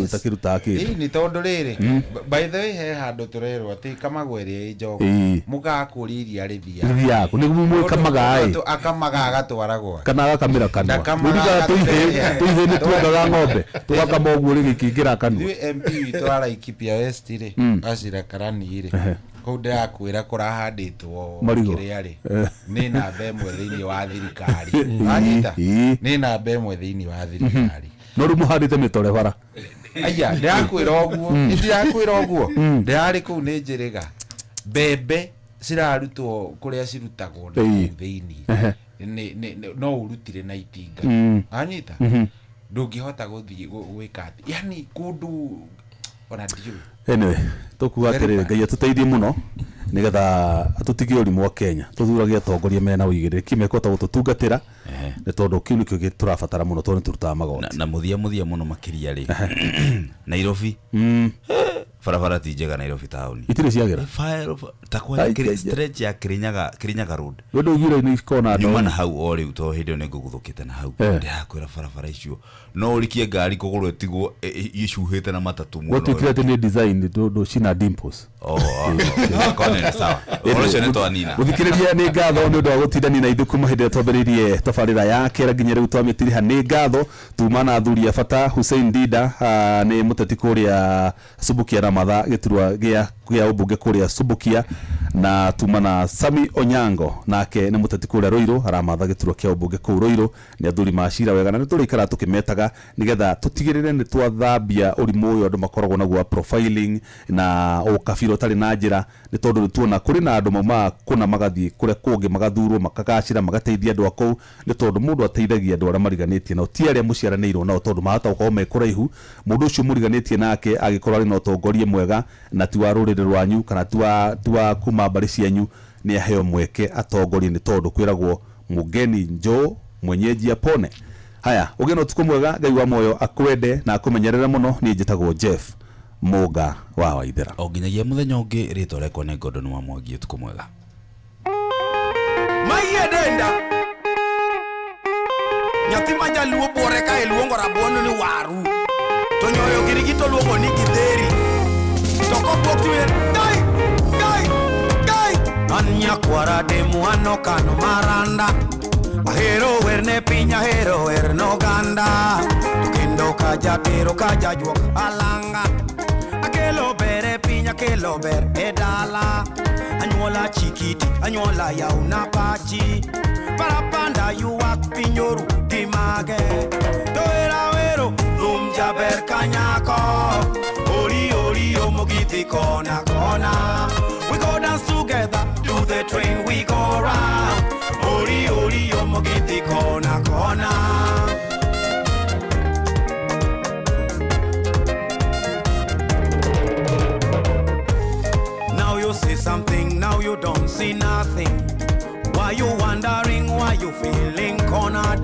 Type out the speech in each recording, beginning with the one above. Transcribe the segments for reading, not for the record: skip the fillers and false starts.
Ĩtakĩrutaga kĩndũ. Ĩĩ, nĩ tondũ rĩrĩ, by the way, he handũ tũrerwo atĩ ikamagwo ĩrĩa ĩ njogu. Ĩĩ. Mũgakũria iria rĩthiaga. Rĩthiaga kũ? Nĩguo mwĩkamaga ĩ. Mũndũ akamaga agatwara gwake. Kana agakamĩra kanua. Ndakamaga Nĩũririkanaga agatũhe. tũihĩ nĩ tuongaga ng'ombe tũgakama ũguo rĩgĩkĩingĩra kanua. Ithuĩ MP witũ wa Laikipia West rĩ, Acira Karani rĩ, kũu ndĩrakwĩra kũrahandĩtwo Marigũ. kĩrĩa rĩ, Eh. nĩ namba ĩmwe thĩinĩ wa thirikari. Wanyita? Ĩĩ. Nĩ namba ĩmwe thĩinĩ wa thirikari. No rĩu mũhandĩte mĩtore bara. Aya, ndĩrakwĩra ũguo, ndĩrakwĩra ũguo, ndĩrarĩ kũu nĩ njĩrĩga mbembe cirarutwo kũrĩa cirutagwo na Ĩĩ. kũu thĩinĩ. Ehe. No ũrutire na itinga. Wanyita? Ndũngĩhota gũthiĩ gwĩka atĩ, yani kũndũ ona ndiũĩ. Anyway, tũkuga Very atĩrĩrĩ, bad. Ngai atũteithie mũno nĩgetha atũtigie ũrimũ wa Kenya, tũthurage atongoria mena ũigĩrĩrĩki mekũhota gũtũtungatĩra, nĩ tondũ kĩu nĩkĩo tũrabatara mũno tondũ nĩ tũrutaga magoti. Na mũthia mũthia mũno makĩria rĩ, Nairobi barabara ti njega, Nairobi taũni. Itirĩ ciagĩra. Ta kwanja Ai, ai, ai. Stretch ya Kirinyaga Road. Wendo ũiguire nĩ ikoragwo na Nyuma ndoo. na hau o rĩu tondũ hĩndĩ ĩyo nĩ ngũguthũkĩte na hau. Eh. Ndĩrakwĩra barabara icio no ũrikie ngari kũgũrũ ĩtigwo ĩcuhĩte na matatũ mwena Gwatuĩkire ũyũ. atĩ nĩ design ndũ cina dimples. Oh, oh, oh. Korwo nĩ sawa, ũhoro ũcio nĩ twanina. Gũthikĩrĩria, nĩ ngatho nĩ ũndũ wa gũtindania na ithuĩ kuma hĩndĩ ĩrĩa twambĩrĩirie tabarĩra ya kĩra nginya rĩu twamĩtiriha. Nĩ ngatho tuma na athuri a bata. Hussein Dida, nĩ mũteti kũrĩa Subukia na Matha gĩturwa gĩa ũmbunge kũrĩa Subukia, na tuma na Sami Onyango, nake nĩ mũteti kũrĩa Ruiru, aramatha gĩturwa kĩa ũmbunge kũu Ruiru. Nĩ athuri macira wega na nĩ tũrĩikaraga tũkĩmetaga nĩgetha tũtigĩrĩre nĩ twathambia ũrimũ ũyũ andũ makoragwo naguo wa profiling na ũkabira ũtarĩ na njĩra, nĩ tondũ nĩ tuona kũrĩ na andũ maumaga kũna magathiĩ kũrĩa kũngĩ, magathurwo, makagacĩra, magateithia andũ a kũu, nĩ tondũ mũndũ ateithagia andũ arĩa mariganĩtie nao, ti arĩa mũciaranĩirwo nao, tondũ mahota gũkorwo me kũraihu. Mũndũ ũcio mũriganĩtie nake angĩkorwo arĩ na ũtongoria mwega na ti wa rũrĩrĩ rwanyu kana ti wa kuma mbarĩ cianyu, nĩ aheo mweke atongorie, nĩ tondũ kwĩragwo mũgeni njoo mwenyeji apone. Haya, ũgĩe na ũtukũ mwega. Ngai wa muoyo akwende na akũmenyerere mũno. Niĩ njĩtagwo Jeff Mũnga wa Waithera. O nginyagia mũthenya ũngĩ, rĩtwa rĩakwa nĩ Gordon wa Mwangi. Ũtukũ mwega. Mayie denda nyathi ma jaluo buore ka iluongo rabuon ni waru to nyoyo girigi to luongo ni githeri to kopok tiwer dai dai dai an nyakwara demu an okano maranda ahero wer ne piny, ahero wer noganda to kendo ka jatero ka jajuok alanga akelo ber e piny, akelo ber e dala, anyuola chikiti, anyuola yauna pachi parapanda ywak piny oru gi mage to wera wero thum jaber kanyako ori ori omogithi kona kona. We go dance together, do the train, we go round, ori ori omogithi kona kona. Now you see something, now you don't see nothing. Why you wondering, why you feeling cornered?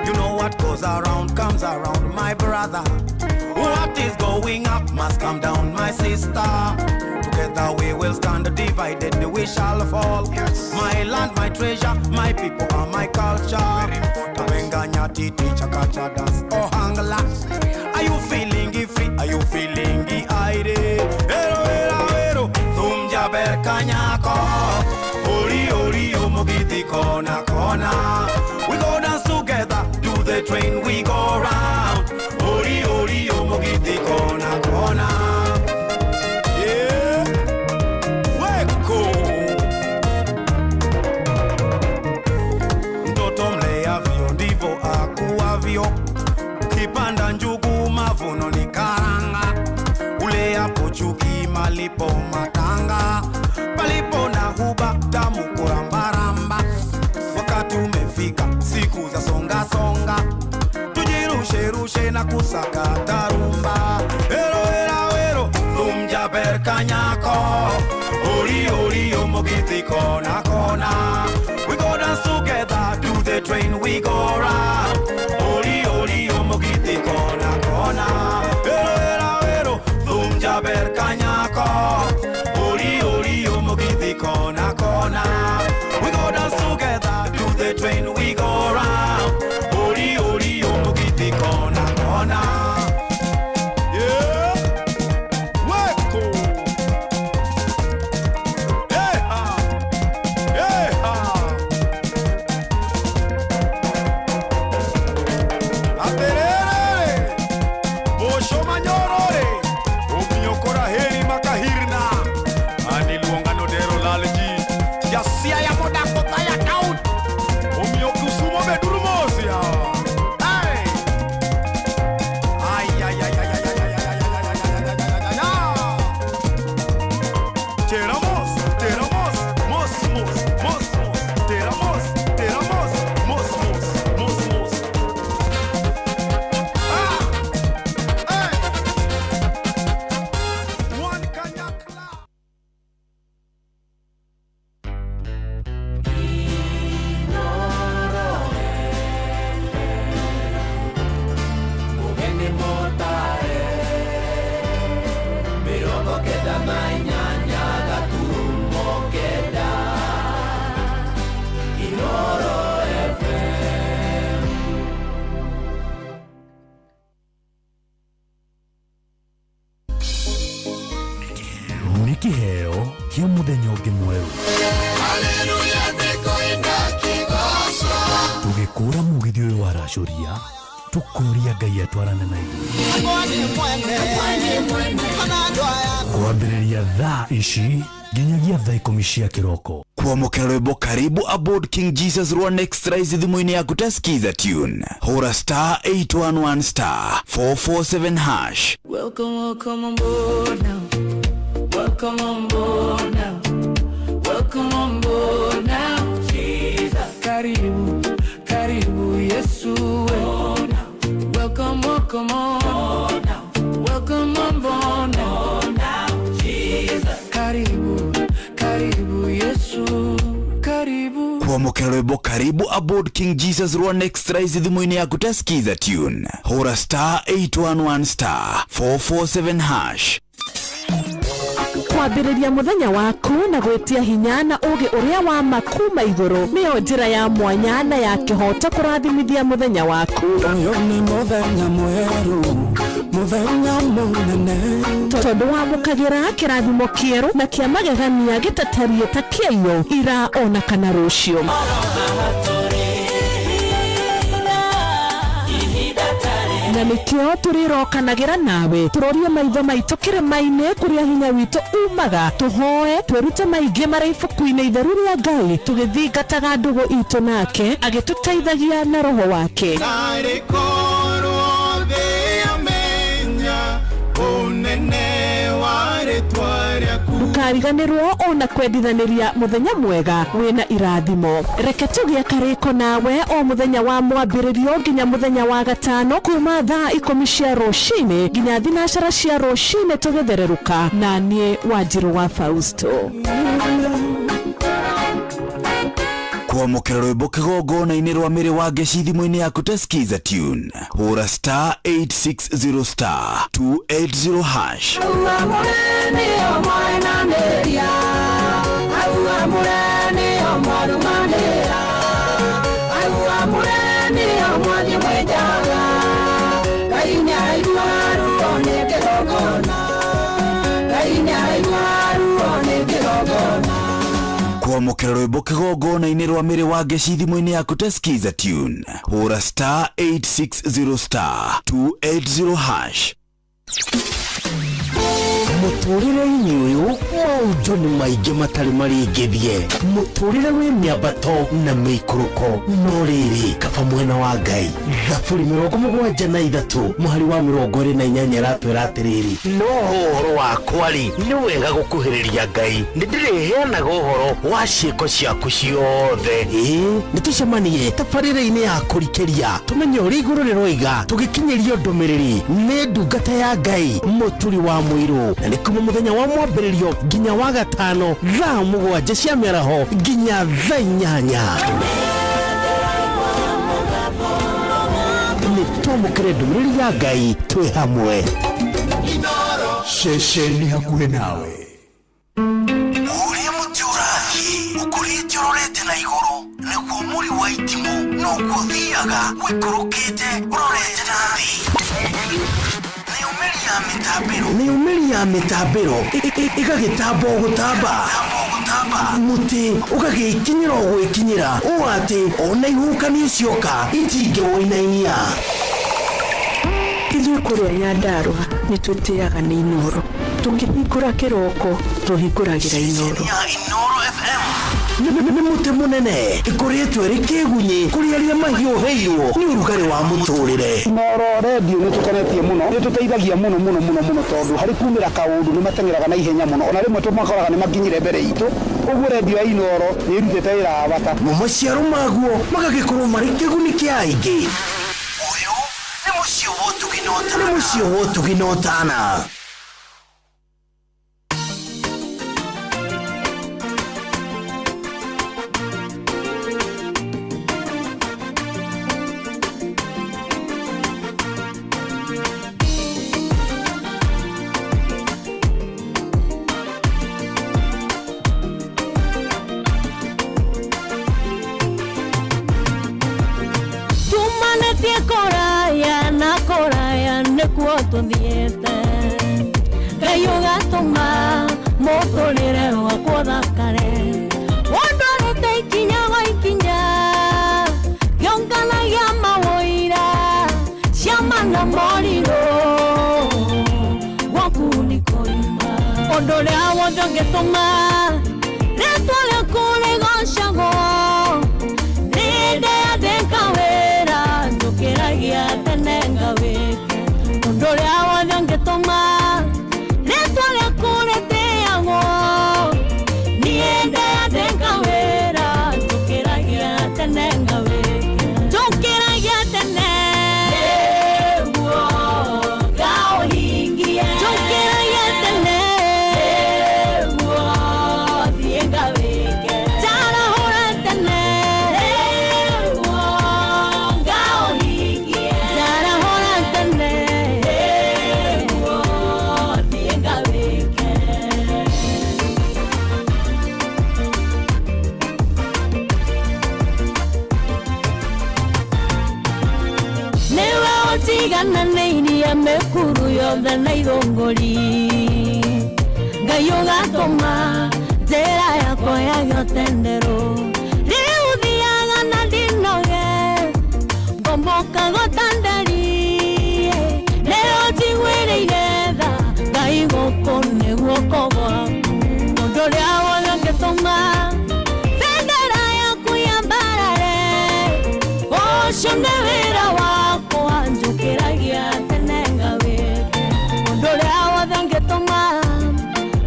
You know what goes around comes around, my brother. What is going up must come down, my sister. Together we will stand, divided we shall fall. Yes. My land, my treasure, my people are my culture. Very important. Kabenga nyatiti chakacha dance ohangla. Are you feeling free? Are you feeling aire? Ero era ero thum jaber kanyako. Ori ori omogithi kona kona. We go dance together, do the train, we go round. Ori ori omogithi kona kona. Yeah. Weko. Mtoto mleavyo ndivyo akuavyo. Ukipanda njugu mavuno ni karanga, uleapo chuki malipo matanga, palipo na huba tamu kurambaramba. Wakati umefika, siku za songa songa, tujirusherushe na kusaka tarumba. Ero era ero thum jaber kanyako, ori ori omogithi kona kona. We go dance together, do the train, we go round. Ori ori omogithi kona kona. Ero era ero thum jaber kanyako, ori ori omogithi kona kona. We go dance together, do the train, we go round. Ori ori omogithi kona kona. Yeah. Nĩ kĩheo kĩa mũthenya ũngĩ mwerũ. Tũgĩkũra mũgithi ũyũ waracũria, tũkoria Ngai atwarane na ithuĩ. Kwambĩrĩria thaa ici nginyagia thaa 10 cia kĩroko. Kwamũkĩra rwĩmbo Karibu Aboard King Jesus rwa Next Rise thimũ-inĩ yaku ta Skiza tune, hũra star 811 star 447 hash. Welcome, welcome on board now. Welcome on board now. Welcome on board now. Jesus. Karibu, karibu Yesu. Welcome, welcome on. Welcome on board now. Jesus. Karibu, karibu Yesu. Karibu. Kwamũkĩra rwĩmbo Karibu Aboard King Jesus rwa Next Rise thimũ-inĩ yaku ta Skiza tune, hũra star 811 star 447 hash. Kwambĩrĩria mũthenya waku na gwĩtia hinya na ũgĩ ũrĩa wa ma kuma igũrũ nĩyo njĩra ya mwanya na ya kĩhoto kũrathimithia mũthenya waku. Ũyũ nĩ mũthenya mwerũ, mũthenya mũnene. Tondũ wamũkagĩra kĩrathimo kĩerũ na kĩa magegania gĩtatariĩ ta kĩaiyũ ira ona kana rũciũ. Na nĩkĩo tũrĩrokanagĩra nawe, tũrorie maitho maitũ kĩrĩma-inĩ kũrĩa hinya witũ umaga, tũhoe twĩrute maingĩ marĩa ibuku-inĩ itheru rĩa Ngai, tũgĩthingataga ndũgũ itũ nake agĩtũteithagia na roho wake. Narĩ korwo thĩ yamenya ũnene wa rĩtwa rĩaku. Ndũkariganĩrwo ona kwendithanĩria mũthenya mwega wĩna irathimo. Reke tũgĩe karĩko nawe o mũthenya wa mwambĩrĩrio nginya mũthenya wa gatano kuma thaa 10 cia rũcinĩ nginya 12 cia rũcinĩ tũgĩthererũka na niĩ Wanjirũ wa Fausto. Kwamũkĩra rwĩmbo kĩgongona-inĩ rwa mĩrĩ wa ngeci thimũ-inĩ yaku ta Skiza tune, hũra star 860 star 280 hash. Kwamũkĩra rwĩmbo kĩgongona-inĩ rwa mĩrĩ wa ngeci thimũ-inĩ yaku ta Skiza tune, hũra star 860 star 280 hash. Mũtũrĩre-inĩ ũyũ maũndũ nĩ maingĩ matarĩ marĩngĩthie, mũtũrĩre wĩ mĩambato na mĩikũrũko, no rĩrĩ kaba mwena wa Ngai. Thaburi 73 mũhari wa 28 ĩratwĩra atĩrĩrĩ, no ũhoro wakwa rĩ, nĩ wega gũkuhĩrĩria Ngai, nĩ ndĩrĩheanaga ũhoro wa ciĩko ciaku ciothe. Ĩĩ, nĩ tũcemanie tabarĩra-inĩ ya kũrikĩria, tũmenye ũrĩa igũrũ rĩroiga, tũgĩkinyĩrio ndũmĩrĩri nĩ ndungata ya Ngai Mũturi wa Mũirũ, na nĩ kuma mũthenya wa mwambĩrĩrio nginya wa gatano thaa 7 cia mĩaraho nginya thaa 8. Nĩ twamũkĩre ndũmĩrĩri ya Ngai twĩ hamwe. Ceceni hakuhĩ nawe. Ũrĩa mũtĩ ũrathiĩ ũkũrĩte ũrorete na igũrũ, nĩguo mũri wa itimũ noguo ũthiaga ũikũrũkĩte ũrorete na thĩ. Mĩumĩri ya mĩtambĩro ĩgagĩtamba o gũtamba, mũtĩ ũgagĩkinyĩra o gwĩkinyĩra, ũũ atĩ ona ihuhũkanio cioka itingĩwũinainia. Ithuĩ kũrĩa Nyandarũa nĩ twĩtĩaga nĩ Inooro. Tũkĩhingũra kĩroko tũhingũragĩra Inooro. Inooro FM nĩ mũtĩ mũnene ĩkũrĩtwo ĩrĩ kĩgunyĩ kũrĩ arĩa mahiũhĩirwo nĩ ũrugarĩ wa mũtũrĩre. Inooro redio nĩ tũkenetie mũno, nĩ tũteithagia mũno mũno mũno mũno, tondũ harĩ kumĩra kaũndũ nĩ mateng'eraga na ihenya mũno, ona rĩmwe tũmakoraga nĩ makinyire mbere itũ. Ũguo redio ya Inooro nĩ ĩrutĩte wĩra wa bata. Mo maciaro maguo magagĩkorwo marĩ kĩguni kĩa aingĩ. Ũyũ nĩ mũciĩ wa ũtugi na ũtana. Nĩ mũciĩ wa ũtugi na ũtana. Tumanetie kũraya na kũraya nĩkuo tũthiĩte, Ngai ũgatũma Mũtũrĩre wakwa ũthakare. Ũndwarĩte ikinya gwa ikinya, ngĩũnganagia mawũira, ciama na morirũ, gwaku nĩ kũima. Ũndũ ũrĩa wothe ũngĩtũma rĩtwa rĩaku rĩgocagwo, nĩndeyandĩka wĩra, njũkĩragia tene ngawĩke. Ũndũ ũrĩa wothe ũngĩtũma rĩtwa rĩaku rĩtĩagwo, niĩ ndeyandĩka wĩra, njũkĩragia tene ngawĩke. Njũkĩragia tene nĩguo ngaũhingie. Njũkĩragia tene nĩguo thiĩ ngawĩke. Njarahũra tene nĩguo ngaũhingie. Njarahũra tene nĩguo thiĩ ngawĩke. Nĩwe ũtigananĩirie mĩkuru yothe na ithũngũri, Ngai ũgatũma njĩra yakwa yage ũtenderũ. Rĩu thiaga na ndinoge, ngombokaga ũtanderi. Nĩ ũnjiguĩrĩire tha, Ngai gũkũ nĩ guoko gwaku. Ũndũ ũrĩa wothe ũngĩtũma bendera yaku yambarare, ũcio nĩ wĩra wakwa, njũkĩragia tene ngawĩke. Ũndũ ũrĩa wothe ũngĩtũma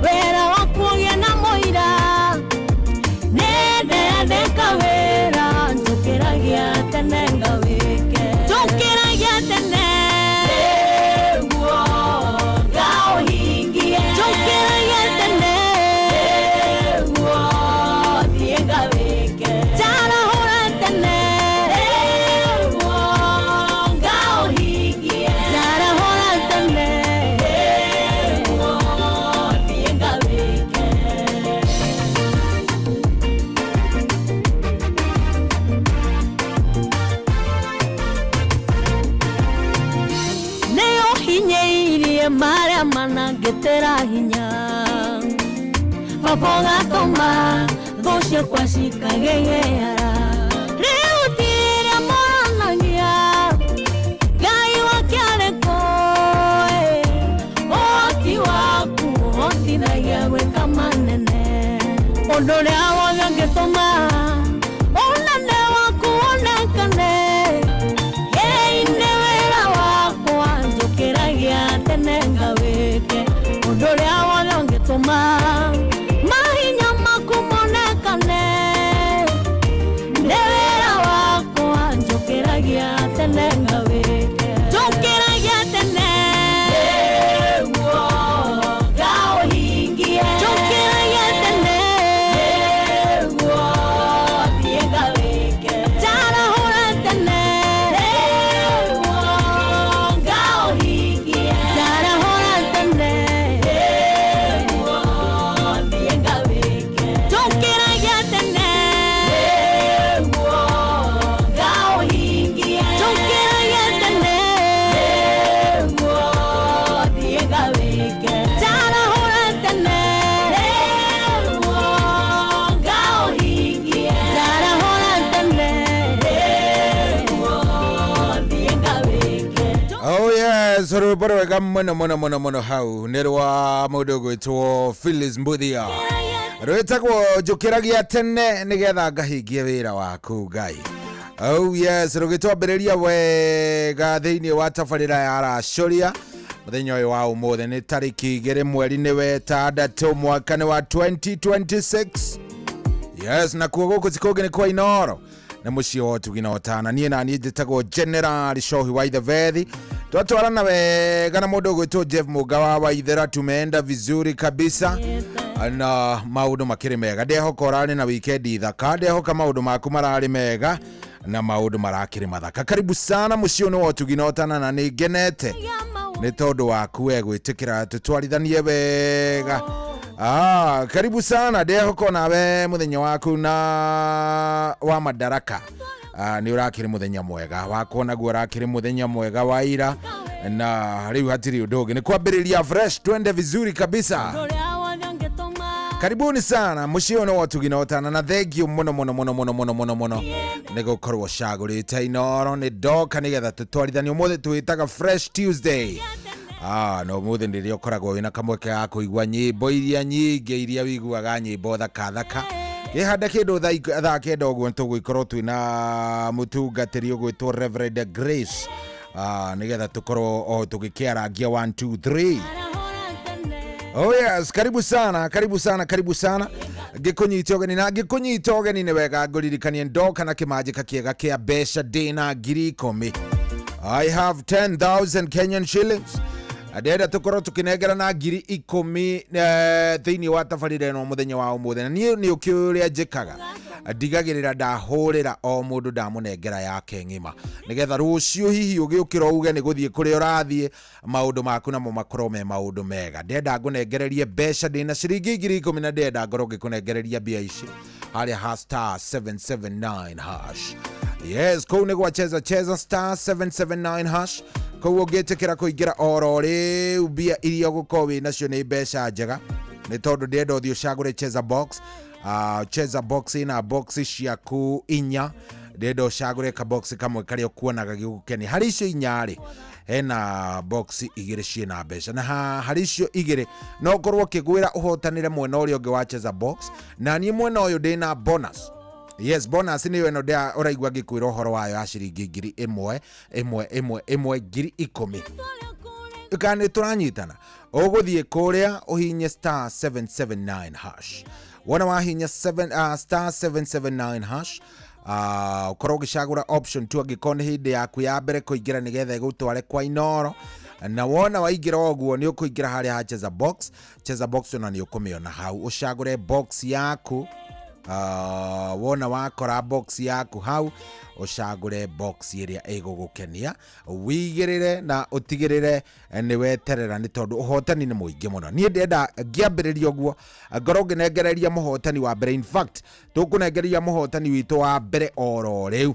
wĩra waku ũgĩe na mũira, nĩndeyandĩka wĩra, njũkĩragia tene ngawĩke. Njũkĩragia tene nĩguo ngaũhingie. Njũkĩragia tene nĩguo thiĩ ngawĩke. Njarahũra tene nĩguo ngaũhingie. Njarahũra tene nĩguo thiĩ ngawĩke. Nĩ ũhinyĩirie marĩa manangĩtĩra hinya, baba ũgatũma thũ ciakwa cikagegeara. Rĩu tirĩa moranagia, Ngai wake arĩ kũ? Ũhoti waku ũhotithagia gwĩka manene. Ũndũ ũrĩa wothe ũngĩtũma ũnene waku wonekane, ĩĩ nĩ wĩra wakwa, njũkĩragia tene ngawĩke. Ũndũ ũrĩa wothe ũngĩtũma mahinya maku monekane, nĩ wĩra wakwa, njũkĩragia tene ngawĩke. Njũkĩragia tene nĩguo ngaũhingie. Njũkĩragia tene nĩguo thiĩ ngawĩke. Njarahũra tene nĩguo ngaũhingie. Njarahũra tene nĩguo thiĩ ngawĩke. Njũkĩragia tene nĩguo ngaũhingie. Njũkĩragia tene nĩguo thiĩ ngawĩke. Njarahũra tene nĩguo ngaũhingie. Njarahũra tene nĩguo thiĩ ngawĩke. Oh yes, rwĩmbo rwega mũno mũno mũno mũno hau nĩ rwa mũndũ ũgwĩtwo Phyllis Mbuthia, rwĩtagwo njũkĩragia tene nĩgetha ngahingie wĩra waku Ngai. Oh yes, rũgĩtwambĩrĩria wega thĩinĩ wa tabarĩra ya racũria mũthenya ũyũ wa ũmũthĩ nĩ tarĩki 2 mweri-inĩ wetandatũ mwaka nĩ wa 2026. Yes, nakuo gũkũ ti kũngĩ nĩ kwa Inoro nĩ mũciĩ wa ũtugi na ũtana. Niĩ na niĩ njĩtagwo General Shohi wa Ithebethi. Twatwarana wega na mũndũ ũgwĩtwo Jeff Mũga wa Waithera, tumeenda vizuri kabisa na maũndũ makĩrĩ mega. Ndehoka ũrarĩ na wikendi thaka, ndehoka maũndũ maku mararĩ mega na maũndũ marakĩrĩ mathaka. Karibu sana mũciĩ ũyũ nĩ wa ũtugi na ũtana, na nĩ ngenete nĩ tondũ waku we gwĩtĩkĩra tũtwarithanie wega. Karibu sana, ndehoka nawe mũthenya waku na wa madaraka nĩ ũrakĩrĩ mũthenya mwega wakwa, naguo ũrakĩrĩ mũthenya mwega wa ira, na rĩu hatirĩ ũndũ ũngĩ nĩ kwambĩrĩria fresh, twende vizuri kabisa. Ũndũ ũrĩa wothe ũngĩtũma Karibuni sana muciĩ ũyũ nĩ wa ũtugi na ũtana na thengiũ mũno mũno mũno mũno mũno mũno mũno nĩ gũkorwo cagũrĩte Inooro. Nĩ ndoka nĩgetha tũtwarithanie ũmũthĩ, twĩtaga Fresh Tuesday. Na ũmũthĩ nĩrĩo ũkoragwo wĩna kamweke ga kũigua nyĩmbo iria nyingĩ iria wiguaga, nyĩmbo thaka thaka. Kĩhanda kĩndũ thaa 9 ũguo nĩtũgũgĩkorwo twĩna mũtungatĩri ũgwĩtwo Reverend Grace, nĩgetha tũkorwo o tũgĩkĩarangia 1 2 3. Oh yes, karibu sana, karibu sana, karibu sana. Ngĩkũnyita ũgeni na ngĩkũnyita ũgeni nĩ wega ngũririkanie ndoka na kĩmanjĩka kĩega kĩa mbeca, ndĩna 10,000. I have 10,000 Kenyan shillings. Ndĩrenda tũkorwo tũkĩnengerana 10,000 thĩinĩ wa tabarĩra ĩno mũthenya wa ũmũthĩ, na niĩ nĩ ũkĩũĩ ũrĩa njĩkaga, ndigagĩrĩra ndahũrĩra o mũndũ ndamũnengera yake ng'ima, nĩgetha rũciũ hihi ũgĩũkĩra uge nĩ gũthiĩ kũrĩa ũrathiĩ, maũndũ maku namo makorwo me maũndũ mega. Ndĩrenda ngũnengererie mbeca, ndĩna ciringi 10,000 na ndĩrenda ngorwo ngĩkũnengereria mbia ici harĩa ha star 779 hash. Yes, kũu nĩ gwa Cheza Cheza, star 779 hash. Kũu ũngĩtĩkĩra kũingĩra oro rĩu, mbia iria ũgũkorwo wĩ nacio nĩ mbeca njega, nĩ tondũ ndĩrenda ũthiĩ ũcagũre Cheza Box. Cheza Box ina box ciaku inya, ndĩrenda ũcagũre kabox kamwe karĩa ũkuonaga gĩgũkenia. Harĩ icio inya rĩ, hena box igĩrĩ ciĩna mbeca, na harĩ icio igĩrĩ no ũkorwo ũkĩgwĩra ũhotanĩre mwena ũrĩa ũngĩ wa Cheza Box. Na niĩ mwena ũyũ ndĩna bonus. Yes, bonus nĩyo ĩno ũraigua ngĩkwĩra ũhoro wayo ya ciringi 1,000 ĩmwe ĩmwe ĩmwe, 10,000. Kana nĩ tũranyitana? Ũgũthiĩ kũrĩa ũhinye star 779 hash. Wona wahinya star 779 hash, ũkorwo ũgĩcagũra option 2 angĩkorwo nĩ hĩndĩ yaku ya mbere kũingĩra, nĩgetha ĩgũtware kwa Inoro. Na wona waingĩra ũguo, nĩ ũkũingĩra harĩa ha Cheza Box. Cheza Box ona nĩ ũkũmĩona hau, ũcagũre box yaku. Wona wakora box yaku hau, ũcagũre box ĩrĩa ĩgũgũkenia, wigĩrĩre na ũtigĩrĩre nĩ weterera, nĩ tondũ ũhotani nĩ mũingĩ mũno. Niĩ ndĩrenda ngĩambĩrĩria ũguo ngorwo ngĩnengereria mũhotani wa mbere. In fact, tũkũnengereria mũhotani witũ wa mbere oro rĩu.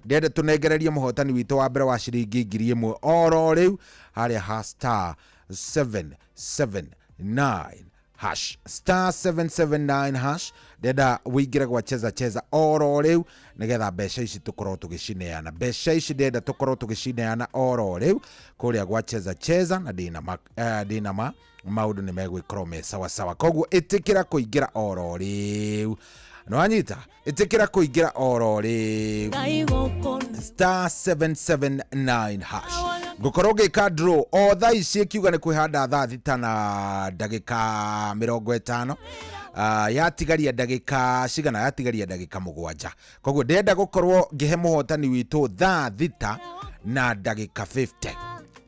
Ndĩrenda tũnengererie mũhotani witũ wa mbere wa ciringi 1,000 oro rĩu harĩa ha star 779 hash, star 779 hash. Ndĩrenda wĩingĩre gwa Cheza Cheza oro rĩu, nĩgetha mbeca ici tũkorwo tũgĩcineana. Mbeca ici ndĩrenda tũkorwo tũgĩcineana oro rĩu kũrĩa gwa Cheza Cheza, na ndĩna ma maũndũ nĩ megwĩkorwo me sawa sawa. Koguo ĩtĩkĩra kũingĩra oro rĩu, nĩwanyita? Ĩtĩkĩra kũingĩra oro rĩu, star 779 hash. Ngũkorwo ngĩka draw o thaa ici ĩkiuga nĩ kwĩhanda thaa 6:50. Yatigaria ndagĩka cigana? Yatigaria ndagĩka 7. Koguo ndĩrenda gũkorwo ngĩhe mũhotani witũ thaa 6:50,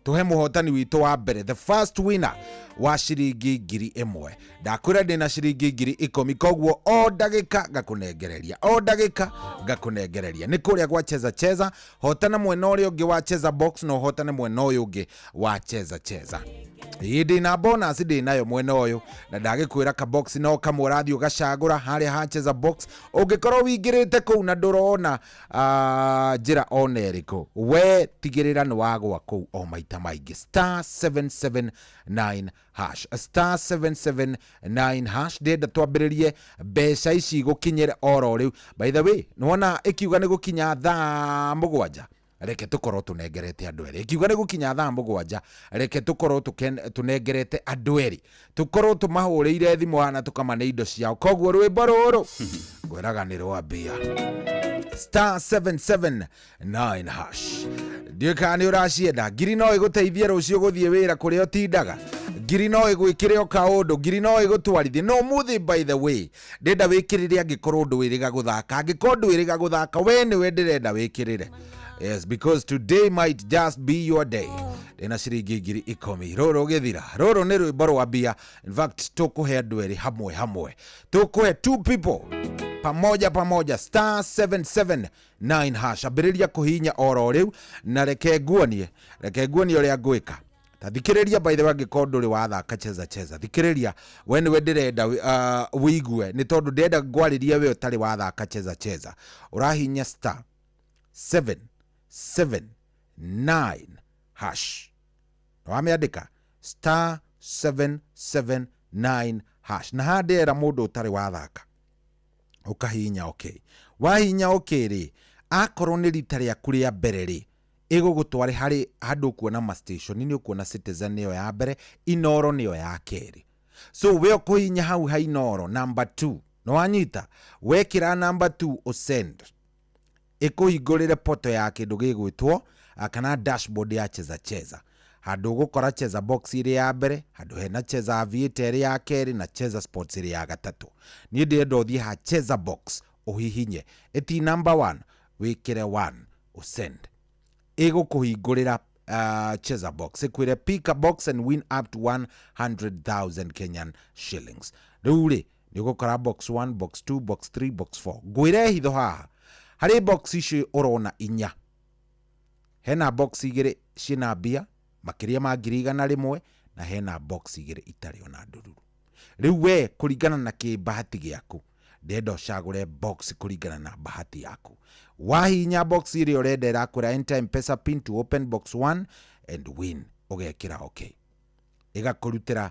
tũhe mũhotani witũ wa mbere, the first winner wa ciringi 1,000. Ndakwĩra ndĩna ciringi 10,000, koguo o ndagĩka ngakũnengereria, o ndagĩka ngakũnengereria. Nĩ kũrĩa gwa Cheza Cheza. Hotana mwena ũrĩa ũngĩ wa Cheza Box na ũhotane mwena ũyũ ũngĩ wa Cheza Cheza. Ĩĩ, ndĩna bonus ndĩnayo mwena ũyũ, na ndagĩkwĩra kabox no kamwe ũrathiĩ ũgacagũra harĩa ha Cheza Box. Ũngĩkorwo wingĩrĩte kũu na ndũrona njĩra ona ĩrĩkũ, we tigĩrĩra nĩ wagwa kũu o maita maingĩ, star 779 hash, star 779 hash. Ndĩrenda twambĩrĩrie mbeca ici gũkinyĩre oro rĩu. By the way, nĩwona ĩkiuga nĩ gũkinya thaa 7, reke tũkorwo tũnengerete andũ erĩ. Ĩkiuga nĩ gũkinya thaa 7, reke tũkorwo tũnengerete andũ erĩ, tũkorwo tũmahũrĩire thimũ hana tũkamane indo ciao. Koguo rwĩmbo rũrũ ngwĩraga nĩ rwa mbia, star 779 hash. Ndiũĩ kana nĩ ũracienda. Ngiri no ĩgũteithie rũciũ gũthiĩ wĩra kũrĩa ũtindaga, ngiri no ĩgwĩkĩre o kaũndũ, ngiri no ĩgũtwarithie. No mũthĩ, by the way, ndĩrenda wĩkĩrĩre angĩkorwo ndwĩrĩga gũthaka. Angĩkorwo ndwĩrĩga gũthaka, we nĩwe ndĩrenda wĩkĩrĩre. Yes, because today might just be your day. Ndĩna ciringi 10,000. Rũrũ gĩthira, rũrũ nĩ rwĩmbo rwa mbia. In fact, tũkũhe andũ erĩ hamwe hamwe, tũkũhe two people pamoja pamoja, star 779 hash. Ambĩrĩria kũhinya oro rĩu, na reke nguonie ũrĩa ngwĩka. Ta thikĩrĩria, by the way, angĩkorwo ndũrĩ wathaka Cheza Cheza, thikĩrĩria, we nĩwe ndĩrenda wĩigue, nĩ tondũ ndĩrenda ngwarĩrie we ũtarĩ wathaka Cheza Cheza. Ũrahinya star 779 hash. Wamĩandĩka star 779. hash. Na haha ndĩrera mũndũ ũtarĩ wathaka ũkahihinya okay. Wahihinya okay rĩ, akorwo nĩ rita rĩaku rĩa mbere rĩ, ĩgũgũtware harĩ handũ ũkuona ma station, nĩ ũkuona Citizen nĩyo ya mbere, Inoro nĩyo ya kerĩ. So we ũkũhihinya hau ha Inoro number 2, nĩ wanyita? Wekĩra number 2 ũsend, ĩkũhingũrĩre poto ya kĩndũ gĩgwĩtwo kana dashboard ya Cheza Cheza, handũ ũgũkora Cheza Box ĩrĩ ya mbere, handũ hena Cheza Aviator ĩrĩ ya kerĩ, na Cheza Sports ĩrĩ ya gatatũ. Niĩ ndĩrenda ũthiĩ ha Cheza Box ũhihinye ĩti number 1, wĩkĩre 1 ũsend, ĩgũkũhingũrĩra Cheza Box, ĩkwĩre pick a box and win up to 100,000 Kenyan shillings. Rĩu rĩ, nĩ ũgũkora box 1, box 2, box 3, box 4. Ngwĩre hitho haha, harĩ box icio ũrona inya, hena box igĩrĩ ciĩna mbia makĩria ma 100,000, na hena box igĩrĩ itarĩ ona ndururu. Rĩu we kũringana na kĩbahati gĩaku, ndĩrenda ũcagũre box kũringana na bahati yaku. Wahihinya box ĩrĩa ũrenda ĩrakwĩra enter M-Pesa pin to open box 1 and win, ũgekĩra okay. Ĩgakũrutĩra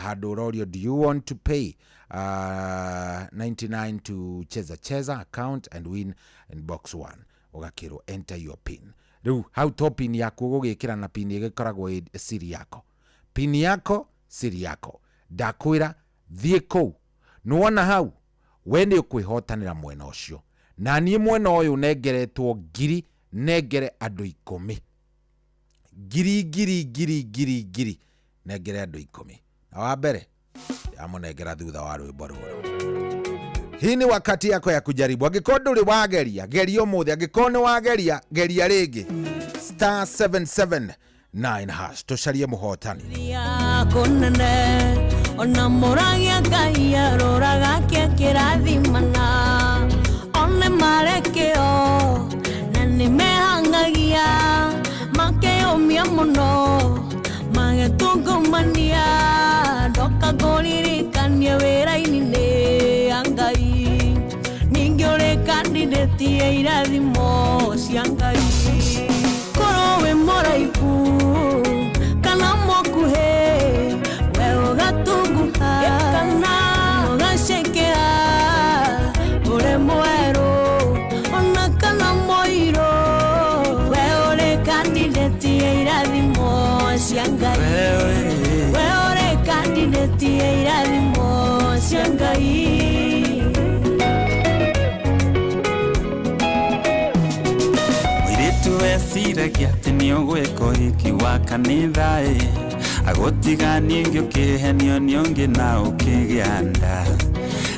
handũ ũrorio do you want to pay 99 to Cheza Cheza account and win in box 1, ũgakĩrwo enter your pin. Rĩu hau to pin yaku ũgũgĩkĩra, na pin ĩgĩkoragwo ĩ siri yako, pin yako siri yako. Ndakwĩra thiĩ kũu, nĩwona hau we nĩ ũkwĩhotanĩra mwena ũcio, na niĩ mwena ũyũ nengeretwo ngiri, nengere andũ 10, ngiri ngiri ngiri ngiri ngiri, nengere andũ 10, na wa mbere ndamũnengera thutha wa rwĩmbo rũrũ. Hii ni wakati yako ya kujaribu. Angĩkorwo ndũrĩ wageria, geria ũmũthĩ. Angĩkorwo nĩ wageria, geria rĩngĩ. Star 779 hash, tũcarie mũhotani. Yako nene ona mũragia Ngai aroraga kĩrathimana, one marekĩo na nĩmehangagia makeyũmia mũno magetungumania, ndoka ngũririkanie wĩra-inĩ nĩ ya Ngai, ningĩ ũrĩ candidate ya irathimo cia Ngai. Korwo wĩ mũraihu kana mũkuhĩ, we ũgatunguha kana ũgacekea, ũrĩ mwerũ ona kana mũirũ, we ũrĩ candidate ya irathimo cia Ngai, we ũrĩ candidate ya irathimo cia Ngai. Mũirĩtu weciragia atĩ nĩ ũgwĩka ũhiki wa kanitha ĩ, agũtiganie ũkĩhenio nĩ ũngĩ na ũkĩgĩa nda.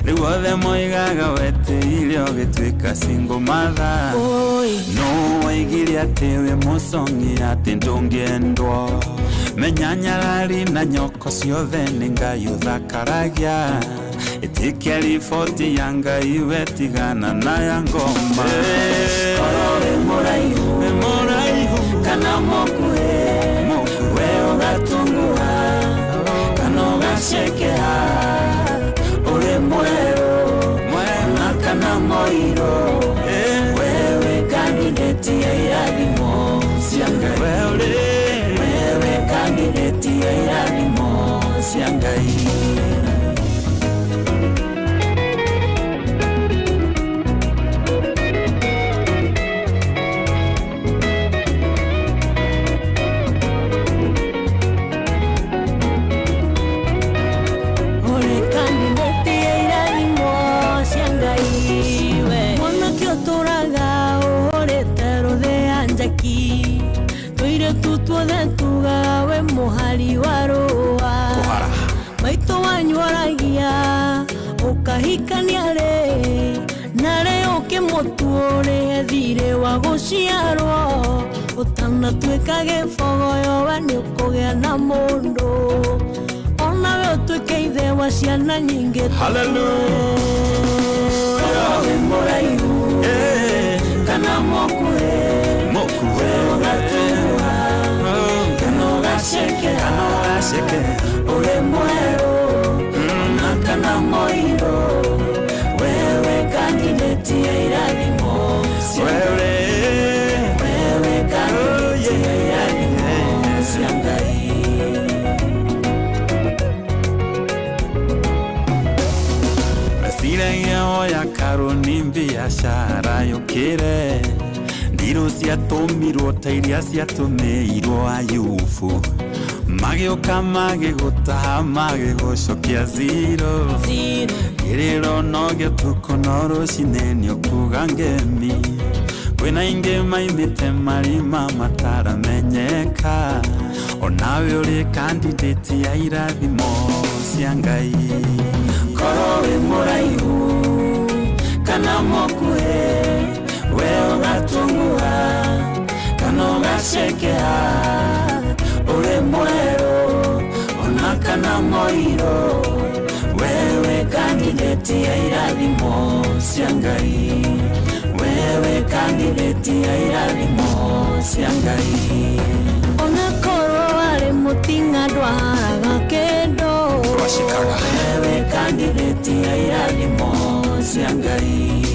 Rĩu othe moigaga wetĩire ũgĩtuĩka single mother. No waigire atĩ wĩ mũcong'i atĩ ndũngĩendwo, menya nyarari na nyoko ciothe nĩ Ngai ũthakaragia. Ĩtĩkia riboti ya Ngai wetigana na ya ngoma. Korwo wĩ mũraihu kana mũkuhĩ, we ũgatunguha kana ũgacekeha, ũrĩ mwerũ ona kana mũirũ, we wĩ candidate ya irathimo cia Ngai, we wĩ candidate ya irathimo cia Ngai. Muhari wa rũa maitũ wanyu aragia ũkahikania rĩ, na rĩ ũkĩmũtua ũrĩhe thirĩ wa gũciarwo, ũtanatuĩka gĩbogoyo we nĩ ũkũgĩa na mũndũ, onawe ũtuĩke ithe wa ciana nyingĩ. Hallelujah. Wĩ mũraihu kana mũkuhĩ, ũgatunguha kana ũgacekera, ũrĩ mwerũ ona kana mũirũ, wewe candidate ya irathimo cia Ngai, wewe candidate ya irathimo cia Ngai. biashara yũkĩre ndirũ ciatũmirwo ta iria ciatũmĩirwo Ayubu magĩũka magĩgũtaha magĩgũcokia zero kĩrĩro no gĩtukũ no rũcinĩ nĩũkuga ngemi kwĩna ingĩ maimĩte marima mataramenyeka onawe ũrĩ candidate ya irathimo cia Ngai korwo wĩ mũraihu kana mũkuhĩ we ũgatung'uha kana ũgacekeha ũrĩ mwerũ ona kana mũirũ wewe candidate ya irathimo cia Ngai wewe candidate ya irathimo cia Ngai Onakorwo warĩ mũting'a ndwaharaga kĩndũ wewe candidate ya irathimo cia Ngai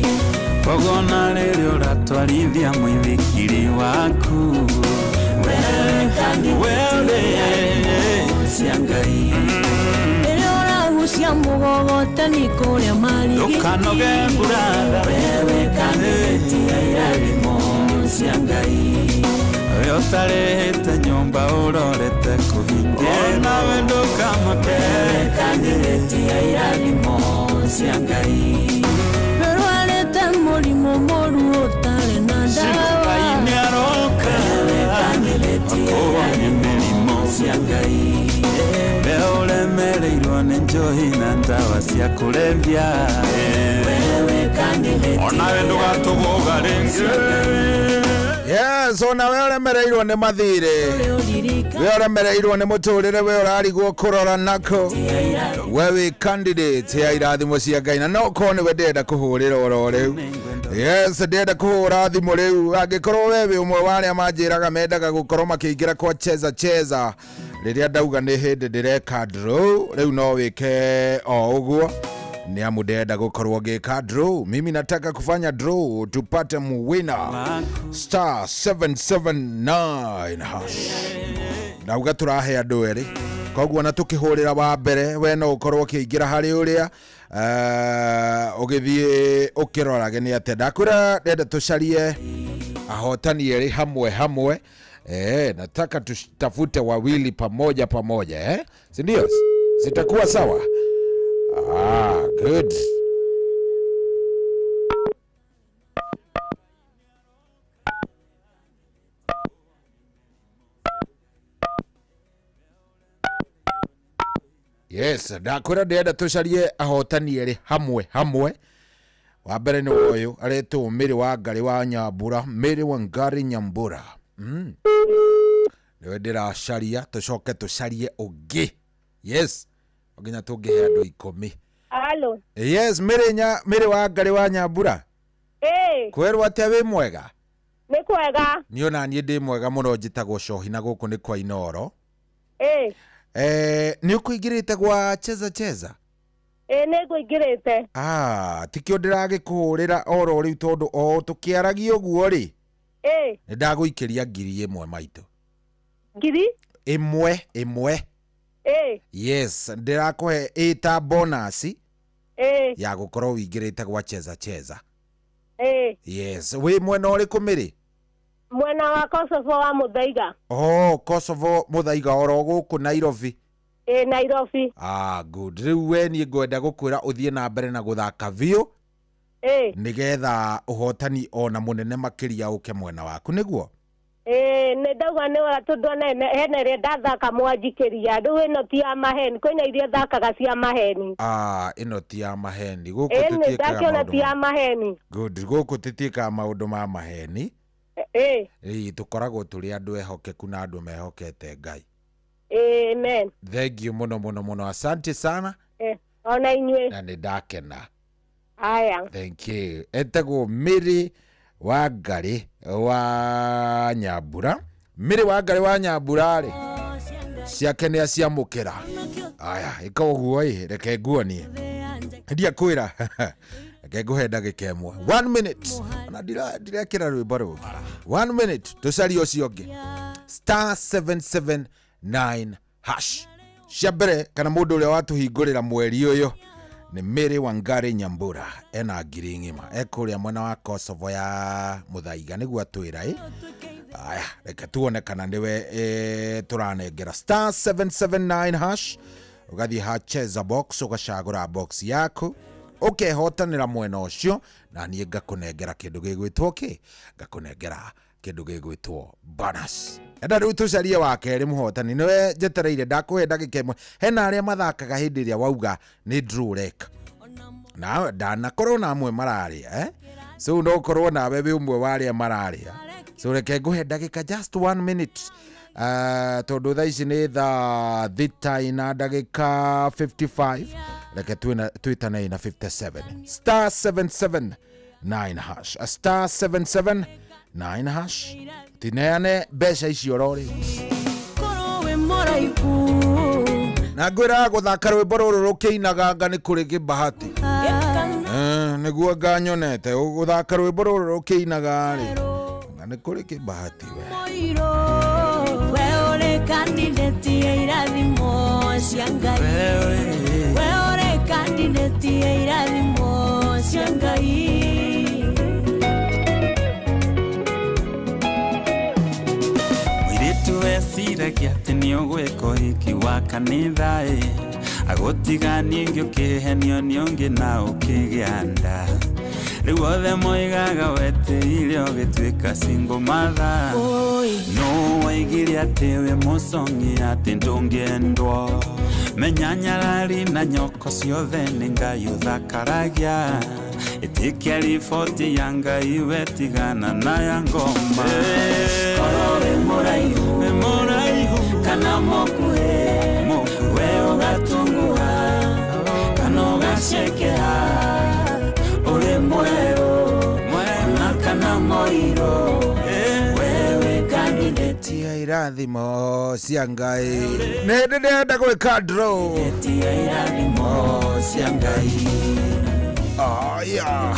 koguo na rĩrĩa ũratwarithia mũithikiri waku wewe candidate ya irathimo cia Ngai Rĩrĩa ũragucia mũgogoteni kũrĩa marigiti ndũkanoge mburatha wewe candidate ya irathimo cia Ngai we ũtarĩhĩte nyũmba ũrorete kũhingĩra nawe ndũkamake wewe candidate ya irathimo cia Ngai Wĩrwarĩte mũrimũ mũru ũtarĩ na ndawa Ngai nĩaroka wewe candidate ya irathimo cia Ngai we ũremereirwo nĩ njohi na ndawa cia kũrebia wewe candidate onawe ndũgatũgũga rĩngĩ Yes, ona we ũremereirwo nĩ mathirĩ we ũremereirwo nĩ mũtũrĩre we ũrarigwo kũrora nako we wĩ candidate ya irathimo cia Ngai na no korwo nĩwe ndĩrenda kũhũrĩra oro rĩu yes ndĩrenda kũhũra thimũ rĩu angĩkorwo we wĩ ũmwe wa arĩa manjĩraga mendaga gũkorwo makĩingĩra kwa cheza cheza rĩrĩa ndauga nĩ hĩndĩ ndĩreka draw rĩu no wĩke o ũguo nĩ amu ndĩrenda gũkorwo ngĩka draw mimi nataka kufanya draw tupate muwina star 779 hash ndauga tũrahe andũ erĩ koguo na tũkĩhũrĩra wa mbere we no ũkorwo ũkĩingĩra harĩ ũrĩa ũgĩthiĩ ũkĩrorage nĩ atĩa ndakwĩra ndenda tũcarie ahotani erĩ hamwe hamwe nataka tutafute wawili pamoja pamoja si ndio zitakuwa sawa good yes ndakwĩra ndĩrenda tũcarie ahotani erĩ hamwe hamwe wa mbere nĩ ũyũ aretwo Mary wa Ngarĩ wa Nyambura Mary wa Ngarĩ Nyambura nĩwe ndĩracaria tũcoke tũcarie ũngĩ yes nginya tũngĩhe andũ ikũmi Halo. yes Mary nya Mary wa Ngarĩ wa Nyambura kwĩrwo atĩa wĩ mwega Nĩ kwega. niĩ ona niĩ ndĩ mwega mũno njĩtagwo Cohi na gũkũ nĩ kwa Inoro nĩ ũkũingĩrĩte gwa cheza cheza Nĩ ngũingĩrĩte. Tikĩo ndĩragĩkũhũrĩra oro rĩu tondũ o tũkĩaragia ũguo rĩ nĩ ndagũikĩria 1,000 maitũ Ngiri? ĩmwe yes ndĩrakũhe ĩta bonus ya gũkorwo ũingĩrĩte gwa cheza cheza yes wĩ mwena ũrĩkũ Mary Mwena wa Kosovo wa Muthaiga. Oh, Kosovo Muthaiga oro gũkũ Nairobi Nairobi. Good rĩu we niĩ ngwenda gũkwĩra ũthiĩ na mbere na gũthaka biũ nĩgetha ũhotani ona mũnene makĩria ũke mwena waku nĩguo Nĩ ndauga nĩ wega tondũ ona hena ĩrĩa ndathaka mwanjikĩria rĩu ĩno ti ya maheni kwĩna iria thakaga cia maheni ĩno ti ya maheni gũkũ nĩ tũtiĩkaga ndakĩona maũndũ ti ya maheni good gũkũ tũtiĩkaga maũndũ ma maheni tũkoragwo tũrĩ andũ ehokeku na andũ mehokete Ngai Amen thank you mũno mũno mũno asante sana ona inyuĩ na nĩ ndakena aya thank you etagwo Mary wa Ngarĩ wa Nyambura Mary wa Ngarĩ wa Nyambura rĩ ciake nĩ aciamũkĩra aya ĩka ũguo ĩ reke nguonie ndiakwĩra reke ngũhe ndagĩka ĩmwe 1 minute ona ndirekĩra rwĩmbo rũngĩ 1 minute tũcarie ũcio ũngĩ star 779 hash cia mbere kana mũndũ ũrĩa watũhingũrĩra mweri ũyũ Nĩ Mary Wangari Nyambura ena ngiri ng'ima ekũrĩa mwena wa Kosovo ya Muthaiga nĩguo atwĩra ĩ. Aya, reke tuone kana nĩwe tũranengera star 779 hash, ũgathiĩ ha cheza box, ũgacagũra box yaku, ũkehotanĩra mwena ũcio, na niĩ ngakũnengera kĩndũ gĩgwĩtwo kĩ, ngakũnengera kĩndũ gĩgwĩtwo bonus. Enda rĩu tũcarie wa kerĩ mũhotani nĩwe njetereire, ndakũhe ndagĩka ĩmwe. Hena arĩa mathakaga hĩndĩ ĩrĩa wauga nĩ draw reka, na ndanakorwo na amwe mararĩa, eh? So no ũkorwo nawe wĩ ũmwe wa arĩa mararĩa, so reke ngũhe ndagĩka just one minute, tondũ thaa ici nĩ thaa 6 na ndagĩka 55, reke twĩtanei na 57, star 779 hash, star 779 hash, tineane mbeca icio oro rĩu. Korwo wĩ mũraihu. Na ngwĩraga gũthaka rwĩmbo rũrũ rũkĩinaga nga nĩ kũrĩ kĩbahati. Nĩguo nganyonete gũthaka rwĩmbo rũrũ rũkĩinaga rĩ, nga nĩ kũrĩ kĩbahati we. Mũirũ we ũrĩ candidate ya irathimo cia Ngai, we ũrĩ candidate ya irathimo cia Ngai. Mũirĩtu weciragia atĩ nĩ ũgwĩka ũhiki wa kanitha ĩ, agũtiganĩrie ũkĩhenio nĩ ũngĩ na ũkĩgĩa nda, rĩu othe moigaga wetĩire ũgĩtuĩka single mother. No waigire atĩ wĩ mũcong'i, atĩ ndũngĩendwo, menya nyarari na nyoko ciothe nĩ Ngai ũthakaragia, ĩtĩkia riboti ya Ngai wetigana na ya ngoma. Korwo wĩ mũraihu, wĩ mũraihu kana mũkuhĩ, we ũgatunguha kana ũgacekeha, ũrĩ mwerũ na kana mũirũ, we wĩ candidate ya irathimo cia Ngai. Nĩ hĩndĩ ndĩrenda gwĩka draw ya irathimo cia Ngai. Aya,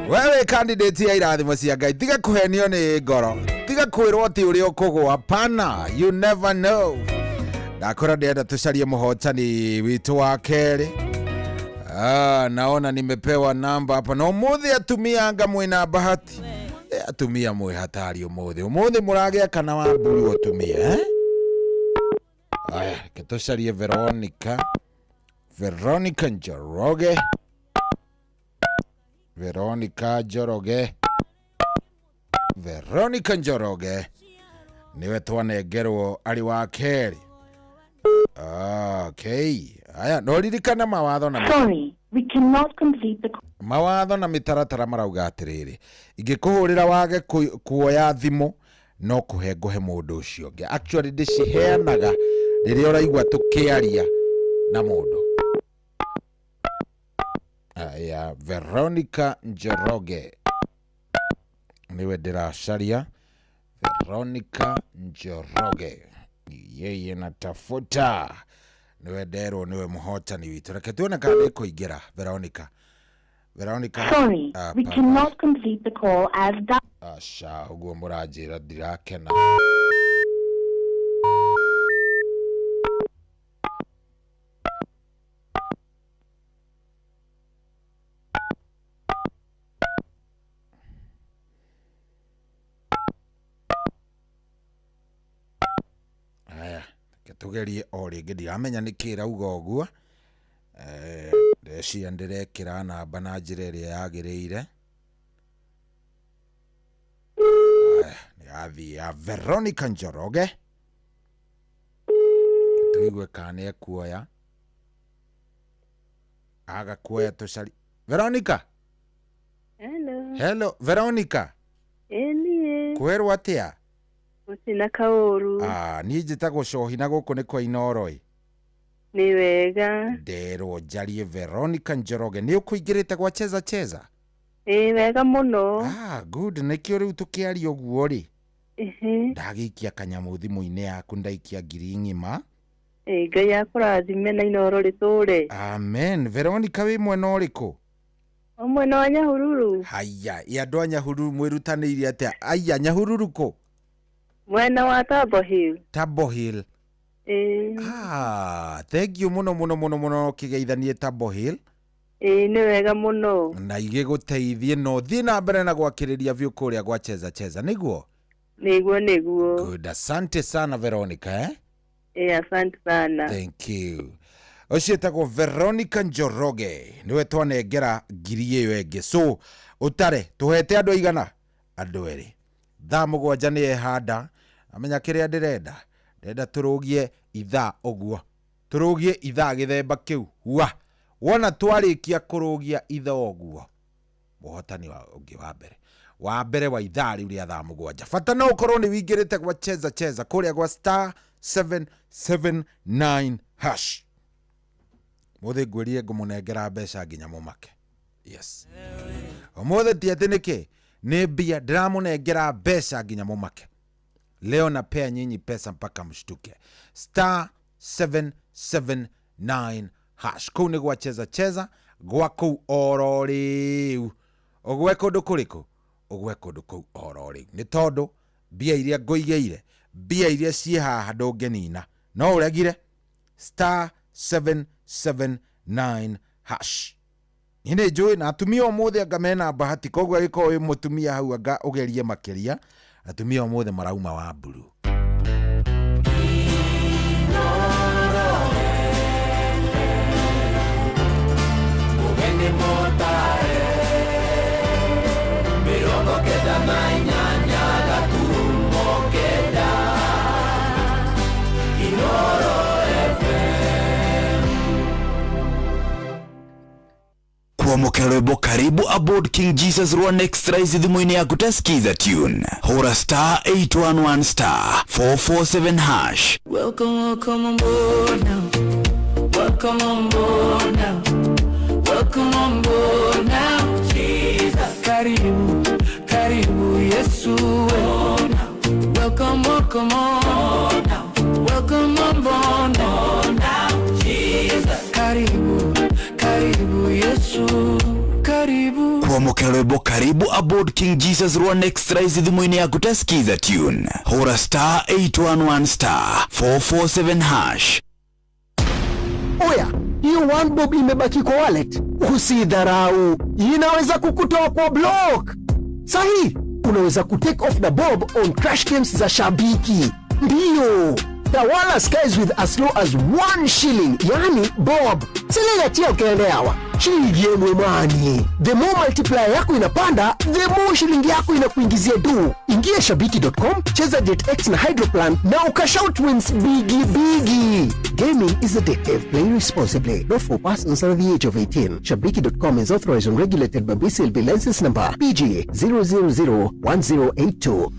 wewe candidate ya irathimo cia Ngai, tiga kũhenio nĩ ngoro, tiga kwĩrwo atĩ ũrĩa ũkũgũa pana, you never know. Ndakora ndĩrenda tũcarie mũhotani witũ wa kerĩ. Naona nimepewa namba hapa na ũmũthĩ atumia anga mwĩna bahati. Atumia mwĩ hatari ũmũthĩ, ũmũthĩ mũragĩa kana wa mburu atumia, eh? Aya, reke tũcarie Veronica, Veronica Njoroge, Veronica Njoroge, Veronica Njoroge niwe twanengerwo arĩ wa kerĩ. Okay, aya, no ririkana mawatho na Sorry, we cannot complete the mawatho na mĩtaratara marauga atĩrĩrĩ, ingĩkũhũrĩra wage kuoya thimũ no kũhe ngũhe mũndũ ũcio ũngĩ. Actually ndĩciheanaga rĩrĩa ũraigua tũkĩaria na mũndũ. Aya, Veronica Njoroge niwe ndĩracaria. Veronica Njoroge yeye natafuta, niwe nderwo niwe mũhotani witũ. Reke tuone kana nĩkũingĩra. Veronica, Veronica. Sorry, we Hapana. cannot complete the call as Aca, ũguo mũranjĩra ndirakena. Aya, reke tũgerie o rĩngĩ, ndiramenya nĩkĩ ĩrauga ũguo. Ndeciria ndĩrekĩra namba na njĩra ĩrĩa yagĩrĩire. Aya, nĩ yathiĩ ya Veronica Njoroge, tuigue kana nĩ ekuoya. Aga kuoya tũcari Veronica. Hello. Hello Veronica. Ĩ niĩ. Kwĩrwo atĩa? Gũtirĩ na kaũru. Niĩ njĩtagwo Cohi na gũkũ nĩ kwa Inooro ĩ. Nĩ wega. Nderwo njarie Veronica Njoroge, nĩ ũkũingĩrĩte gwa cheza cheza? Ĩ wega mũno. Good, nĩkĩo rĩu tũkĩaria ũguo rĩ. Ĩhĩ. Ndagĩikia kanyamũ thimũ-inĩ yaku, ndaikia ngiri ng'ima. Ĩ Ngai akũrathime na Inooro rĩtũre. Amen. Veronica wĩ mwena ũrĩkũ? O mwena wa Nyahururu. Haya, ĩ andũ a Nyahururu mwĩrutanĩirie atĩa? Aya, Nyahururu kũ? Mwena wa Tabo Hill. Tabo Hill. Ĩĩ. Ah, thank you muno muno muno muno ũkĩgeithanie Tabo Hill. Ĩĩ nĩ wega mũno. Na igĩgũteithie na ũthiĩ na mbere na gwakĩrĩria biũ kũrĩa gwa cheza cheza nĩguo? Nĩguo nĩguo. Good, asante sana Veronica eh? Ĩĩ asante sana. Thank you. Ũcio ĩtagwo Veronica Njoroge nĩwe twanengera ngiri ĩyo ĩngĩ, so ũtare tũhete andũ aigana? Andũ erĩ. Thaa 7 nĩ ehanda amenya kĩrĩa ndĩrenda, ndĩrenda tũrũgie ithaa ũguo, tũrũgie ithaa gĩthemba kĩu wa wona twarĩkia kũrũgia ithaa ũguo, mũhotani wa ũngĩ wa mbere wa mbere wa ithaa rĩu rĩa thaa 7, bata no ũkorwo nĩ wingĩrĩte gwa cheza cheza kũrĩa gwa star 779 hash. Mũthĩ ngwĩrire ngũmũnengera mbeca nginya mũmake. Yes, ũmũthĩ ti atĩ nĩkĩ nĩ mbia ndĩramũnengera mbeca nginya mũmake. Leo napea nyinyi pesa mpaka mshtuke. Star 779 hash, kũu nĩ gwa cheza cheza gwa kũu oro rĩu. Ũgwe kũndũ kũrĩkũ? Ũgwe kũndũ kũu oro rĩu, nĩ tondũ mbia iria ngũigĩire, mbia iria ciĩ haha ndũngĩnina, no ũregire. Star 779 hash. Niĩ nĩ njũĩ na atumia ũmũthĩ anga mena bahati, koguo angĩkorwo wĩ mũtumia hau anga ũgerie makĩria. Atumia ũmũthĩ marauma wa mburu. Ũgeni mũtare 98.9 Inoro FM. Kwamũkĩra rwĩmbo karibu aboard King Jesus rwa Next Rise thimũ-inĩ yaku ta skiza tune, hũra star 811 star 447 hash. Welcome, welcome on board now. Welcome on board now. Welcome on board now. Jesus. Karibu, karibu Yesu. Welcome, welcome on. Welcome on board now. Jesus. Karibu, karibu Yesu. Karibu. Kwamũkĩra rwĩmbo karibu aboard King Jesus rwa Next Rise thimũ-inĩ yaku ta skiza tune, hũra star 811 star 447 hash. Oya, hiyo one bob imebaki kwa wallet, usidharau, inaweza kukutoa kwa block. Sahi, unaweza kutake off the bob on crash games za Shabiki. Ndiyo, tawala skies with as low as 1 shilling, yani bob. Silingatia ukiendeawa shilingi yemwe mani. The more multiplier yako inapanda, the more shilingi yako inakuingizia do. Ingia shabiki.com, cheza JetX na Hydroplan na ukashout wins bigi bigi. Gaming is addictive. Play responsibly. Not for persons under the age of 18. Shabiki.com is authorized and regulated by BCLB license number PG 0001082.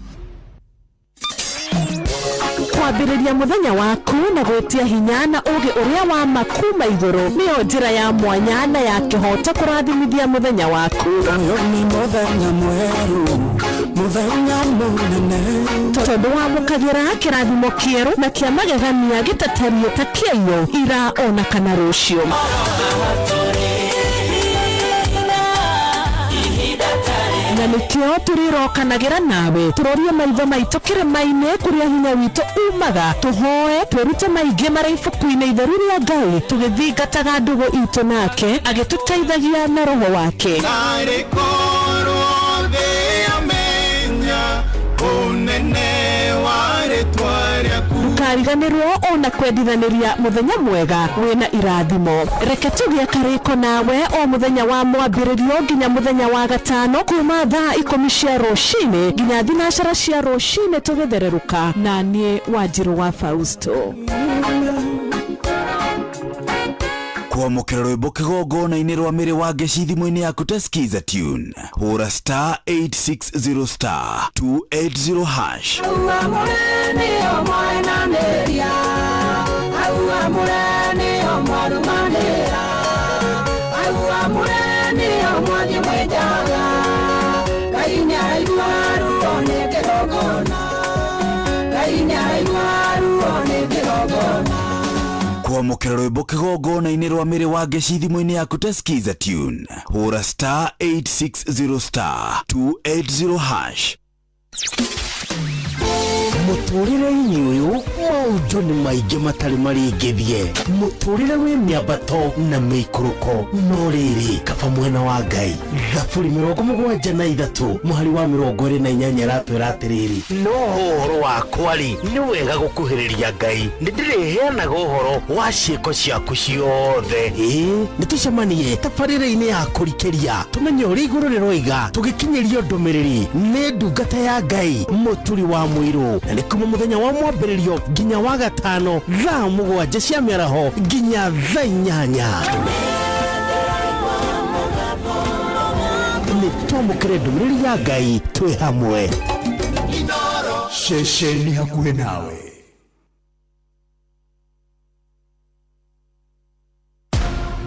Kwambĩrĩria mũthenya waku na gwĩtia hinya na ũgĩ ũrĩa wa ma kuma igũrũ nĩyo njĩra ya mwanya na ya kĩhoto kũrathimithia mũthenya waku. Nĩ mũthenya mwerũ, mũthenya mũnene. Tondũ wamũkagĩra kĩrathimo kĩerũ na kĩa magegania gĩtatariĩ ta kĩaiyo ira ona kana rũciũ. Na nĩkĩo tũrĩrokanagĩra nawe tũrorie maitho maitũ kĩrĩma-inĩ kũrĩa hinya witũ umaga, tũhoe twĩrute maingĩ marĩa ibuku-inĩ itheru rĩa Ngai, tũgĩthingataga ndũgũ itũ nake agĩtũteithagia na roho wake. Tarĩ korwo thĩ yamenya ũnene wa rĩtwa rĩaku. Ndũkariganĩrwo ona kwendithanĩria mũthenya mwega wĩna irathimo. Reke tũgĩe karĩko nawe o mũthenya wa mwambĩrĩrio nginya mũthenya wa gatano kuma thaa 10 cia rũcinĩ nginya 6 cia rũcinĩ tũgĩthererũka na niĩ Wanjirũ wa Fausto. Kwamũkĩra rwĩmbo kĩgongona-inĩ rwa mĩrĩ wa ngeci thimũ-inĩ yaku ta skiza tune, hũra star 860 star 280 hash. Amũre nĩo mwenanĩria, au amũre nĩo mwarumanĩra, au amũre nĩo mwathiĩ mwĩnjaga. Ngai nĩaraigua ruo nĩ kĩgongona, Ngai nĩaraigua ruo nĩ kĩgongona. Kwamũkĩra rwĩmbo kĩgongona-inĩ rwa mĩrĩ wa ngeci thimũ-inĩ yaku ta skiza tune, hũra star 860 star 280 hash. Mũtũrĩre-inĩ ũyũ maũndũ nĩ maingĩ matarĩ marĩngĩthie, mũtũrĩre wĩ mĩambato na mĩikũrũko, no rĩrĩ kaba mwena wa Ngai. Thaburi 73 mũhari wa 28 ĩratwĩra atĩrĩrĩ, no ũhoro wakwa-rĩ, nĩ wega gũkuhĩrĩria Ngai, nĩ ndĩrĩheanaga ũhoro wa ciĩko ciaku ciothe. Ĩĩ, nĩ tũcemanie tabarĩra-inĩ ya kũrikĩria tũmenye ũrĩa igũrũ rĩroiga, tũgĩkinyĩrio ndũmĩrĩri nĩ ndungata ya Ngai Mũturi wa Mũirũ, na nĩ kuma mũthenya wa mwambĩrĩrio nginya wa gatano thaa 7 cia mĩaraho nginya thaa 8. Nĩ twamũkĩre ndũmĩrĩri ya Ngai twĩ hamwe. Ceceni hakuhĩ nawe.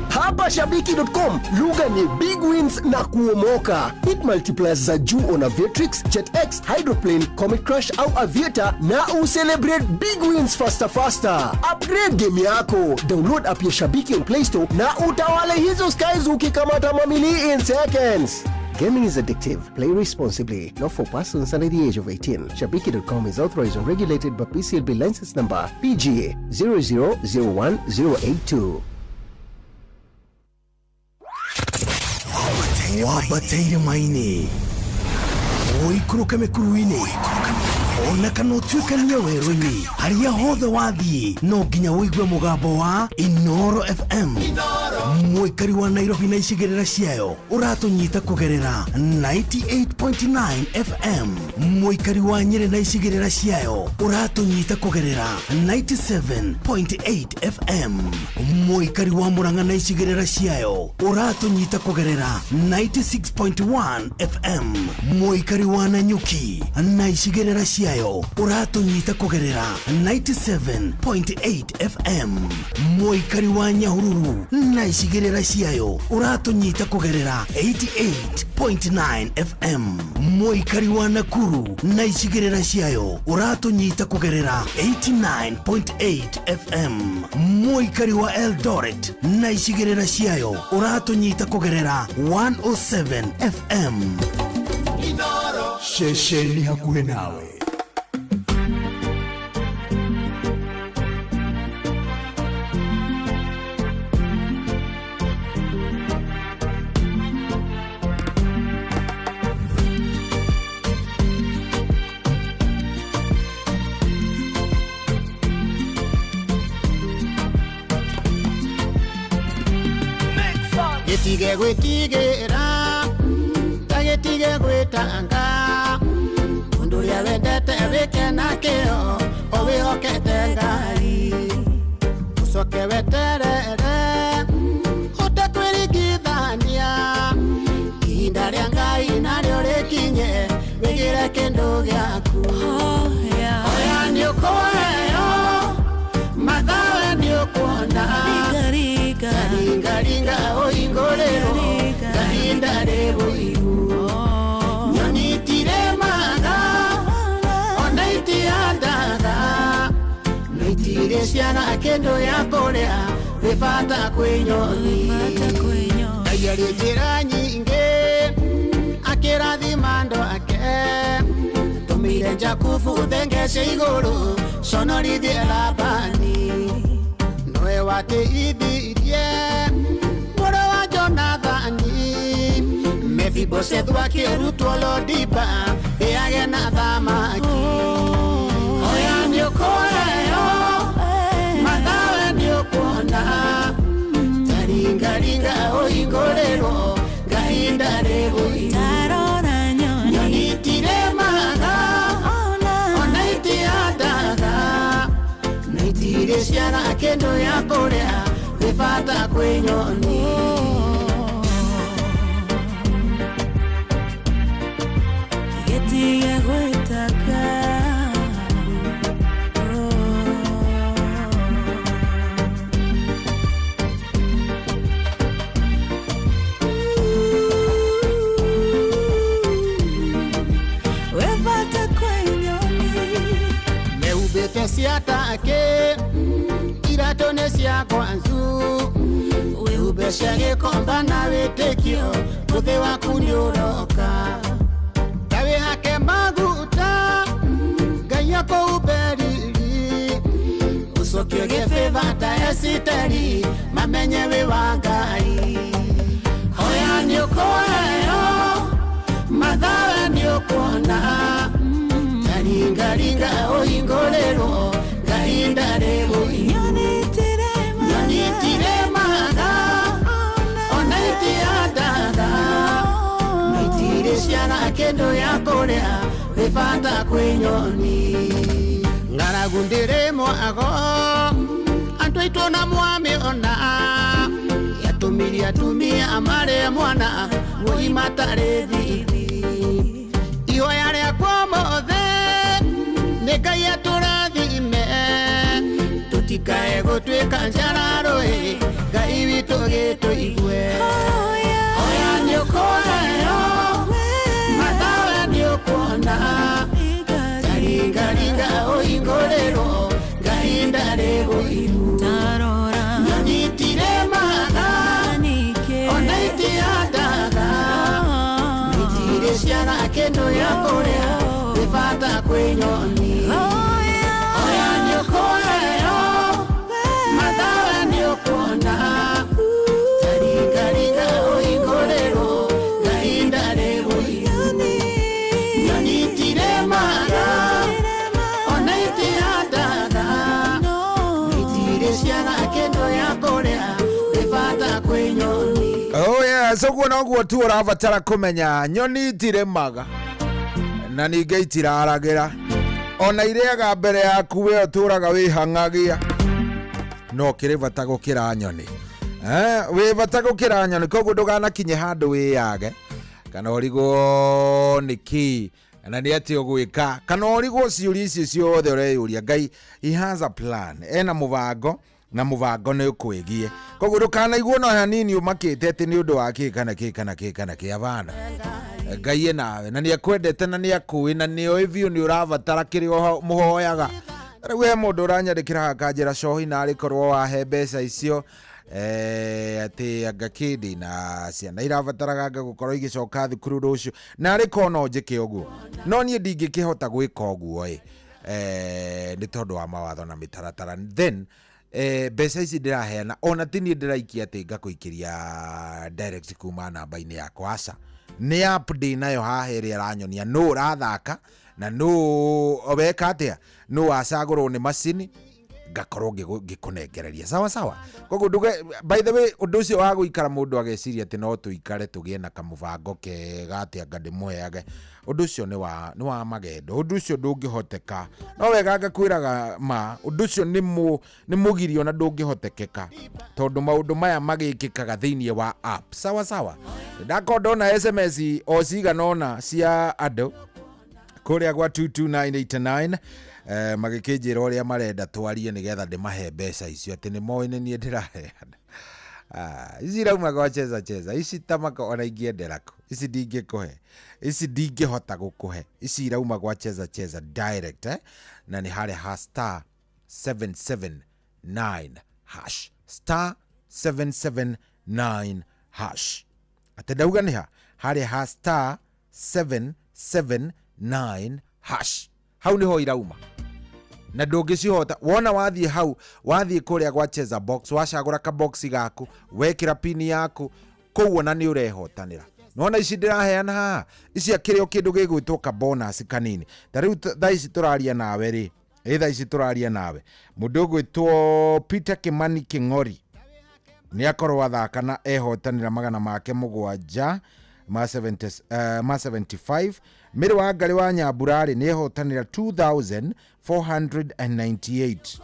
Hapa Shabiki.com lugha ni big wins na kuomoka. Hit multipliers za juu on Aviatrix, JetX, Hydroplane, Comet Crush au Aviator na ucelebrate big wins faster faster. Upgrade game yako. Download app ya Shabiki on Play Store na utawale hizo skies ukikamata mamili in seconds. Gaming is addictive. Play responsibly. Not for persons under the age of 18. Shabiki.com is authorized and regulated by PCLB license number PGA 0001082. Wambataire maini, ũikũrũke mĩkuru-inĩ, ona kana ũtuĩkanie werũ-inĩ, harĩa hothe wathiĩ no nginya ũigue mũgambo wa Inoro FM. Mũikari wa Nairobi na icigĩrĩra ciayo ũratũnyita kũgerera 98.9 FM. Mũikari wa Nyĩrĩ na icigĩrĩra ciayo ũratũnyita kũgerera 97.8 FM. Mũikari wa Murang'a na icigĩrĩra ciayo ũratũnyita kũgerera 96.1 FM. Mũikari wa Nanyuki na icigĩrĩra ciayo ũratũnyita kũgerera 97.8 FM. Mũikari wa Nyahururu na icigĩrĩra ciayo ũratũnyita kũgerera 88.9 FM. Mũikari wa Nakuru na icigĩrĩra ciayo ũratũnyita kũgerera 89.8 FM. Mũikari wa Eldoret na icigĩrĩra ciayo ũratũnyita kũgerera 107 FM. Ceceni hakuhĩ nawe. Gĩtige gwĩtigĩra, ta gĩtige gwĩtanga, ũndũ ũrĩa wendete wĩke na kĩo, o wĩhokete Ngai. Ũcoke weterere, ũtekwĩringithania, ihinda rĩa Ngai narĩo rĩkinye, wĩgĩre kĩndũ gĩaku. Oya nĩũkũheo, mathawe nĩũkuona, ringaringa ũhingũrĩrwo, kahinda rĩgũigu. Nyoni itirĩmaga, ona itihandaga, na itirĩ ciana kĩndũ gĩa kũrĩa, wĩ bata kwĩ nyoni. Ngai arĩ njĩra nyingĩ, akĩrathima andũ ake, tũmĩire Jakubu thenge cia igũrũ, conorithie Labani. Nowe wateithirie mũrũ wa Jonathani, Mefiboshethu akĩrutwo Lodiba, ĩage na thamaki. Oya nĩũkũheo, mathawe nĩũkuona, ta ringaringa ũhingũrĩrwo, ngahinda rĩgũigu. Nyoni itirĩmaga, ona itihandaga, na itirĩ ciana kĩndũ gĩa kũrĩa, wĩ bata kwĩ nyoni. Gĩtige gwĩtanga. Wĩ bata kwĩ nyoni. Mehumbĩte cia take, iratũ nĩ cia kwanzu, wĩhumbe cia gĩkomba na wĩtĩkio, mũthĩ waku nĩũroka. Ta wĩhake maguta, Ngai akũhumbe Ũcoke ũgĩbĩba ta Esiteri mamenye wĩ wa Ngai. Hoya nĩ ũkũheo, mathawe nĩ ũkuona, taringaringa ũhingũrĩrwo, Ngai ndarĩ ũiru. Nyoni itirĩmaga, ona itihandaga, no itirĩ ciara kĩndũ gĩa kũrĩa, wĩ bata kwĩ nyoni. Ng'aragu ndĩrĩ mwago, andũ aitũ na mwamĩona, yatũmirie atumia marĩ mwana woi matarĩ thithi. Ihoya rĩakwa ũmũthĩ nĩ Ngai atũrathime, tũtikae gũtuĩka njararũĩ, Ngai witũ gĩtũigue. Hoya nĩ ũkũheo, mathawe nĩ ũkuona, taringaringa ũhingũrĩrwo, Ngai ndarĩ ũiru. Nyoni itirĩmaga, ona itihandaga, no itirĩ ciara kĩndũ gĩa kũrĩa, wĩ bata kwĩ nyoni. Hoya nĩ ũkũheo, mathawe nĩ ũkuona, taringaringa ũhingũrĩrwo, Ngai ndarĩ ũiru. Nyoni itirĩmaga, ona itihandaga, no itirĩ ciara kĩndũ gĩa kũrĩa, wĩ bata kwĩ nyoni. Oh yes, ũguo noguo tu ũrabatara kũmenya nyoni itirĩmaga na ningĩ itiraragĩra ona irĩaga mbere yaku we ũtũraga wĩhang'agia no kĩrĩ bata gũkĩra nyoni. Eh, wĩ bata gũkĩra nyoni koguo ndũganakinye handũ wĩyage kana ũrigwo nĩ kĩ kana nĩ atĩ ũgwĩka kana ũrigwo ciũria icio ciothe ũreyũria. Ngai, he has a plan, ena mũbango na mũbango nĩ ũkwĩgiĩ, koguo ndũkanaiguo no hanini ũmakĩte atĩ nĩ ũndũ wa kĩ kana kĩ kana kĩ kana kĩ. Abana, Ngai e nawe na nĩ akwendete na nĩ akũĩ na nĩ oĩ biũ nĩ ũrabatara kĩrĩa mũhoyaga. Rĩu he mũndũ ũranyandĩkĩra haha akanjĩra cohi na arĩ korwo wahe mbeca icio, atĩ anga kĩndĩ na ciana irabataraga anga gũkorwo igĩcoka thukuru rũciũ na arĩ korwo no njĩke ũguo, no niĩ ndingĩkĩhota gwĩka ũguo ĩ, nĩ tondũ wa mawatho na mĩtaratara. Then mbeca ici ndĩraheana ona ti niĩ ndĩraikia atĩ ngakũikĩria direct kuma namba-inĩ yakwa, aca, nĩ app ndĩ nayo haha ĩrĩa ĩranyonia nũ ũrathaka na nũ weka atĩa, nũ wacagũrwo nĩ macini, ngakorwo ngĩkũnengereria sawa sawa. Koguo nduge, by the way, ũndũ ũcio wa gũikara mũndũ ageciria atĩ no tũikare tũgĩe na kamũbango kega atĩ anga ndĩmũheage, ũndũ ũcio nĩ wa magendo, ũndũ ũcio ndũngĩhoteka. No wega ngakwĩraga ma ũndũ ũcio nĩ mũgirio na ndũngĩhotekeka tondũ maũndũ maya magĩkĩkaga thĩinĩ wa app sawa sawa. Ndakorwo ndona SMS o cigana ũna cia andũ kũrĩa gwa 22989, magĩkĩnjĩra ũrĩa marenda twarie nĩgetha ndĩmahe mbeca icio atĩ nĩ moĩ nĩ niĩ ndĩraheana. Ah, ici irauma gwa Cheza Cheza ici tamaka ona ingĩendera kũ ici ndingĩkũhe, ici ndingĩhota gũkũhe, ici irauma gwa Cheza Cheza direct, na nĩ harĩa ha star 779 hash, star 779 hash. Atĩ ndauga nĩ ha harĩa ha star 779 hash, hau niho irauma na ndũngĩcihota. Wona wathiĩ hau, wathiĩ kũrĩa gwa Cheza Box, wacagũra kaboxi gaku, wekĩra pini yaku kũu, ona nĩ ũrehotanĩra. Nona ici ndĩraheana haha, ici akĩrĩ o kĩndũ gĩgwĩtwo ka bonus kanini. Ta rĩu thaa ici tũraria nawe rĩ, ĩ thaa ici tũraria nawe, mũndũ ũgwĩtwo Peter Kimani Kĩng'ori nĩ akorwo athaka na ehotanĩra 700 ma 70, ma 75. Mĩrĩ wa Ngarĩ wa Nyambura-rĩ nĩ ehotanĩra 2498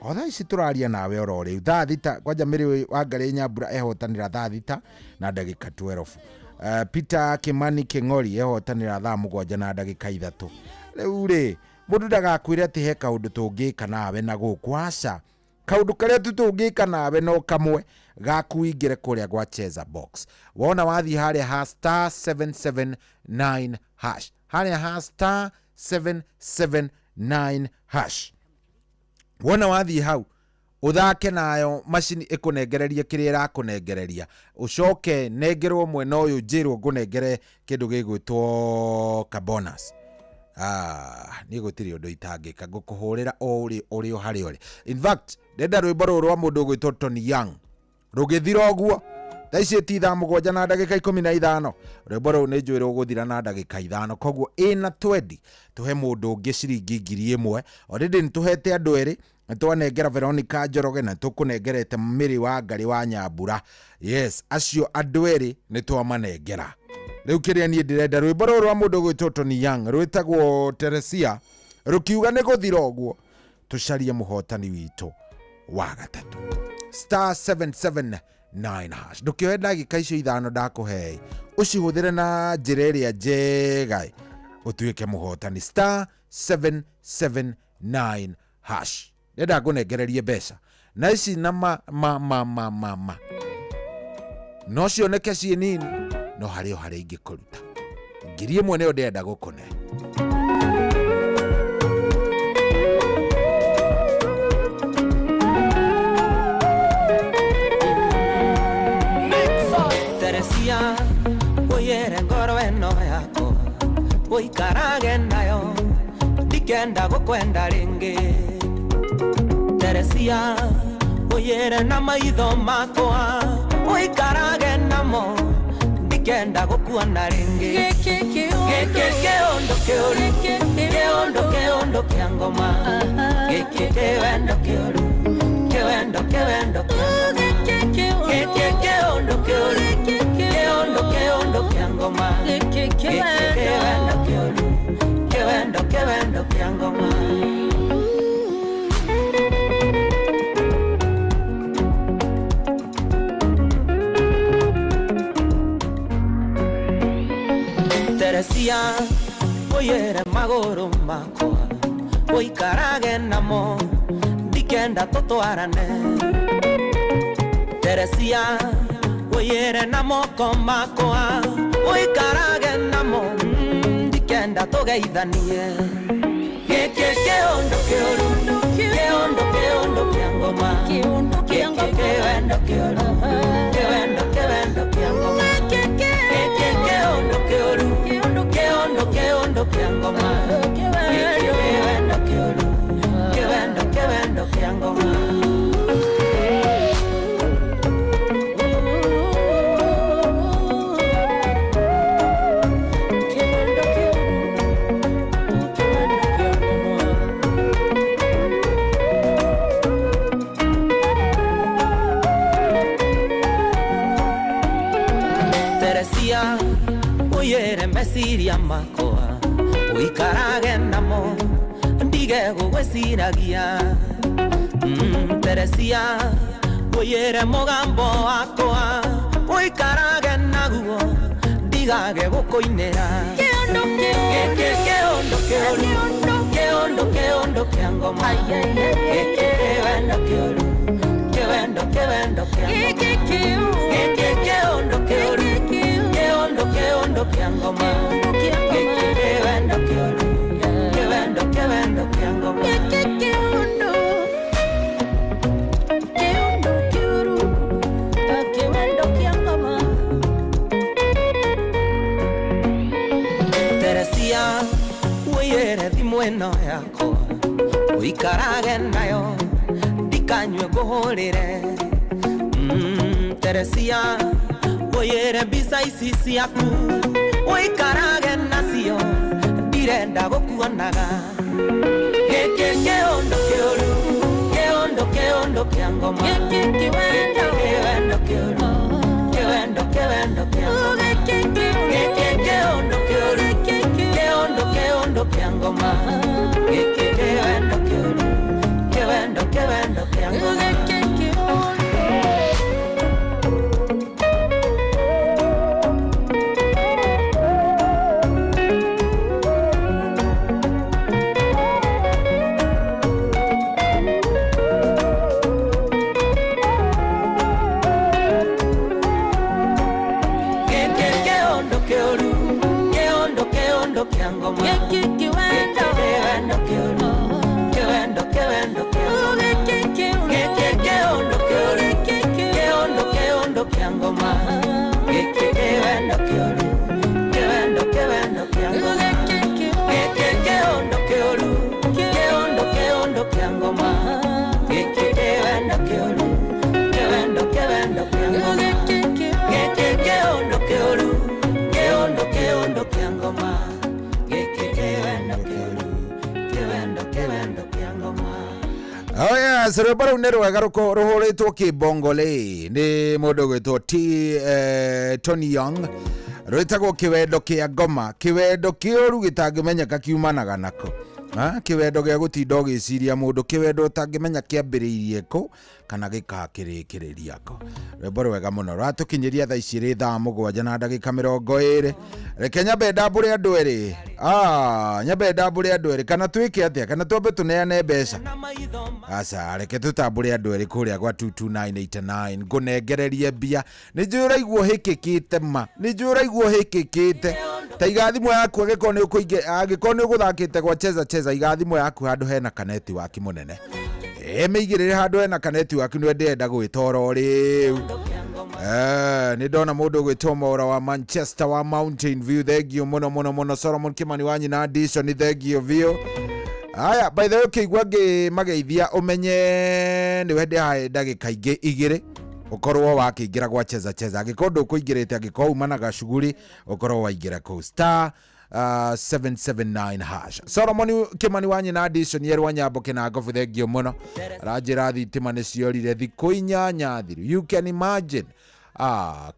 o thaa ici tũraria nawe oro rĩu thaa 6. Kwanja Mĩrĩ wa Ngarĩ Nyambura ehotanĩra thaa 6 na ndagĩka 12. Peter Kimani Kĩng'ori ehotanĩra thaa 7 na ndagĩka 3. Rĩu rĩ, mũndũ ndagakwĩre atĩ he kaũndũ tũngĩka nawe na gũkũ, aca. Kaũndũ karĩa tu tũngĩka nawe no kamwe gaku, ingĩre kũrĩa gwa Cheza Box. Wona wathiĩ harĩa ha star 779 hash, harĩa ha star 779 hash, wona wathiĩ hau ũthake nayo macini ĩkũnengererie kĩrĩa ĩrakũnengereria, ũcoke nengerwo mwena ũyũ njĩrwo ngũnengere kĩndũ gĩgwĩtwo kabonus. Niĩ gũtirĩ ũndũ itangĩka, ngũkũhũrĩra o ũrĩ ũrĩ o harĩa ũrĩ. In fact, ndenda rwĩmbo rũrũ rwa mũndũ ũgwĩtwo Tony Young rũgĩthira ũguo thaa ici ti thaa 7 na ndagĩka 15. Rwĩmbo rũu nĩ njũĩ rũgũthira na ndagĩka 5, koguo ĩna twendi tũhe mũndũ ũngĩ ciringi 1000. Already nĩ tũhete andũ erĩ, nĩ twanengera Veronica Njoroge na tũkũnengerete Mĩrĩ wa Ngarĩ wa Nyambura. Yes, acio andũ erĩ nĩ twamanengera. Rĩu kĩrĩa niĩ ndĩrenda, rwĩmbo rũrũ rwa mũndũ ũgwĩtwo Tony Young rwĩtagwo Teresia, rũkiuga nĩ gũthira ũguo, tũcarie mũhotani witũ wa gatatũ. Star 779 hash. Ndũkĩoe ndagĩka icio 5 ndakũhe, ũcihũthĩre na njĩra ĩrĩa njega ũtuĩke mũhotani. Star 779 hash. Ndenda ngũnengererie mbeca na ici na ma ma ma ma ma ma no cioneke ciĩ nini, no harĩ o harĩa ingĩkũruta 1000 nĩyo ndĩrenda gũkũne. Teresia, ũiyĩre ngoro ĩno yakwa, ũikarage nayo, ndikenda gũkwenda rĩngĩ. Teresia, ũiyĩre na maitho makwa, ũikarage namo, ndikenda gũkuona rĩngĩ. Gĩkĩ kĩũndũ kĩũru, kĩũndũ kĩũndũ kĩa ngoma, gĩkĩ kĩwendo kĩũru, kĩwendo kĩwendo kĩa ngoma, gĩkĩ kĩũndũ kĩũru, kĩũndũ kĩũndũ kĩa ngoma, gĩkĩ kĩwendo kĩũru, kĩwendo kĩwendo kĩa ngoma. Teresia, ũiyĩre magũrũ makwa, ũikarage namo, ndikenda tũtwarane. Teresia, ũiyĩre na moko makwa, ũikarage namo, ndikenda tũgeithanie. Gĩkĩ kĩũndũ kĩũru, kĩũndũ kĩũndũ kĩa ngoma, gĩkĩ kĩwendo kĩũru, kĩwendo kĩwendo kĩa ngoma, gĩkĩ kĩũndũ kĩũru, kĩũndũ kĩũndũ kĩa ngoma, gĩkĩ kĩwendo kĩũru, kĩwendo kĩwendo kĩa ngoma. Teresia, ũiyĩre meciria makwa, ũikarage namo, ndige gũgwĩciragia. Teresia, ũiyĩre mũgambo wakwa, ũikarage naguo, ndigage gũkũinĩra. Gĩkĩ kĩũndũ kĩũru, kĩũndũ kĩũndũ kĩa ngoma, gĩkĩ kĩwendo kĩũru, kĩwendo kĩwendo kĩa ngoma, gĩkĩ kĩũndũ kĩũru, kĩũndũ kĩũndũ kĩa ngoma, gĩkĩ kĩwendo kĩũru, kĩwendo kĩwendo kĩa ngoma. Gĩkĩ kĩũndũ kĩũndũ kĩũru, kĩwendo kĩa ngoma. Teresia, ũiyĩre thimũ ĩno yakwa, ũikarage nayo, ndikanyue ngũhũrĩre. Teresia, ũiyĩre mbica ici ciaku, ũikarage nacio, ndirenda gũkuonaga. Gĩkĩ kĩũndũ kĩũru, kĩũndũ kĩũndũ kĩa ngoma, gĩkĩ kĩwendo kĩũru, kĩwendo kĩwendo kĩa ngoma, gĩkĩ kĩũndũ kĩũru, kĩũndũ kĩũndũ kĩa ngoma, gĩkĩ kĩwendo kĩũru, kĩwendo kĩwendo kĩa ngoma. Yes, rwĩmbo rũu nĩ rwega rũhũrĩtwo kĩbongole nĩ mũndũ ũgwĩtwo T Tony Young, rwĩtagwo kĩwendo kĩa ngoma, kĩwendo kĩũru gĩtangĩmenyeka kiumanaga nako. Ha? Kĩwendo gĩa gũtinda ũgĩciria mũndũ, kĩwendo ũtangĩmenya kĩambĩrĩirie kũ kana gĩkakĩrĩkĩrĩria kũ. Rwĩmbo rwega mũno rwatũkinyĩria thaa ici rĩ thaa 7 na ndagĩka 20. Reke nyambe ndambũre andũ erĩ. Nyambe ndambũre andũ erĩ, kana twĩke atĩa, kana twambe tũneane mbeca? Aca, reke tũtambũre andũ erĩ kũrĩa gwa 22989 ngũnengererie mbia. Nĩ njũĩ ũraigua ũhĩkĩkĩte ma, nĩ njũĩ ũraigua ũhĩkĩkĩte. Ta iga thimũ yaku angĩkorwo nĩ ũkũingĩ, angĩkorwo nĩ ũgũthakĩte gwa cheza cheza, iga thimũ yaku handũ hena ka network mũnene. Mĩigĩrĩre handũ hena ka network, nĩwe ndĩrenda gwĩta oro rĩu. Nĩ ndona mũndũ ũgwĩtwo Mwaura wa Manchester wa Mountain View, thengio mũno mũno mũno. Solomon Kimani wa nyina Dishon, thengio biũ. Aya, by the way, ũkĩigua ngĩmageithia ũmenye nĩwe ndĩhae ndagĩka ingĩ igĩrĩ ũkorwo wakĩingĩra gwa cheza cheza. Angĩkorwo ndũkũingĩrĩte, angĩkorwo uma na gacuguri, ũkorwo waingĩra kũu star 779 hash. Solomon Kimani wa nyina Dishon yerwa Nyambo Kĩnangobu, thengio mũno. Aranjĩra thitima nĩ ciorire thikũ 8 thiru, you can imagine.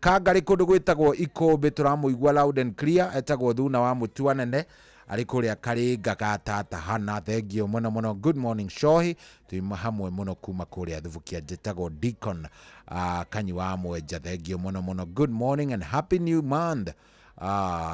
Kangarĩ kũndũ gwĩtagwo Ikũmbĩ, tũramũigua loud and clear, etagwo Thuna wa Mũtuanene, arĩ kũrĩa Karinga ga tata Hana, thengio mũno mũno. Good morning Shohi, twĩ hamwe mũno kuma kũrĩa Thubukia. Njĩtagwo Deacon Kanyi wa Mwenja, thengio mũno mũno. Good morning and happy new month.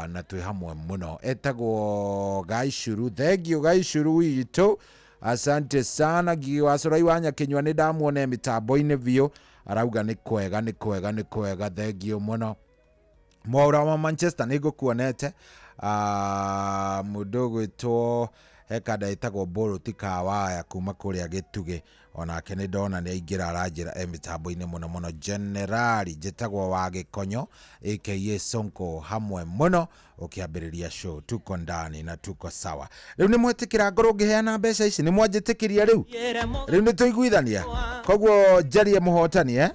Na twĩ hamwe mũno. Etagwo Gaicuru, thengio Gaicuru witũ, asante sana. Ngigi wa Corai wa Nyakinyua nĩ ndamuona mĩtambo-inĩ biũ, arauga nĩ kwega nĩ kwega nĩ kwega, thengio mũno. Mwaura wa Manchester nĩ ngũkuonete. Mũndũ ũgwĩtwo hekanda ĩtagwo Boroti Kawaya kuma kũrĩa Gĩtugĩ, onake nĩ ndona nĩ aingĩra, aranjĩra e mĩtambo-inĩ mũno mũno. Generali njĩtagwo wa Gĩkonyo aka Sonko, hamwe mũno ũkĩambĩrĩria show, tuko ndani na tuko sawa. Rĩu nĩ mwetĩkĩra ngorwo ngĩheana mbeca ici? Nĩ mwanjĩtĩkĩria rĩu? Rĩu nĩ tũiguithania? Koguo njarie mũhotani?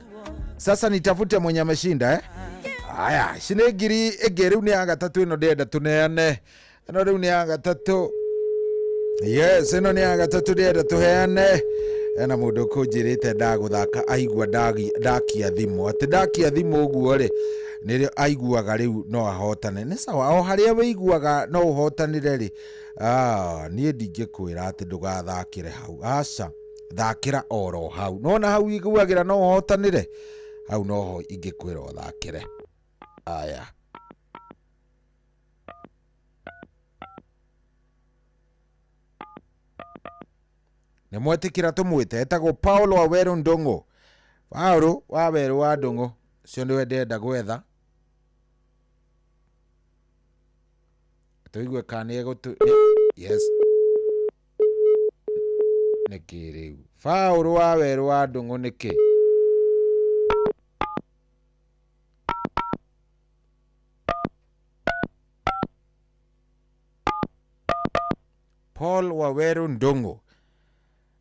Sasa nitafute mwenye ameshinda? Aya, ici nĩ ngiri ĩngĩ, rĩu nĩ ya gatatũ ĩno ndĩrenda tũneane. Ĩno rĩu nĩ ya gatatũ. Yes, ĩno nĩ ya gatatũ ndĩrenda tũheane. Ena mũndũ ũkũnjĩrĩte ndagũthaka aigua ndakia thimũ, atĩ ndakia thimũ ũguo rĩ, nĩrĩo aiguaga rĩu no ahotane. Nĩ sawa, o harĩa wĩiguaga no ũhotanĩre rĩ, niĩ ndingĩkwĩra atĩ ndũgathakĩre hau. Aca, thakĩra oro hau. Nona hau iguagĩra no ũhotanĩre, hau noho ingĩkwĩra ũthakĩre. Aya. Nĩ mwetĩkĩra tũmwĩte, etagwo Paulo Waweru Ndung'u. Paulo Waweru wa Ndung'u, ũcio nĩwe ndĩrenda gwetha. Tũigue kana nĩ egũtũ-, yes. Nĩkĩ rĩu? Paulo Waweru wa Ndung'u nĩkĩ? Paul Waweru Ndung'u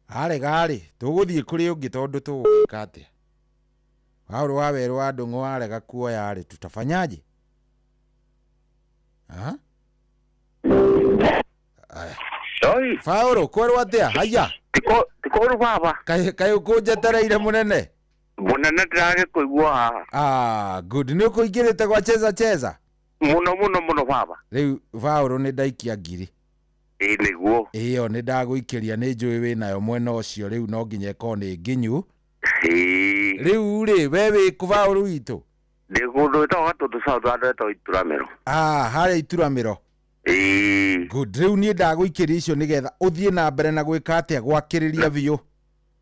arega rĩ, tũgũthiĩ kũrĩ ũngĩ tondũ tũgũgĩka atĩa? Paul Waweru wa Ndung'u arega kuoya rĩ, tutafanyaje? Aha. Aya. Oi. Paul, kwerwo atĩa? Haya. Tikoru baba. Kaĩ ũkũnjetereire mũnene? Mũnene ndĩragĩkũigua haha. Good. Nĩ ũkũingĩrĩte gwa cheza cheza? Mũno mũno mũno baba. Rĩu Paul nĩ ndaikia ngiri. Ĩĩ nĩguo. Ĩyo nĩ ndagũikĩria, nĩ njũĩ wĩnayo mwena ũcio, rĩu no nginya ĩkorwo nĩ nginyu. Ĩĩ. Rĩu rĩ, we wĩ kũ Paul witũ? Ndĩ kũndũ gwĩtagwo Gatũndũ South, handũ hetagwo Ituramĩro. Harĩa Ituramĩro. Ĩĩ. Good. Rĩu niĩ ndagũikĩria icio nĩgetha ũthiĩ na mbere na gwĩka atĩa, gwakĩrĩria biũ.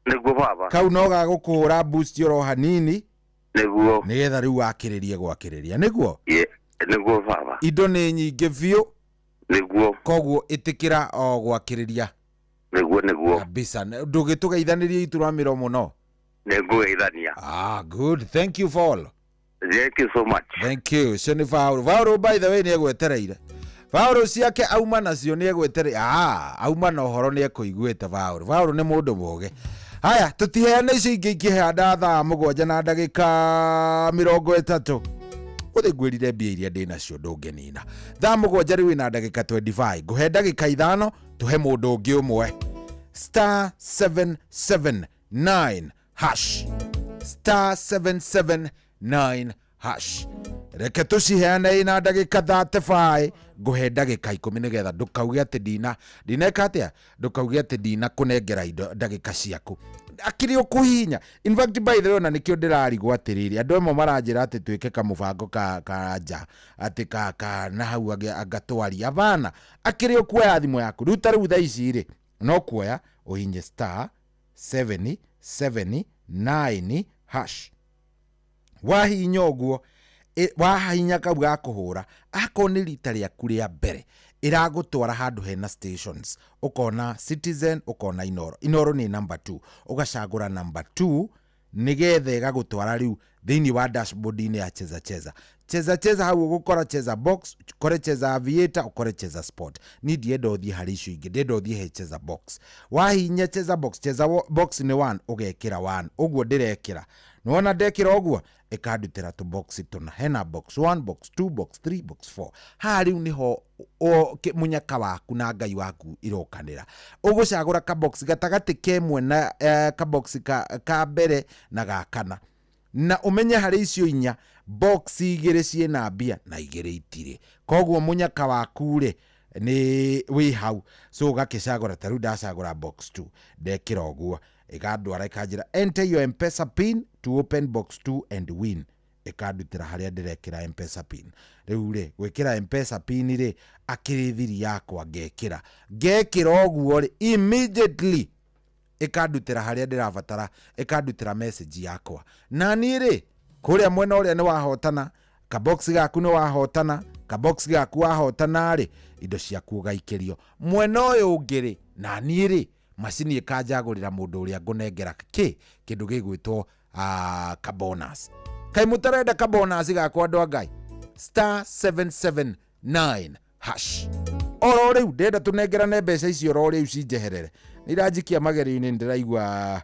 Nĩguo baba. Kau no gagũkũhũra boost oro hanini. Nĩguo. Nĩgetha rĩu wakĩrĩrie gwakĩrĩria. Nĩguo? Ye, nĩguo baba. Indo nĩ nyingĩ biũ. Nĩguo. Koguo ĩtĩkĩra o gwakĩrĩria. Nĩguo, nĩguo. Kabisa. Ndũgĩtũgeithanĩrie Ituramĩro mũno. Nĩngũgeithania. Good. Thank you Paul. Thank you so much. Thank you. Ũcio nĩ Paul. Paul by the way nĩ egwetereire. Paul ciake auma nacio nĩ egwetereire. Auma na ũhoro nĩ ekũiguĩte Paul. Paul nĩ mũndũ mũũgĩ. Haya, tũtiheane icio ingĩ ingĩhanda thaa 7 na ndagĩka 30. Ũthĩ ngwĩrire mbia iria ndĩ nacio ndũngĩnina. Thaa 7 rĩu ĩna ndagĩka 25. Ngũhe ndagĩka 5 tũhe mũndũ ũngĩ ũmwe. Star 779 779 hash, star 779 hash. Reke tũciheane ina ndagĩka 35, ngũhe ndagĩka 10 nĩgetha ndũkauge atĩ ndina ndineka atĩa, ndũkauge atĩ ndina kũnengera indo ndagĩka ciaku akĩrĩ ũkũhihinya. In fact, by the way, ona nĩkĩo ndĩrarigwo atĩrĩrĩ, andũ amwe maranjĩra atĩ twĩke kamũbango ka nja atĩ ka na hau angatwaria bana akĩrĩ ũkuoya thimũ yaku rĩu ta rĩu thaa ici rĩ, no kuoya ũhinye star 779 hash. Wahihinya ũguo, wahihinya kau ga kũhũra, akorwo nĩ rita rĩaku rĩa mbere, ĩragũtwara handũ hena stations, ũkona Citizen, ũkona Inoro. Inoro nĩ number 2, ũgacagũra number 2 nĩgetha ĩgagũtwara rĩu thĩinĩ wa dashboard-inĩ ya Cheza Cheza. Cheza Cheza hau ũgũkora Cheza Box, ũkore Cheza Aviator, ũkore Cheza Sport. Niĩ ndienda ũthiĩ harĩ icio ingĩ, ndĩrenda ũthiĩ he Cheza Box. Wahihinya Cheza Box, Cheza Box nĩ 1, ũgekĩra 1 ũguo ndĩrekĩra. Nĩwona ndekĩra ũguo, ĩkandutĩra tũ box tũna, hena box 1, box 2, box 3, box 4. Haha rĩu nĩho mũnyaka waku na Ngai waku irokanĩra. Ũgũcagũra kabox gatagatĩ kemwe na kabox ka mbere na ga kana, na ũmenye harĩ icio inya box igĩrĩ ciĩna mbia na igĩrĩ itirĩ, koguo mũnyaka waku rĩ nĩ wĩ hau. So ũgakĩcagũra, ta rĩu ndacagũra box 2, ndekĩra ũguo ĩkandwara ĩkanjĩra enter your M-Pesa pin to open box 2 and win. Ĩkandutĩra harĩa ndĩrekĩra M-Pesa pin. Rĩu rĩ, gwĩkĩra M-Pesa pin rĩ, akĩrĩ thiri yakwa, ngekĩra ngekĩra ũguo rĩ, immediately ĩkandutĩra harĩa ndĩrabatara, ĩkandutĩra message yakwa. Na niĩ rĩ, kũrĩa mwena ũrĩa nĩ wahotana kabox gaku, nĩ wahotana kabox gaku, wahotana rĩ, indo ciaku ũgaikĩrio mwena ũyũ ũngĩ rĩ. Na niĩ rĩ, macini ĩkanjagũrĩra mũndũ ũrĩa ngũnengera kĩ kĩndũ gĩgwĩtwo kabonus. Kaĩ mũtarenda kabonus gakwa, andũ a Ngai? Star 779 hash oro rĩu ndĩrenda tũnengerane mbeca icio oro rĩu cinjeherere, nĩ iranjikia magerio-inĩ, ndĩraigua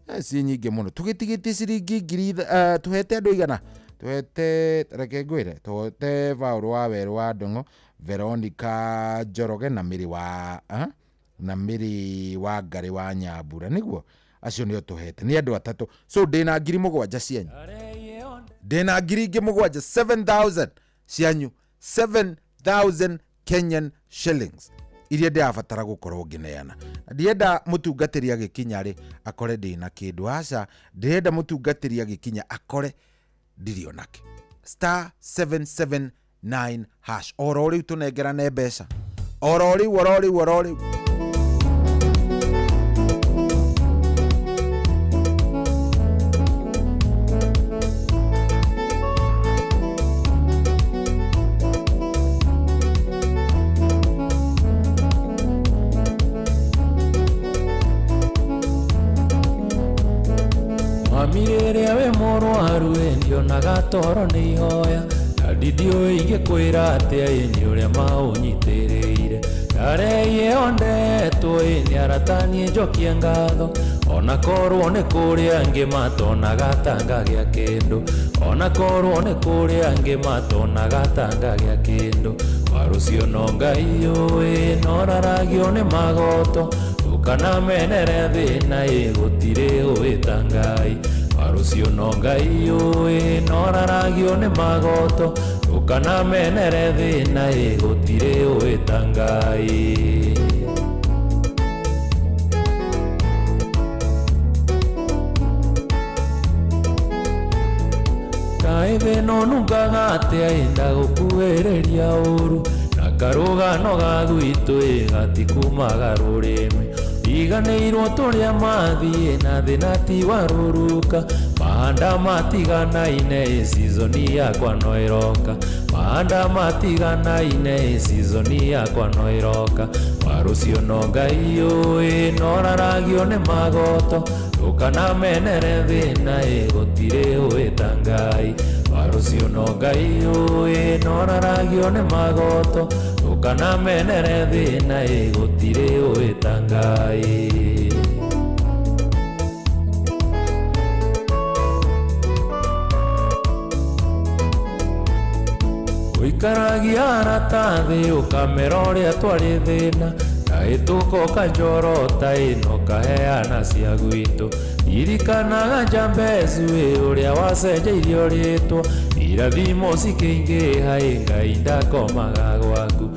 ciĩ nyingĩ mũno. Tũgĩtigĩtie ciringi ngiri tũhete andũ igana, tũhete, reke ngwĩre, tũhete Paũlũ wa Werũ wa Ndong'o, Veronica Njoroge na Mĩrĩ wa na Mĩrĩ wa Ngarĩ wa Nyambura, nĩguo acio nĩo tũhete, nĩ andũ atatũ. So ndĩna 7,000 cianyu, ndĩna ngiri ingĩ mũgwanja, 7000 cianyu, 7000 Kenyan shillings iria ndĩrabatara gũkorwo ngĩneana. Na ndienda mũtungatĩri agĩkinya rĩ akore ndĩna kĩndũ, aca, ndĩrenda mũtungatĩri agĩkinya akore ndirĩ onake. Star 779 hash oro rĩu tũnengerane mbeca oro rĩu, oro rĩu, oro rĩu. Mami rĩrĩa wĩ mũrwaru ĩ ndionaga toro nĩ ihoya, na ndindiũĩ ingĩkwĩra atĩa ĩ nĩ ũrĩa maũnyitĩrĩire. Ndarĩie ondetwo ĩ nĩ arata niĩ njokie ngatho, ona korwo nĩ kũrĩ angĩ matonaga ta ngagĩa kĩndũ, ona korwo nĩ kũrĩ angĩ matonaga ta ngagĩa kĩndũ. Warũcio no Ngai ũĩ noraragio nĩ magoto, ũkanamenere thĩna ĩ gũtirĩ ũĩ ta Ngai. Warũcio no Ngai ũĩ noraragio nĩ magoto, ũkanamenere thĩna ĩ gũtirĩ ũĩ ta Ngai. Kaĩ thĩna ũnungaga atĩa ĩ ndagũkuhĩrĩria ũru, na karũgano ga gwitũ ĩ gatikumaga rũrĩmĩ. Ndiganĩirwo tũrĩa mathiĩ na thĩna ti wa rũruka, mahanda matiganaine ĩ season yakwa no ĩroka, mahanda matiganaine ĩ season yakwa no ĩroka. Warũcio no Ngai ũĩ noraragio nĩ magoto, ndũkanamenere thĩna ĩ gũtirĩ ũĩ ta Ngai. Warũcio no Ngai ũĩ noraragio nĩ magoto, ndũkanamenere thĩna ĩ gũtirĩ ũĩ ta Ngai. Ũikaragia arata thĩ ũkamera ũrĩa twarĩ thĩna, kaĩ tũkoka njorota ĩno kaheana cia gwitũ. Ririkanaga Jambezu ĩ ũrĩa wacenjeirio rĩtwa. Irathimo cikĩingĩha ĩ Ngai ndakomaga gwaku.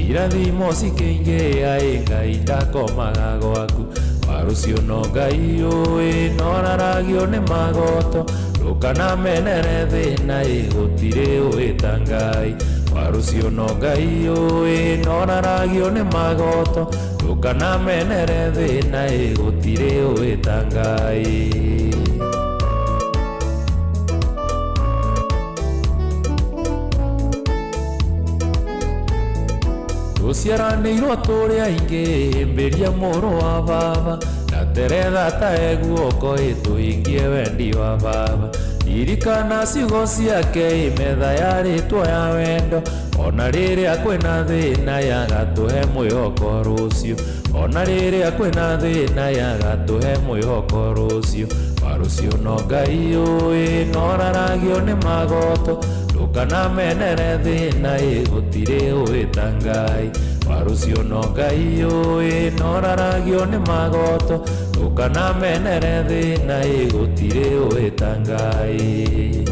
Irathimo cikĩingĩha ĩ Ngai ndakomaga gwaku. Warũcio no Ngai ũĩ noraragio nĩ magoto. Ndũkanamenere thĩna ĩ gũtirĩ ũĩ ta Ngai. Warũcio no Ngai ũĩ noraragio nĩ magoto. Ndũkanamenere thĩna ĩ gũtirĩ ũĩ ta Ngai. Tũciaranĩirwo tũrĩ aingĩ mbĩria mũrũ wa baba na teretha ta eguoko ĩtũhingie wendi wa baba. Ririkana ciugo ciake ĩ metha yarĩtwo ya wendo ona rĩrĩa kwĩna thĩna yagatũhe mwĩhoko rũciũ. Ona rĩrĩa kwĩna thĩna yagatũhe mwĩhoko rũciũ. Warũciũ no Ngai ũĩ noraragio nĩ magoto. Ndũkanamenere thĩna ĩ gũtirĩ ũĩ ta Ngai. Warũciũ no Ngai ũĩ noraragio nĩ magoto. Ndũkanamenere thĩna ĩ gũtirĩ ũĩ ta Ngai.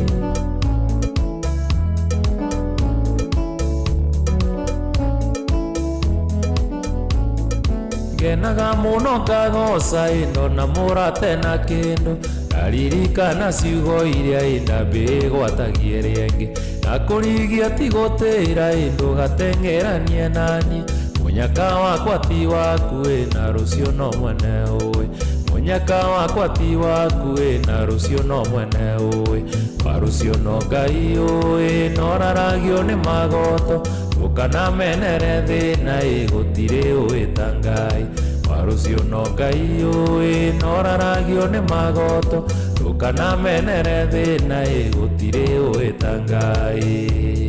Ngenaga mũno ngagoca ĩno na mũrate na kĩndũ. Ndaririkana ciugo iria indambĩgwatagie rĩngĩ. Na kũrigia ti gũtĩra ĩ ndũgateng'eranie naniĩ. Mũnyaka wakwa ti waku ĩ na rũciũ no mwene ũĩ. Mũnyaka wakwa ti waku ĩ na rũciũ no mwene ũĩ. Warũciũ no Ngai ũĩ noraragio nĩ magoto. Ndũkanamenere thĩna ĩ gũtirĩ ũĩ ta Ngai. Warũciũ no Ngai ũĩ noraragio nĩ magoto. Ndũkanamenere thĩna ĩ gũtirĩ ũĩ ta Ngai.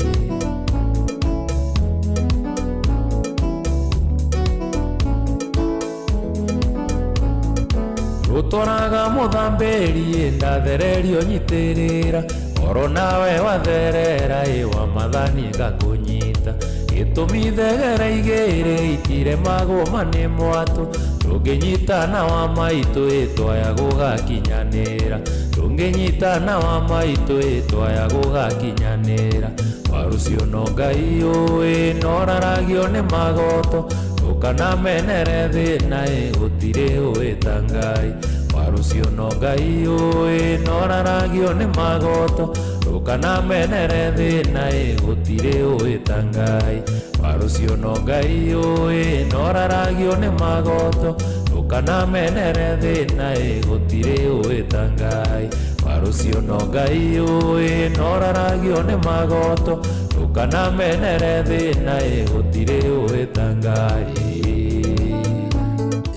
Rũtwaraga mũthambĩri ĩ ndathererio nyitĩrĩra. Oro nawe watherera ĩ wa mathani ngakũnyita. Gĩtũmi thegere igĩrĩ itiremagwo ma nĩ mwatũ. Ndũngĩnyitana wa maitũ ĩ twaya gũgakinyanĩra. Ndũngĩnyitana wa maitũ ĩ twaya gũgakinyanĩra. Warũciũ no Ngai ũĩ noraragio nĩ magoto. Ndũkanamenere thĩna ĩ gũtirĩ ũĩ ta Ngai. Warũciũ no Ngai ũĩ noraragio nĩ magoto. Ndũkanamenere thĩna ĩ gũtirĩ ũĩ ta Ngai. Warũciũ no Ngai ũĩ noraragio nĩ magoto. Ndũkanamenere thĩna ĩ gũtirĩ ũĩ ta Ngai. Warũciũ no Ngai ũĩ noraragio nĩ magoto. Ndũkanamenere thĩna ĩ gũtirĩ ũĩ ta Ngai.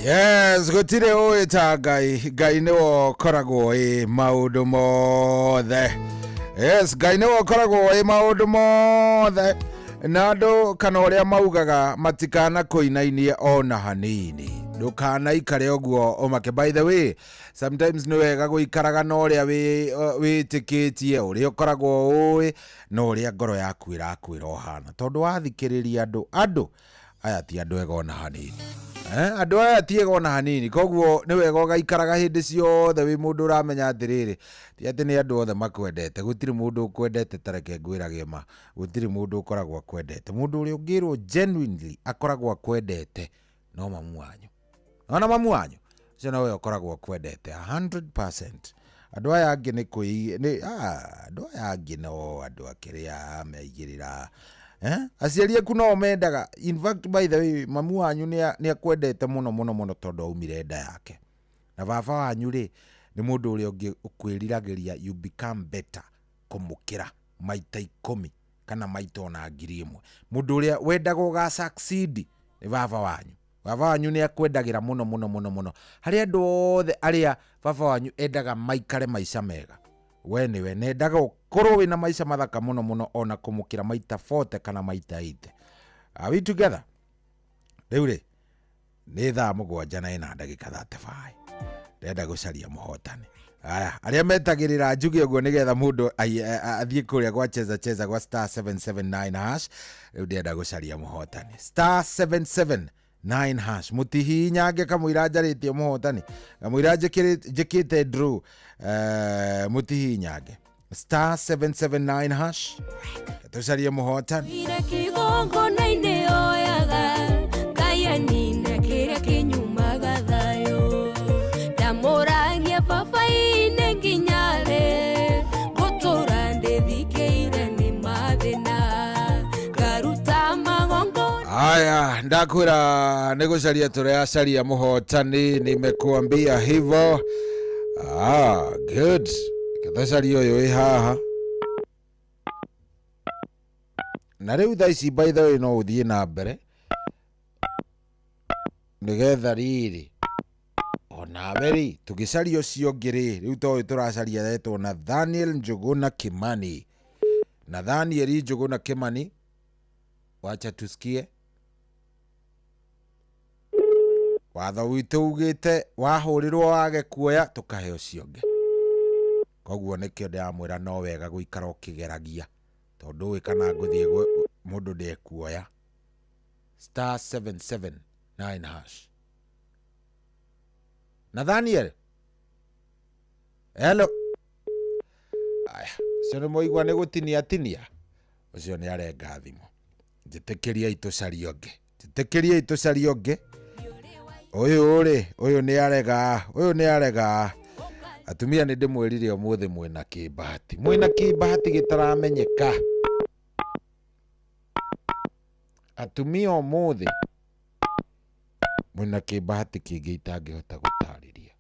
Yes, gũtirĩ ũĩ ta Ngai. Ngai nĩwe ũkoragwo ĩ maũndũ mothe. Yes, Ngai nĩwe ũkoragwo ĩ maũndũ mothe. Na andũ kana ũrĩa maugaga matikanakũinainie ona hanini. Ndũkanaikare ũguo ũmake. By the way, sometimes nĩ wega gũikaraga na ũrĩa wĩtĩkĩtie, ũrĩa ũkoragwo ũĩ, na ũrĩa ngoro yaku ĩrakwĩra ũhana. Tondũ wathikĩrĩria andũ, andũ aya ti andũ ega ona hanini. Andũ aya ti ega ona hanini. Koguo nĩ wega ũgaikaraga hĩndĩ ciothe wĩ mũndũ ũramenya atĩrĩrĩ, ti atĩ nĩ andũ othe makwendete. Gũtirĩ mũndũ ũkwendete ta reke ngwĩrage ma. Gũtirĩ mũndũ ũkoragwo akwendete. Mũndũ ũrĩa ũngĩrwo genuinely akoragwo akwendete no mamu wanyu. Ona mamu wanyu ũcio nowe ũkoragwo akwendete 100%. Andũ aya angĩ nĩ kwĩ nĩ andũ aya angĩ no andũ akĩrĩa meigĩrĩra. Aciari aku no mendaga. In fact, by the way, mamu wanyu nĩ akwendete mũno mũno mũno tondũ aumire nda yake. Na baba wanyu rĩ nĩ mũndũ ũrĩa ũngĩ ũkwĩriragĩria you become better kũmũkĩra maita 10 kana maita ona 1000. Mũndũ ũrĩa wendaga ũga succeed nĩ baba wanyu. Baba wanyu nĩ akwendagĩra mũno mũno mũno mũno. Harĩ andũ othe arĩa baba wanyu endaga maikare maica mega, we nĩwe nendaga ũkorwo wĩna maica mathaka mũno mũno ona kũmũkĩra maita 40 kana maita 80. Are we together? Rĩu rĩ nĩ thaa 7:35. Ndĩrenda gũcaria mũhotani. Aya, arĩa metagĩrĩra njuge ũguo nĩgetha mũndũ athiĩ kũrĩa gwa cheza cheza gwa star 779 hash. Rĩu ndĩrenda gũcaria mũhotani. Star 779 9 hash. Mũtihihinyange kamũira njarĩtie mũhotani, kamũira njĩkĩte draw, mũtihihinyange star 779 hash tũcarie mũhotani. Ire kĩgongona-inĩ oyaga Ngai anine kĩrĩa kĩnyumaga thayũ ndamũragia baba-inĩ nginya rĩ ngũtũra ndĩthikĩire nĩ mathĩna ngaruta magongona. Haya, ndakwĩra nĩ gũcaria tũracaria mũhotani, nimekuambia hivyo. Ah, good. Tũcarie ũyũ wĩ haha. Na rĩu thaa ici by the way no ũthiĩ na mbere nĩgetha rĩrĩ onawe rĩ tũgĩcaria ũcio ũngĩ rĩ, rĩu to ũyũ tũracaria etwo Nathaniel Njuguna Kimani. Nathaniel Njuguna Kimani, wacha tusikie. Watho witũ ugĩte wahũrĩrwo wage kuoya tũkahe ũcio ũngĩ. Koguo nĩkĩo ndĩramwĩra no wega gũikara ũkĩgeragia tondũ ũĩ kana ngũthiĩ mũndũ ndekuoya. Star 779 hash. Nathaniel, hello. Aya, ũcio nĩ mũigua nĩ gũtinia tinia, ũcio nĩ arenga thimũ. Njĩtĩkĩriai tũcarie ũngĩ, njĩtĩkĩriai tũcarie ũngĩ. Ũyũ rĩ, ũyũ nĩ arega, ũyũ nĩ arega. Atumia nĩ ndĩmwĩrire ũmũthĩ mwĩna kĩmbahati, mwĩna kĩmbahati gĩtaramenyeka. Atumia ũmũthĩ mwĩna kĩmbahati kĩngĩ itangĩhota gũtarĩria.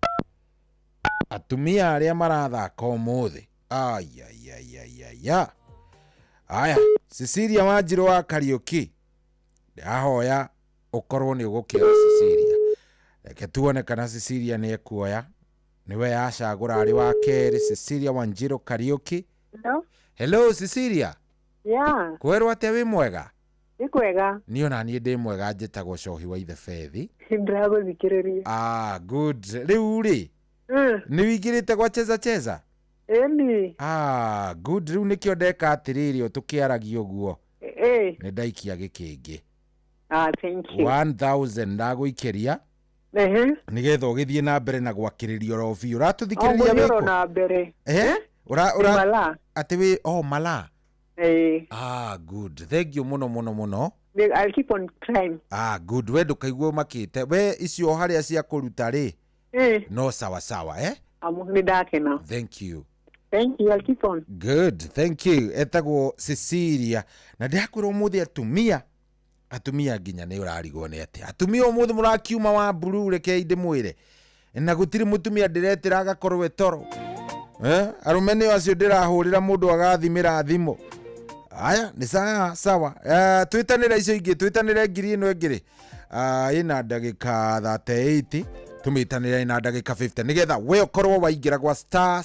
Atumia arĩa marathaka ũmũthĩ, ayayayaya. Aya, Cecilia Wanjirũ wa Kariũki, ndĩrahoya ũkorwo nĩ ũgũkĩoya Cecilia. Reke tuone kana Cecilia nĩ ekuoya. Nĩwe yacagũra arĩ wa kerĩ, Cecilia Wanjirũ Kariũki. Hello? Hello Cecilia. Yeah, Kwerwo atĩa wĩ mwega? nĩ kwega. Niĩ ona niĩ ndĩ mwega, njĩtagwo Cohi wa Ithe Bethi. Ndĩragũthikĩrĩria. Ah, good. Rĩu rĩ, nĩ wĩingĩrĩte gwa Cheza Cheza? Ĩni. Ah, good. Rĩu nĩkĩo ndeka atĩrĩrĩ, o tũkĩaragia ũguo. Ĩ. Nĩ ndaikia gĩkĩngĩ. Ah, thank you. 1000 ndagũikĩria. Ehe. Nĩgetha ũgĩthiĩ na mbere na gwakĩrĩria oro biũ. Ũratũthikĩrĩria Ũgũthiĩ oro wĩkũ? na mbere. Eh? Ura ura Malaa. atĩ wĩ oh Malaa. Ĩ. Ah, good. Thank you mũno mũno mũno. I'll keep on trying. Ah, good. We ndũkaigua ũmakĩte. We icio harĩa cia kũruta rĩ, Ĩ. no sawa sawa, eh? Amu nĩ ndakena. Thank you. Thank you, I'll keep on. Good, thank you. Etagwo Cecilia. Na ndĩrakwĩra ũmũthĩ atumia, atumia nginya nĩ ũrarigwo nĩ atĩa. Atumia ũmũthĩ mũrakiuma wa blue, rekei ndĩmwĩre. Na gũtirĩ mũtumia ndĩretĩra agakorwo e toro. Eh? Arũme nĩo acio ndĩrahũrĩra mũndũ agathimĩra thimũ. Aya, nĩ sawa sawa. Twĩtanĩre icio ingĩ, twĩtanĩre ngiri ĩno ĩngĩ rĩ. Ĩna ndagĩka 38, tũmĩtanĩre ĩna ndagĩka 50 nĩgetha we ũkorwo waingĩra gwa star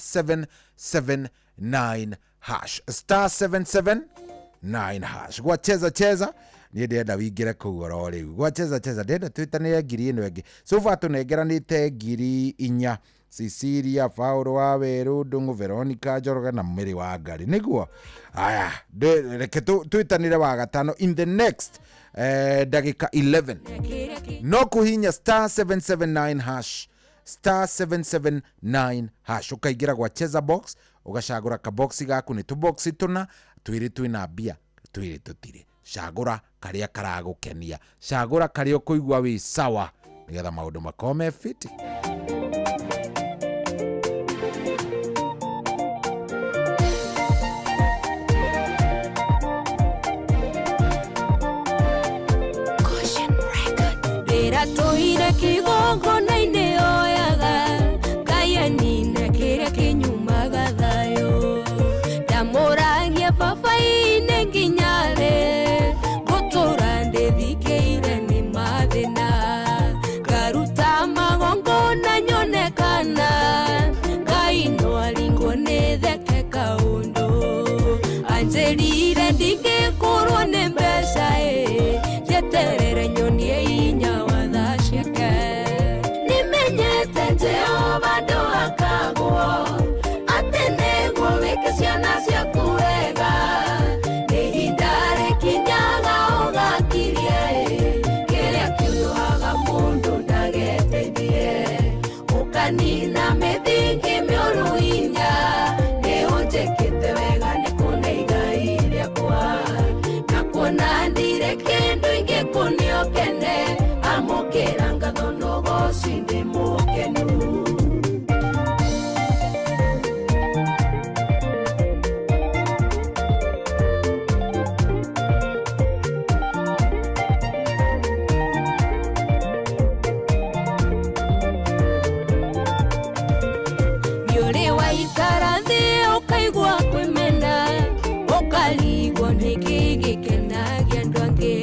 779 hash. Star 779 hash. Gwa Cheza Cheza, niĩ ndĩrenda wĩingĩre kũu oro rĩu. Gwa Cheza Cheza, ndĩrenda twĩtanĩre ngiri ĩno ĩngĩ. So far tũnengeranĩte ngiri inya. Cecilia, Paul wa Werũ, Ndung'u, Veronica Njoroge na Mary wa Ngari. Nĩguo? Aya, reke twĩtanĩre wa gatano in the next ndagĩka 11. No kũhinya star 779 hash, star 779 hash, ũkaingĩra gwa Cheza Box, ũgacagũra kaboxi gaku, nĩ tũboxi tũna, twĩrĩ twĩna mbia, twĩrĩ tũtirĩ. Cagũra karĩa karagũkenia, cagũra karĩa ũkũigua wĩ sawa, nĩgetha maũndũ makorwo me fiti. Ndĩratũire kĩgongona-inĩ oyaga Ngai anine kĩrĩa kĩnyumaga thayũ ndamũragia baba-inĩ nginya rĩ ngũtũra ndĩthikĩire nĩ mathĩna ngaruta magongona nyone kana Ngai no aringwo nĩ theke kaũndũ anjĩrire ndingĩkũrwo nĩ mbeca ĩ njeterere nyonie inya wa tha ciake. Nĩmenyete Jehova ndũhakagwo atĩ nĩguo wĩke ciana ciaku wega nĩ ihinda rĩkinyaga ũgakirie ĩ kĩrĩa kĩũndũhagwo. ũnjĩkĩte wega nĩ kũne igai rĩakwa na kuona ndire kĩndũ ingĩkũne ũkene amũkĩra ngatho na ũgoci ndĩ mũkenu. Nĩũrĩ waikara thĩ ũkaigua kwĩmena ũkarigwo nĩkĩ gĩkenagia andũ angĩ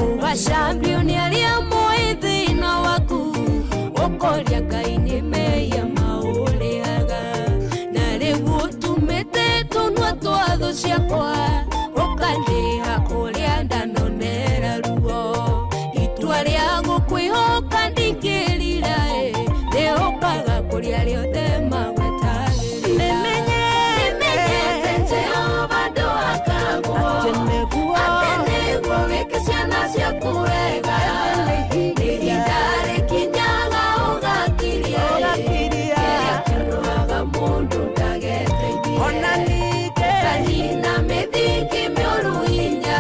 ũgacambio nĩ arĩa moĩ thĩna waku ũkoria Ngai nĩ mehia maũrĩhaga na rĩu ũtumĩte tũnua twa thũ ciakwa ũkandĩha kũrĩa ndanonera ruo itua rĩa gũkwĩhoka ndingĩrira ĩ rĩũkaga kũrĩa rĩothe magwetagĩrĩra nĩmenyete Jehova ndũakagwo atĩ nĩguo wĩke ciana ciaku wega ihinda rĩkinyaga ũgakiria kĩrĩa kĩũnũhaga mũndũ ndageteithie ũkanina mĩthingi mĩũru hinya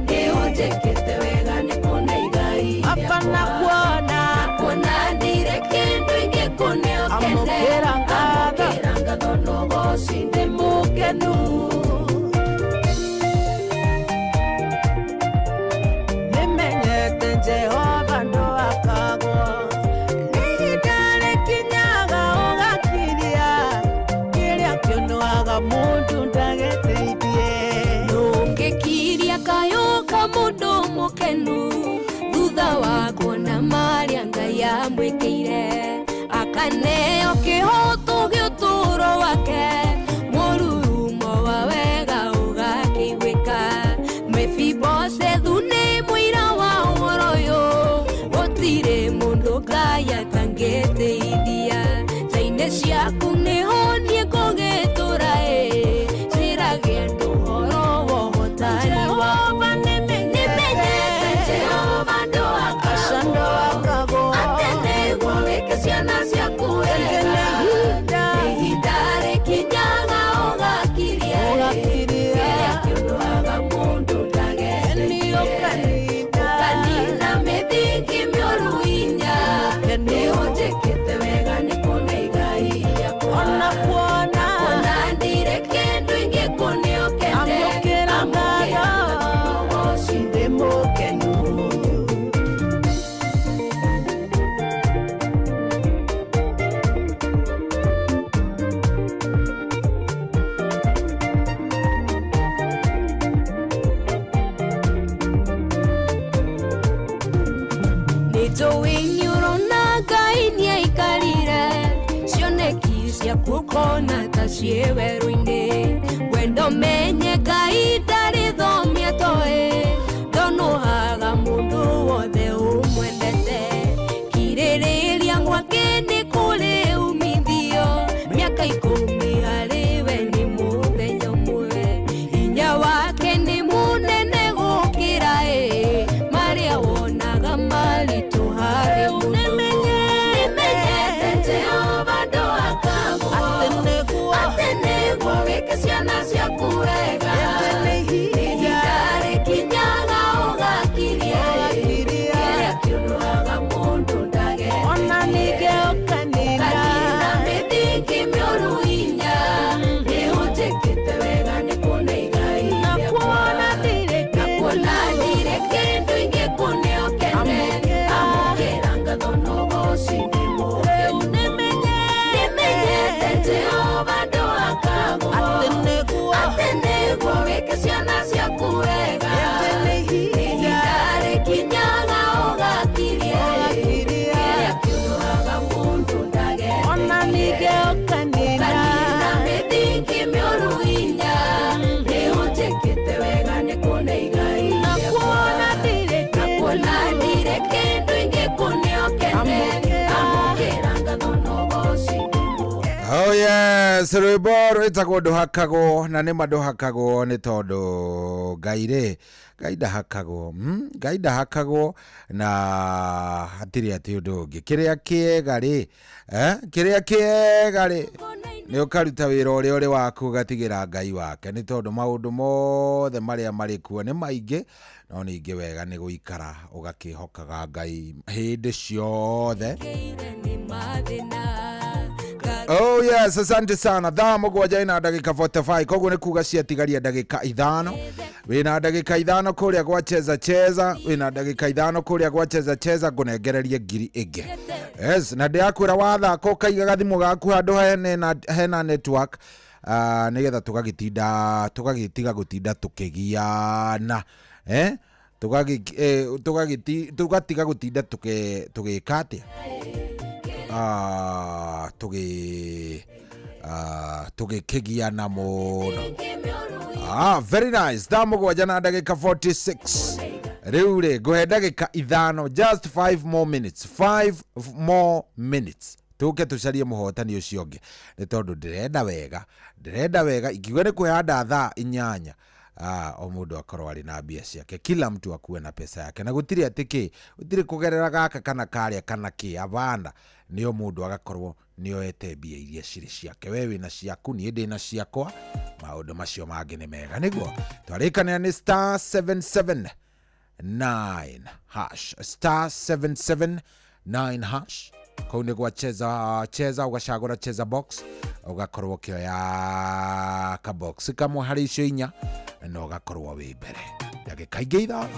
nĩũnjĩkĩte wega nĩ kũne igai rĩakwa na kuona ndire kĩndũ ingĩkũne ũkene amũkĩra ngatho na ũgoci ndĩ mũkenu. Nĩmenyete Jehova ndũakagwo ihinda rĩkinyaga ũgakiria kĩrĩa kĩũnũhaga mũndũ ndageteithie Ndũngĩkiria kayũ ka mũndũ mũkenu thutha wa kuona marĩa Ngai amwĩkĩire akaneo kĩhoto gĩa ũtũũro wake mũrurumo wa wega ũgakĩiguĩka Mefiboshethu nĩ mũira wa ũhoro ũyũ gũtirĩ mũndũ Ngai atangĩteithia nja-inĩ ciaku nĩho niĩ ngũgĩtũra ĩ njĩrage andũ ũhoro wa ũhotani waku nĩmenyete Jehova ndũakagwo atĩ nĩguo wĩke ciana ciaku wega ihinda rĩkinyaga ũgakiria kĩrĩa kĩũnũhaga mũndũ ndageteithie ũkanina mĩthingi mĩũru hinya nĩũnjĩkĩte wega nĩ kũne igai rĩakwa na kuona ndire kĩndũ ingĩkũne ũkene amũkĩra ngatho na ũgoci ndĩ mũkenu. Nĩnjũĩ nĩũrona Ngai nĩaikarire cioneki ciaku ũkona ta ciĩ werũ-inĩ wendo menye Ngai ndarĩ thomia toĩ ndonũhaga mũndũ wothe ũmwendete kirĩrĩria gwake nĩ kũrĩ umithio mĩaka 10 harĩ we nĩ mũthenya ũmwe hinya wake nĩ mũnene gũkĩra ĩ marĩa wonaga maritũ harĩ mũndũ nĩmenyete Jehova ndũakagwo atĩ nĩguo wĩke ciana ciaku wega ihinda rĩkinyaga ũgakiria kĩrĩa kĩũnũhaga mũndũ ndageteithie ũkanina mĩthingi mĩũru hinya nĩũnjĩkĩte wega nĩ kũne igai rĩakwa na kuona ndire kĩndũ ingĩkũne ũkene amũkĩra ngatho na ũgoci ndĩ mũkenu nĩmenyete Jehova ndũakagwo atĩ nĩguo wĩke ciana ciaku wega ihinda rĩkinyaga ũgakiria kĩrĩa kĩũnũhaga mũndũ ndageteithie ũkanina mĩthingi mĩũru hinya nĩũnjĩkĩte wega nĩ kũne igai rĩakwa na kuona ndire kĩndũ ingĩkũne ũkene amũkĩra ngatho na ũgoci ndĩ Oh yes. Yes, rwĩmbo rwĩtagwo ndũhakagwo na nĩma ndũhakagwo nĩ tondũ Ngai rĩ, Ngai ndahakagwo, Ngai ndahakagwo na hatirĩ atĩ ũndũ ũngĩ. Kĩrĩa kĩega rĩ, kĩrĩa kĩega rĩ, nĩ ũkaruta wĩra ũrĩa ũrĩ waku ũgatigĩra Ngai wake, nĩ tondũ maũndũ mothe marĩa marĩ kuo nĩ maingĩ, no ningĩ wega nĩ gũikara ũgakĩhokaga Ngai hĩndĩ ciothe. Oh yes, asante sana. Thaa 7 ina ndagĩka 45, koguo nĩ kuga ciatigaria ndagĩka 5. Wĩna ndagĩka 5 kũrĩa gwa cheza cheza, wĩna ndagĩka 5 kũrĩa gwa cheza cheza, ngũnengererie ngiri ĩngĩ. Yes, na ndĩrakwĩra wathaka ũkaiga gathimũ gaku handũ hena network, nĩgetha tũgagĩtiga gũtinda tũkĩgiana. Tũgatiga gũtinda tũgĩka atĩa? Tũgĩkĩgiana mũno. Very nice. Thaa 7 na ndagĩka 46. Rĩu rĩ, ngũhe ndagĩka 5, just 5 more minutes, 5 more minutes. Tũke tũcarie mũhotani ũcio ũngĩ, nĩ tondũ ndĩrenda wega, ingiuga nĩ kũhanda thaa 8. O mũndũ akorwo arĩ na mbia ciake, kila mtu akuwe na pesa yake, na gũtirĩ atĩ kĩ, gũtirĩ kũgerera gaka kana karĩa kana kĩ, abana, nĩ o mũndũ agakorwo nĩ oete mbia iria cirĩ ciake. We wĩna ciaku, niĩ ndĩna ciakwa, maũndũ macio mangĩ nĩ mega. Nĩguo twarĩkanĩra nĩ star 779 hash, star 779 hash. Kũu nĩ gwa cheza cheza, ũgacagũra cheza box, ũgakorwo ũkĩoya kabox kamwe harĩ icio 4, na ũgakorwo wĩ mbere ndagĩka ingĩ 5.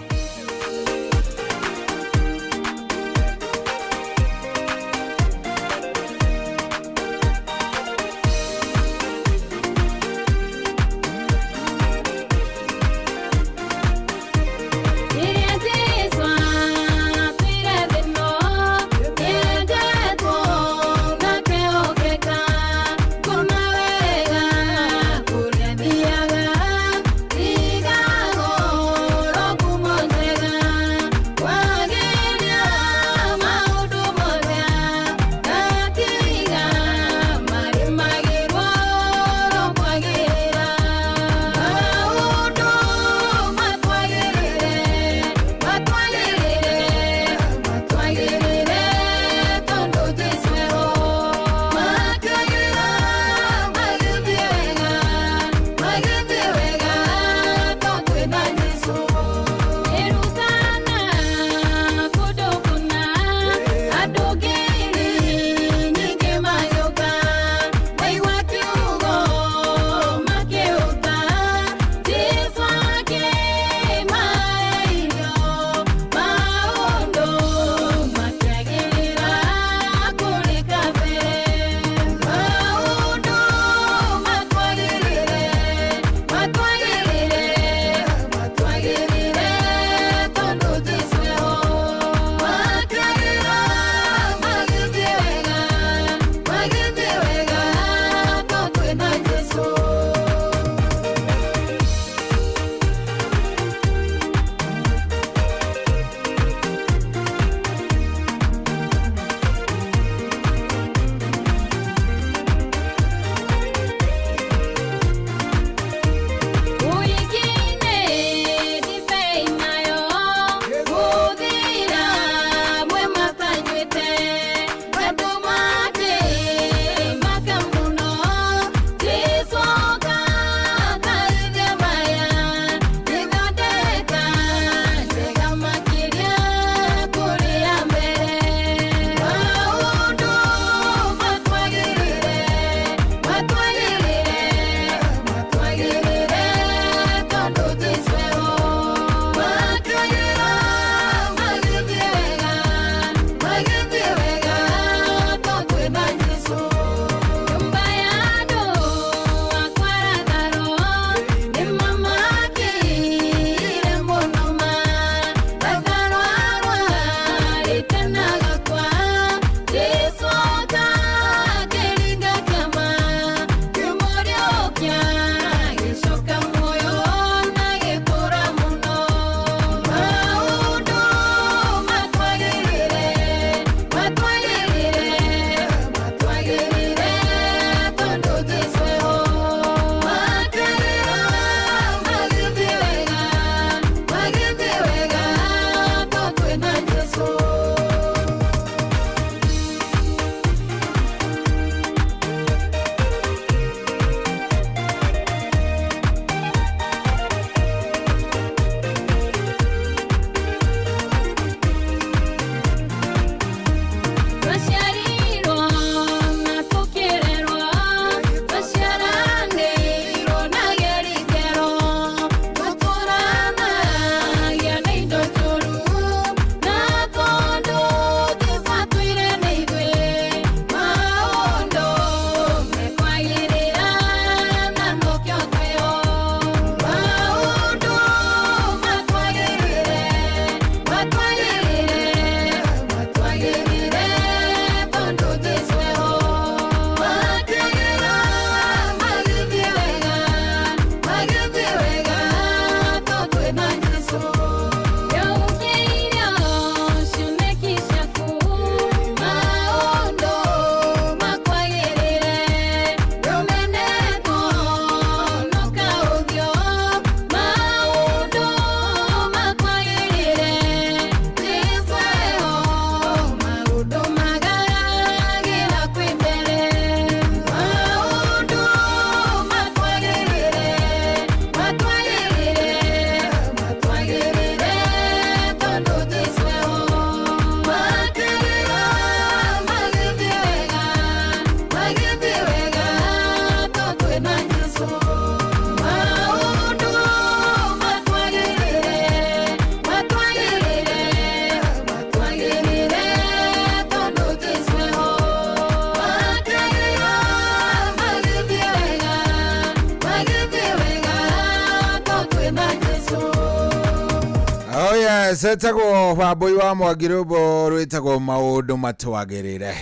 Yes, etagwo Wambui wa Mwangi, rwĩmbo rwĩtagwo maũndũ matwagĩrĩre.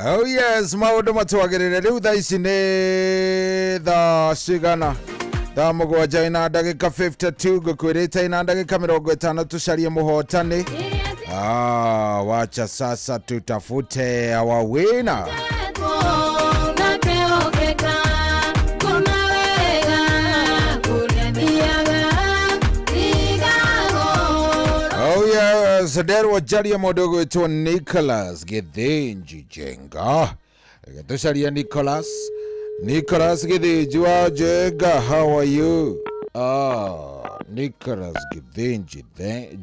Oh yes, maũndũ matwagĩrĩre. Rĩu thaa ici nĩ thaa cigana? Thaa 7 ina ndagĩka 52. Ngũkwĩrĩte ina ndagĩka 50 tũcarie mũhotani. Ah, wacha sasa tutafute our winner. Oh yes, nderwo njarie mũndũ ũgwĩtwo Nicholas Gĩthĩnji Jenga. Reke tũcarie Nicholas. Nicholas Gĩthĩnji wa Jenga, how are you? Ah, Nicholas Gĩthĩnji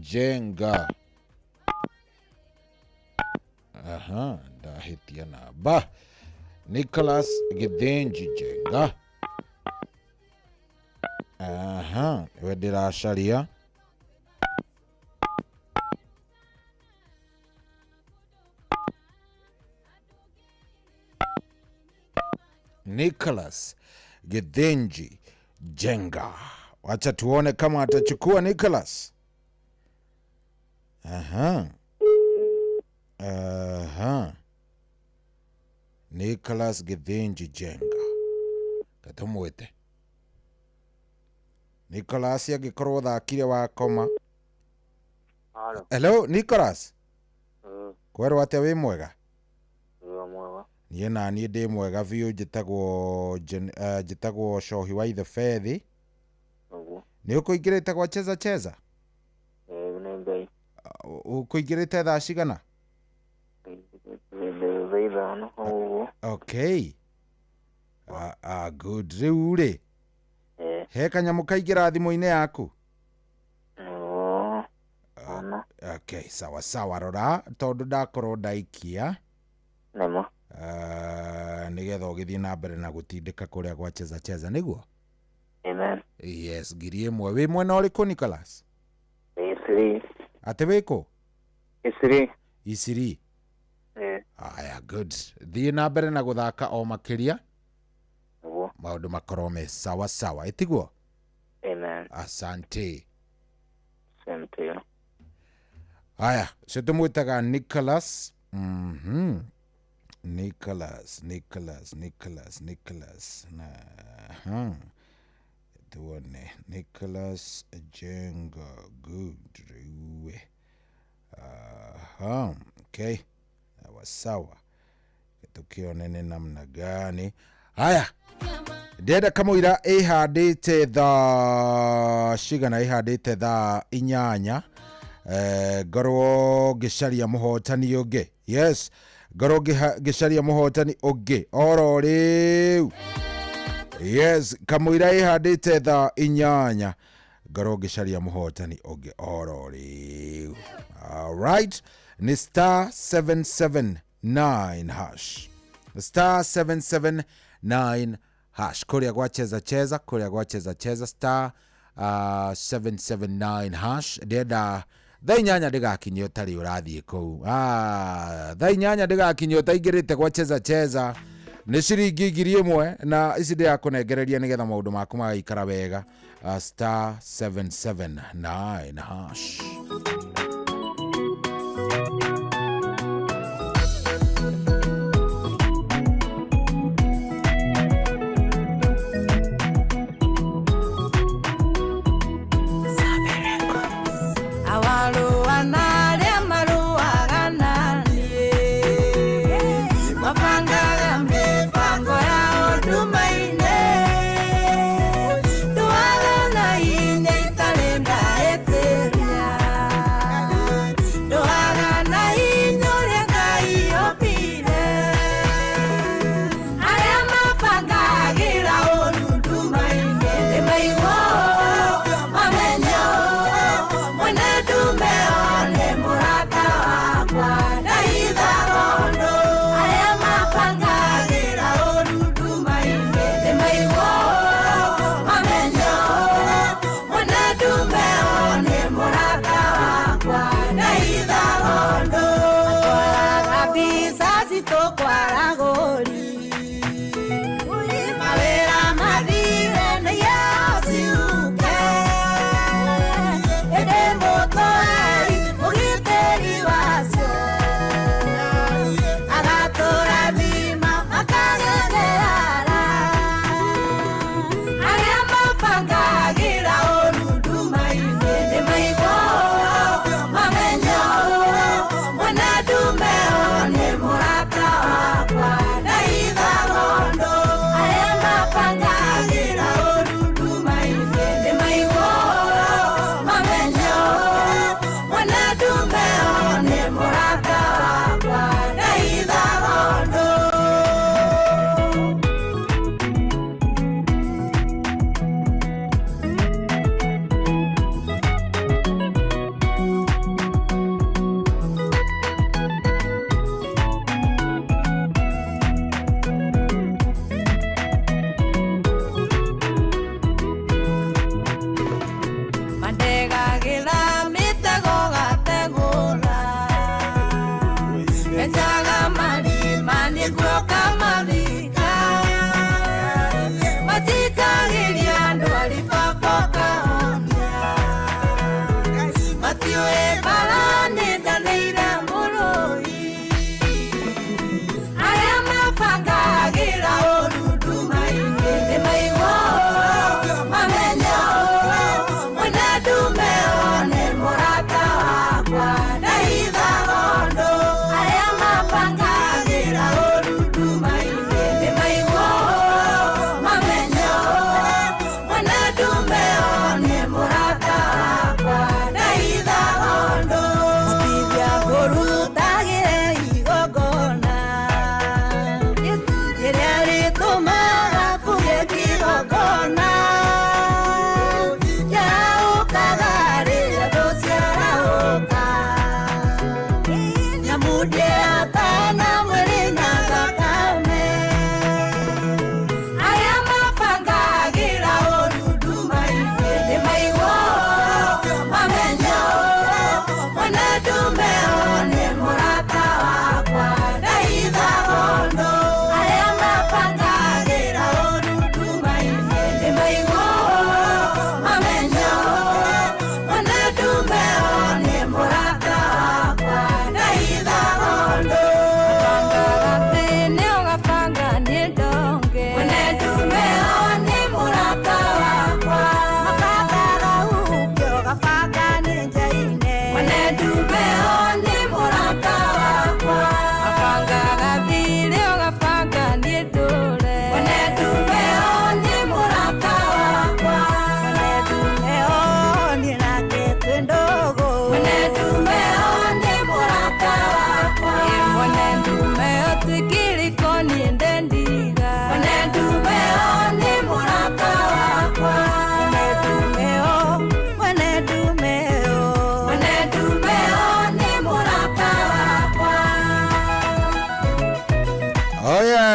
Jenga. Aha, ndahĩtia namba. Nicholas Gĩthĩnji Jenga. Aha, we ndĩracaria. Nicholas Githinji Jenga. Wacha tuone kama atachukua Nicholas. Aha. Aha. Nicholas Githinji Jenga. Katumwite. Nicholas angĩkorwo thakire wakoma. Halo. Hello Nicholas. Kwerwo atĩa, wĩ mwega? Wĩ mwega. Niĩ naniĩ ndĩ mwega biũ. Njĩtagwo njĩtagwo Cohi wa Ithe Bethi. Ũguo. Nĩ ũkũingĩrĩte gwa Cheza Cheza? Ĩĩ, nĩ Ngai. Ũkũingĩrĩte thaa cigana? Hĩndĩ thaa 5 hau ũguo. Okay. Ah, ah, good. Rĩu rĩ, Ĩĩ. he kanyamũ kaingĩra thimũ-inĩ yaku? Nĩguo. Ona. Okay, sawa sawa, rora tondũ ndakorwo ndaikia. Nĩma. Nĩgetha ũgĩthiĩ na mbere na gũtindĩka kũrĩa gwa Cheza Cheza, nĩguo? Amen. Yes, 1,000. Wĩ mwena ũrĩkũ, Nicholas? Isiri. Atĩ wĩkũ? Isiri. Isiri. Ĩĩ. Aya, good. Thiĩ na mbere na gũthaka o makĩria. Nĩguo. Maũndũ makorwo me sawa sawa, ĩtiguo? Amen. Asante. Same to you. Haya, ũcio tũmwĩtaga Nicholas. Nicholas, Nicholas, Nicholas, Nicholas. Na, aha. Tuone Nicholas Jenga, good. Rĩu. Aha, okay. Sawa sawa. Tukione nĩ namna gani. Haya, ndĩrenda kamũira ĩhandĩte thaa cigana? Ĩhandĩte thaa 8, ngorwo ngĩcaria mũhotani ũngĩ. Yes, ngorwo ngĩcaria mũhotani ũngĩ oro rĩu. Yes, kamũira ĩhandĩte thaa 8, ngorwo ngĩcaria mũhotani ũngĩ oro rĩu. Alright, nĩ star 779 hash, star 779 hash, kũrĩa gwa Cheza Cheza, kũrĩa gwa Cheza Cheza, star 779 hash. Ndĩrenda thaa 8 ndĩgakinyia ũtarĩ ũrathiĩ kũu. Ah, thaa 8 ndĩgakinyia ũtaingĩrĩte gwa Cheza Cheza. Nĩ ciringi 1,000 na ici ndĩrakũnengereria nĩgetha maũndũ maku magaikara wega. Star 779 hash. Awarũa na arĩa marũaga na niĩ, mabangaga mĩbango yao nduma-inĩ, ndũaga na hinya itarĩ ndaĩtĩria.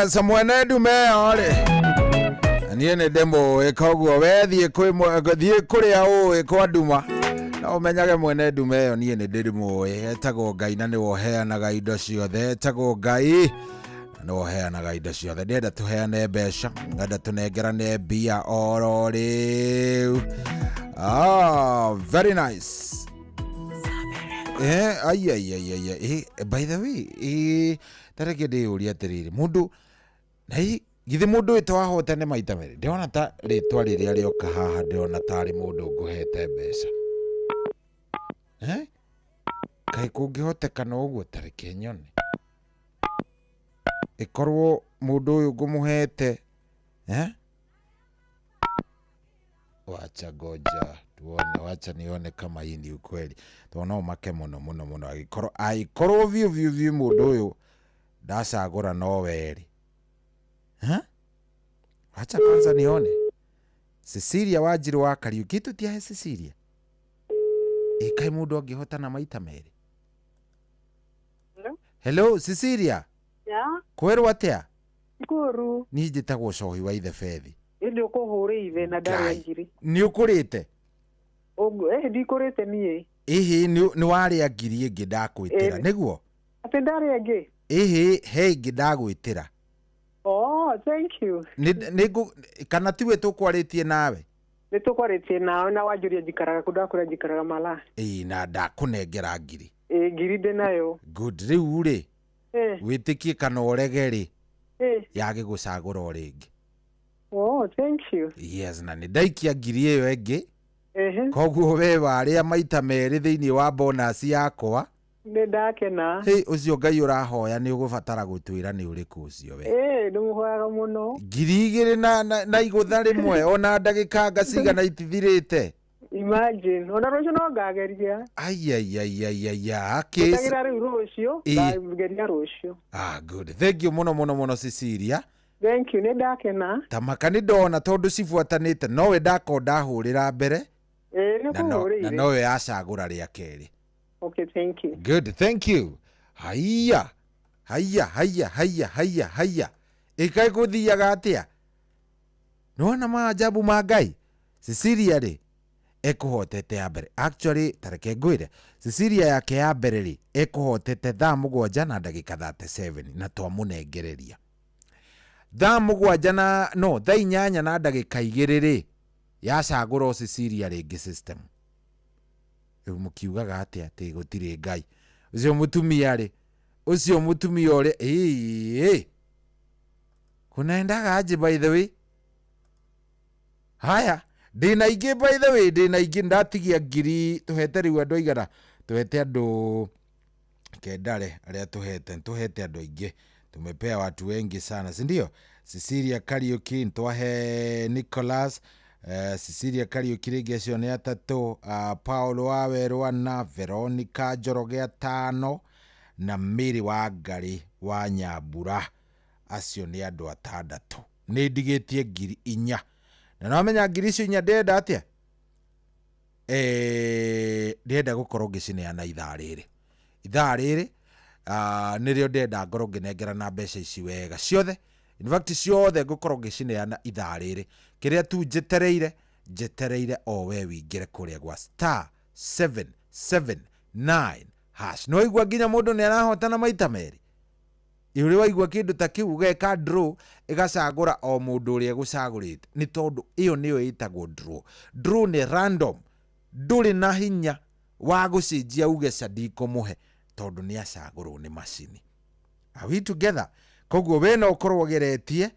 Yes, mwene ndume ĩyo rĩ niĩ nĩ ndĩmũĩ, koguo we thiĩ thiĩ kũrĩa ũĩ kwa nduma no ũmenyage mwene ndume ĩyo niĩ nĩ ndĩmũĩ. Etagwo Ngai na nĩwe ũheanaga indo ciothe. Etagwo Ngai na nĩwe ũheanaga indo ciothe. Ndĩrenda tũheane mbeca, ndĩrenda tũnengerane mbia oro rĩu. Ah, very nice. Ai ai ai ai ai. By the way, tareke ndĩyũrie atĩrĩrĩ, mũndũ na githĩ mũndũ ũyũ twahotane maita merĩ, ndĩrona ta rĩtwa rĩrĩa rĩoka haha, ndĩrona tarĩ mũndũ ngũhete mbeca. Kaĩ kũngĩhotekana ũguo? Tareke nyone ĩkorwo mũndũ ũyũ ngũmũhete. Wacha ngoja tuone, wacha nione kama hii ni ukweli, tondũ no make mũno mũno mũno agĩkorwo agĩkorwo biũ biũ biũ mũndũ ũyũ ndacagũra no werĩ. Wacha kwanza nione Cecilia Wanjiru wa Kariuki, tutiahe Cecilia ĩkaĩ mũndũ angĩhotana maita merĩ. Hello? Hello Cecilia. Ya, kwĩrwo atĩa? Kũru. Niĩ njĩtagwo Cohi wa Ithe Bethi. Ĩndĩ ũkũhũrĩire na ndarĩa Ngai. ngiri. Nĩ ũkũrĩte? Ndikũrĩte niĩ. Ĩhĩ, nĩ warĩa ngiri ĩngĩ ndakwĩtĩra. Nĩguo? Atĩ ndarĩa ĩngĩ? Ĩhĩ, he ĩngĩ ndagwĩtĩra. Oh, thank you. Kana tiwe tũkwarĩtie nawe? Nĩ tũkwarĩtie nawe na wanjũria njikaraga kũ, ndakwĩra njikaraga Malaa. Ĩĩ, na ndakũnengera ngiri. Ĩĩ, ngiri ndĩ nayo. Good. Rĩu rĩ, wĩtĩkie kana ũrege rĩ, yagĩgũcagũra o rĩngĩ. Oh, thank you. Yes, na nĩ ndaikia ngiri ĩyo ĩngĩ. Koguo we warĩa maita merĩ thĩinĩ wa bonus yakwa. Nĩ ndakena. Hĩ, ũcio Ngai ũrahoya nĩ ũgũbatara gũtwĩra nĩ ũrĩkũ ũcio we. Ĩĩ, ndĩmũhoyaga mũno. 2000 na igũtha rĩmwe ona ndagĩka anga cigana itithirĩte. Imagine. Ona rũciũ no ngageria. Ai ai ai ai ai ai. Ngũtagĩra rĩu rũciũ, Ĩĩ. ngageria rũciũ. Ah, good. Thank you mũno mũno mũno Cecilia. Thank you, nĩ ndakena. Tamaka nĩ ndona tondũ cibuatanĩte nowe ndako ndahũrĩra mbere. Ĩĩ, nĩ Na no, na kũhũrĩire. nowe yacagũra rĩa kerĩ. Okay, thank you. Good, thank you. Haiya haiya haiya haiya haiya haiya, ĩkaĩ gũthiaga atĩa? Nĩwona maajabu ma Ngai. Cecilia rĩ ekũhotete ya mbere, actually tareke ngwĩre, Cecilia yake ya mbere rĩ ekũhotete thaa 7 na ndagĩka 37 na twamũnengereria thaa 7 na no thaa 8 na ndagĩka 2 rĩ yacagũra o Cecilia rĩngĩ system. Rĩu mũkiugaga atĩa atĩ gũtirĩ Ngai? Ũcio mũtumia rĩ, ũcio mũtumia ũrĩa ĩĩ kunaendaga aje? By the way, haya ndĩna ingĩ, by the way ndĩna ingĩ ndatigia ngiri tũhete rĩu andũ aigana, tũhete andũ kendare arĩa tũhete, tũhete andũ aingĩ, tumepea watu wengi sana, si ndio? Cecilia Kariuki twahe Nicholas, Cecilia Kariuki rĩngĩ, acio nĩ atatũ, Paulo Wawerũ ana, Veronica Njoroge atano, na Mary Wangari wa Nyambura, acio nĩ andũ atandatũ. Nĩ ndigĩtie 4000 na nomenya ngiri icio inya ndĩrenda atĩa? Ndĩrenda gũkorwo ngĩcineana ithaa rĩrĩ, ithaa rĩrĩ nĩrĩo ndĩrenda ngorwo ngĩnengerana mbeca ici wega ciothe. In fact ciothe ngũkorwo ngĩcineana ithaa rĩrĩ. Kĩrĩa tu njetereire, njetereire o we wĩingĩre kũrĩa gwa star 779 hash. Nĩ waigua nginya mũndũ nĩ arahotana maita merĩ. Ĩ ũrĩ waigua kĩndũ ta kĩu? Ũgeka draw ĩgacagũra o mũndũ ũrĩa ĩgũcagũrĩte, nĩ tondũ ĩyo nĩyo ĩtagwo draw. Draw nĩ random, ndũrĩ na hinya wa gũcenjia uge ca ndikũmũhe tondũ nĩ acagũrwo nĩ macini. Are we together? Koguo we no ũkorwo ũgeretie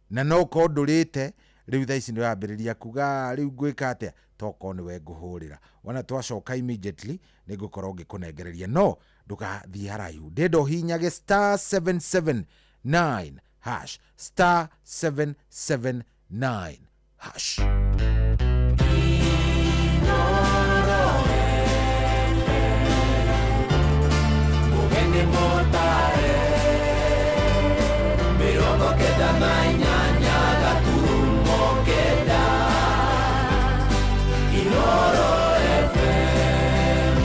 na no ũkorwo ndũrĩte rĩu thaa ici nĩ wambĩrĩria kuga rĩu ngwĩka atĩa, tokorwo nĩwe ngũhũrĩra wona twacoka immediately nĩ ngũkorwo ngĩkũnengereria, no ndũgathiĩ haraihu, ndĩrenda ũhihinyage star 779 hash, star 779 hash. Mũgeni mũtare 98.9 Inooro FM.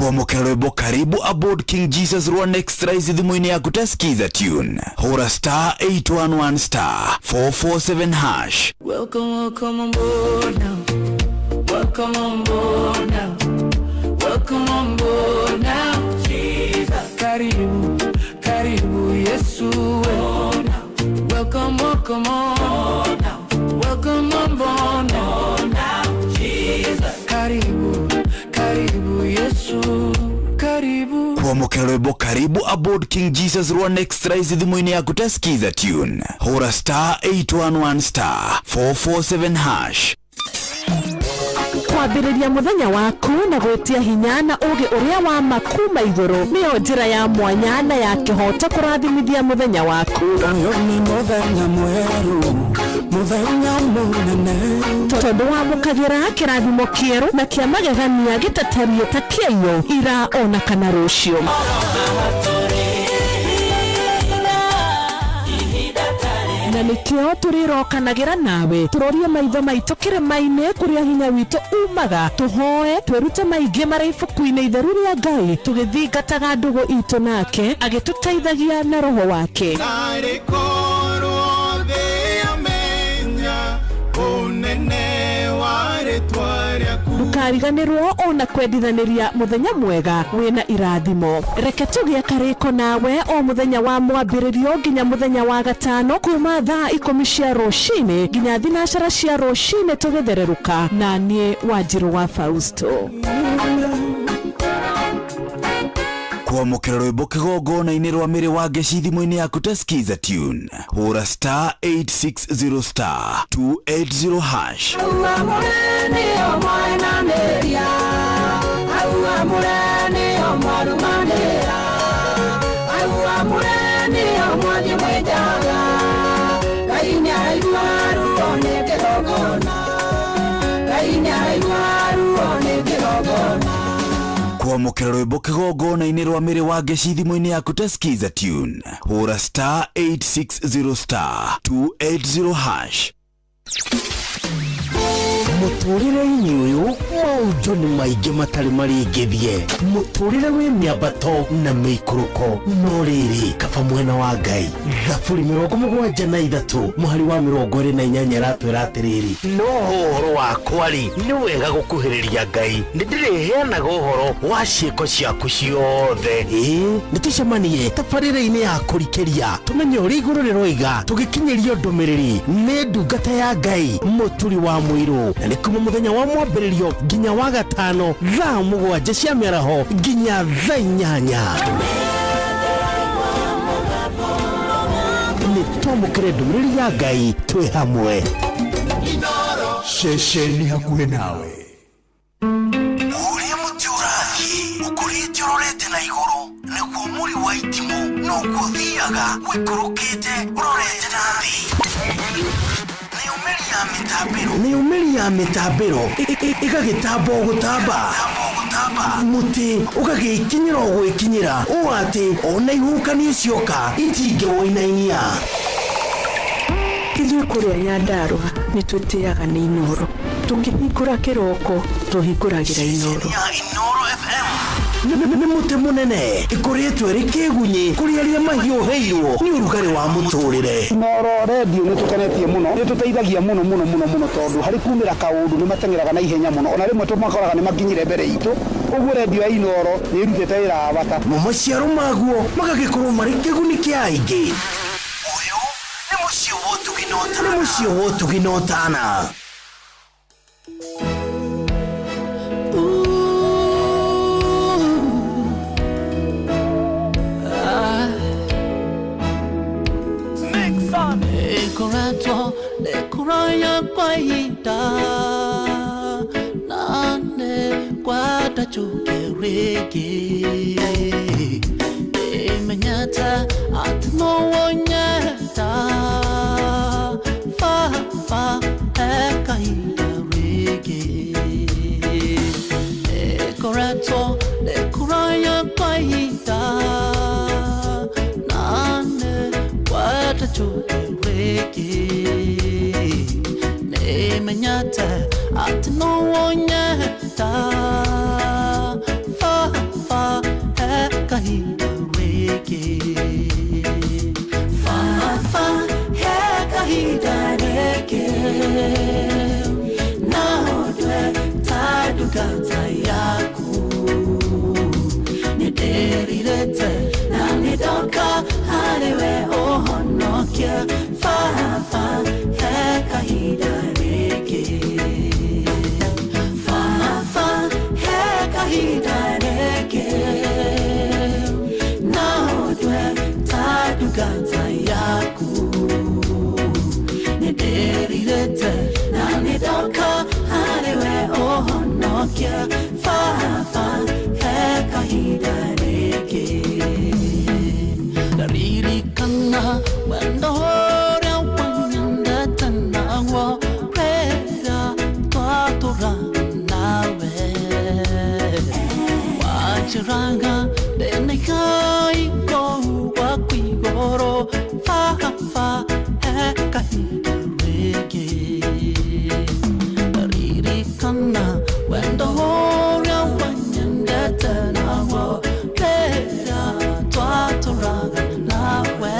Kwamũkĩra rwĩmbo karibu aboard King Jesus rwa Next Rise thimũ-inĩ yaku ta skiza tune, hũra star 811 star 447 hash. Welcome, welcome on board now. Welcome on board now. Welcome on board now. Jesus. Karibu, karibu Yesu. Welcome, welcome on. Now. Welcome on board now. Jesus. Karibu, karibu Yesu. Karibu. Kwamũkĩra rwĩmbo karibu aboard King Jesus rwa Next Rise thimũ-inĩ yaku ta skiza tune, hũra star 811 star 447 hash. Kwambĩrĩria mũthenya waku na gwĩtia hinya na ũũgĩ ũrĩa wa ma kuma igũrũ nĩyo njĩra ya mwanya na ya kĩhooto kũrathimithia mũthenya waku. Ũyũ nĩ mũthenya mwerũ, mũthenya mũnene. Tondũ wamũkagĩra kĩrathimo kĩerũ na kĩa magegania gĩtatariĩ ta kĩaiyũ ira ona kana rũciũ. Na nĩkĩo tũrĩrokanagĩra nawe tũrorie maitho maitũ kĩrĩma-inĩ kũrĩa hinya witũ umaga, tũhoe twĩrute maingĩ marĩ ibuku-inĩ itheru rĩa Ngai, tũgĩthingataga ndũgũ itũ nake agĩtũteithagia na roho wake. Narĩ korwo thĩ yamenya ũnene wa rĩtwa rĩaku. Ndũkariganĩrwo ona kwendithanĩria mũthenya mwega wĩna irathimo. Reke tũgĩe karĩko nawe o mũthenya wa mwambĩrĩrio nginya mũthenya wa gatano kuma thaa 10 cia rũcinĩ nginya 9 cia rũcinĩ tũgĩthererũka, na niĩ Wanjirũ wa Fausto. Kwamũkĩra rwĩmbo kĩgongona-inĩ rwa mĩrĩ wa ngeci thimũ-inĩ yaku ta skiza tune, hũra star 860 star 280 hash. Kwamũkĩra rwĩmbo kĩgongona-inĩ rwa mĩrĩ wa ngeci thimũ-inĩ yaku ta skiza tune, hũra star 860 star 280 hash. Mũtũrĩre-inĩ ũyũ maũndũ nĩ maingĩ matarĩ marĩngĩthie, mũtũrĩre wĩ mĩambato na mĩikũrũko, no rĩrĩ kaba mwena wa Ngai. Thaburi 73 mũhari wa 28 ĩratwĩra atĩrĩrĩ, no ũhoro wakwa rĩ, nĩ wega gũkuhĩrĩria Ngai, nĩ ndĩrĩheanaga ũhoro wa ciĩko ciaku ciothe. Ĩĩ, nĩ tũcemanie tabarĩra-inĩ ya kũrikĩria tũmenye ũrĩa igũrũ rĩroiga, tũgĩkinyĩrio ndũmĩrĩri nĩ ndungata ya Ngai Mũturi wa Mũirũ, na nĩ kuma mũthenya wa mwambĩrĩrio nginya wa gatano thaa 7 cia mĩaraho nginya thaa 8. Nĩ twamũkĩre ndũmĩrĩri ya Ngai twĩ hamwe. Ceceni hakuhĩ nawe. Ũrĩa mũtĩ ũrathiĩ ũkũrĩte ũrorete na igũrũ, nĩguo mũri wa itimũ noguo ũthiaga ũikũrũkĩte ũrorete na thĩ. Nĩyo mĩri ya mĩtambĩro ĩgagĩtamba o gũtamba, mũtĩ ũgagĩkinyĩra o gwĩkinyĩra, ũũ atĩ ona ihuhũkanio cioka itingĩwũinainia. Ithuĩ kũrĩa Nyandarũa nĩ twĩtĩaga nĩ Inooro. Tũkĩhingũra kĩroko tũhingũragĩra Inooro. Nĩ mũtĩ mũnene ĩkũrĩtwo ĩrĩ kĩgunyĩ kũrĩ arĩa mahiũhĩirwo nĩ ũrugarĩ wa mũtũrĩre. Inooro redio nĩ tũkenetie mũno, nĩ tũteithagia mũno mũno mũno mũno, tondũ harĩ kumĩra kaũndũ nĩ mateng'eraga na ihenya mũno, ona rĩmwe tũmakoraga nĩ makinyire mbere itũ. Ũguo redio ya Inooro nĩ ĩrutĩte wĩra wa bata. Mo maciaro maguo magagĩkorwo marĩ kĩguni kĩa aingĩ. Ũyũ nĩ mũciĩ wa ũtugi na ũtana. Nĩ mũciĩ wa ũtugi na ũtana. Nĩkoretwo nĩkũraya kwa ihinda na nĩngwenda njũke rĩngĩ, nĩmenyete atĩ no wonyenda baba he kahinda rĩngĩ. Nĩkoretwo nĩkũraya kwa ihinda na nĩngwenda njũke rĩngĩ, nĩmenyete atĩ no wonyenda baba. kuona wendo ũrĩa wanyendete naguo rĩrĩa twatũraga nawe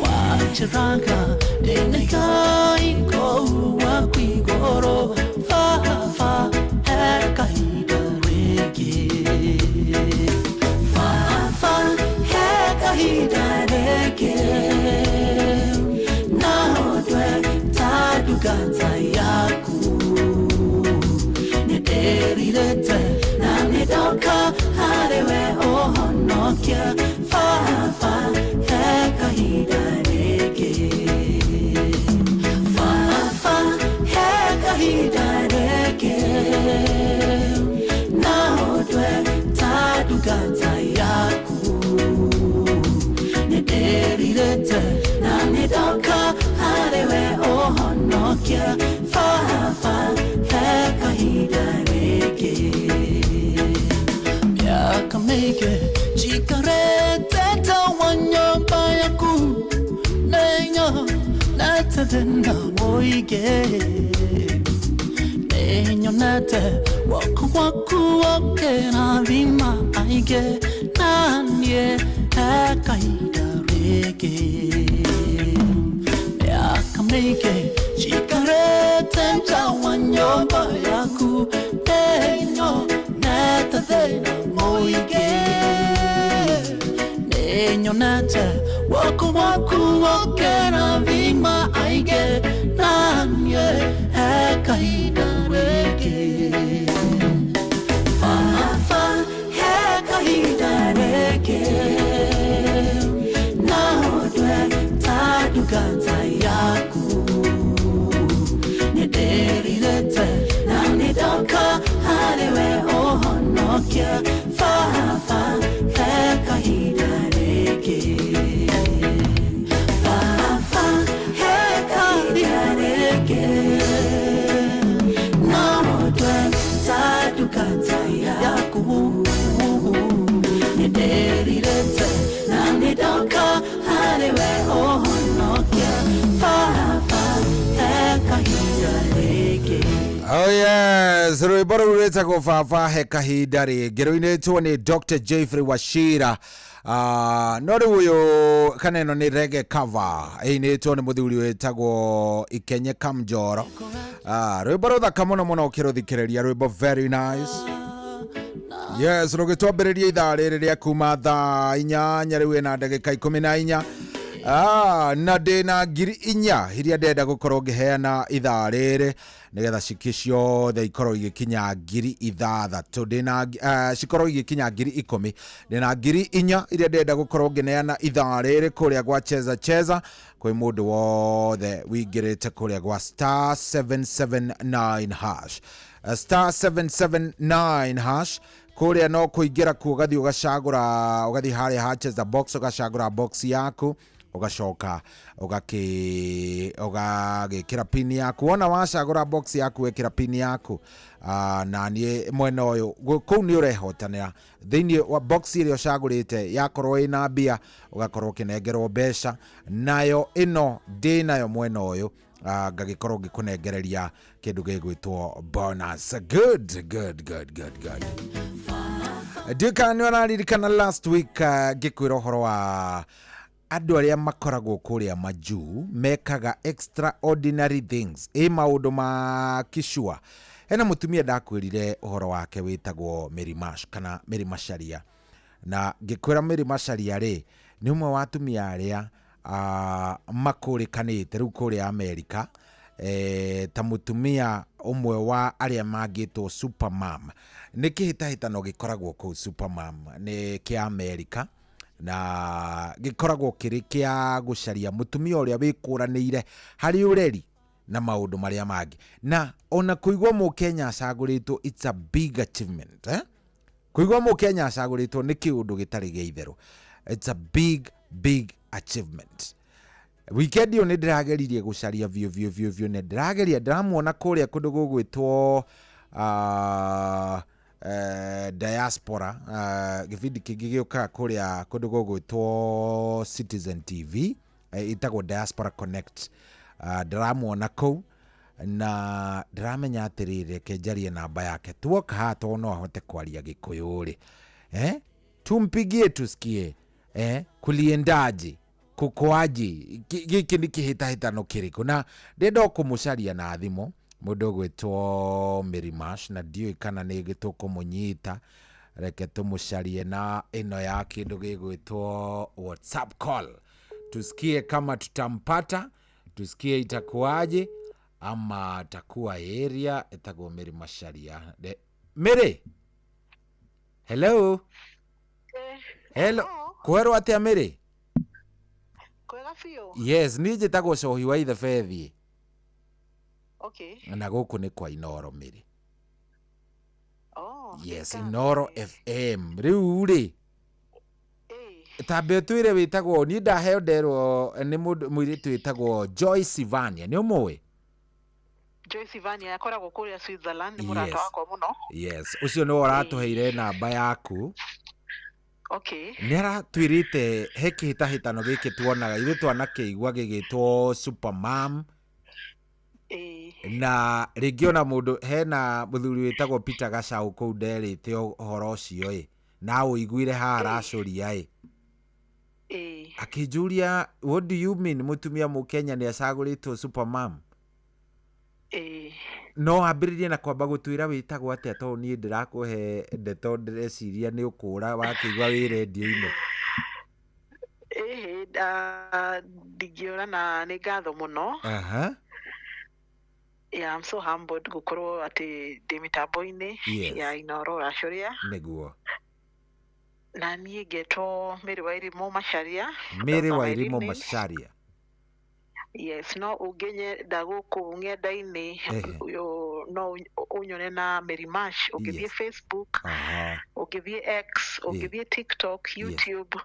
wanjĩraga ndĩna Ngai kũu waku igũrũ baba he kahinda rĩngĩ baba he kahinda rĩngĩ na ũndwe ta ndungata yaku nĩndĩrirĩte na nĩndoka harĩ we ũhonokia baba he kahinda rĩngĩ baba he kahinda rĩngĩ na ũndwe ta ndungata yaku nĩndĩrirĩte na nĩndoka harĩ we ũhonokia baba he kahinda rĩngĩ miaka mĩingĩ njikarĩte ta wa nyũmba yaku nĩnyo nete thĩna mũingĩ nĩnyonete woko waku ũkĩrathima aingĩ na niĩ he kahinda rĩngĩ miaka mĩingĩ njikarĩte nja wa nyũmba yaku nĩnyonete thĩna mũingĩ nĩnyonete woko waku ũkĩrathima aingĩ na niĩ he kahinda rĩngĩ baba he kahinda rĩngĩ na ũndwe ta ndungata yaku nĩndĩrirĩte na nĩndoka harĩ we ũhonokia baba he kahinda rĩngĩ baba he kahinda rĩngĩ na ũndwe ta ndungata yaku nĩndĩrirĩte na nĩndoka harĩ we ũhonokia baba he kahinda rĩngĩ. Oh yes, rwĩmbo rũu rwĩtagwo baba he kahinda rĩngĩ rũinĩtwo nĩ Dr. Jeffrey Wachira. No rĩu ũyũ kana ĩno nĩ reggae cover ĩinĩtwo nĩ mũthuri wĩtagwo Ikenye Kamjoro. Rwĩmbo rũthaka mũno mũno ũkĩrũthikĩrĩria, rwĩmbo very nice. Yes, rũgĩtwambĩrĩria ithaa rĩrĩ rĩa kuma thaa 8 rĩu ĩna ndagĩka 14. Na ndĩna 4,000 iria ndĩrenda gũkorwo ngĩheana ithaa rĩrĩ nĩgetha ciki ciothe ikorwo igĩkinya 6,000 ndĩna cikorwo igĩkinya 10,000 ndĩna 4,000 iria ndĩrenda gũkorwo ngĩneana ithaa rĩrĩ kũrĩa gwa Cheza Cheza kwĩ mũndũ wothe wĩingĩrĩte kũrĩa gwa star 779 hash. Star 779 hash kũrĩa no kũingĩra kuo ũgathiĩ ũgacagũra ũgathiĩ harĩa ha Cheza box ũgacagũra box yaku ũgacoka ũgagĩkĩra pin yaku wona wacagũra box yaku wekĩra pin yaku na niĩ mwena ũyũ kũu nĩ ũrehotanĩra thĩinĩ wa box ĩrĩa ũcagũrĩte yakorwo ĩna mbia ũgakorwo ũkĩnengerwo mbeca nayo ĩno ndĩnayo mwena ũyũ ngagĩkorwo ngĩkũnengereria kĩndũ gĩgwĩtwo bonus. Good, good, good, good, good. Ndiũĩ nĩ ũraririkana last week ngĩkwĩra ũhoro wa andũ arĩa makoragwo kũrĩa majuu mekaga extraordinary things ĩ maũndũ ma kicua. Hena mũtumia ndakwĩrire ũhoro wake wĩtagwo Mary Mash kana Mary Macharia, na ngĩkwĩra Mary Macharia rĩ nĩ ũmwe wa atumia arĩa makũrĩkanĩte rĩu kũrĩa Amerika ta mũtumia ũmwe wa arĩa mangĩtwo supermam. Nĩ kĩhĩtahĩtano gĩkoragwo kũu supermam nĩ kĩa Amerika na gĩkoragwo kĩrĩ kĩa gũcaria mũtumia ũrĩa wĩkũranĩire harĩ ũreri na maũndũ marĩa mangĩ, na ona kũigua mũkenya acagũrĩtwo it's a big achievement eh? Kũigua mũkenya acagũrĩtwo nĩ kĩũndũ gĩtarĩ gĩa itherũ, it's a big big achievement. Weekend ĩyo nĩ ndĩrageririe gũcaria biũ biũ biũ biũ, nĩ ndĩrageria ndĩramuona kũrĩa kũndũ gũgwĩtwo diaspora gĩbindi kĩngĩ gĩũkaga kũrĩa kũndũ gũgwĩtwo Citizen TV ĩtagwo Diaspora Connect. Ndĩramuona kũu Na ndĩramenya atĩrĩrĩ, reke njarie namba yake tuoka haha tondũ no ahote kwaria Gĩkũyũ rĩ, eh? Tumpigie tusikie, eh? Kuliendaje, kukoaje, gĩkĩ nĩ kĩhĩtahĩtano kĩrĩkũ? Na ndĩrenda o kũmũcaria na thimũ mũndũ ũgwĩtwo Mary Mash, na ndiũĩ kana nĩ tũkũmũnyita. Reke tũmũcarie na ĩno ya kĩndũ gĩgwĩtwo WhatsApp call, tusikie kama tutampata, tusikie itakuwaje ama atakuwa area. Ĩtagwo Mary Macharia. Mary, hello. Hello, kwerwo atĩa Mary? Kwega biũ. Yes, niĩ njĩtagwo Cohi wa Ithebethi. Okay. Na gũkũ nĩ kwa Inoro, Mary. Oh. Yes, Inoro FM. Rĩu rĩ, tambe ũtwĩre wĩtagwo. Niĩ ndaheo nderwo nĩ mũndũ mũirĩtu wĩtagwo Joyce Ivania, nĩ ũmũĩ? Joyce Ivania akoragwo kũrĩa Switzerland, nĩ mũrata Yes. wakwa mũno. Yes, ũcio nĩwe ũratũheire namba yaku. Okay. Nĩ aratwĩrĩte he kĩhĩtahĩtano gĩkĩ tuonaga ithuĩ twanakĩigua gĩgĩtwo Supermam, na rĩngĩ ona mũndũ hena mũthuri wĩtagwo Peter Gacau kũu nderĩte ũhoro ũcio ĩ, na ũiguire haha aracũria ĩ, akĩnjũria, "What do you mean mũtumia mũkenya nĩ acagũrĩtwo Supermam?" No ambĩrĩrie na kwamba gũtwĩra wĩtagwo atĩa, tondũ niĩ ndĩrakũhe ndeto ndĩreciria nĩ ũkũra wakĩigua wĩ rendio-inĩ. Ĩhĩ, ndingĩũra na nĩ ngatho mũno. Yeah, I'm so humbled gũkorwo atĩ ndĩ mĩtambo-inĩ ya Inooro Racũria. Nĩguo. Na niĩ ngetwo Mary Wairimũ Macharia. Mary Those are my Wairimũ real names. Macharia. Yes, no ũngĩnyenda gũkũ ng'enda-inĩ, no ũnyone na Mary Mash. Ũngĩthiĩ Facebook, ũngĩthiĩ X, ũngĩthiĩ TikTok, YouTube,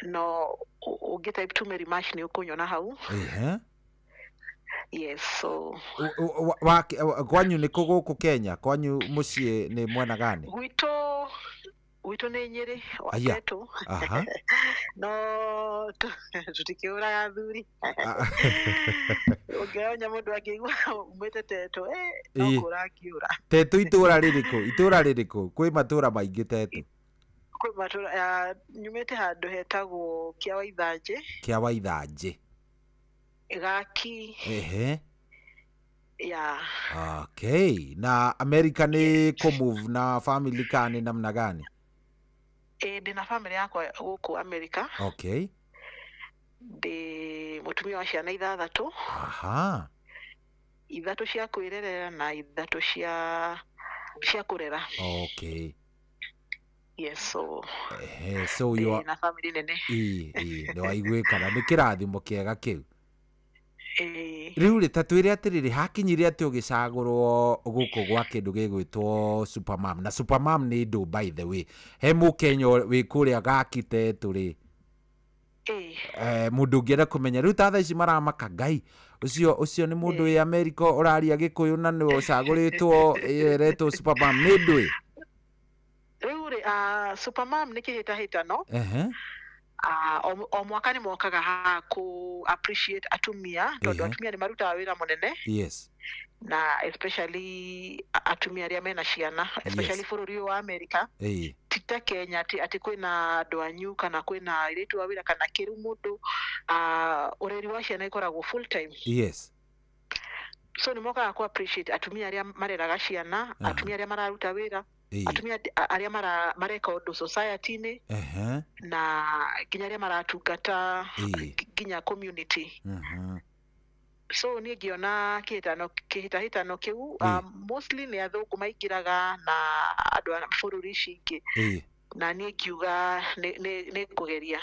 no ũngĩ type tu Mary Mash nĩ ũkũnyona hau. Yes, so Kwanyu nĩ kũ gũkũ Kenya? Kwanyu mũciĩ nĩ mwena gani? Gwitũ nĩ Nyĩrĩ. Aya. Watetũ. No tũtikĩũraga athuri. Ũngĩonya mũndũ angĩigua umĩte Tetũ, no kũra angiũra. Tetũ itũra rĩrĩkũ? Itũra rĩrĩkũ? Kwĩ matũra maingĩ Tetũ. Kwĩ matũra, nyumĩte handũ hetagwo Kĩa Waithanjĩ. Kĩa Waithanjĩ. Gaki. Ya. Okay, na America nĩ kũmove na family kana nĩ namna gani? Ĩ, ndĩna family yakwa gũkũ America. Ndĩ mũtumia wa ciana 6. 3 cia kwĩrerera na 3 cia kũrera. Yes, so Ehe, so you are na family nene. Ĩ, nĩ waiguĩkana nĩ kĩrathimo kĩega kĩu. Ĩ. Rĩu rĩ, ta twĩre atĩrĩrĩ, hakinyire atĩ ũgĩcagũrwo gũkũ gwa kĩndũ gĩgwĩtwo Supermam? Na Supermam nĩ ndũ, by the way, he mũkenya wĩ kũrĩa Gaki Tetũ rĩ, mũndũ ũngĩenda kũmenya rĩu ta thaa ici maramaka, Ngai, ũcio nĩ mũndũ wĩ America ũraria Gĩkũyũ na nĩ ũcagũrĩtwo ĩretwo Supermam, nĩ ndũĩ? Rĩu rĩ, Supermam nĩ kĩhĩtahĩtano. O mwaka nĩ mokaga haha kũ appreciate atumia tondũ atumia nĩ marutaga wĩra mũnene. Na especially atumia arĩa mena ciana, especially bũrũri ũyũ wa America. Ti ta Kenya atĩ kwĩna andũ anyu kana kwĩna airĩtu a wĩra kana kĩrĩu mũndũ, ũreri wa ciana ĩkoragwo full time. So nĩ mokaga kũ appreciate atumia arĩa mareraga ciana, atumia arĩa mararuta wĩra, atumia arĩa mareka ũndũ society-inĩ, na nginya arĩa maratungata nginya community. So niĩ ngĩona kĩhĩtahĩtano kĩu, mostly nĩ athũngũ maingĩraga na andũ a bũrũri ici ingĩ, na niĩ ngiuga nĩ ngũgeria.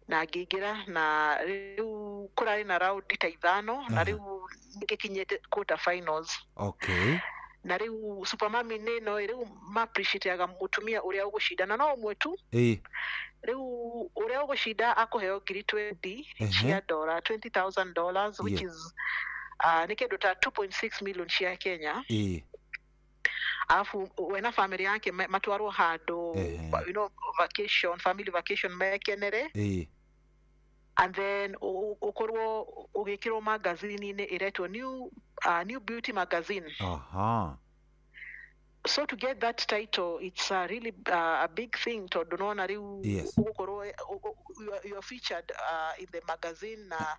Na ngĩingĩra, na rĩu kũrarĩ na raundi ta 5, na rĩu nĩngĩkinyĩte quarter finals. Na rĩu Supermami nĩ no rĩu ma appreciate-aga mũtumia ũrĩa ũgũcindana no ũmwe tu. Rĩu ũrĩa ũgũcinda akũheo ngiri 20 cia dollar, $20,000, which is nĩ kĩndũ ta 2.6 million cia Kenya. Alafu we na family yake matwarwo handũ, vacation, family vacation, mekenere. And then ũkorwo ũgĩkĩrwo magazine-inĩ ĩretwo New Beauty magazine. Aha. So to get that title, it's a really a big thing, tondũ nona rĩu ũgũkorwo you are featured in the magazine na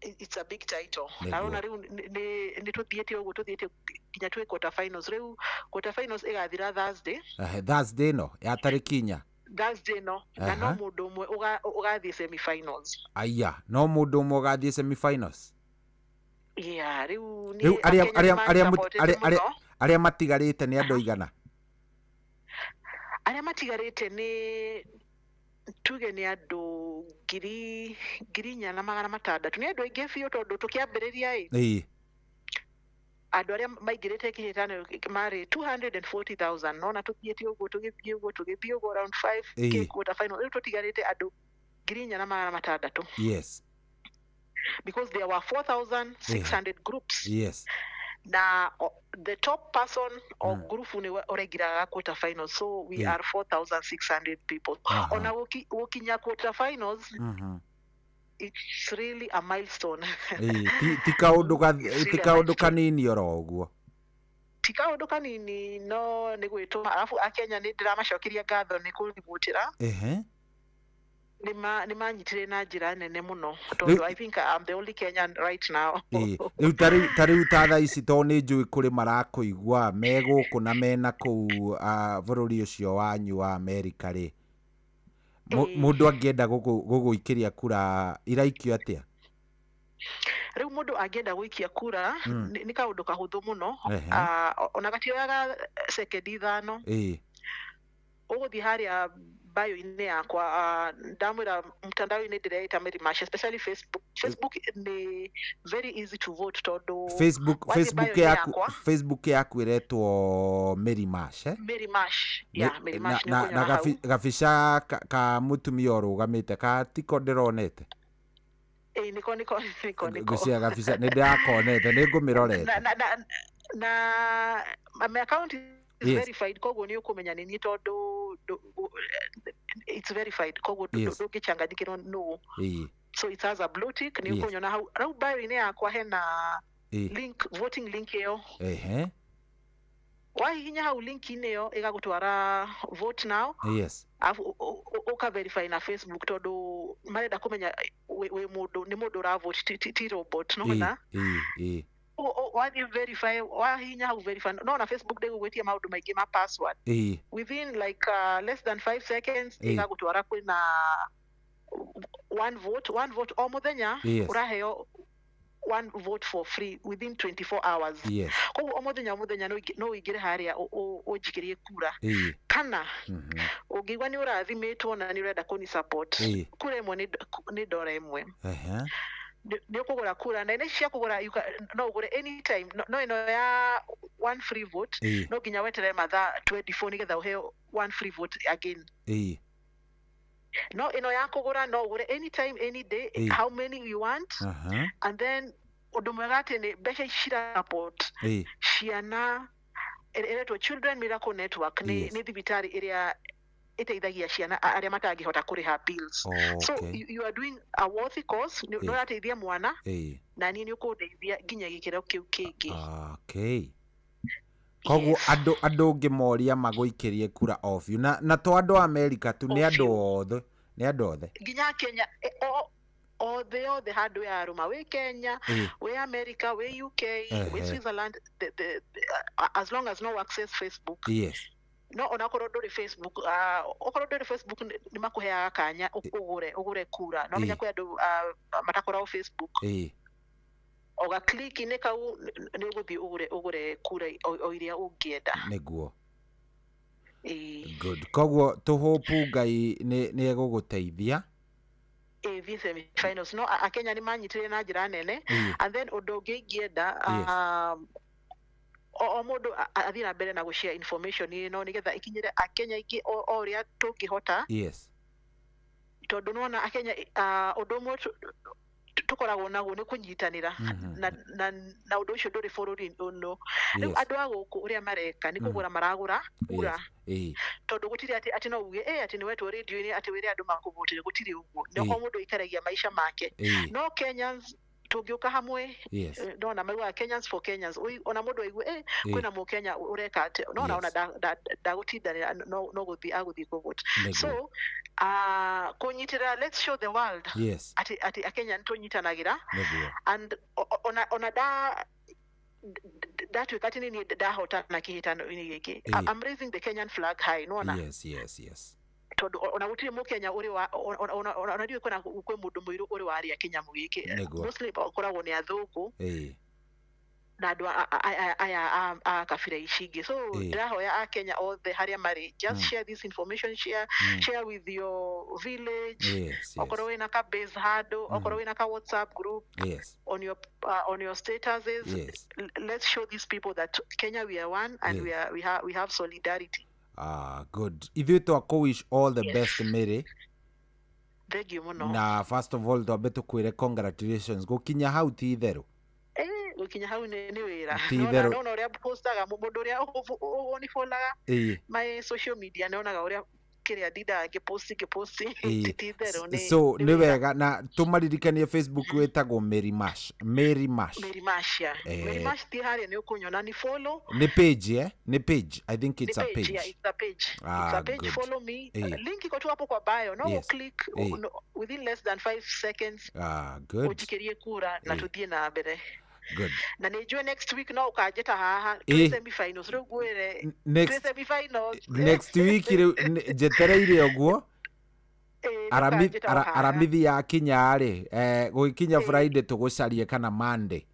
it's a big title. Na rona rĩu nĩ tũthiĩte ũguo, tũthiĩte nginya twĩ quarter finals rĩu. Quarter finals ĩgathira Thursday. Thursday no ya tarĩki 4. Thursday no na no mũndũ ũmwe ũgathiĩ semi-finals. Aya, no mũndũ ũmwe ũgathiĩ semi-finals. Yeah, rĩu rĩu arĩa arĩa matigarĩte nĩ andũ aigana? Arĩa matigarĩte nĩ tuge nĩ andũ 4,600. Nĩ andũ aingĩ biũ, tondũ tũkĩambĩrĩria ĩ, andũ arĩa maingĩrĩte kĩhĩtano marĩ 240,000. Nona tũthiĩte ũguo, tũgĩthiĩ ũguo, tũgĩthiĩ ũguo, round 5 quarter final, rĩu tũtigarĩte andũ 4,600. Because there were 4,600 groups. Na the top person or group nĩ ũraingĩraga quarter finals, so we are 4,600 people. Ona gũkinya quarter finals, it's really a milestone. Ti kaũndũ kanini oro ũguo. Ti kaũndũ kanini, no nĩ gwĩtũma. Arabu Akenya nĩ ndĩramacokeria ngatho nĩ kũribũtĩra. Nĩ manyitire na njĩra nene mũno, tondũ I think I'm the only Kenyan right now. Rĩu ta rĩu ta thaa ici, tondũ nĩ njũĩ kũrĩ marakũigua me gũkũ na mena kũu bũrũri ũcio wanyu wa Amerika rĩ, mũndũ angĩenda gũgũikĩria kura iraikio atĩa? Rĩu mũndũ angĩenda gũikia kura, nĩ kaũndũ kahũthũ mũno, ona gatioyaga sekendi 5. Ũgũthiĩ harĩa bio-inĩ yakwa, ndamwĩra mtandao-inĩ ndĩreita Mary Mash, especially Facebook. Facebook nĩ very easy to vote, tondũ Facebook yaku ĩretwo Mary Mash, eh? Mary Mash, yeah, Mary Mash. Na gabica ka mũtumia ũrũgamĩte ka tiko ndĩronete. Niko niko niko niko. Ngwĩciria gabica nĩ ndĩrakonete, nĩ ngũmĩrorete. Na my account is verified, koguo nĩ ũkũmenya nĩ niĩ, tondũ it's verified, koguo ndũngĩchanganyikĩrwo nũ. So it has a blue tick, nĩ ũkũnyona hau. Rĩu bio-inĩ yakwa hena link, voting link ĩyo. Wahihinya hau link-inĩ ĩyo, ĩgagũtwara vote now. Alafu ũka verify na Facebook, tondũ marenda kũmenya wĩ mũndũ, nĩ mũndũ ũravote, ti robot, nona. Wathiĩ verify, wahihinya hau verify, no na Facebook ndĩgũgwĩtia maũndũ maingĩ ma password. Within like less than 5 seconds ĩgagũtwara kwĩna one vote, one vote o mũthenya. Ũraheo one vote for free within 24 hours. Koguo o mũthenya o mũthenya no ũingĩre harĩa ũnjikĩrie kura, kana ũngĩigua nĩ ũrathimĩtwo na nĩ ũrenda kũni support, kura ĩmwe nĩ ndora 1. Nĩ ũkũgũra kura, na cia kũgũra no ũgũre anytime. No ĩno ya one free vote, no nginya weterere mathaa 24 nĩgetha ũheo one free vote again. No ĩno ya kũgũra no ũgũre anytime, any day, how many you want. And then ũndũ mwega atĩ nĩ mbeca ici cirasupport ciana ĩretwo Children Miracle Network, nĩ thibitarĩ ĩrĩa ĩteithagia ciana arĩa matangĩhota kũrĩha bills. So you are doing a worthy cause, nĩ ũrateithia mwana, na niĩ nĩ ũkũndeithia nginya gĩkĩro kĩu kĩngĩ. Okay. Koguo andũ ũngĩmoria magũikĩrie kura o biũ, na to andũ a Amerika tu, nĩ andũ othe, nĩ andũ othe. Nginya Kenya, othe othe handũ ya rũma, wĩ Kenya, wĩ America, wĩ UK, wĩ Switzerland, as long as no access Facebook. No onakorwo ndũrĩ Facebook, okorwo ndũrĩ Facebook, nĩ makũheaga kanya ũgũre kura. No menya kwĩ andũ matakoragwo Facebook. Oga click-inĩ kau nĩ ũgũthiĩ ũgũre kura o iria ũngĩenda. Nĩguo. Good. Koguo tũhopu Ngai nĩ egũgũteithia. Thiĩ semi-finals. No Akenya nĩ manyitire na njĩra nene. And then ũndũ ũngĩ ingĩenda, o mũndũ athiĩ na mbere na gũshare information ĩno nĩgetha ĩkinyĩre Akenya aingĩ o ũrĩa tũngĩhota. Tondũ nĩwona Akenya, ũndũ ũmwe Tũkoragwo naguo nĩ kũnyitanĩra na ũndũ ũcio ndũrĩ bũrũri ũno rĩu. Andũ a gũkũ ũrĩa mareka nĩ kũgũra maragũra kura, tondũ gũtirĩ atĩ no uge atĩ nĩ wetwo rĩndio-inĩ atĩ wĩre andũ makũvotire, gũtirĩ ũguo. Nĩ o mũndũ aikaragia maica make. No Kenyans tũngĩũka hamwe, nona maugaga Kenyans for Kenyans. Ona mũndũ aigue kwĩna mũkenya ũreka atĩ nona ona ndagũtindanĩra, no gũthiĩ agũthiĩ kũvote. So kũnyitĩrĩra, let's show the world atĩ akenya nĩ tũnyitanagĩra. And ona ndatuĩka atĩ nĩ niĩ ndahotana kĩhĩtano-inĩ gĩkĩ, I'm raising the Kenyan flag high, nona tondũ ona gũtirĩ mũkenya ũrĩ wa ona ndiũĩ kwĩna kwĩ mũndũ mũirũ ũrĩ warĩa kĩnyamũ gĩkĩ. Mostly ũkoragwo nĩ athũngũ na andũ aya a kabira ici ingĩ. So ndĩrahoya akenya othe harĩa marĩ, just share this information, share, share with your village, okorwo wĩna ka base handũ, okorwo wĩna ka WhatsApp group, on your statuses. Let's show these people that Kenya, we are one and we have solidarity. Ah, good. Ithuĩ twakũ wish all the best, Mary. Thank you mũno. Na first of all twambe tũkwĩre congratulations, gũkinya hau ti itherũ. Gũkinya hau nĩ wĩra. Ti Nona itherũ. Nona ũrĩa postaga, mũndũ ũrĩa ũnibonaga my social media nĩonaga ũrĩa kĩrĩa ndindaga ngĩposti ngĩposti. Ti itherũ, nĩ So nĩ nĩ wĩra. Wega, na tũmaririkanie Facebook wĩtagwo Mary Mash, Mary Mash. Mary Mash, yeah. Mary Mash, thiĩ harĩa nĩ ũkũnyona, ni follow. Nĩ page, eh? Nĩ page, I think it's Ni a page, page. yeah, it's a page. It's a page. Good. Follow me. Link iko tu hapo kwa bio, no click no, within less than 5 seconds Ah, good. ũnjikĩrie kura na tũthiĩ na mbere. Good. Na nĩ njũĩ next week no ũkanjĩta haha twĩ semifinals rĩu ngwĩre twĩ semifinals. Next week rĩu njetereire ũguo. Nĩũkanjĩta o haha. Aramithi yakinya rĩ, gũgĩkinya Friday tũgũcarie kana Monday.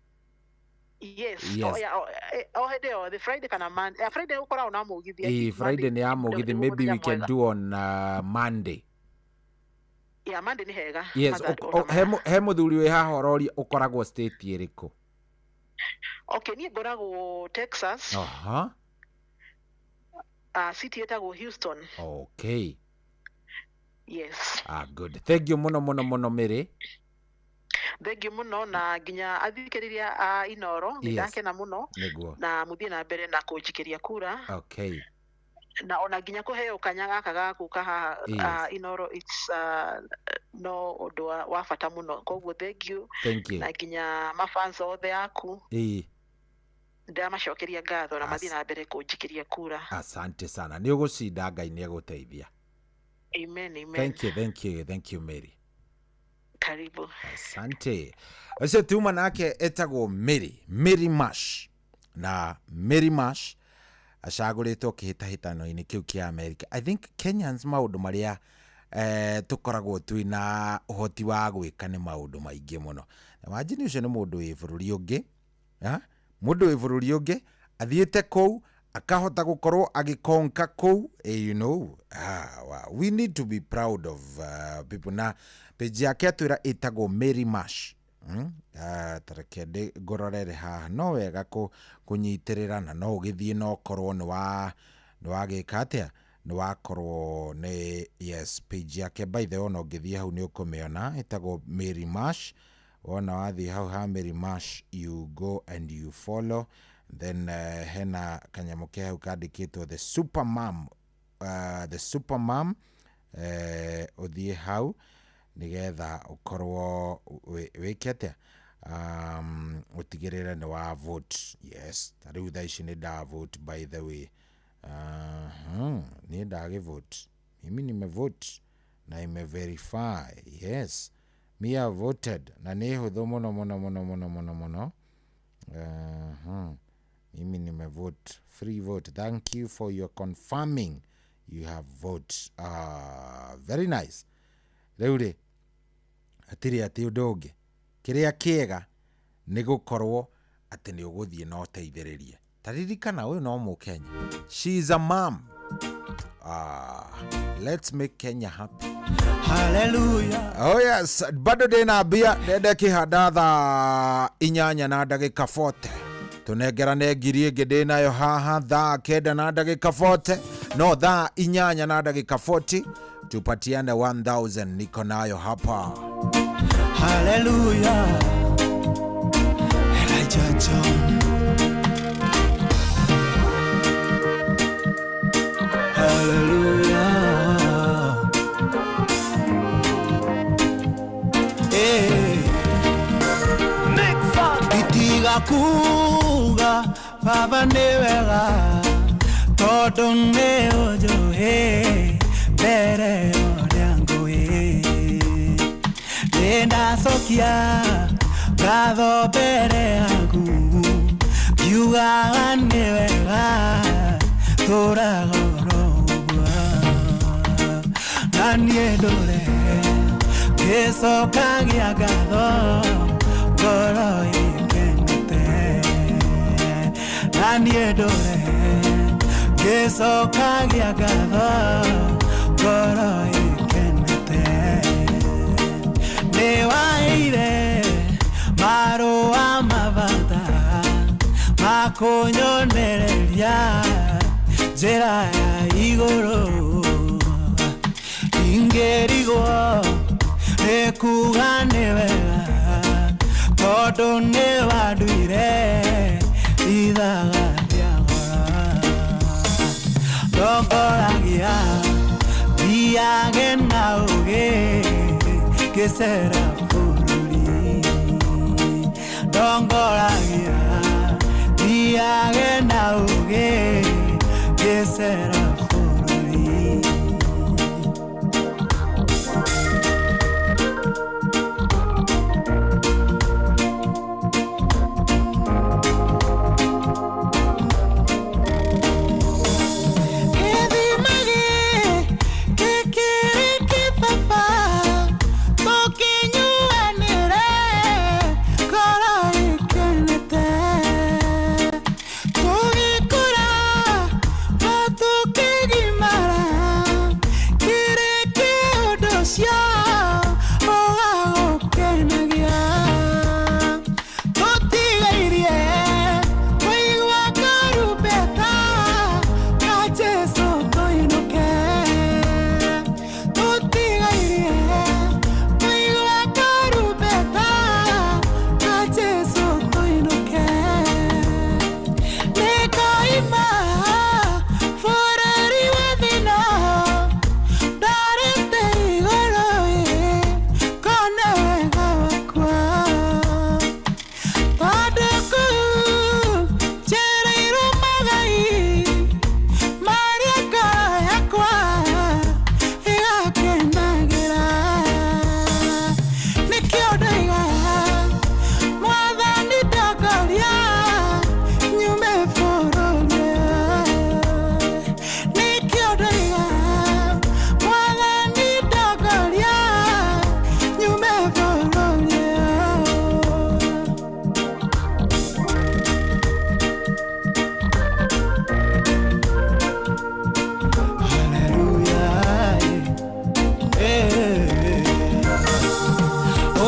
Yes. Yes. O, yeah, o hĩndĩ yothe, Friday kana Monday. Friday ũkoragwo na mũgithi, I think. Friday nĩ ya mũgithi. Nĩguo Maybe we mũthenya can mwega. do on Monday. Yeah, Monday nĩ hega. Yes. He mũthuri wĩ haha ũroria ũkoragwo state ĩrĩkũ? Okay, niĩ ngoragwo Texas, city ĩtagwo Houston. Yes. Ah, good, thank you mũno mũno mũno, Mary. Thank you mũno, na nginya athikĩrĩria a Inoro nĩ ndakena mũno. Na mũthiĩ na mbere na kũnjikĩria kura na ona nginya kũheo kanya gaka ga gũka haha Inoro, it's no ũndũ wa bata mũno, koguo thank you. Thank you. Na nginya mafans othe aku ndĩramacokeria ngatho na mathiĩ na mbere kũnjikĩria kura. Asante sana, nĩ ũgũcinda, Ngai nĩ egũteithia. Amen, amen. Thank you, thank you, thank you, Mary. Karibu. Asante. Ũcio tuma nake etagwo Mary, Mary Mash, na Mary Mash acagũrĩtwo kĩhĩtahĩtano-inĩ kĩu kĩa America. I think Kenyans, maũndũ marĩa tũkoragwo twĩna ũhoti wa gwĩka nĩ maũndũ maingĩ mũno. Na imagine ũcio nĩ mũndũ wĩ bũrũri ũngĩ, ha? Mũndũ wĩ bũrũri ũngĩ athiĩte kũu akahota gũkorwo agĩkonka kũu, wow. We need to be proud of people. Na page yake atwĩra ĩtagwo Mary Mash. Tareke ngũrorere haha, no wega kũnyitĩrĩra na no ũgĩthiĩ no ũkorwo nĩ wagĩka atĩa, nĩ wakorwo nĩ, yes, page yake, by the way, ona ũngĩthiĩ hau nĩ ũkũmĩona, ĩtagwo Mary Mash. Wona wathiĩ hau ha Mary Mash, you go and you follow, then hena kanyamũ ke hau kandĩkĩtwo the super mom, the super mom, ũthiĩ hau nĩgetha ũkorwo wĩke atĩa, ũtigĩrĩre nĩ wa vote. Yes, ta rĩu thaa ici nĩ nda vote, by the way. Niĩ ndagĩ vote, mimi nimevote na imeverify. Yes, me have voted, na nĩ hũthũ mũno mũno mũno mũno mũno mũno. Mimi nimevote, free vote. Thank you for your confirming you have vote. Very nice. Rĩu rĩ, hatirĩ atĩ ũndũ ũngĩ, kĩrĩa kĩega nĩ gũkorwo atĩ nĩ ũgũthiĩ na ũteithĩrĩrie. Ta ririkana ũyũ no mũkenya, she is a mom. Let's make Kenya happy. Hallelujah. Oh yes, bado ndĩna mbia ndende kĩhanda thaa 8 na ndagĩka 40, tũnengerane 1000 ĩngĩ ndĩnayo haha thaa 9 na ndagĩka 40, no thaa 8 na ndagĩka 40 tupatiane 1000, niko nayo hapa. Hallelujah. Elijah John. Hallelujah. Hey. Itiga kuga baba nĩ wega tondũ nĩ ũnjũĩ mbere ya ũrĩa ngũĩ nĩ ndacokia ngatho mbere yaku ngiugaga nĩ wega tũraga oro ũguo na niĩ ndũre ngĩcokagia ngatho ngoro ĩkenete na niĩ ndũre ngĩcokagia ngatho ngoro ĩkenete nĩ waheire marũa mabata makũnyonereria njĩra ya igũrũ ingĩrigwo nĩ kuga nĩ wega tondũ nĩ wanduire ithaga rĩa goro ndongoragia thiage na ũgĩ ngĩcera bũrũri ndongoragia thiage na ũgĩ ngĩcera bũrũri.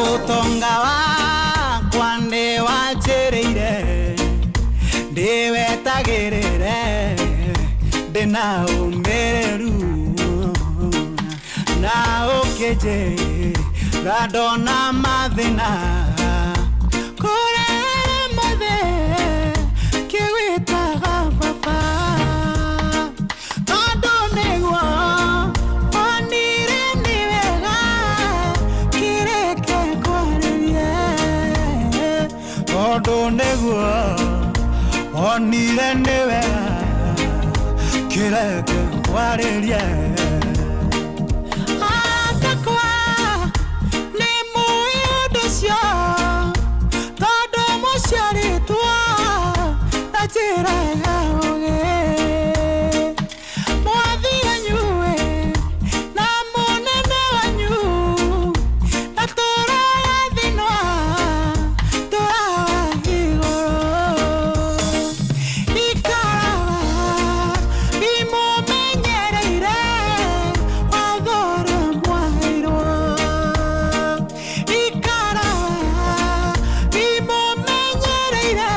Ũtonga wakwa nĩwanjĩrĩire ndĩwetagĩrĩre ndĩna ũmĩrĩru na ũkĩnjĩra ndona mathĩna kũrĩa mothe kĩgwĩtaga baba tondũ nĩguo onire nĩ wega kĩreke kwarĩrie tondũ nĩguo onire nĩ wega kĩreke kwarĩrie atakwa nĩ mũĩ ũndũ ũcio tondũ mũciarĩtwo na njĩra ya ũũgĩ mwathi wanyu na mũnene wanyu na tũrarathinwa tũrawa igũrũ ikaraga imũmenyereire watho ũrĩa mwaheirwo ikaraga imũmenyereire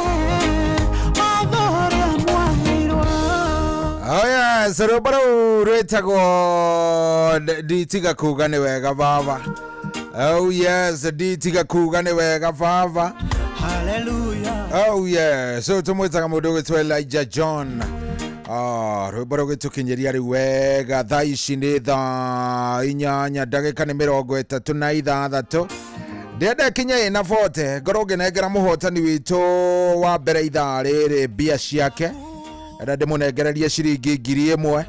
watho ũrĩa mwaheirwo. Oh yes, rwĩmbo rũu rwĩtagwo nditiga kuga nĩ wega baba. Oh yes, nditiga kuga nĩ wega baba. Hallelujah. Oh yeah, so tumwĩtaga mũndũ ũgwĩtwo Elijah John. Ah, rwĩmbo rũgĩtũkinyĩria rĩu wega. Thaa ici nĩ thaa 8 ndagĩka nĩ 36. Ndĩrenda kinya ĩna 40 ngorwo ngĩnengera mũhotani witũ wa mbere ithaa rĩrĩ mbia ciake. Enda ndĩmũnengererie ciringi 1000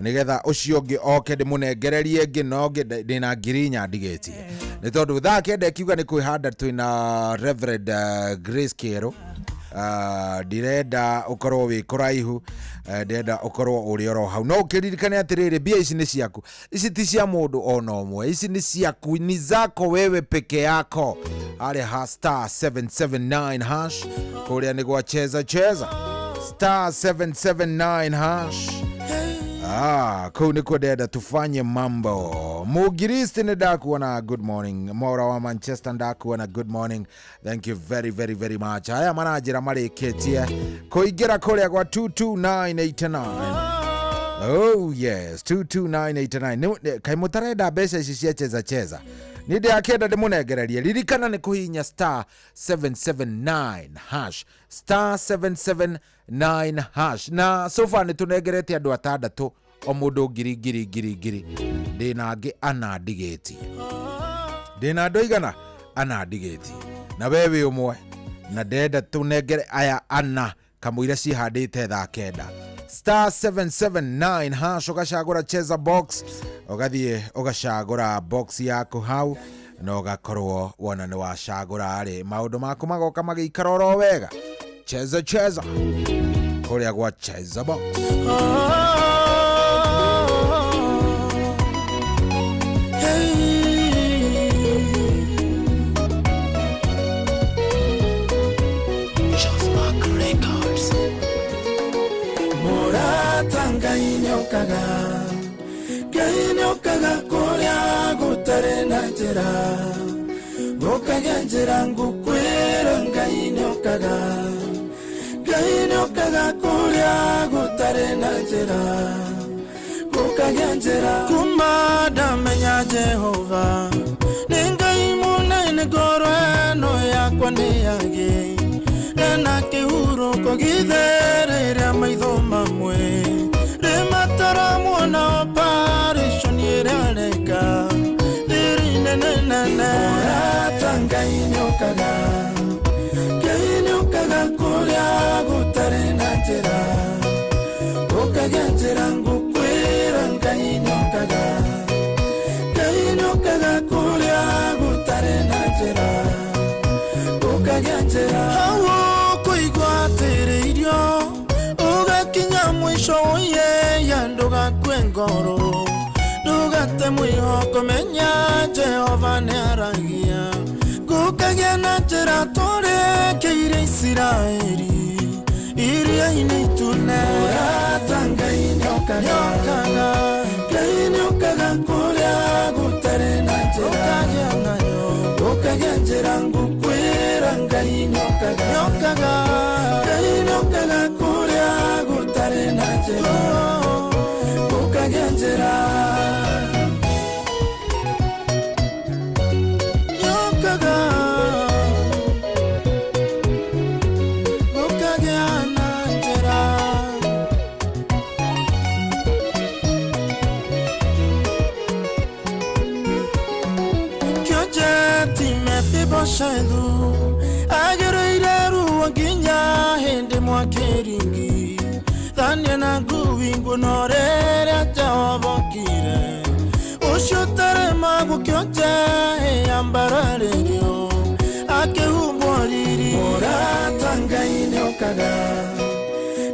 nĩgetha ũcio ũngĩ oke ndĩmũnengererie ĩngĩ na ũngĩ. Ndĩna 4,000 ndigĩtie nĩ tondũ thaa 9 ĩkiuga nĩ kwĩhanda twĩna Reverend Grace Kĩerũ. Ndirenda ũkorwo wĩ kũraihu, ndĩrenda ũkorwo ũrĩ oro hau. No ũkĩririkane atĩrĩrĩ, mbia ici nĩ ciaku, ici ti cia mũndũ ona ũmwe, ici nĩ ciaku, ni zako wewe peke yako. Harĩa ha star 779 hash kũrĩa nĩ gwa cheza cheza, star 779 hash. Ah, kũu nĩkuo ndĩrenda tufanye mambo. Mugiristi nĩ ndakuona, good morning. Mora wa Manchester ndakuona, good morning. Thank you very very very much. Aya maranjĩra marĩkĩtie kũingĩra kũrĩa gwa 22989. Oh yes, 22989. Kaĩ mũtarenda mbeca ici cia cheza cheza? Nĩ ndĩrakĩenda ndĩmũnengererie. Ririkana nĩ kũhihinya star 779 hash, star 779 hash. Na so far nĩ tũnengerete andũ atandatũ, o mũndũ ngiri ngiri ngiri ngiri. Ndĩna angĩ ana ndigĩtie, ndĩna andũ aigana ana ndigĩtie, na we wĩ ũmwe, na ndĩrenda tũnengere aya ana kamũira cihandĩte thaa 9. Star 779 hash, ũgacagũra cheza box, ũgathiĩ ũgacagũra box yaku hau na ũgakorwo wona nĩ wacagũra rĩ, maũndũ maku magoka magĩikara oro wega. Cheza cheza kũrĩa gwa cheza box. Spark Records. Mũrata Ngai nĩokaga, Ngai nĩokaga kũrĩa gũtarĩ na njĩra, gũkagĩa njĩra ngũkwĩra Ngai nĩokaga, Ngai nĩokaga kũrĩa gũtarĩ na njĩra, gũkagĩa njĩra. Kuma ndamenya Jehova nĩ Ngai mũnene, ngoro ĩno yakwa nĩ yagĩ na kĩhurũko gĩtherere maitho mamwe rĩmataramwona operation ĩrĩa areka thiri nene nene. Mũrata Ngai nĩokaga, Ngai nĩokaga kũrĩa gũtarĩ na njĩra, gũkagĩa njĩra ngũkwĩra Ngai nĩokaga, Ngai nĩokaga kũrĩa gũtarĩ na njĩra, gũkagĩa njĩra. Hau ũkũigua atĩrĩirio ũgakinya mũico ũyeya, ndũgakue ngoro, ndũgate mwĩhoko, menya Jehova nĩaragia, gũkagĩa na njĩra tũrĩkĩire Isiraeli iria-inĩ itune. Mũrata Ngai nĩokaga, Ngai nĩokaga kũrĩa gũtarĩ na njĩra, gũkagĩa njĩra ngũkwĩra Ngai nĩokaga, Ngai nĩokaga kũrĩa gũtarĩ na njĩra, gũkagĩa njĩra. Nĩokaga, gũkagĩa na njĩra. Kĩonje ti Mefiboshethu agereire ruo nginya hĩndĩ mwakĩringi thania na ngui nguno rĩrĩa Jehova okire ũcio ũtaremagwo kĩonje ambararĩrio akĩhumbwo riri. Mũrata Ngai nĩokaga,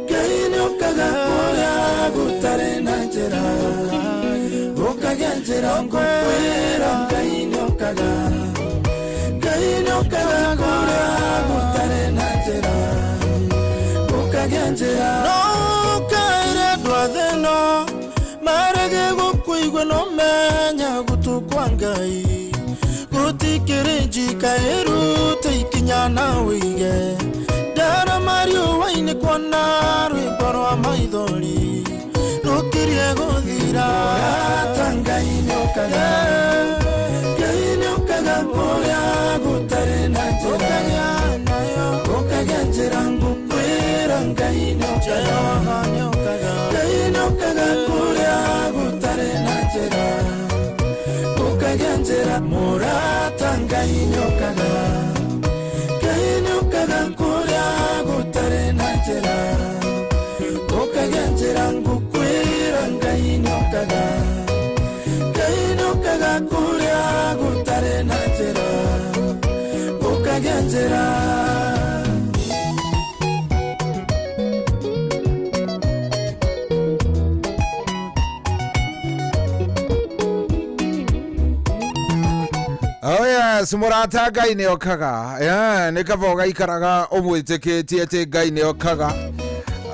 Ngai nĩokaga kũrĩa gũtarĩ na njĩra, gũkagĩa njĩra ngũkwĩra Ngai nĩokaga, Ngai nĩokaga kũrĩa gũtarĩ na njĩra, gũkagĩa njĩra. No ũkaĩre andũ a thĩ ĩno marege gũkũigua, no menya gũtũ kwa Ngai gũtikĩrĩ njika ĩrute ikinya na wĩige ndarama riũa-inĩ kuona rwĩmbo rwa maithori rũkirie gũthira. Mũrata Ngai nĩokaga, Ngai nĩokaga. nĩokaga kũrĩa gũtarĩ na njĩra ũkagĩa njĩra ngũkwĩra Ngai nĩokaga Ngai nĩokaga kũrĩa gũtarĩ na njĩra ũkagĩa njĩra mũrata Ngai nĩokaga Ngai nĩokaga kũrĩa gũtarĩ na njĩra ũkagĩa njĩra ngũkwĩra Ngai nĩokaga Ngai nĩokaga kũrĩa gũtarĩ na njĩra ũkagĩa njĩra. Oh yes, mũrata Ngai nĩ okaga. Yeah, nĩ kaba ũgaikaraga ũmwĩtĩkĩtie atĩ Ngai nĩ okaga.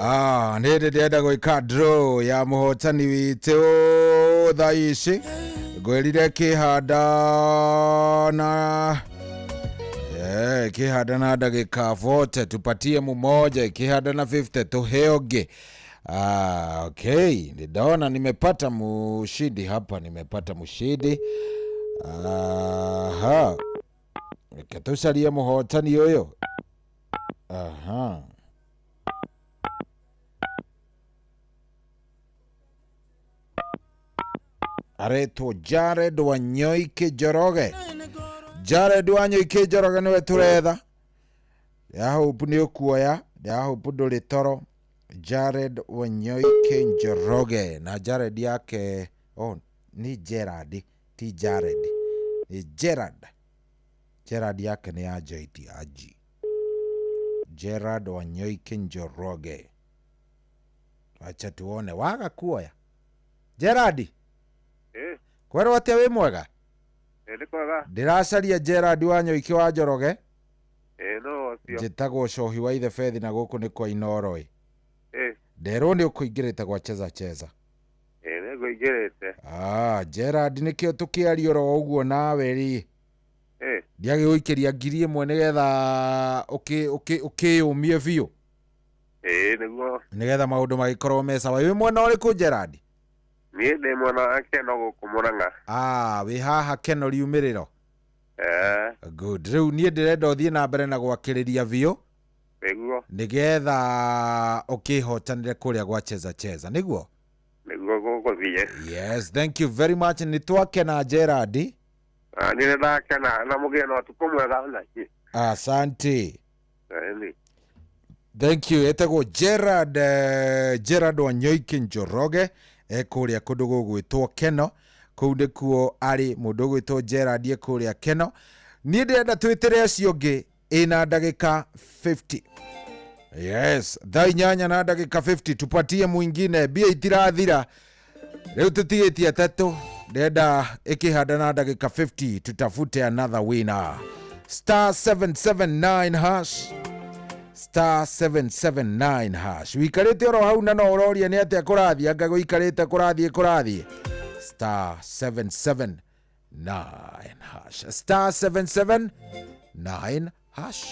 Ah, nĩ hĩndĩ ndĩrenda gwĩka draw ya mũhotani witũ thaa ici. Ngwĩrire kĩhanda na yeah, kĩhanda na ndagĩka 40 tupatie mmoja, kĩhanda na 50 tuhe ũngĩ. Ah, okay, nĩndona nimepata mushindi hapa, nimepata mushindi. Aha. Reke tũcarie mũhotani ũyũ. Aha. Aretwo Jared Wanyoike Njoroge. Jared Wanyoike Njoroge nĩwe tũretha. Ndĩrahope nĩ ũkuoya, ndĩrahope ndũrĩ toro. Jared Wanyoike Njoroge na Jared yake, oh, nĩ Gerard ti Jared. Ni Gerard. Gerard yake nĩ ya Joiti Aji. Gerard Wanyoike Njoroge. Acha tuone waga kuoya. Gerard, kwerwo atĩa wĩ mwega? Nĩ kwega. Ndĩracaria Gerard Wanyoike wa Njoroge. No ũcio. Njĩtagwo Cohi wa Ithe Bethi na gũkũ nĩ kwa Inooro ĩ. Nderwo nĩ ũkũingĩrĩte gwa Cheza Cheza. Nĩ ngũingĩrĩte. Ah, Gerard nĩkĩo tũkĩaria oro ũguo nawe rĩ. Ndiagĩgũikĩria 1000 nĩgetha ũkĩyũmie biũ. Nĩguo. Nĩgetha maũndũ magĩkorwo me sawa. Wĩ mwena ũrĩkũ Gerard? Niĩ ndĩ mwena wa Keno gũkũ Mũrang'a. Ah, wĩ haha Keno riumĩrĩro. Good. Rĩu niĩ ndĩrenda ũthiĩ na mbere na gwakĩrĩria biũ. Nĩguo. Nĩgetha ũkĩhotanĩre kũrĩa gwa Cheza Cheza. Nĩguo? Nĩguo gũgũthiĩ. Yes, thank you very much. Nĩ twakena Gerard. Niĩ nĩ ndakena na mũgĩe na ũtukũ mwega ona inyuĩ. Asante. Ĩni. Thank you. Etagwo Gerard, Gerard Wanyoike Njoroge ekũrĩa kũndũ gũgwĩtwo Keno. Kũu nĩkuo arĩ mũndũ ũgwĩtwo Gerard ekũrĩa Keno. Niĩ ndĩrenda twĩtĩre acio ũngĩ ĩna ndagĩka 50. Yes, thaa inyanya na ndagĩka 50 tupatie mwingine mbia itirathira. Rĩu tũtigĩtie atatũ. Ndĩrenda ĩkĩhanda na ndagĩka 50 tutafute another winner. Star 779 hash. Star 779 hash. Wikarĩte oro hau na no ũroria nĩ atĩa kũrathiĩ, anga gũikarĩte kũrathiĩ kũrathiĩ. Star 779 hash. Star 779 hash.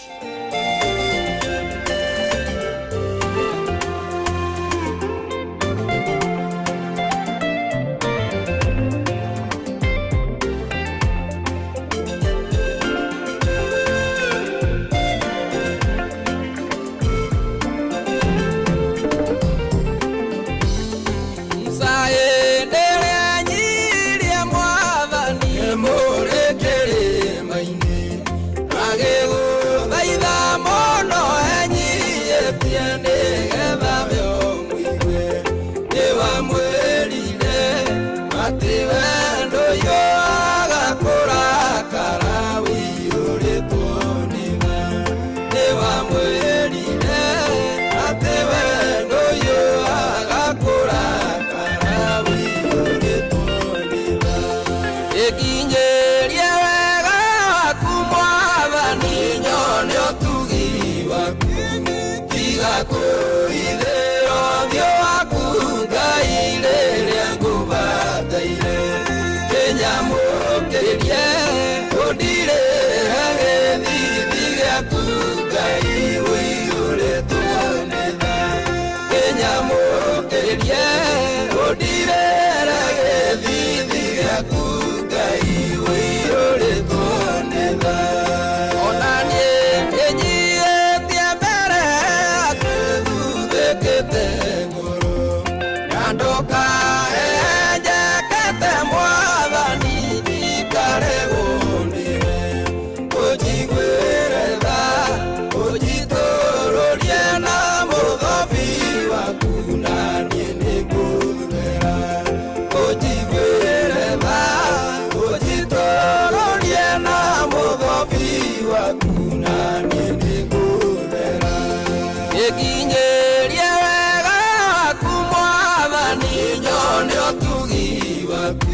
Ĩkinyĩrie wega waku mwathani nyone ũtugi waku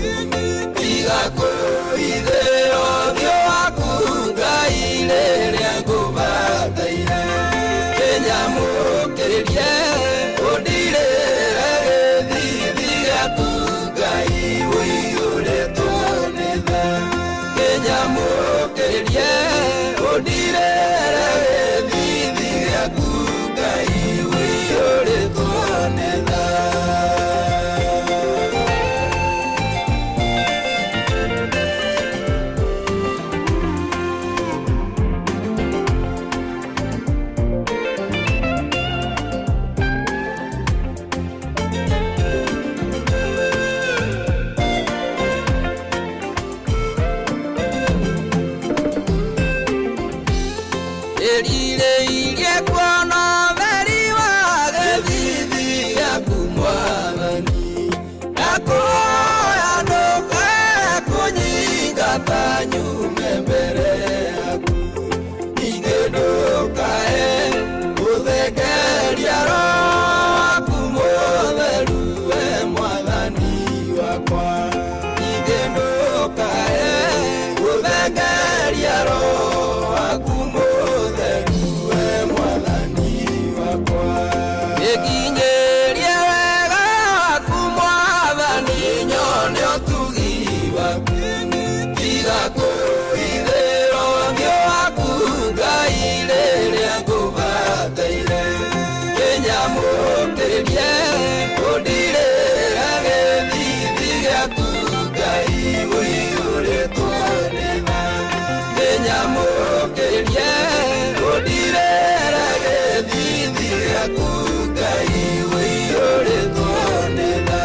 tiga kũhithĩra ũthiũ waku Ngai rĩrĩa ngũbataire kĩnyamũkĩrie ũndirĩre gĩthithi gĩaku Ngai ũiyũrĩtwo nĩ tha kĩnyamũkĩrie ũndirĩre gĩthithi gĩaku Ngai ũiyũrĩtwo nĩ tha. Ĩrirĩirie kuona ũtheri wa gĩthithi gĩaku mwathani ndakuhoya ndũkae kũnyingata nyume mbere yaku ningĩ ndũkae gũthengeria Roho waku mũtheru we mwathani wakwa ningĩ ndũkae gũthengeria Roho waku mũtheru we mwathani wakwa ĩkinyĩrie wega waku mwathani nyone ũtugi waku tiga kũhithĩra ũthiũ waku Ngai rĩrĩa ngũbataire kĩnyamũkĩrie ũndirĩre gĩthithi gĩaku Ngai ũiyũrĩtwo nĩ tha kĩnyamũkĩrie ũndirĩre gĩthithi gĩaku Ngai ũiyũrĩtwo nĩ tha.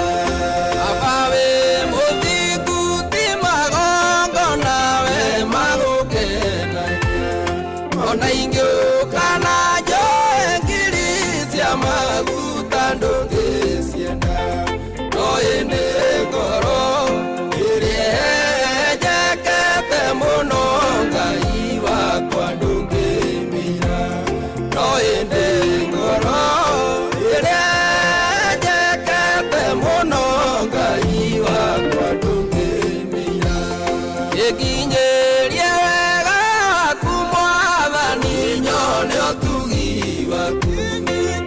Baba wĩ mũthingu ti magongona we magũkenagia ona ingĩũka na njoe ngiri cia maguta ndũngĩcienda no ĩndĩ ngoro ĩrĩa ĩnjekete mũno Ngai wakwa ndũngĩmĩira no ĩndĩ ngoro ĩrĩa ĩnjekete mũno Ngai wakwa ndũngĩmĩira ĩkinyĩrie wega waku mwathani nyone ũtugi waku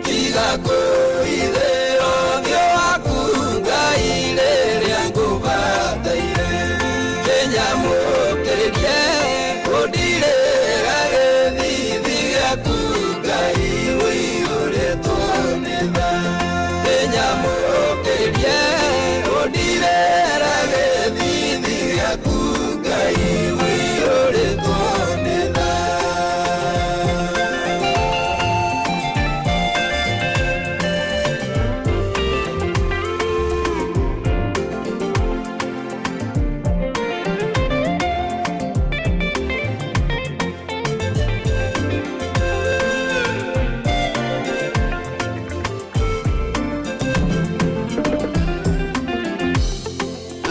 tiga kũhithĩra ũthiũ waku Ngai rĩrĩa ngũbataire kĩnyamũkĩrie ũndirĩre gĩthithi gĩaku Ngai ũiyũrĩtwo nĩ tha kĩnyamũkĩrie ũndirĩre gĩthithi gĩaku Ngai ũiyũrĩtwo nĩ tha.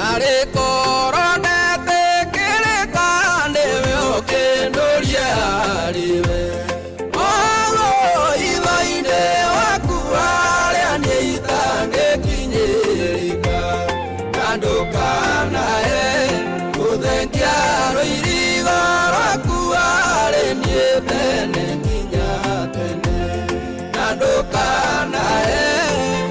Arĩ korwo ndetĩkĩrĩka nĩwe ũkĩndũrie harĩwe Ogo itho-inĩ waku harĩa niĩ itangĩkinyĩrĩka na ndũkanae gũthengia rũirigo rwaku harĩ niĩ tene nginya tene na ndũkanae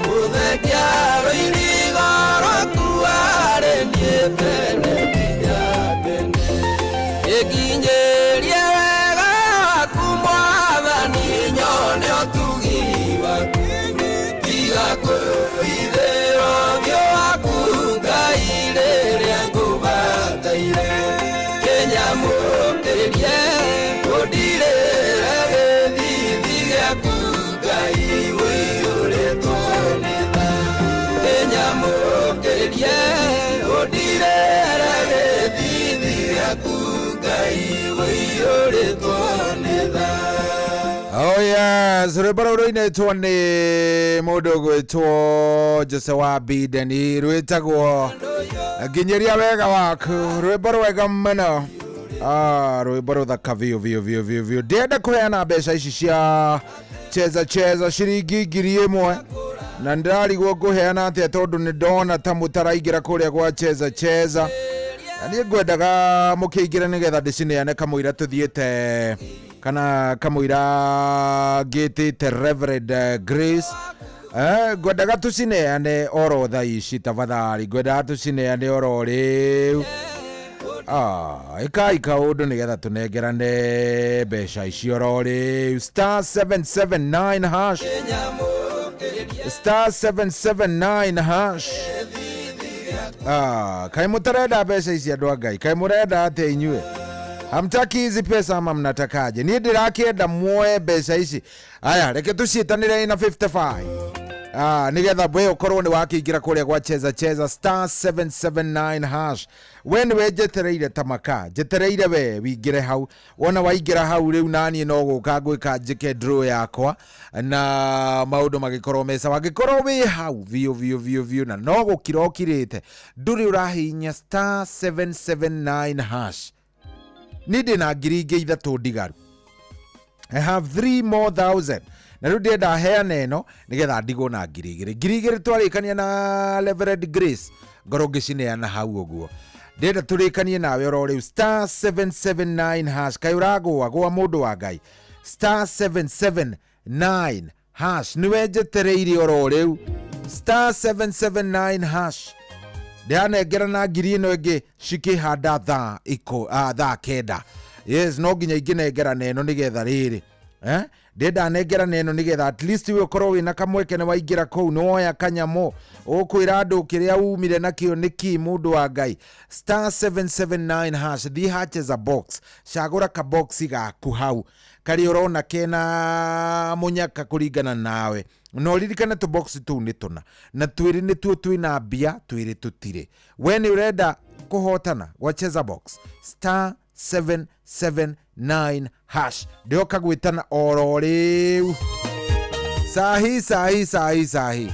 gũthengia rũirigo rwaku harĩ niĩ tene nginya tene ĩkinyĩrie wega waku mwathani nyone ũtugi waku tiga kũhithĩra ũthiũ waku Ngai rĩrĩa ngũbataire kĩnyamũkĩrie ũndirĩre gĩthithi gĩaku Ngai ũiyũrĩtwo nĩ tha kĩnyamũkĩrie ũndirĩre gĩthithi gĩaku Ngai ũiyũrĩtwo nĩ tha. Oh yes, rwĩmbo rũu rũinĩtwo nĩ mũndũ ũgwĩtwo Jose wa Bideni rwĩtagwo nginyĩria wega waku rwĩmbo rwega mũno. Rwĩmbo rũthaka biũ biũ biũ biũ biũ. Ndĩrenda kũheana mbeca ici cia cheza cheza ciringi 1000 na ndĩrarigwo ngũheana atĩa tondũ nĩ ndona ta mũtaraingĩra kũrĩa gwa cheza cheza, na niĩ ngwendaga mũkĩingĩre nĩgetha ndĩcineane kamũira tũthiĩte kana kamũira ngĩtĩte Reverend Grace. Ngwendaga tũcineane oro thaa ici tafadhali, ngwendaga tũcineane oro rĩu. Ĩkai kaũndũ nĩgetha tũnengerane mbeca ici oro rĩu. Star 779 hash, star 779 hash. Kaĩ mũtarenda mbeca ici andũ a Ngai? Kaĩ mũrenda atĩa inyuĩ? Hamtaki hizi pesa ama mnatakaje? Niĩ ndĩrakĩenda muoe mbeca ici. Aya, reke tũciĩtanĩre na 55, nigetha we ũkorwo nĩ wakĩingĩra kũrĩa gwa cheza cheza star 779 hash. We nĩwe njetereire ta maka, njetereire we wingĩre hau. Wona waingĩra hau rĩu naniĩ no gũka ngwĩka njĩke draw yakwa na maũndũ magĩkorwo mesa. Wangĩkorwo wĩ hau biũ biũ biũ biũ na no gũkira ũkirĩte, ndũrĩ ũrahihinya star 779 hash, niĩ ndĩna 3000 ndigaru. I have 3 more thousand na rĩu ndĩrenda heane ĩno nĩgetha ndigwo na 2000. 2000 twarĩkania na Reverend Grace ngorwo ngĩcineana hau ũguo. Ndĩrenda tũrĩkanie nawe oro rĩu star 779 hash. Kaĩ ũragũa gũa mũndũ wa Ngai? Star 779 hash, nĩwe njetereire oro rĩu. Star 779 hash, ndĩranengera na ngiri ĩno ĩngĩ cikĩhanda thaa thaa 9. Yes, no nginya ingĩnengera na ĩno nĩgetha rĩrĩ, ndĩrenda nengera na ĩno nĩgetha at least we ũkorwo wĩna kamweke nĩ waingĩra kũu, nĩ woya kanyamũ, ũkwĩra andũ kĩrĩa umire nakĩo nĩ kĩ mũndũ wa Ngai. Star 779 hash, thiĩ hacheza box, cagũra kaboxi gaku hau karĩa ũrona kena mũnyaka kũringana nawe, na ũririkane tũboxi tũu nĩ tũna na twĩrĩ nĩtuo twĩna mbia, twĩrĩ tũtirĩ. We nĩ ũrenda kũhotana gwa cheza box star 779 hash, ndĩroka gwĩtana oro rĩu sahi sahi sahi sahi.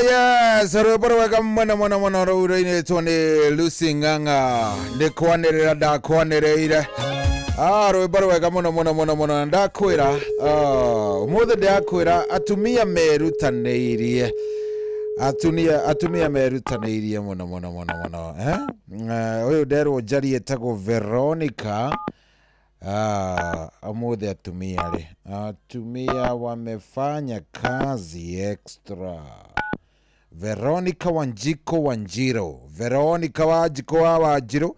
Yes, rwĩmbo rwega mũno mũno mũno rũu rũinĩtwo nĩ Lucy Ng'ang'a nĩ kwanĩrĩra ndakwanĩrĩire. Ah, rwĩmbo rwega mũno mũno mũno mũno na ndakwĩra, ah, ũmũthĩ ndĩrakwĩra atumia merutanĩirie, atumia merutanĩirie mũno mũno mũno mũno, eh? Ũyũ nderwo njarie etagwo Veronica. Ah, ũmũthĩ atumia rĩ, atumia wamefanya kazi extra. Veronica Wanjiko Wanjiro, Veronica Wanjiko wa Wanjiro.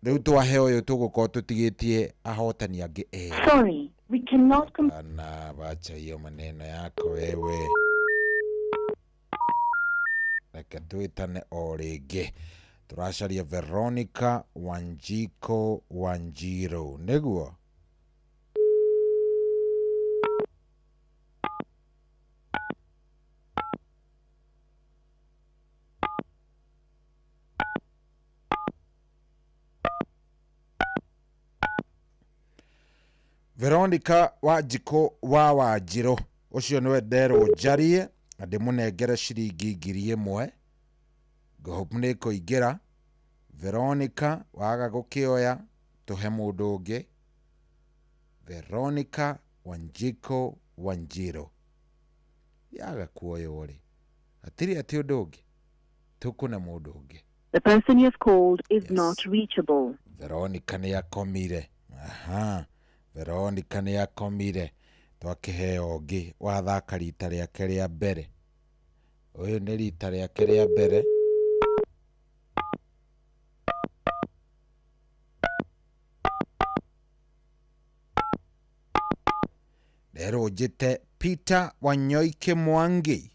Rĩu twahe ũyũ tũgũkorwo tũtigĩtie ahotani angĩ erĩ. Sorry, we cannot Ana, wacha hiyo maneno yako wewe. Reke twĩtane o rĩngĩ. Tũracaria Veronica Wanjiko Wanjiro, nĩguo? Veronica Wanjiko wa Wanjiro ũcio nĩwe nderwo njarie na ndĩmũnengere ciringi 1000. Ngũhope nĩ kũingĩra. Veronica waga gũkĩoya tũhe mũndũ ũngĩ. Veronica Wanjiko Wanjiro yaga kuoywo rĩ, hatirĩ atĩ ũndũ ũngĩ, tũkũne mũndũ ũngĩ. The person you have called is not reachable. Veronica nĩ akomire. Aha, Veronica nĩ akomire. Twakĩheo ũngĩ wathaka rita rĩake rĩa mbere. Ũyũ nĩ rita rĩake rĩa mbere. Nderwo njĩte Peter Wanyoike Mwangi,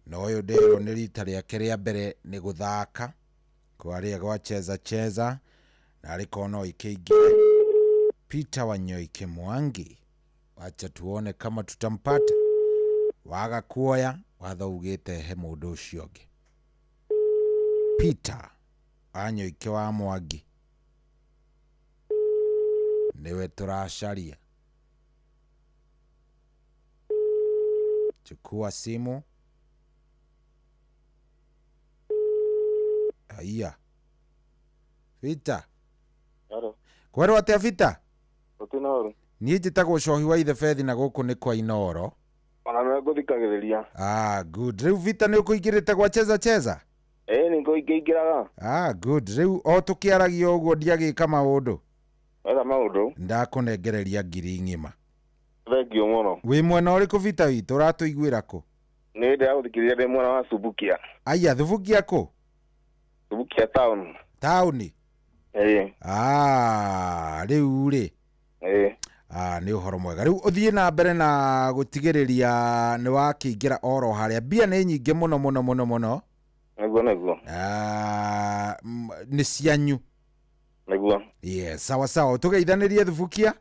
na ũyũ nderwo nĩ rita rĩake rĩa mbere nĩ gũthaka kwarĩa gwa cheza cheza, na arĩkorwo no ikĩingĩre. Peter Wanyoike Mwangi, wacha tuone kama tutampata. Waga kuoya watho ugĩte he mũndũ ũcio ũngĩ. Peter Wanyoike wa Mwangi nĩwe tũracaria. Chukua simu. Aya. Vita. Halo. Kwerwo atia Vita? Gũtirĩ Niĩ njĩtagwo Cohi wa Ithe Bethi na gũkũ nĩ kwa Inooro. Ona nĩwe ngũthikagĩrĩria. Ah, good. Rĩu Vita nĩ ũkũingĩrĩte gwa cheza cheza? Ĩĩ nĩ ngũingĩraga. Ah, good. Rĩu o tũkĩaragia ũguo ndiagĩka maũndũ. Wetha maũndũ. Ndakũnengereria 1000 ng'ima. Thengiũ mũno. Wĩ mwena ũrĩkũ Vita witũ, ũratũiguĩra kũ? Nĩ ndĩragũthikĩrĩria ndĩ mwena wa Subukia. Aya, Thubukia kũ? Subukia town. Taũni? Ĩĩ. Ah, rĩu rĩ. Ĩĩ. Ah, nĩ ũhoro mwega. Rĩu ũthiĩ na mbere na gũtigĩrĩria nĩ wakĩingĩra oro harĩa. Mbia nĩ nyingĩ mũno mũno mũno mũno. Nĩguo nĩguo. Ah, nĩ cianyu. Nĩguo. Yes, sawa sawa. Tũgeithanĩrie Thubukia?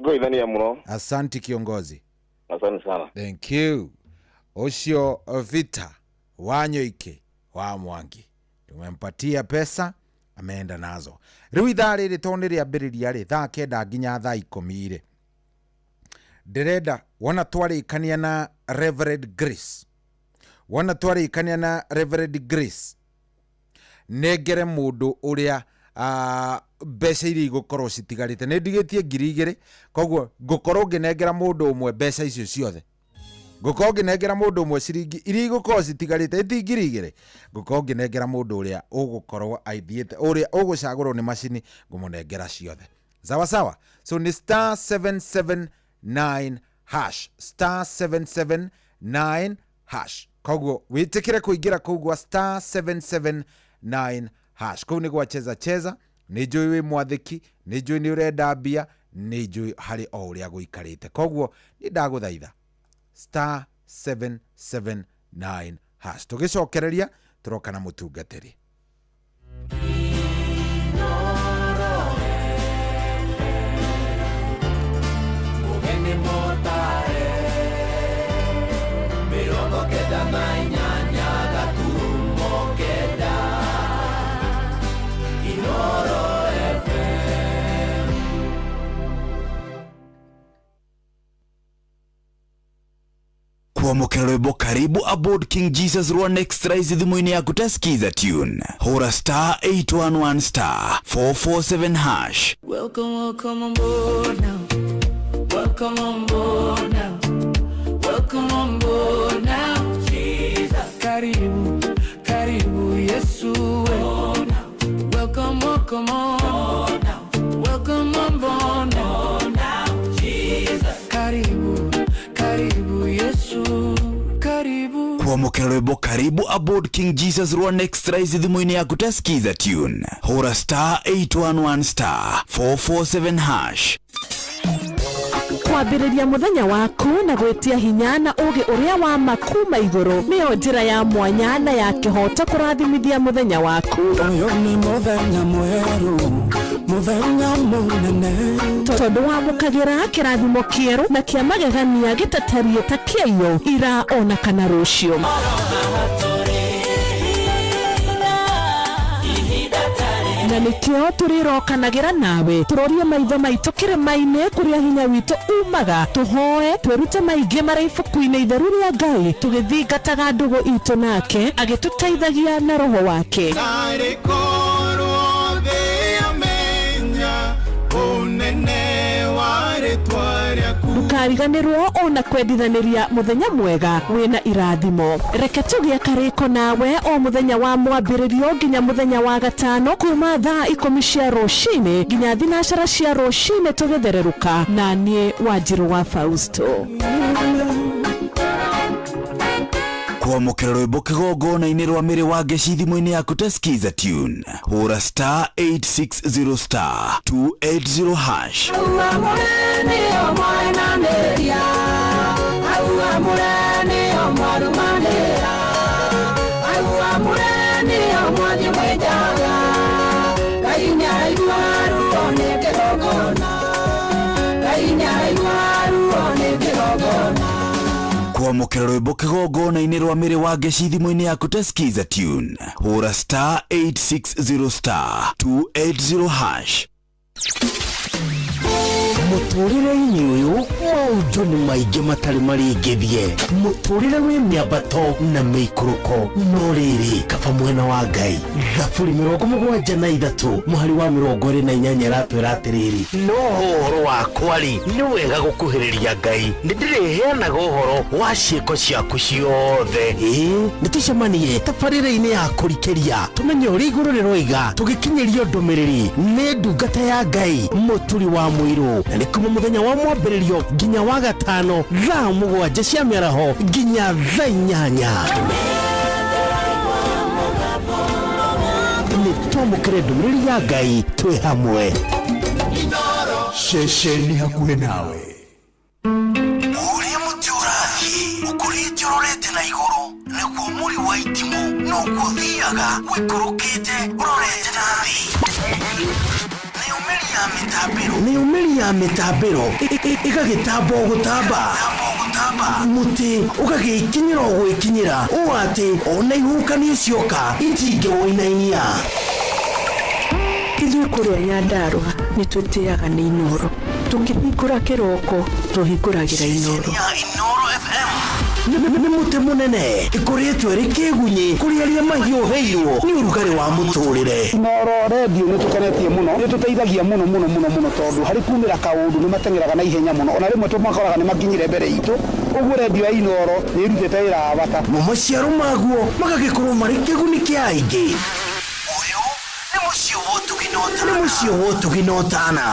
Ngũgeithania mũno. Asante kiongozi. Asante sana. Thank you. Ũcio Vita Wanyoike wa Mwangi tumempatia pesa, ameenda nazo. Rĩu ithaa rĩrĩ tondũ nĩ rĩambĩrĩria rĩ, thaa 9 nginya thaa 10 rĩ, ndĩrenda wona twarĩkania na Reverend Grace, wona twarĩkania na Reverend Grace, nengere mũndũ ũrĩa mbeca iria igũkorwo citigarĩte. Nĩ ndigĩtie 2000, koguo ngũkorwo ngĩnengera mũndũ ũmwe mbeca icio ciothe. Ngũkorwo ngĩnengera mũndũ ũmwe ciringi iria igũkorwo citigarĩte, ĩti 2000. Ngũkorwo ngĩnengera mũndũ ũrĩa ũgũkorwo aithiĩte, ũrĩa ũgũcagũrwo nĩ macini, ngũmũnengera ciothe. Sawa sawa. So ni star 779 hash, star 779 hash. Koguo wĩtĩkĩre kũingĩra kũu gwa star 779 hash. Kũu nĩ gwa cheza cheza. Nĩ njũĩ wĩ mwathĩki, nĩ njũĩ nĩ ũrenda mbia, nĩ njũĩ harĩ o ũrĩa gũikarĩte. Koguo nĩ ndagũthaitha star 779 hash. Tũgĩcokereria tũroka na mũtungatĩri. Mũgeni mũtare, 98 gaturumo 9, Inooro FM. Kwamũkĩra Kwamũkĩra rwĩmbo karibu aboard King Jesus rwa Next Rise thimũ-inĩ yaku ta skiza tune, hũra star 811 star 447 hash. Welcome, welcome on board now. Welcome on board now. Welcome on board now. Jesus. Karibu, karibu Yesu. Welcome, welcome on. Welcome on board now. Jesus. Karibu, karibu Yesu. Karibu. Kwamũkĩra rwĩmbo karibu aboard King Jesus rwa Next Rise thimũ-inĩ yaku ta skiza tune, hũra star 811 star 447 hash. Kwambĩrĩria mũthenya waku na gwĩtia hinya na ũũgĩ ũrĩa wa ma kuma igũrũ nĩyo njĩra ya mwanya na ya kĩhooto kũrathimithia mũthenya waku. Ũyũ nĩ mũthenya mwerũ, mũthenya mũnene. Tondũ wamũkagĩra kĩrathimo kĩerũ na kĩa magegania gĩtatariĩ ta kĩaiyo ira ona kana rũciũ. Na nĩkĩo tũrĩrokanagĩra nawe tũrorie maitho maitũ kĩrĩma-inĩ kũrĩa hinya witũ umaga, tũhoe twĩrute maingĩ marĩa ibuku-inĩ itheru rĩa Ngai, tũgĩthingataga ndũgũ itũ nake agĩtũteithagia na roho wake. Tarĩ korwo thĩ yamenya ũnene wa rĩtwa rĩaku. Ndũkariganĩrwo ona kwendithanĩria mũthenya mwega wĩna irathimo. Reke tũgĩe karĩko nawe o mũthenya wa mwambĩrĩrio nginya mũthenya wa gatano kuma thaa 10 cia rũcinĩ nginya 9 cia rũcinĩ tũgĩthererũka na niĩ Wanjirũ wa Fausto. Kwamũkĩra rwĩmbo kĩgongona-inĩ rwa mĩrĩ wa ngeci thimũ-inĩ yaku ta skiza tune, hũra star 860 star 280 hash. Kwamũkĩra rwĩmbo kĩgongona-inĩ rwa mĩrĩ wa ngeci thimũ-inĩ yaku ta skiza tune, hũra star 860 star 280 hash. Mũtũrĩre-inĩ ũyũ maũndũ nĩ maingĩ matarĩ marĩngĩthie, mũtũrĩre wĩ mĩambato na mĩikũrũko, no rĩrĩ kaba mwena wa Ngai. Thaburi 73 mũhari wa 28 ĩratwĩra atĩrĩrĩ, no ũhoro wakwa rĩ, nĩ wega gũkuhĩrĩria Ngai, nĩndĩrĩheanaga ũhoro wa ciĩko ciaku ciothe. Ĩĩ, nĩtũcemanie tabarĩra-inĩ ya kũrikĩria tũmenye ũrĩa igũrũ rĩroiga, tũgĩkinyĩrio ndũmĩrĩri nĩ ndungata ya Ngai Mũturi wa Mũirũ, na nĩ kuma mũthenya wa mwambĩrĩrio nginya wa gatano thaa 7 cia mĩaraho nginya thaa 8. Nĩ twamũkĩre ndũmĩrĩri ya Ngai twĩ hamwe. Ceceni hakuhĩ nawe. Ũrĩa mũtĩ ũrathiĩ ũkũrĩte ũrorete na igũrũ nĩguo mũri wa itimũ noguo ũthiaga ũikũrũkĩte ũrorete na thĩ. Nĩyo mĩri ya mĩtambĩro ĩgagĩtamba o gũtamba, mũtĩ ũgagĩkinyĩra o gwĩkinyĩra ũũ atĩ ona ihuhũkanio cioka itingĩwũinainia. Ithuĩ kũrĩa Nyandarũa nĩ twĩtĩaga nĩ Inooro, tũkĩhingũra kĩroko tũhingũragĩra Inooro. Nĩ mũtĩ mũnene ĩkũrĩtwo ĩrĩ kĩgunyĩ kũrĩ arĩa mahiũhĩirwo nĩ ũrugarĩ wa mũtũrĩre. Inooro redio nĩ tũkenetie mũno, nĩ tũteithagia mũno mũno mũno mũno tondũ harĩ kumĩra kaũndũ nĩ mateng'eraga na ihenya mũno, ona rĩmwe tũmakoraga nĩ makinyire mbere itũ. Ũguo redio ya Inooro nĩ ĩrutĩte wĩra wa bata. Mo maciaro maguo magagĩkorwo marĩ kĩguni kĩa aingĩ. Ũyũ nĩ mũciĩ wa ũtugi na ũtana. Nĩ mũciĩ wa ũtugi na ũtana.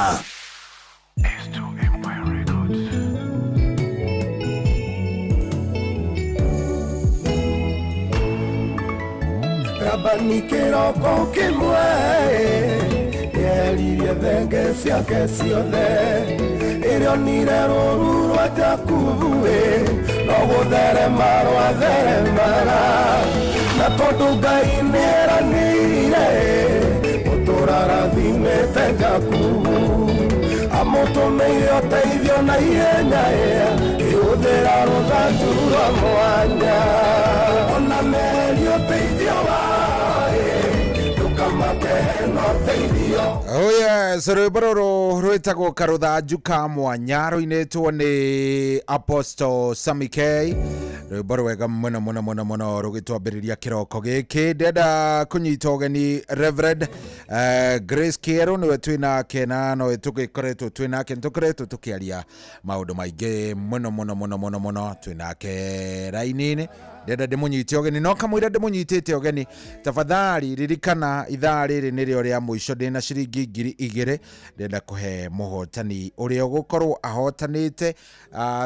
Rabani kĩroko kĩmwe nĩeririe thenge ciake ciothe, ĩrĩa onire rũũru rwa Jakubu ĩ, no gũtherema rwatheremaga, na tondũ Ngai nĩeranĩire gũtũũra arathimĩte Jakubu, amũtũmĩire ũteithio na ihenya ĩhũthĩra rũthanju rwa mwanya, ona meherie ũteithio waĩ ndũkamake hena ũteithio. Oh yes, rwĩmbo rũrũ rwĩtagwo karũthanju ka mwanya rũinĩtwo nĩ Apostle Sammy K. Rwĩmbo rwega mũno mũno mũno mũno rũgĩtwambĩrĩria kĩroko gĩkĩ. Ndĩrenda kũnyita ũgeni Reverend Grace Kĩerũ, nĩwe twĩ nake na nowe tũgĩkoretwo twĩ nake, nĩtũkoretwo tũkĩaria maũndũ maingĩ mũno mũno mũno mũno mũno, twĩ nake raini-inĩ. Ndĩrenda ndĩmũnyite ũgeni, no kamũira ndĩmũnyitĩte ũgeni, tafadhali ririkana ithaa rĩrĩ nĩrĩo rĩa mũico, ndĩna ciringi 2000 ndĩrenda kũhe mũhotani ũrĩa ũgũkorwo ahotanĩte.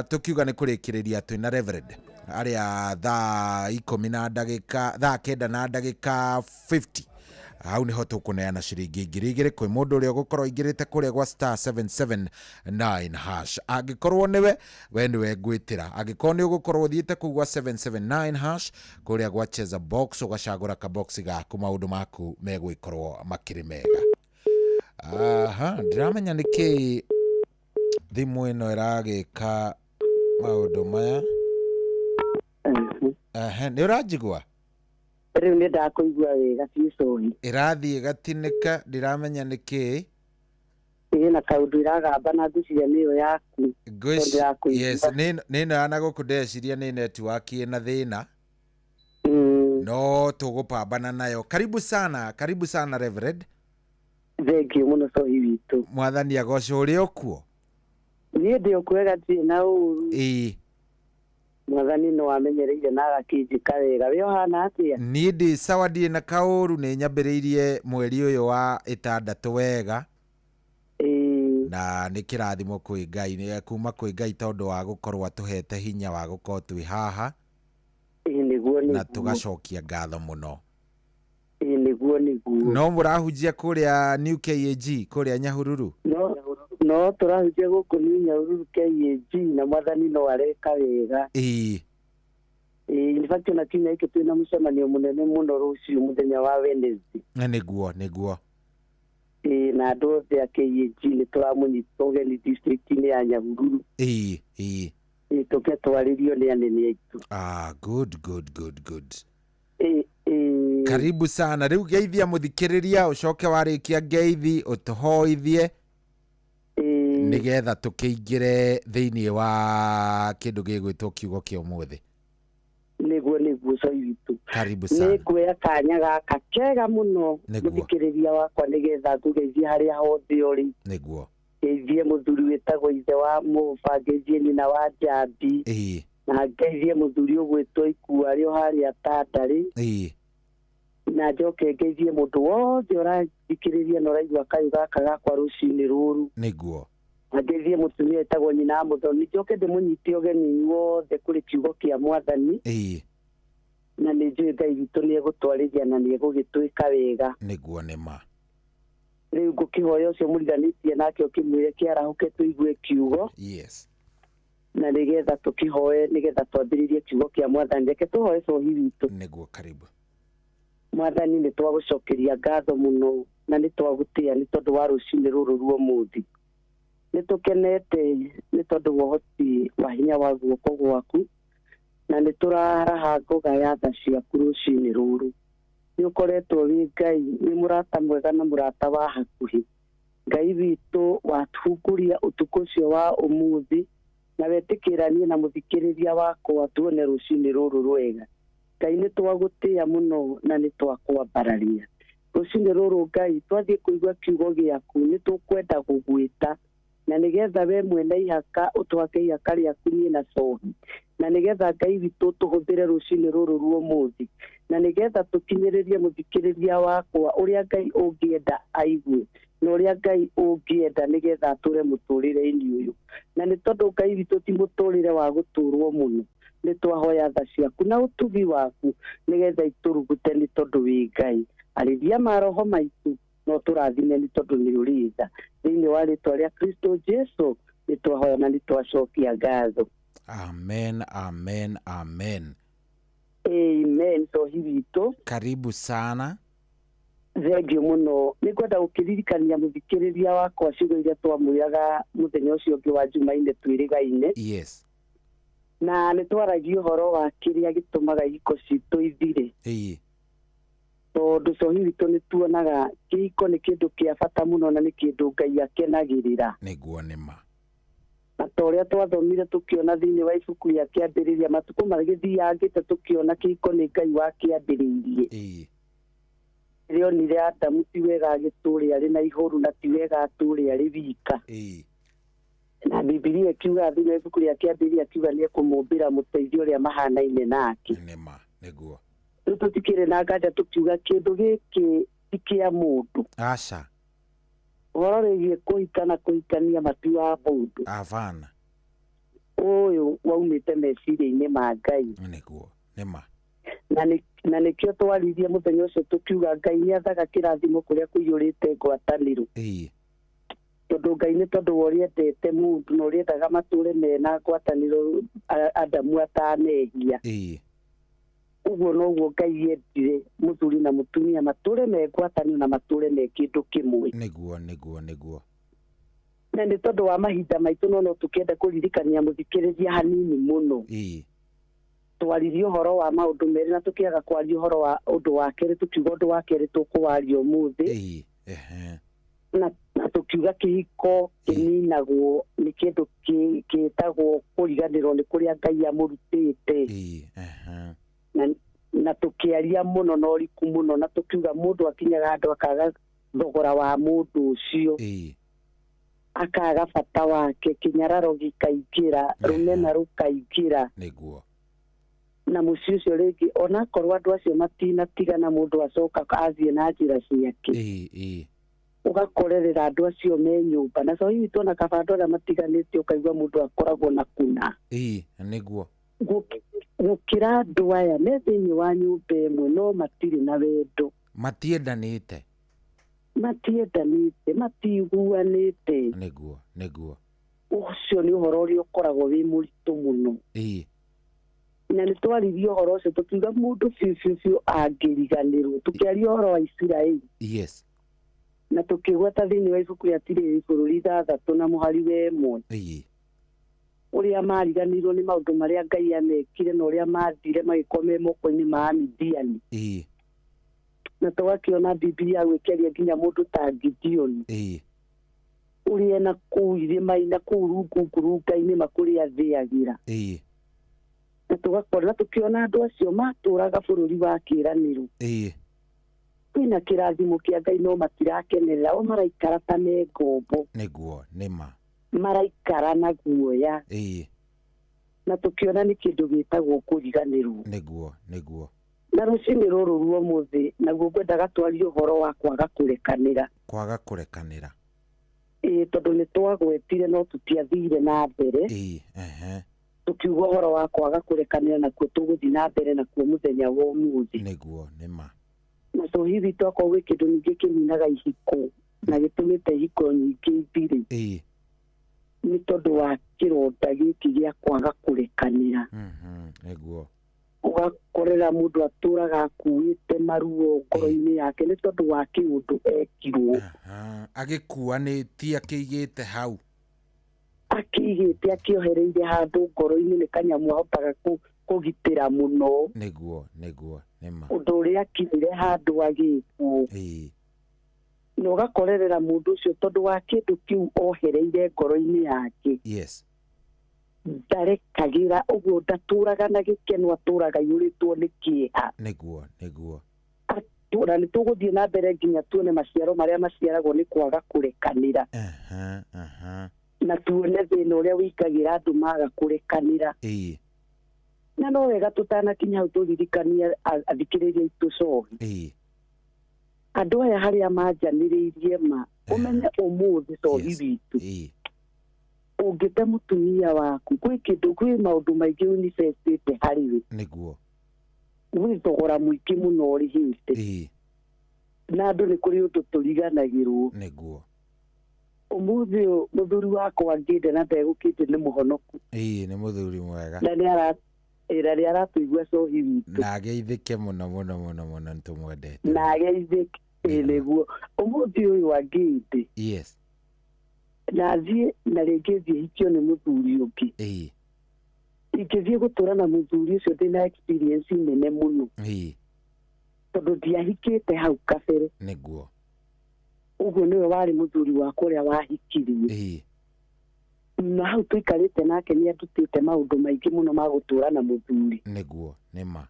Tũkiuga nĩ kũrĩkĩrĩria twĩna Reverend arĩa thaa 10 na ndagĩka thaa 9 na ndagĩka 50, hau niho tũkũneana ciringi 2000 kwĩ mũndũ ũrĩa ũgũkorwo aingĩrĩte kũrĩa gwa star 779 hash. Angĩkorwo nĩwe, we nĩwe ngwĩtĩra. Angĩkorwo nĩ ũgũkorwo ũthiĩte kũu gwa 779 hash kũrĩa gwa cheza box, ũgacagũra kabox gaku, maũndũ maku megũgĩkorwo makĩrĩ mega. Aha, ndiramenya nĩkĩ thimũ ĩno ĩragĩka maũndũ maya. Ehe, nĩ ũranjigua? Rĩu nĩ ndakũigua wega biũ cohi. Ĩrathiĩ ĩgatinĩka, ndiramenya nĩkĩ. Ĩna kaũndũ ĩragamba na ngwĩciria nĩyo yaku. Tondũ Yes, ndĩrakũigua. nĩ ĩno ya na gũkũ, ndeciria nĩ network ĩna thĩna, no tũgũpambana nayo. Karibu sana, karibu sana Reverend. Thengiũ mũno cohi witũ. Mwathani agocwo. Ũrĩ okuo? Niĩ ndĩ o kwega, ndirĩ na ũru. Ĩĩ. Mwathani no amenyereire na agakĩnjĩka wega. We ũhana atĩa? Niĩ ndĩ sawa, ndirĩ na kaũru, nĩ nyambĩrĩirie mweri ũyũ wa 6 wega na nĩ kĩrathimo kwĩ Ngai, nĩ kuma kwĩ Ngai tondũ wa gũkorwo atũhete hinya wa gũkorwo twĩ haha. Ĩĩ nĩguo. Na Nĩguo. tũgacokia ngatho mũno. Ĩĩ nĩguo nĩguo. No mũrahunjia kũrĩa New KAG kũrĩa Nyahururu? No tũrahunjia gũkũ nĩ Nyahururu KAG na mwathani no areka wega. Ĩĩ. Ĩĩ, in fact ona kiumia gĩkĩ twĩna mũcemanio mũnene mũno rũciũ mũthenya wa Wednesday. Nĩguo nĩguo. Ĩĩ, na andũ othe a KAG nĩ tũramũnyita ũgeni district-inĩ ya Nyahururu. Ĩĩ ĩĩ. Ĩĩ, tũke twarĩrio nĩ anene aitũ. Ah, good good good good. Ĩĩ ĩĩ. Karibu sana. Rĩu geithia mũthikĩrĩria, ũcoke warĩkia ngeithi ũtũhoithie nĩgetha tũkĩingĩre thĩinĩ wa kĩndũ gĩgwĩtwo kiugo kĩa ũmũthĩ. Nĩguo nĩguo cohi witũ. Karibu sana. Nĩ nguoya kanya gaka kega mũno Nĩguo. mũthikĩrĩria wakwa nĩgetha ngũgeithie harĩa hothe ũrĩ. Nĩguo. Ngeithie mũthuri wĩtagwo ithe wa mũba, ngeithie nyina wa Njambi, Ĩĩ. na ngeithie mũthuri ũgwĩtwo Ikua arĩ o harĩa Tandarĩ, Ĩĩ. na njoke ngeithie mũndũ wothe ũrathikĩrĩria na ũraigua kayũ gaka gakwa rũcinĩ rũrũ, Nĩguo. na ngeithie mũtumia wĩtagwo nyina wa Mũthoni, njoke ndĩmũnyite ũgeni inyuothe kũrĩ kiugo kĩa mwathani. Ĩĩ. Na nĩ njũĩ Ngai witũ nĩ egũtwarĩria na nĩ egũgĩtwĩka wega. Nĩguo nĩ ma. Rĩu ngũkĩhoya ũcio mũriganĩtie nake ũkĩmwĩre kĩarahũke tũigue kiugo. Yes. Na nĩgetha tũkĩhoe, nĩgetha twambĩrĩrie kiugo kĩa mwathani. Reke tũhoe cohi witũ. Nĩguo, karibu. Mwathani, nĩ twagũcokeria ngatho mũno na nĩ twagũtĩa nĩ tondũ wa rũcinĩ rũrũ rwa ũmũthĩ. Nĩ tũkenete nĩ tondũ wa ũhoti wa hinya wa guoko gwaku, na nĩ tũraraha ngoga ya tha ciaku rũcinĩ rũrũ. Nĩ ũkoretwo wĩ Ngai, wĩ mũrata mwega na mũrata wa hakuhĩ. Ngai witũ, watũhungũria ũtukũ ũcio wa ũmũthĩ na wetĩkĩranie na mũthikĩrĩria wakwa tuone rũcinĩ rũrũ rwega. Ngai, nĩ twagũtĩa mũno na nĩ twakwambararia rũcinĩ rũrũ. Ngai, twathiĩ kũigua kiugo gĩaku, nĩ tũkwenda gũgwĩta na nĩgetha we mwene ihaka ũtwake ihaka rĩaku niĩ na cohi, na nĩgetha Ngai witũ tũhũthĩre rũcinĩ rũrũ rwa ũmũthĩ, na nĩgetha tũkinyĩrĩrie mũthikĩrĩria wakwa ũrĩa Ngai ũngĩenda aigue na ũrĩa Ngai ũngĩenda nĩgetha atũre mũtũrĩre-inĩ ũyũ. Na nĩ tondũ Ngai witũ ti mũtũrĩre wa gũtũrwo mũno, nĩ twahoya tha ciaku na ũtugi waku nĩgetha itũrugute, nĩ tondũ wĩ Ngai. Arĩria maroho maitũ no tũrathime nĩ tondũ nĩ ũrĩ tha. Thĩinĩ wa rĩtwa rĩa Kristo Jesu nĩ twahoya na nĩ twacokia ngatho. Amen, amen, amen. Amen. Cohi witũ. Karibu sana. Thengiũ mũno. Nĩ ngwenda gũkĩririkania mũthikĩrĩria wakwa ciugo iria twamwĩraga mũthenya ũcio ũngĩ wa Jumaine twĩrĩgaine. Yes. Na nĩ twaragia ũhoro wa kĩrĩa gĩtũmaga ihiko citũ ithire. Ĩĩ. Tondũ cohi witũ nĩ tuonaga kĩhiko nĩ kĩndũ kĩa bata mũno na nĩ kĩndũ Ngai akenagĩrĩra. Nĩguo nĩma. Na ta ũrĩa twathomire tũkĩona thĩinĩ wa ibuku rĩa kĩambĩrĩria matukũ magĩthiangĩte tũkĩona kĩhiko nĩ Ngai wakĩambĩrĩirie. Ĩĩ. Rĩrĩa onire Adamu ti wega agĩtũũre arĩ na ihoru na ti wega atũũre arĩ wika. Ĩĩ. Na Bibilia ĩkiuga thĩinĩ wa ibuku rĩa kĩambĩrĩria akiuga nĩ ekũmũmbĩra mũteithio ũrĩa mahanaine nake. Nĩma. Nĩguo. Rĩu tũtikĩrĩ na nganja tũkiuga kĩndũ gĩkĩ ti kĩa mũndũ. Aca. Ũhoro wĩgiĩ kũhika na kũhikania mati wa mũndũ. Abana. Ũyũ waumĩte meciria-inĩ ma Ngai. Nĩguo. Nĩma. Na nĩkĩo twaririe mũthenya ũcio tũkiuga Ngai nĩ athaga kĩrathimo kũrĩa kũiyũrĩte ngwatanĩro. Ĩĩ. Tondũ Ngai nĩ tondũ wa ũrĩa endete mũndũ na ũrĩa endaga matũũre mena ngwatanĩro Adamu atanehia. Ĩĩ. Ũguo noguo Ngai endire mũthuri na mũtumia matũũre me ngwatanĩro na matũũre me kĩndũ kĩmwe. Nĩguo nĩguo nĩguo. Na nĩ tondũ wa mahinda maitũ no tũkĩenda kũririkania mũthikĩrĩria hanini mũno. Ĩĩ. Twaririe ũhoro wa maũndũ merĩ na tũkĩaga kwaria ũhoro wa ũndũ wa kerĩ tũkiuga ũndũ wa kerĩ tũkũwaria ũmũthĩ. Ĩĩ. Ehe. Na tũkiuga kĩhiko kĩninagwo nĩ kĩndũ kĩtagwo kũriganĩrwo nĩ kũrĩa Ngai amũrutĩte. Ĩĩ. Ehe. Na tũkĩaria mũno na ũriku mũno na tũkiuga mũndũ akinyaga handũ akaga thogora wa mũndũ ũcio. Ĩĩ. Akaga bata wake, kĩnyararo gĩkaingĩra, rũmena rũkaingĩra. Nĩguo. Na mũciĩ ũcio rĩngĩ onakorwo andũ acio matinatigana mũndũ acoka athiĩ na njĩra ciake. Ĩĩ. Ĩĩ. Ũgakorerera andũ acio me nyũmba na so hihi tuona kaba andũ arĩa matiganĩte ũkaigua mũndũ akoragwo na kuna. Ĩĩ. Nĩguo. Gũkĩra andũ aya me thĩinĩ wa nyũmba ĩmwe no matirĩ na wendo. Matiendanĩte. Matiendanĩte, matiiguanĩte. Nĩguo. Nĩguo. Ũcio nĩ ũhoro ũrĩa ũkoragwo wĩ mũritũ mũno. Ĩĩ. Na nĩ twaririe ũhoro ũcio tũkiuga mũndũ biũ biũ biũ angĩriganĩrwo. Tũkĩaria ũhoro wa Isiraeli. Yes. Na tũkĩgweta thĩinĩ wa ibuku rĩa Tirĩrĩ bũrũri 6 na mũhari wa 1. Ĩĩ. Ũrĩa mariganĩirwo nĩ maũndũ marĩa Ngai amekire na ũrĩa mathire magĩkorwo me moko-inĩ ma Amidiani. Ĩĩ. Na tũgakĩona Bibilia gwĩkĩaria nginya mũndũ ta Gideoni. Ĩĩ. Ũrĩa na kũu irĩma-inĩ na kũu rungu ngurunga-inĩ makũrĩa athĩagĩra. Ĩĩ. Na tũgakora tũkĩona andũ acio matũraga bũrũri wa kĩĩranĩro. Ĩĩ. Kwĩna kĩrathimo kĩa Ngai no matirakenerera, o maraikara ta me ngombo. Nĩguo nĩma. Maraikara na guoya. Ĩĩ. Na tũkĩona nĩ kĩndũ gĩtagwo kũriganĩrwo. Nĩguo nĩguo. Na rũcinĩ rũrũ rwa ũmũthĩ naguo ngwendaga twarie ũhoro wa kwaga kũrekanĩra. Kwaga kũrekanĩra. Ĩĩ, tondũ nĩ twagwetire no tũtiathire na mbere. Ĩĩ. Ehe. Tũkiuga ũhoro wa kwaga kũrekanĩra nakuo tũgũthiĩ na mbere nakuo mũthenya wa ũmũthĩ. Nĩguo nĩma. Na so hihi twakorwo gwĩ kĩndũ ningĩ kĩninaga ihiko na gĩtũmĩte ihiko nyingĩ ithire. Ĩĩ. Nĩ tondũ wa kĩronda gĩkĩ gĩa kwaga kũrekanĩra. Nĩguo. Ũgakorera mũndũ atũraga akuĩte maruo ngoro-inĩ yake nĩ tondũ wa kĩũndũ ekirwo. Agĩkuanĩtie akĩigĩte hau. Akĩigĩte akĩohereire handũ ngoro-inĩ nĩ kanyamũ ahotaga kũgitĩra mũno. Nĩguo nĩguo nĩma. Ũndũ ũrĩa akinyire handũ agĩkwo. Ĩĩ. Na ũgakorerera mũndũ ũcio tondũ wa kĩndũ kĩu ohereire ngoro-inĩ yake. Yes. Ndarekagĩra ũguo ndatũraga na gĩkeno atũraga aiyũrĩtwo nĩ kĩeha. Nĩguo nĩguo. Na nĩ tũgũthiĩ na mbere nginya tuone maciaro marĩa maciaragwo nĩ kwaga kũrekanĩra. Na tuone thĩna ũrĩa wĩikagĩra andũ maga kũrekanĩra. Ĩĩ. Na no wega tũtanakinya hau tũririkanie athikĩrĩria aitũ cohi. Ĩĩ. Andũ aya harĩa manjanĩrĩirie ma ũmenye ũmũthĩ cohi witũ. Ĩĩ. Ũngĩte mũtumia waku gwĩ kĩndũ gwĩ maũndũ maingĩ ũnivestĩte harĩ we. Nĩguo. Gwĩ thogora mũingĩ mũno ũrĩhĩte. Ĩĩ. Na andũ nĩ kũrĩ ũndũ tũriganagĩrwo. Nĩguo. Ũmũthĩ ũyũ mũthuri wakwa angĩnde na ndegũkĩte nĩ mũhonoku. Ĩĩ nĩ mũthuri mwega. Na nĩ aratũigua cohi witũ. Na ageithĩke mũno mũno mũno mũno nĩ tũmwendete. Na ageithĩke nĩguo. Ũmũthĩ ũyũ angĩnde. Yes. Na thiĩ na rĩngĩ thiĩ hikio nĩ mũthuri ũngĩ. Ĩĩ. Ingĩthiĩ gũtũra na mũthuri ũcio ndĩna experience nene mũno. Ĩĩ. Tondũ ndiahikĩte hau kabere. Nĩguo. Ũguo nĩwe warĩ mũthuri wakwa ũrĩa wahikirie. Na hau tũikarĩte nake nĩ andutĩte maũndũ maingĩ mũno ma gũtũũra na mũthuri. Nĩguo nĩma.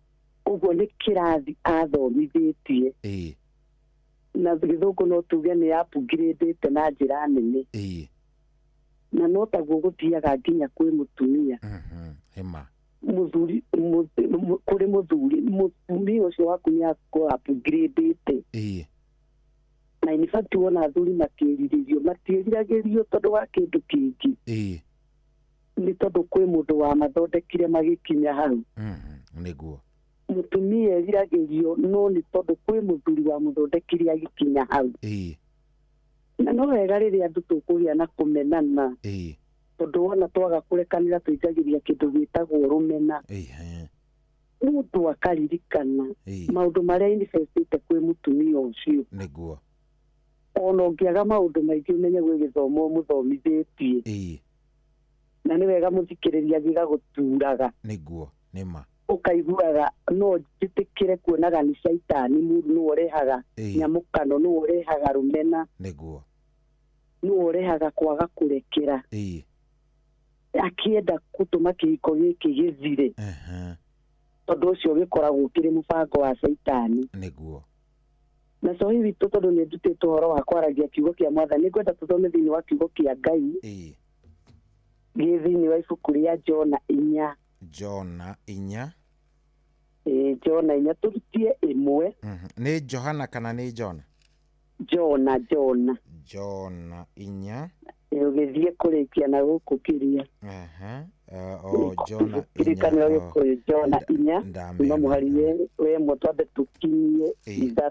Ũguo nĩ kĩrathi athomithĩtie. Na gĩthũngũ no tuge nĩ upgradĩte na njĩra nene. Na no taguo gũthiaga nginya kwĩ mũtumia. Nĩma. Mũthuri kũrĩ mũthuri, mũtumia ũcio waku nĩ akũ-upgradĩte. Na in fact wona athuri makĩrirĩrio, matiĩriragĩrio tondũ wa kĩndũ kĩngĩ. Nĩ tondũ kwĩ mũndũ wamathondekire magĩkinya hau. Nĩguo. Mũtumia eriragĩrio no nĩ tondũ kwĩ mũthuri wamũthondekire agĩkinya hau. Na no wega rĩrĩa andũ tũkũgĩa na kũmenana. Tondũ wona twaga kũrekanĩra tũingagĩria kĩndũ gĩtagwo rũmena. Mũndũ akaririkana maũndũ marĩa investĩte kwĩ mũtumia ũcio. Nĩguo. Ona ũngĩaga maũndũ maingĩ ũmenye gwĩ gĩthomo ũmũthomithĩtie. Na nĩ wega mũthikĩrĩria gĩgagũturaga. Nĩguo nĩma. Ũkaiguaga no njĩtĩkĩre kuonaga nĩ caitani mũru, nĩwe ũrehaga nyamũkano, nĩwe ũrehaga rũmena. Nĩguo. Nĩwe ũrehaga kwaga kũrekera. Akĩenda gũtũma kĩhiko gĩkĩ gĩthire. Tondũ ũcio gĩkoragwo kĩrĩ mũbango wa caitani. Nĩguo. Na cohi witũ tondũ nĩ ndutĩtwo ũhoro wa kwaragia kiugo kĩa mwathani, nĩngwenda tũthome thĩinĩ wa kiugo kĩa Ngai. Gĩ thĩinĩ wa ibuku rĩa Jona 4. Jona 4. Jona 4 tũrutie 1. Nĩ Johana kana nĩ Jona? Jona, Jona. Jona 4. Ũgĩthiĩ kũrĩkia na gũkũ kĩrĩa. O Jona Kĩrĩkanĩro gĩkũyũ Jona 4. Kuma mũhari we ĩmwe twambe tũkinyie 3.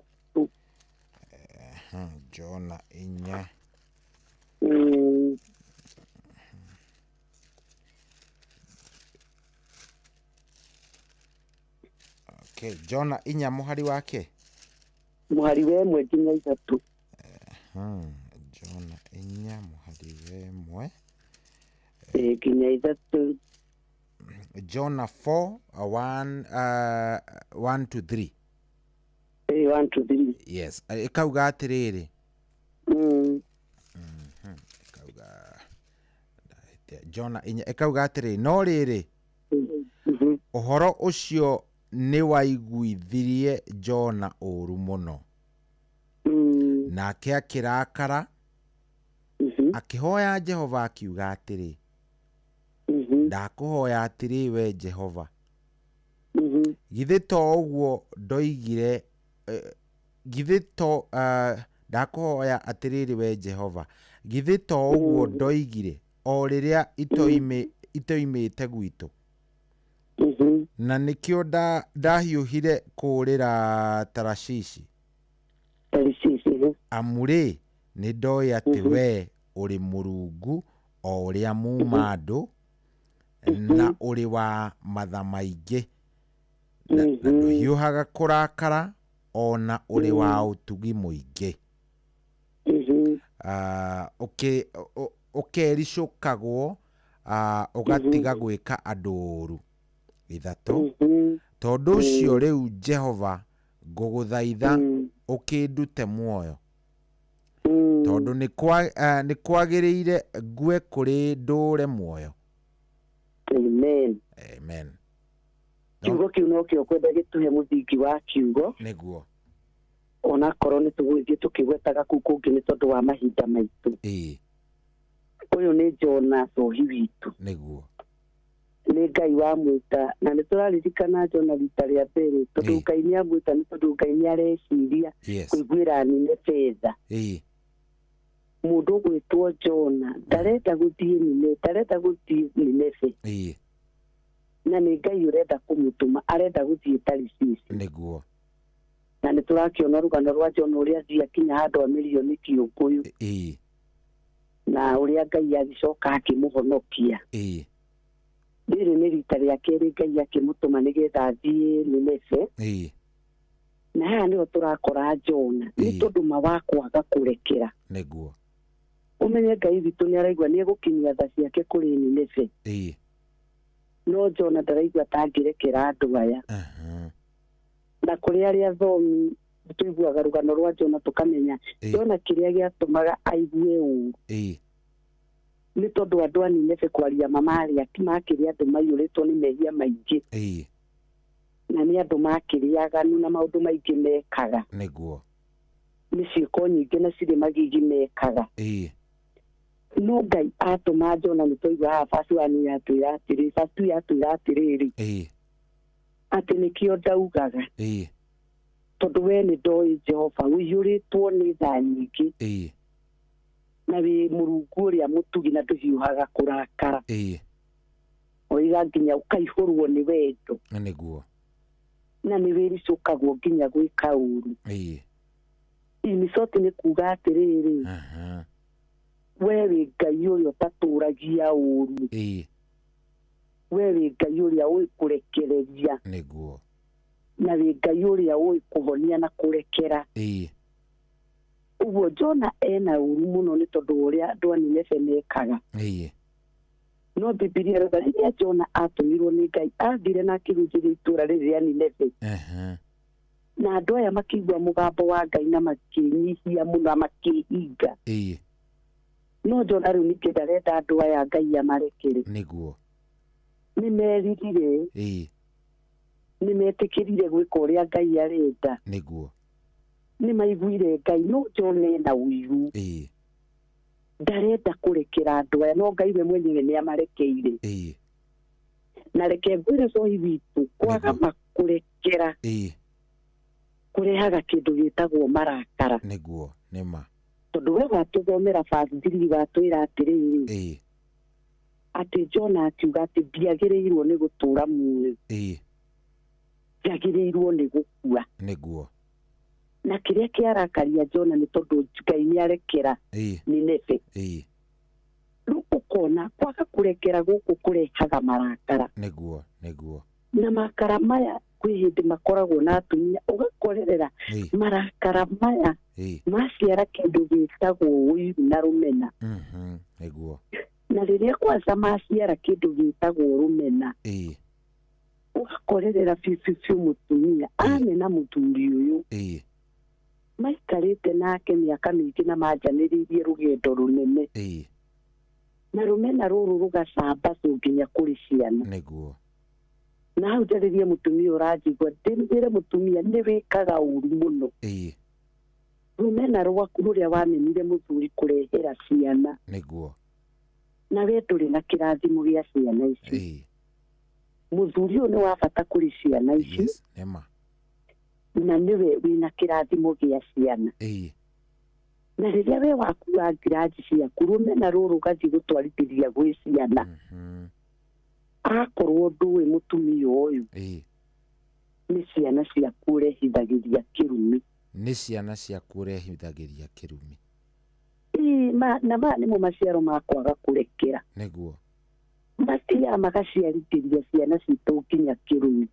Jona 4. Okay, Jona 4 mũhari wake? Mũhari wa 1 nginya 3. Jona 4 mũhari wa 1. Nginya 3. Jona 4 1 1 to 3. 1 to 3. Yes, ĩkauga atĩrĩrĩ. Ĩkauga Jona 4 ĩkauga atĩrĩrĩ, no rĩrĩ ũhoro ũcio nĩ waiguithirie Jona ũru mũno. Nake akĩrakara, akĩhoya Jehova akiuga atĩrĩ, ndakũhoya atĩrĩ we Jehova, githĩ to ũguo ndoigire, githĩ to ndakũhoya atĩrĩrĩ we Jehova, githĩ to ũguo ndoigire o rĩrĩa itoimĩte gwitũ. Na nĩkĩo ndahiũhire kũũrĩra Tarashishi. Amu rĩ, nĩ ndoĩ atĩ we ũrĩ Mũrungu o ũrĩa muuma andũ, na ũrĩ wa matha maingĩ, na ndũhiũhaga kũrakara, o na ũrĩ wa ũtugi mũingĩ. Ũkericũkagwo, ũgatiga gwĩka andũ ũũru. 3. Tondũ ũcio rĩu Jehova ngũgũthaitha ũkĩndute muoyo. Tondũ nĩ kwagĩrĩire ngue kũrĩ ndũre muoyo. Amen. Amen. Kiugo kĩu no kĩo kwenda gĩtũhe mũthingi wa kiugo. Nĩguo. Onakorwo nĩ tũgũthiĩ tũkĩgwetaga kũu kũngĩ nĩ tondũ wa mahinda maitũ. Ũyũ nĩ Jona cohi witũ. Nĩguo. Nĩ Ngai wamwĩta, na nĩ tũraririkana Jona rita rĩa mbere, tondũ Ngai nĩ amwĩta, nĩ tondũ Ngai nĩ areciria kũiguĩra Nineve tha. Mũndũ ũgwĩtwo Jona ndarenda gũthiĩ Nineve, ndarenda gũthiĩ Nineve. Na nĩ Ngai ũrenda kũmũtũma, arenda gũthiĩ Tarishishi. Nĩguo. Na nĩ tũrakĩona rũgano rwa Jona ũrĩa athiĩ akinya handũ amerio nĩ kĩũngũyũ. Na ũrĩa Ngai agĩcoka akĩmũhonokia. Rĩrĩ nĩ rita rĩa kerĩ Ngai akĩmũtũma nĩgetha athiĩ Nineve. Na haha nĩho tũrakora Jona nĩ tondũ ma wa kwaga kũrekera. Nĩguo. Ũmenye Ngai witũ nĩ araigua nĩ egũkinyia tha ciake kũrĩ Nineve. No Jona ndaraigua ta angĩrekera andũ aya. Na kũrĩ arĩa athomi tũiguaga rũgano rwa Jona tũkamenya Jona kĩrĩa gĩatũmaga aigue ũũru nĩ tondũ andũ a Nineve kwaria ma marĩ makĩrĩ andũ maiyũrĩtwo nĩ mehia maingĩ na nĩ andũ makĩrĩ aganu na maũndũ maingĩ mekaga nĩguo nĩ ciĩko nyingĩ na cirĩ magigi mekaga no Ngai atũma Jona nĩ twaigua haha verse 1 yatwĩra atĩrĩ verse 2 yatwĩra atĩrĩrĩ atĩ nĩkĩo ndaugaga tondũ we nĩ ndoĩ Jehova ũiyũrĩtwo nĩ tha nyingĩ na wĩ Mũrungu ũrĩa mũtugi na ndũhiũhaga kũrakara oiga nginya ũkaihũrwo nĩ wendo nĩguo na nĩ wĩricũkagwo nginya gwĩka ũru in short nĩ kuga atĩrĩrĩ we wĩ Ngai ũrĩa ũtatũragia ũru we wĩ Ngai ũrĩa ũĩ kũrekereria nĩguo na wĩ Ngai ũrĩa ũĩ kũhonia na kũrekera ũguo Jona ena ũru mũno nĩ tondũ wa ũrĩa andũ a Nineve mekaga no Bibilia ĩrauga rĩrĩa Jona atũmirwo nĩ Ngai athire na akĩhunjĩria itũũra rĩrĩ rĩa Nineve na andũ aya makĩigua mũgambo wa Ngai na makĩnyihia mũno na makĩhinga no Jona rĩu ningĩ ndarenda andũ aya Ngai amarekere nĩguo nĩ meririre nĩ metĩkĩrire gwĩka ũrĩa Ngai arenda nĩguo nĩ maiguire Ngai no Jona ena ũiru ndarenda kũrekera andũ aya no Ngai we mwenyewe nĩ amarekeire na reke ngwĩre cohi witũ kwaga makũrekera kũrehaga kĩndũ gĩtagwo marakara nĩguo nĩma tondũ we watũthomera verse 3 watwĩra atĩrĩrĩ atĩ Jona akiuga atĩ ndiagĩrĩirwo nĩ gũtũũra muoyo njagĩrĩirwo nĩ gũkua nĩguo na kĩrĩa kĩarakaria Jona nĩ tondũ Ngai nĩ arekera Nineve rĩu ũkona kwaga kũrekera gũkũ kũrehaga marakara nĩguo nĩguo na makara maya kwĩ hĩndĩ makoragwo na atumia ũgakorerera marakara maya maciara kĩndũ gĩtagwo ũiru na rũmena nĩguo na rĩrĩa kwanza maciara kĩndũ gĩtagwo rũmena ũgakorerera biũ biũ mũtumia amena mũthuri ũyũ maikarĩte nake mĩaka mĩingĩ na manjanĩrĩirie rũgendo rũnene na rũmena rũrũ rũgacambacwo nginya kũrĩ ciana nĩguo na hau njarĩrie mũtumia ũranjigua ndĩmwĩre mũtumia nĩ wĩkaga ũru mũno rũmena rwaku rũrĩa wamenire mũthuri kũrehera ciana nĩguo na we ndũrĩ na kĩrathimo gĩa ciana ici mũthuri ũyũ nĩ wa bata kũrĩ ciana ici nĩma na nĩwe wĩna kĩrathimo gĩa ciana na rĩrĩa we wakua ngiraji ciaku rũmena rũrũ ũgathiĩ gũtwarithĩria gwĩ ciana akorwo ndũĩ mũtumia ũyũ nĩ ciana ciaku ũrehithagĩria kĩrumi nĩ ciana ciaku ũrehithagĩria kĩrumi na maya nĩmo maciaro ma kwaga kũrekera nĩguo mathiaga magaciarithĩria ciana citũ nginya kĩrumi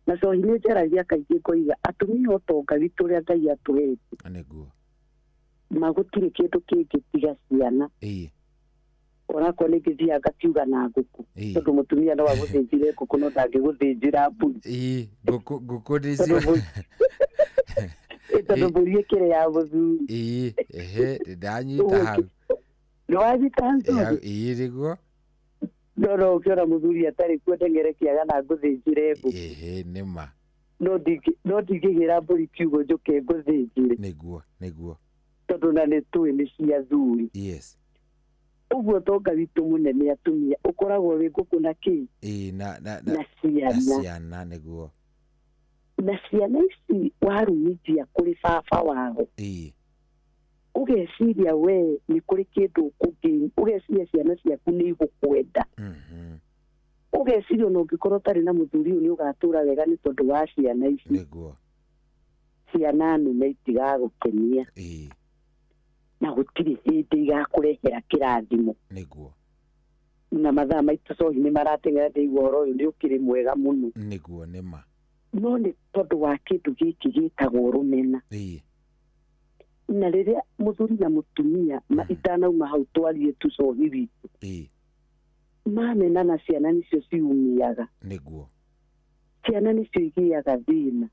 na cohi nĩ njaragia kaingĩ ngoiga atumia ũtonga witũ ũrĩa Ngai atũhete nĩguo magũtirĩ kĩndũ kĩngĩ tiga ciana onakorwo nĩ ngĩthiaga ngakiuga na ngũkũ tondũ mũtumia no agũthĩnjĩre ngũkũ no ndangĩgũthĩnjĩra mbũri ngũkũ nĩcio tondũ mbũri ĩkĩrĩ ya mũthuri ndanyita hau nĩ wanyita nzuri nĩguo no no ũkĩona mũthuri atarĩ kuo ndeng'ere kĩaga na ngũthĩnjĩre ngũkũ nĩma no ndingĩgĩra mbũri kiugo njũke ngũthĩnjĩre nĩguo nĩguo tondũ na nĩ tũĩ nĩ cia thuri yes ũguo ũtonga witũ mũnene atumia ũkoragwo wĩ ngũkũ na kĩ na ciana ciana nĩguo na ciana ici warumithia kũrĩ baba wao ũgeciria we nĩ kũrĩ kĩndũ ũkũngĩ ũgeciria ciana ciaku nĩ igũkwenda ũgeciria ona ũngĩkorwo ũtarĩ na mũthuri ũyũ nĩ ũgatũra wega nĩ tondũ wa ciana ici nĩguo ciana nũme itigagũkenia na gũtirĩ hĩndĩ igakũrehera kĩrathimo nĩguo na mathaa maitũ cohi nĩ marateng'era ndĩigua ũhoro ũyũ nĩ ũkĩrĩ mwega mũno nĩguo nĩma no nĩ tondũ wa kĩndũ gĩkĩ gĩtagwo rũmena na rĩrĩa mũthuri na mũtumia itanauma hau twarie tu cohi witũ mamena na ciana nĩcio ciumiaga nĩguo Ciana nĩcio igĩaga thĩna.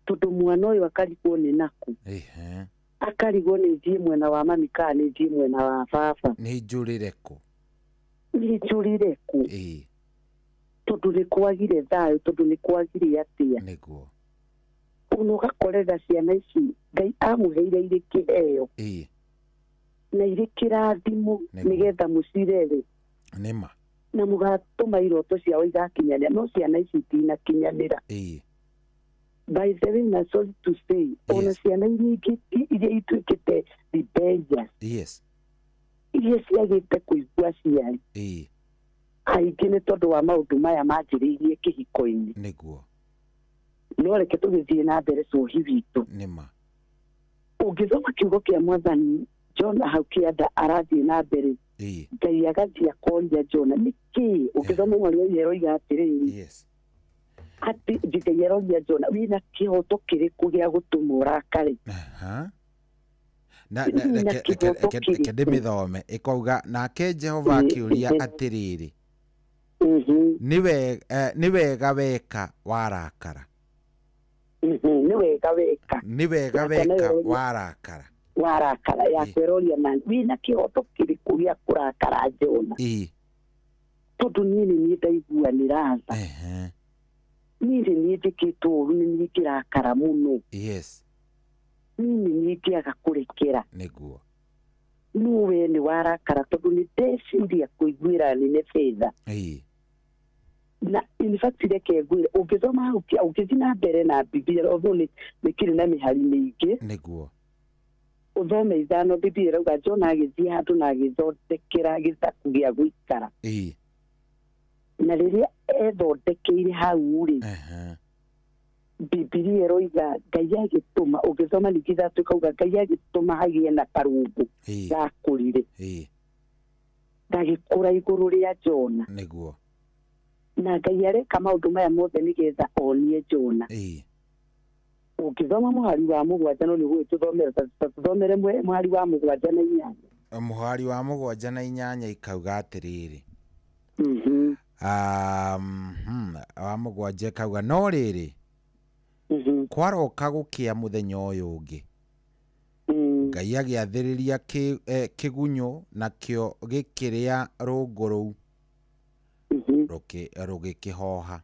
Tondũ mwana ũyũ akarigwo nĩ nakũ. Akarigwo nĩ thiĩ mwena wa mami kana nĩ thiĩ mwena wa baba. Nĩ njũrĩre kũ. Nĩ njũrĩre kũ. Tondũ nĩ kwagire thayũ, tondũ nĩ kwagire atĩa. Nĩguo. Ona ũgakorera ciana ici Ngai amũheire irĩ kĩheo. Na irĩ kĩrathimo nĩgetha mũcirere. Nĩma. Na mũgatũma iroto ciao igakinyanĩra, no ciana ici itinakinyanĩra. By the way, na sorry to say, ona ciana iria ingĩ iria ituĩkĩte rebellious. Iria ciagĩte kũigua aciari. Aingĩ nĩ tondũ wa maũndũ maya manjĩrĩirie kĩhiko-inĩ. Nĩguo. No reke tũgĩthiĩ na mbere cohi witũ. Nĩma. Ũngĩthoma kiugo kĩa Mwathani Jona hau kĩanda arathiĩ na mbere. Ngai agathiĩ akoria Jona nĩkĩ? Ũngĩthoma mweri wa inya ĩroiga atĩrĩrĩ. Atĩ Ngai aroria Jona wĩna kĩhoto kĩrĩkũ gĩa gũtũma ũrakare? Na reke ndĩmĩthome ĩkauga nake Jehova akĩũria atĩrĩrĩ, nĩ wega weka warakara. Nĩ wega weka. Nĩ wega weka warakara. Warakara yakweroria na wĩna kĩhoto kĩrĩkũ gĩa kũrakara Jona? Tondũ niĩ nĩ niĩ ndaiguanĩra tha. Niĩ nĩ niĩ njĩkĩtwo ũru, nĩ niĩ ngĩrakara mũno. Niĩ nĩ niĩ ngĩaga kũrekera. Nĩguo. No we nĩ warakara tondũ nĩ ndeciria kũiguĩra Nineve tha. Na in fact reke ngwĩre, ũngĩthoma hau ũngĩthiĩ na mbere na Biblia, although nĩ kĩrĩ na mĩhari mĩingĩ. Nĩguo. Ũthome ithano, Biblia ĩrauga Jona agĩthiĩ handũ na agĩthondekera gĩthaku gĩa gũikara. Na rĩrĩa ethondekeire hau rĩ, Biblia ĩroiga Ngai agĩtũma, ũngĩthoma ningĩ ithatũ ĩkauga Ngai agĩtũma hagĩe na karũngũ gakũrire. Gagĩkũra igũrũ rĩa Jona. Nĩguo. Na Ngai areka maũndũ maya mothe nĩgetha onie Jona. Ũngĩthoma mũhari wa 7, no nĩguo tũthomere, tũthomere mũhari wa 7 na 8. Mũhari wa 7 na 8 ikauga atĩrĩrĩ. Wa 7 ikauga no rĩrĩ, kwaroka gũkĩa mũthenya ũyũ ũngĩ, Ngai agĩathĩrĩria kĩgunyũ nakĩo gĩkĩrĩa rũngũ rũu, rũgĩkĩhoha.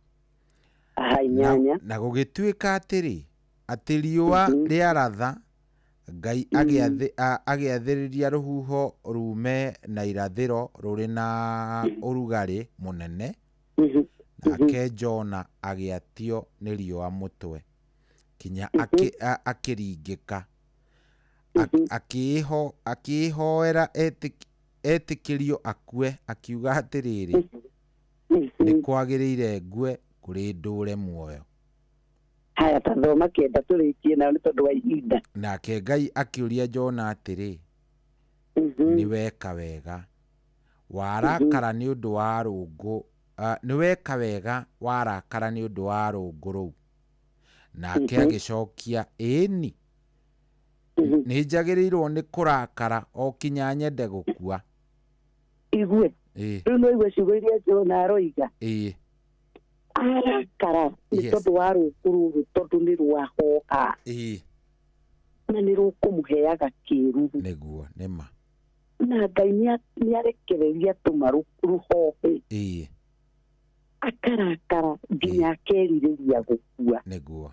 Na gũgĩtuĩka atĩrĩ, atĩ riũa rĩaratha, Ngai agĩathĩrĩria rũhuho rume na irathĩro rũrĩ na ũrugarĩ mũnene, nake Jona agĩatio nĩ riũa mũtwe kinya akĩringĩka, akĩĩhoera etĩkĩrio akue, akiuga atĩrĩrĩ, nĩ kwagĩrĩire ngue kũrĩ ndũre muoyo. Haya, tathoma 9 tũrĩkie nayo nĩ tondũ wa ihinda. Nake Ngai akĩũria Jona atĩrĩ, nĩ weka wega warakara nĩ ũndũ wa rũngũ, nĩ weka wega warakara nĩ ũndũ wa rũngũ rũu. Nake agĩcokia, ĩni, nĩ njagĩrĩirwo nĩ kũrakara o kinya nyende gũkua. Igue rĩu no igue ciugo iria Jona aroiga. Arakara nĩ tondũ wa rũngũ rũrũ, tondũ nĩ rwahoha. Na nĩ rũkũmũheaga kĩruru. Nĩguo, nĩma. Na Ngai nĩ arekereria tũma rũhohe. Akarakara nginya akerirĩria gũkua. Nĩguo.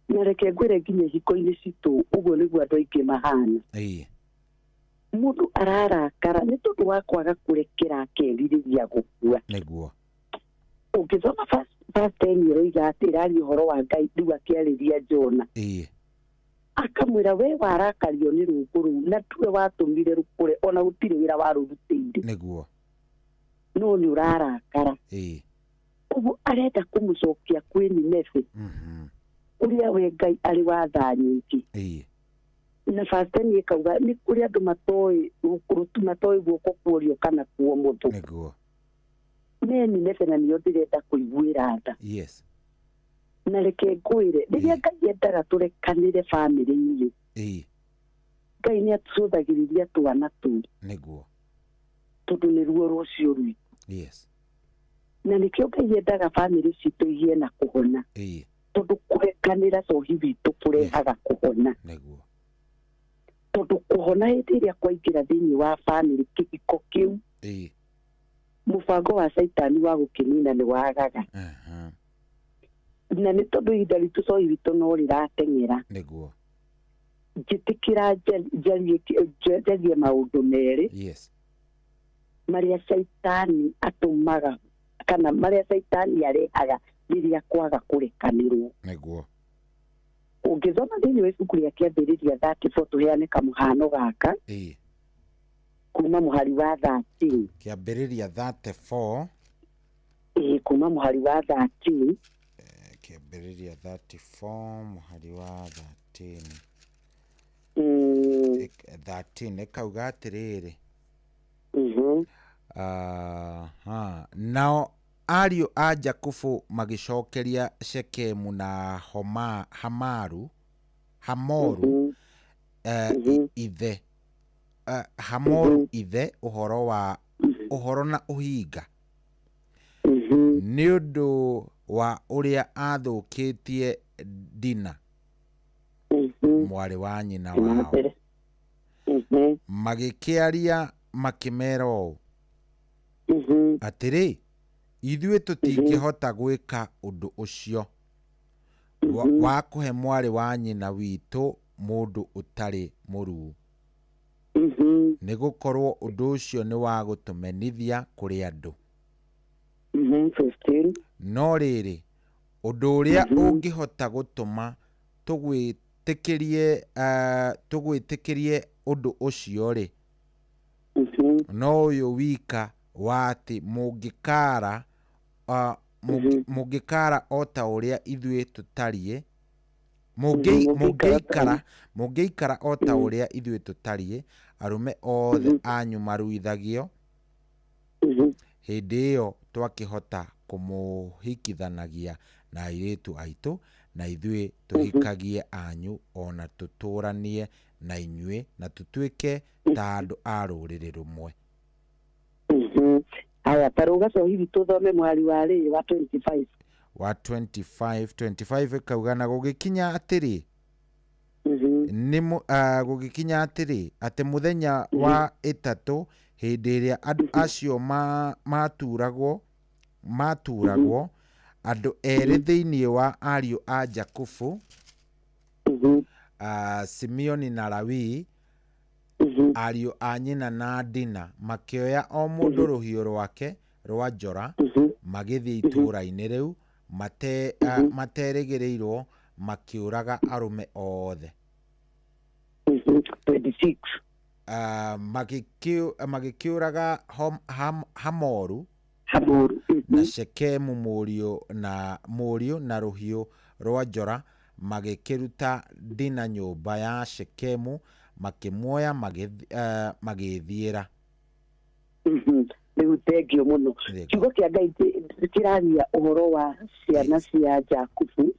Na reke ngwĩre nginya ihiko-inĩ citũ ũguo nĩguo andũ aingĩ mahana. Mũndũ ararakara nĩ tondũ wa kwaga kũrekera akerirĩria gũkua. Nĩguo. Ũngĩthoma verse 10 ĩroiga atĩ ĩraria ũhoro wa Ngai rĩu akĩarĩria Jona. Akamwĩra we warakario nĩ rũngũ rũu na tuwe watũmire rũkũre, ona gũtirĩ wĩra warũrutĩire. Nĩguo. No nĩ ũrarakara. Ũguo arenda kũmũcokia kwĩ Nineve, ũrĩa we Ngai arĩ wa tha nyingĩ. Na verse 10 ĩkauga nĩ kũrĩ andũ matoĩ guoko kwa ũrĩo kana kwa ũmotho. Nĩguo. Me Nineve na nĩyo ndĩrenda kũiguĩra tha. Na reke ngwĩre, rĩrĩa Ngai endaga tũrekanĩre bamĩrĩ-inĩ, Ngai nĩ atũcũthagĩrĩria twana tũu. Nĩguo. Tondũ nĩruo rũciũ rwitũ. Na nĩkĩo Ngai endaga bamĩrĩ citũ igĩe na kũhona, tondũ kũrekanĩra cohi witũ kũrehaga kũhona. Nĩguo. Tondũ kũhona hĩndĩ ĩrĩa kwaingĩra thĩinĩ wa bamĩrĩ kĩhiko kĩu, mũbango wa caitani wa gũkĩnina nĩ wagaga. Na nĩ tondũ ihinda ritũ cohi witũ no rĩrateng'era. Nĩguo. Njĩtĩkĩra njarie maũndũ merĩ. Yes. Marĩa caitani atũmaga kana marĩa caitani arehaga rĩrĩa kwaga kũrekanĩrwo. Nĩguo. Ũngĩthoma thĩinĩ wa ibuku rĩa Kĩambĩrĩria 34 tũheane kamũhano gaka. Kuma mũhari wa 13. Kĩambĩrĩria 34. Kuma mũhari wa 13. Kĩambĩrĩria 34 mũhari wa 13. 13 ĩkauga atĩrĩrĩ. Nao ariũ a Jakubu magĩcokeria Shekemu na Hamoru ithe Hamoru ithe ũhoro na ũhinga nĩ ũndũ wa ũrĩa athũkĩtie Dina mwarĩ wa nyina wao. Magĩkĩaria makĩmera ũũ atĩrĩ, ithuĩ tũtingĩhota gwĩka ũndũ ũcio wa kũhe mwarĩ wa nyina witũ mũndũ ũtarĩ mũruu, nĩgũkorwo ũndũ ũcio nĩ wa gũtũmenithia kũrĩ andũ. No rĩrĩ, ũndũ ũrĩa ũngĩhota gũtũma tũgwĩtĩkĩrie ũndũ ũcio rĩ, no ũyũ wika wa atĩ mũngĩkara o ta ũrĩa ithuĩ tũtariĩ, mũngĩikara o ta ũrĩa ithuĩ tũtariĩ, arũme othe anyu maruithagio, hĩndĩ ĩyo twakĩhota kũmũhikithanagia na airĩtu aitũ, na ithuĩ tũhikagie anyu, ona tũtũranie na inyuĩ, na tũtuĩke ta andũ a rũrĩrĩ rũmwe. Aya, ta rũga cohi witũ thome mũhari wa rĩ wa 25. Wa 25 ĩkauga, na gũgĩkinya atĩrĩ, gũgĩkinya atĩrĩ atĩ mũthenya wa ĩtatũ hĩndĩ ĩrĩa andũ acio maturagwo andũ erĩ thĩinĩ wa ariũ a Jakubu, Simeoni na Lawi, ariũ a nyina na Dina, makĩoya o mũndũ rũhiũ rwake rwa njora, magĩthiĩ itũũra-inĩ rĩu materĩgĩrĩirwo, makĩũraga arũme othe. 26. Magĩkĩũraga Hamoru na Shekemu mũriũ na rũhiũ rwa njora, magĩkĩruta Dina nyũmba ya Shekemu, makĩmuoya magĩthiĩra. Rĩu thengio mũno. Kiugo kĩa Ngai kĩraria ũhoro wa ciana cia Jakubu,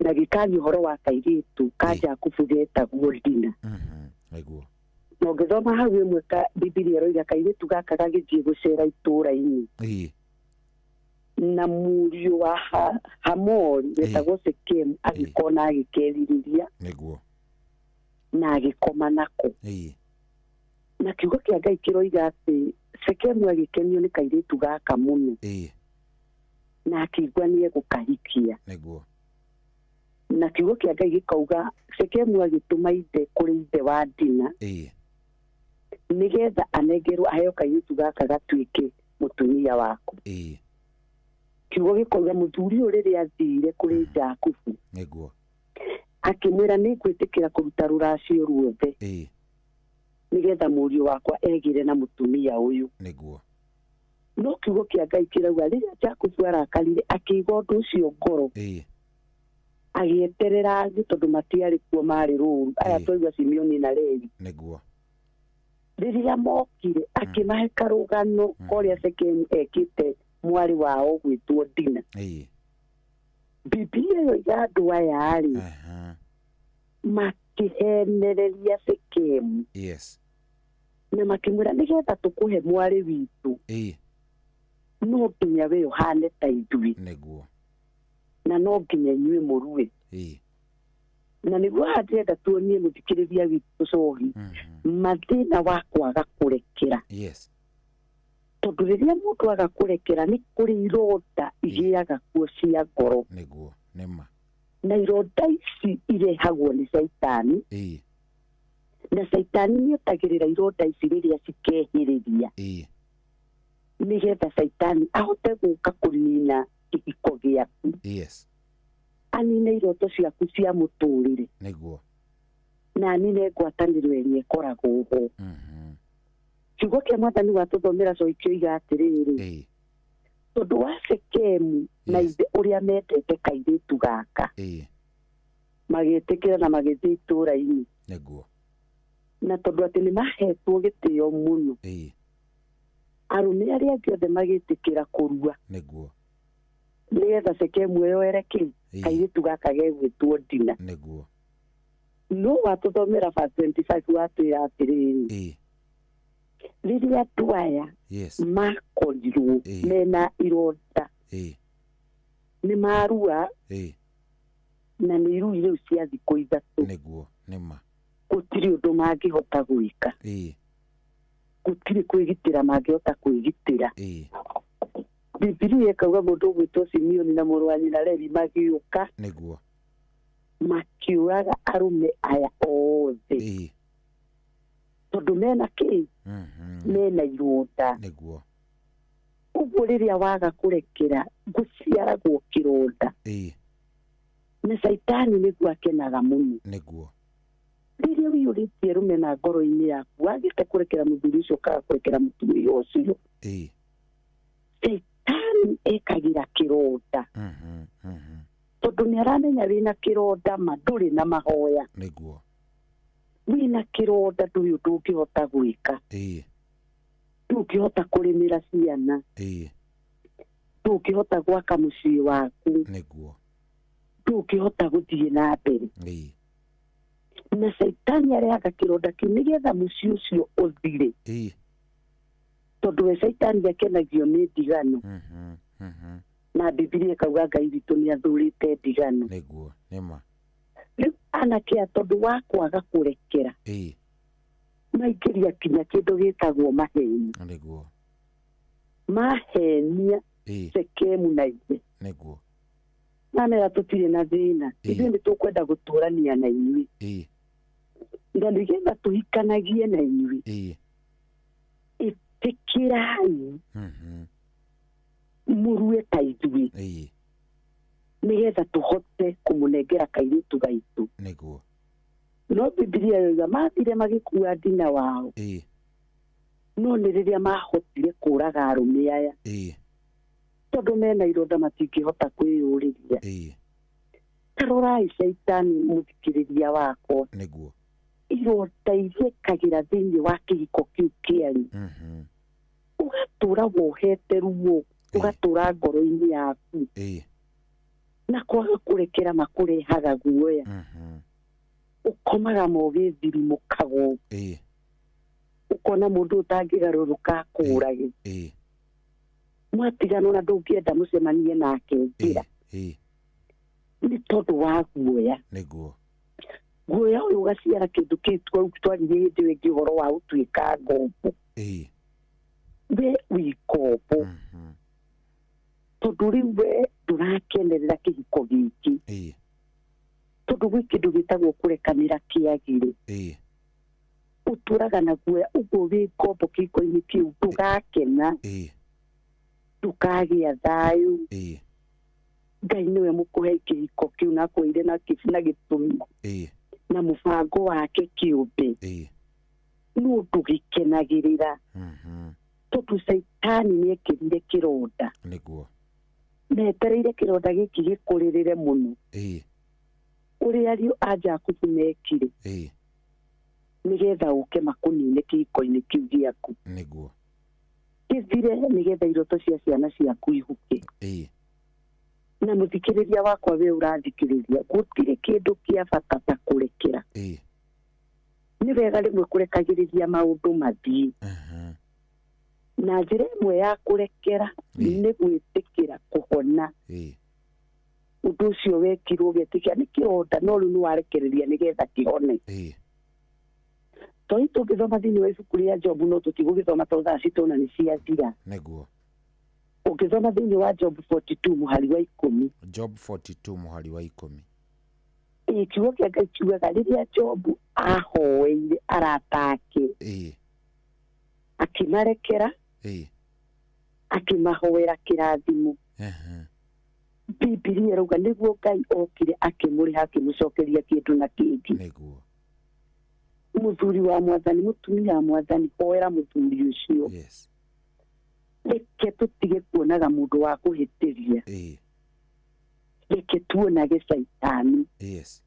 na gĩkaria ũhoro wa kairĩtu ka Jakubu getagwo Dina. Nĩguo. Na ũngĩthoma hau ĩmwe Bibilia ĩroiga kairĩtu gaka gagĩthiĩ gũcera itũũra-inĩ, na mũriũ wa Hamori wetagwo Shekemu agĩkona agĩkerirĩria. Nĩguo. Na agĩkoma nako. Na kiugo kĩa Ngai kĩroiga atĩ Shekemu agĩkenio nĩ kairĩtu gaka mũno, na akĩigua nĩ egũkahikia. Nĩguo. Na kiugo kĩa Ngai gĩkauga Shekemu agĩtũma ithe kũrĩ ithe wa Dina, nĩgetha anengerwo aheo kairĩtu gaka gatuĩke mũtumia wako. Kiugo gĩkauga mũthuri ũyũ rĩrĩa athire kũrĩ Jakubu, Nĩguo. akĩmwĩra nĩ ngwĩtĩkĩra kũruta rũracio ruothe, nĩgetha mũriũ wakwa egĩre na mũtumia ũyũ. Nĩguo. No kiugo kĩa Ngai kĩrauga rĩrĩa Jakubu arakarire akĩiga ũndũ ũcio ngoro, agĩeterera angĩ tondũ matiarĩ kuo marĩ rũru. Aya twaigua Simeoni na Levi. Nĩguo. Rĩrĩa mokire akĩmahe karũgano korĩa Shekemu ekĩte mwarĩ wao gwĩtwo Dina. Bibilia yoiga andũ aya rĩ, makĩhenereria Shekemu. Yes. Na makĩmwĩra nĩgetha tũkũhe mwarĩ witũ, No nginya we ũhane ta ithuĩ. Nĩguo. Na no nginya inyuĩ mũrue. Na nĩguo haha ndĩrenda tuonie mũthikĩrĩria witũ cohi mathĩna wa kwaga kũrekera. Yes. Tondũ rĩrĩa mũndũ aga kũrekera nĩ kũrĩ ironda igĩaga kuo cia ngoro. Nĩguo. Nĩma. Na ironda ici irehagwo nĩ caitani. Na caitani nĩetagĩrĩra ironda ici rĩrĩa cikehĩrĩria. Nĩgetha caitani ahote gũka kũnina kĩhiko gĩaku. Yes. Anine iroto ciaku cia mũtũrĩre. Nĩguo. Na anine ngwatanĩro ĩrĩa ĩkoragwo ho. Kiugo kĩa mwathani watũthomera cohi kĩoiga atĩrĩrĩ, tondũ wa Sekemu na ithe ũrĩa mendete kairĩtu gaka, magĩtĩkĩra na magĩthiĩ itũũra-inĩ. Nĩguo. Na tondũ atĩ nĩ mahetwo gĩtĩo mũno, arũme arĩa angĩ othe magĩtĩkĩra kũrua. Nĩguo. Nĩgetha Sekemu eyoere kĩ kairĩtu gaka gegwĩtwo Dina. Nĩguo. No watũthomera verse 25 watwĩra atĩrĩrĩ, rĩrĩa andũ aya Yes. makorirwo mena ironda, nĩ marua, na nĩ irui rĩu cia thikũ 3. Nĩguo. Nĩma. Gũtirĩ ũndũ mangĩhota gwĩka. Gũtirĩ kwĩgitĩra mangĩhota kwĩgitĩra. Bibilia ĩkauga mũndũ ũgwĩtwo Simeoni na mũrũ wa nyina Levi magĩũka. Nĩguo. Makiũraga arũme aya othe. Tondũ mena kĩ? Mena ironda. Nĩguo. Ũguo rĩrĩa waga kũrekera gũciaragwo kĩronda. Na caitani nĩguo akenaga mũno. Nĩguo. Rĩrĩa ũiyũrĩtie rũmena ngoro-inĩ yaku, wagĩte kũrekera mũthuri ũcio ũkaga kũrekera mũtumia ũcio, caitani ekagĩra kĩronda. Tondũ nĩ aramenya wĩna kĩronda ma ndũrĩ na mahoya. Nĩguo. Wĩna kĩronda ndũrĩ ũndũ ũngĩhota gwĩka. Ndũngĩhota kũrĩmĩra ciana. Ndũngĩhota gwaka mũciĩ waku. Nĩguo. Ndũngĩhota gũthiĩ na mbere. Na caitani arehaga kĩronda kĩu nĩgetha mũciĩ ũcio ũthire. Tondũ we caitani akenagio nĩ ndigano. Na Bibilia ĩkauga Ngai witũ nĩ athũrĩte ndigano. Nĩguo. Nĩma. Rĩu anake aya tondũ wa kwaga kũrekera, maingĩria kinya kĩndũ gĩtagwo maheni. Nĩguo. Mahenia Sekemu na ithe. Nĩguo. Mamera tũtirĩ na thĩna, ithuĩ nĩ tũkwenda gũtũrania na inyuĩ. Na nĩgetha tũhikanagie na inyuĩ, ĩtĩkĩrai mũrue ta ithuĩ, nĩgetha tũhote kũmũnengera kairĩtu gaitũ. Nĩguo. No Bibilia yoiga mathire magĩkua Dina wao. No nĩ rĩrĩa mahotire kũraga arũme aya, tondũ mena ironda matingĩhota kwĩyũrĩria. Ta rorai caitani mũthikĩrĩria wakwa. Nĩguo. Ironda iria ĩkagĩra thĩinĩ wa kĩhiko kĩu kĩanyu, ũgatũra wohete ruo, ũgatũra ngoro-inĩ yaku. Na kwaga kũrekera makũrehaga guoya. Ũkomaga mogĩthirimũkaga. Ũkona mũndũ ũtangĩgarũrũka akũũrage. Mwatigana ona ndũngĩenda mũcemanie nake njĩra. Nĩ tondũ wa guoya. Nĩguo. Guoya ũyũ ũgaciara kĩndũ kĩu twaririe hĩndĩ ĩyo ĩngĩ ũhoro wa gũtuĩka ngombo. We wĩ ngombo. Tondũ rĩu we ndũrakenerera kĩhiko gĩkĩ. Tondũ gwĩ kĩndũ gĩtagwo kũrekanĩra kĩagĩre. Ũtũraga na guoya ũguo wĩ ngombo kĩhiko-inĩ kĩu ndũgakena. Ndũkagĩa thayũ. Ngai nĩwe mũkũhe kĩhiko kĩu na akũheire na gĩtũmi. Na mũbango wake kĩũmbe. No ndũgĩkenagĩrĩra. Tondũ caitani nĩekĩrire kĩronda. Nĩguo. Metereire kĩronda gĩkĩ gĩkũrĩrĩre mũno. Ũrĩa ariũ a Jakubu mekire. Nĩgetha ũke makũnine kĩhiko-inĩ kĩu gĩaku. Nĩguo. Gĩthire nĩgetha iroto cia ciana ciaku ihuke. Na mũthikĩrĩria wakwa we ũrathikĩrĩria, gũtirĩ kĩndũ kĩa bata ta kũrekera. Nĩ wega rĩmwe kũrekagĩrĩria maũndũ mathiĩ. Na njĩra ĩmwe ya kũrekera nĩ gwĩtĩkĩra kũhona. Ũndũ ũcio wekirwo ũgetĩkĩra nĩ kĩronda, no rĩu nĩ warekereria nĩgetha kĩhone. Tondũ tũngĩthoma thĩinĩ wa ibuku rĩa Jobu, no tũtigũgĩthoma tondũ thaa citũ ona nĩ ciathira. Nĩguo. Ũngĩthoma thĩinĩ wa Job 42 mũhari wa 10. Job 42 mũhari wa 10. Ĩĩ, kiugo kĩa Ngai kiugaga rĩrĩa Jobu ahoeire arata ake, akĩmarekera, akĩmahoera kĩrathimo. Bibilia ĩrauga nĩguo Ngai okire akĩmũrĩha, akĩmũcokeria kĩndũ na kĩngĩ. Nĩguo. Mũthuri wa mwathani, mũtumia wa mwathani, hoera mũthuri ũcio. Yes. Reke tũtige kuonaga mũndũ wa kũhĩtĩria. Reke tuonage caitani. Yes.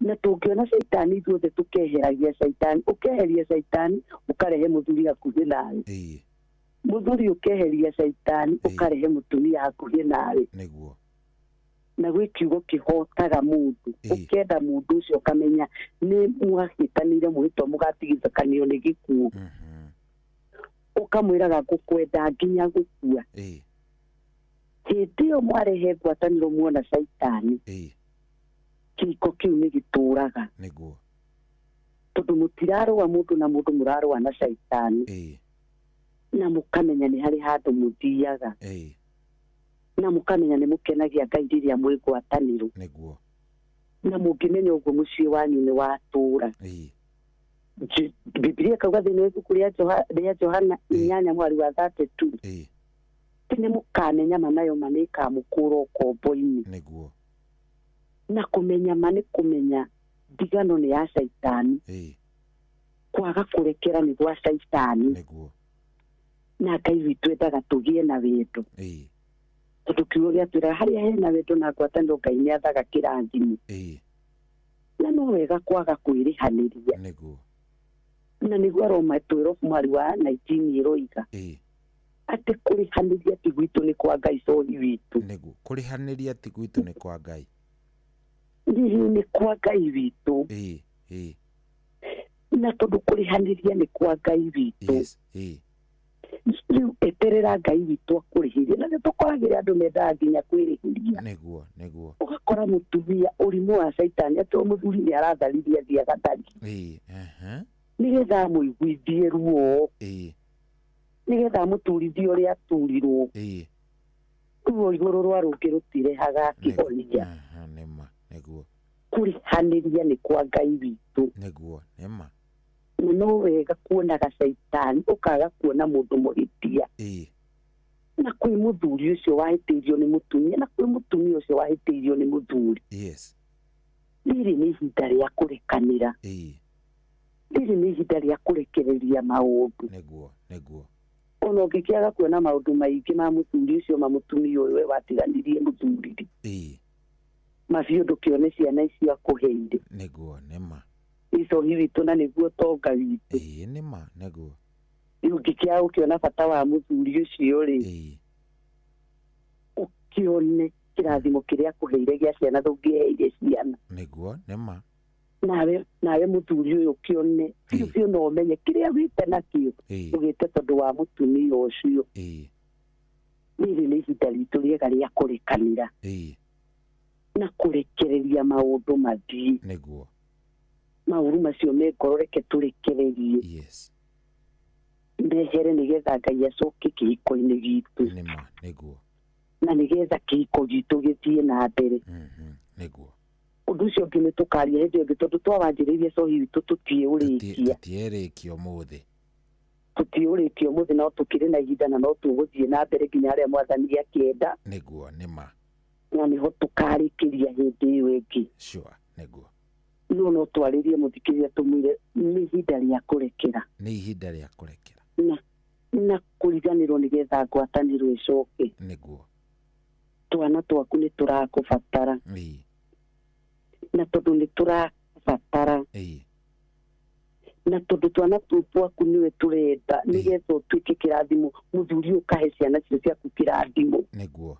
Na tũngĩona caitani ithuothe tũkeheragia caitani. Ũkeheria caitani ũkarehe mũthuri hakuhĩ nawe. Mũthuri ũkeheria caitani ũkarehe mũtumia hakuhĩ nawe. Nĩguo. Na gwĩ kiugo kĩhotaga mũndũ. Ũkenda mũndũ ũcio ũkamenya nĩ mwahĩtanĩire mwĩhĩtwa mũgatigithũkanio nĩ gĩkuũ. Ũkamwĩraga ngũkwenda nginya gũkua. Hĩndĩ ĩyo mwarehe ngwatanĩro muona caitani, kĩhiko kĩu nĩ gĩtũraga. Nĩguo. Tondũ mũtirarũa mũndũ na mũndũ, mũrarũa na caitani. Na mũkamenya nĩ harĩ handũ mũthiaga. Na mũkamenya nĩ mũkenagia Ngai rĩrĩa mwĩ ngwatanĩro. Nĩguo. Na mũngĩmenya ũguo mũciĩ wanyu nĩ watũra. Bibilia ĩkauga thĩinĩ wa ibuku rĩa Johana 8 mũhari wa 32, atĩ nĩ mũkamenya ma, nayo ma nĩ ĩkamũkũra ũkombo-inĩ. Nĩguo. Na kũmenya ma nĩ kũmenya ndigano nĩ ya caitani. Kwaga kũrekera nĩ gwa caitani. Nĩguo. Na Ngai witũ endaga tũgĩe na wendo. Tondũ kiugo gĩatwĩraga harĩa hena wendo na ngwatanĩro Ngai nĩ athaga kĩrathimo. Na no wega kwaga kwĩrĩhanĩria. Nĩguo. Na nĩguo Roma 12 mũhari wa 19 ĩroiga atĩ kũrĩhanĩria ti gwitũ nĩ kwa Ngai cohi witũ. Nĩguo. Kũrĩhanĩria ti gwitũ nĩ kwa Ngai. Nĩ kwa Ngai witũ. Na tondũ kũrĩhanĩria nĩ kwa Ngai witũ, rĩu eterera Ngai witũ akũrĩhĩrie. Na nĩ tũkoragĩra andũ mendaga nginya kwĩrĩhĩria. Nĩguo. Nĩguo. Ũgakora mũtumia ũrimũ wa caitani atĩ mũthuri nĩ aratharirie athiĩ agatharie. Nĩgetha amũiguithie ruo. Nĩgetha amũturithie ũrĩa aturirwo. Ruo igũrũ rwa rũngĩ rũtirehaga kĩhonia. Nĩma. Nĩguo. Kũrĩhanĩria nĩ kwa Ngai witũ. Nĩguo. Nĩma. Na no wega kuonaga caitani ũkaga kuona mũndũ mũhĩtia. Na kwĩ mũthuri ũcio wahĩtĩirio nĩ mũtumia, na kwĩ mũtumia ũcio wahĩtĩirio nĩ mũthuri. Yes. Rĩrĩ nĩ ihinda rĩa kũrekanĩra. Rĩrĩ nĩ ihinda rĩa kũrekereria maũndũ. Nĩguo. Nĩguo. Ona ũngĩkĩaga kuona maũndũ maingĩ ma mũthuri ũcio ma mũtumia ũyũ we watiganirie mũthuri. Mabiũ ndũkĩone ciana icio akũheire. Nĩguo. Nĩma. Icohi witũ na nĩguo tonga witũ. Nĩma. Nĩguo. Rĩu ũngĩkĩaga gũkĩona bata wa mũthuri ũcio rĩ, ũkĩone kĩrathimo kĩrĩa akũheire gĩa ciana ndũngĩheire ciana. Nĩguo. Nĩma. Nawe mũthuri ũyũ ũkĩone biũ biũ no ũmenye kĩrĩa wĩte nakĩo ũgĩte tondũ wa mũtumia ũcio. Rĩrĩ nĩ ihinda ritũ rĩega rĩa kũrekanĩra. Na kũrekereria maũndũ mathiĩ. Nĩguo. Maũru macio me ngoro reke tũrekererie. Yes. Mehere nĩgetha Ngai acoke kĩhiko-inĩ gitũ. Nĩma. Nĩguo. Na nĩgetha kĩhiko gitũ gĩthiĩ na mbere. Nĩguo. Ũndũ ũcio ũngĩ nĩ tũkaria hĩndĩ ĩngĩ tondũ twawanjĩrĩirie cohi witũ tũtiĩũrĩkia. Tũtiĩrĩkia ũmũthĩ. Tũtiĩũrĩkia ũmũthĩ, no tũkĩrĩ na ihinda na no tũgũthiĩ na mbere nginya harĩa mwathani akĩenda. Nĩguo. Nĩma. Na nĩho tũkarĩkĩria hĩndĩ ĩyo ĩngĩ. Sure. Nĩguo. No twarĩrie mũthikĩria tũmwĩre nĩ ihinda rĩa kũrekera. Nĩ ihinda rĩa kũrekera. Na kũriganĩrwo nĩgetha ngwatanĩro ĩcoke. Nĩguo. Twana twaku nĩ tũrakũbatara. Na tondũ nĩ tũrakũbatara. Na tondũ twana tũu twaku nĩwe tũrenda nĩgetha ũtuĩke kĩrathimo, mũthuri ũkahe ciana cio ciaku kĩrathimo. Nĩguo.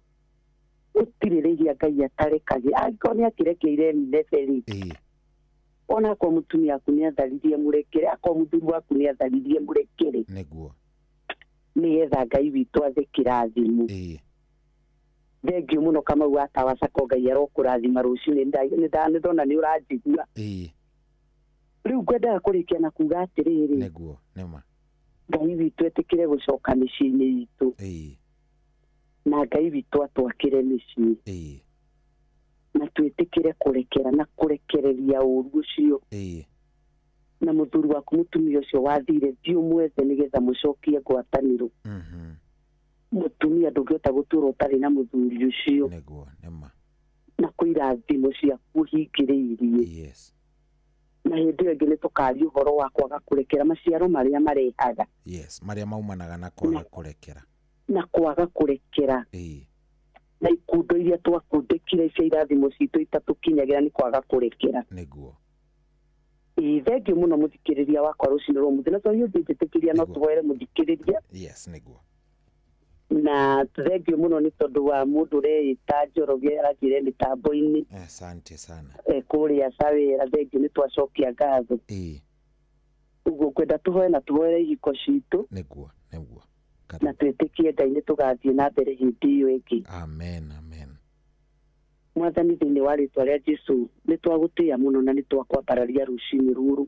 Gũtirĩ rĩhia Ngai atarekagĩra. Angĩkorwo nĩ akĩrekeire Nineve rĩ, ona akorwo mũtumia waku nĩ atharirie mũrekere, akorwo mũthuri waku nĩ atharirie mũrekere. Nĩguo. Nĩgetha Ngai witũ athe kĩrathimo. Thengiũ mũno Kamau wa Tawa Sacco, Ngai arokũrathima rũcinĩ. Nĩ ndona nĩ ũranjigua. Rĩu ngwendaga kũrĩkia na kuga atĩrĩrĩ, Nĩguo nĩma. Ngai witũ etĩkĩre gũcoka mĩciĩ-inĩ itũ, na Ngai witũ atwakĩre mĩciĩ, na twĩtĩkĩre kũrekera na kũrekereria ũru ũcio, na mũthuri waku, mũtumia ũcio wathire, thiĩ ũmwethe nĩgetha mũcokie ngwatanĩro. Mũtumia ndũngĩhota gũtũra ũtarĩ na mũthuri ũcio. Nĩguo nĩma. Na kwĩ irathimo ciaku ũhingĩrĩirie. Na hĩndĩ ĩyo ĩngĩ nĩ tũkaria ũhoro wa kwaga kũrekera, maciaro marĩa marehaga. Yes, marĩa maumanaga na kwaga kũrekera. Na kwaga kũrekera, na ikundo iria twakundĩkire cia irathimo citũ itatũkinyagĩra nĩ kwaga kũrekera. Ĩĩ, thengiũ mũno mũthikĩrĩria wakwa rũcinĩ rwa ũmũthĩ, na tondũ ũngĩnjĩtĩkĩria no tũhoere mũthikĩrĩria. Yes, nĩguo. Na thengiũ mũno nĩ tondũ wa mũndũ ũreĩta Njoroge aranjĩre mĩtambo-inĩ. Asante sana. Kũrĩa Cawĩra, thengiũ, nĩ twacokia ngatho. Ũguo ngwenda tũhoe na tũhoere ihiko citũ. Nĩguo. Na twĩtĩkie Ngai nĩ tũgathiĩ na mbere hĩndĩ ĩyo ĩngĩ. Amen, amen. Mwathani, thĩinĩ wa rĩtwa rĩa Jesu, nĩ twagũtĩĩa mũno na nĩ twakwambararia rũcinĩ rũrũ.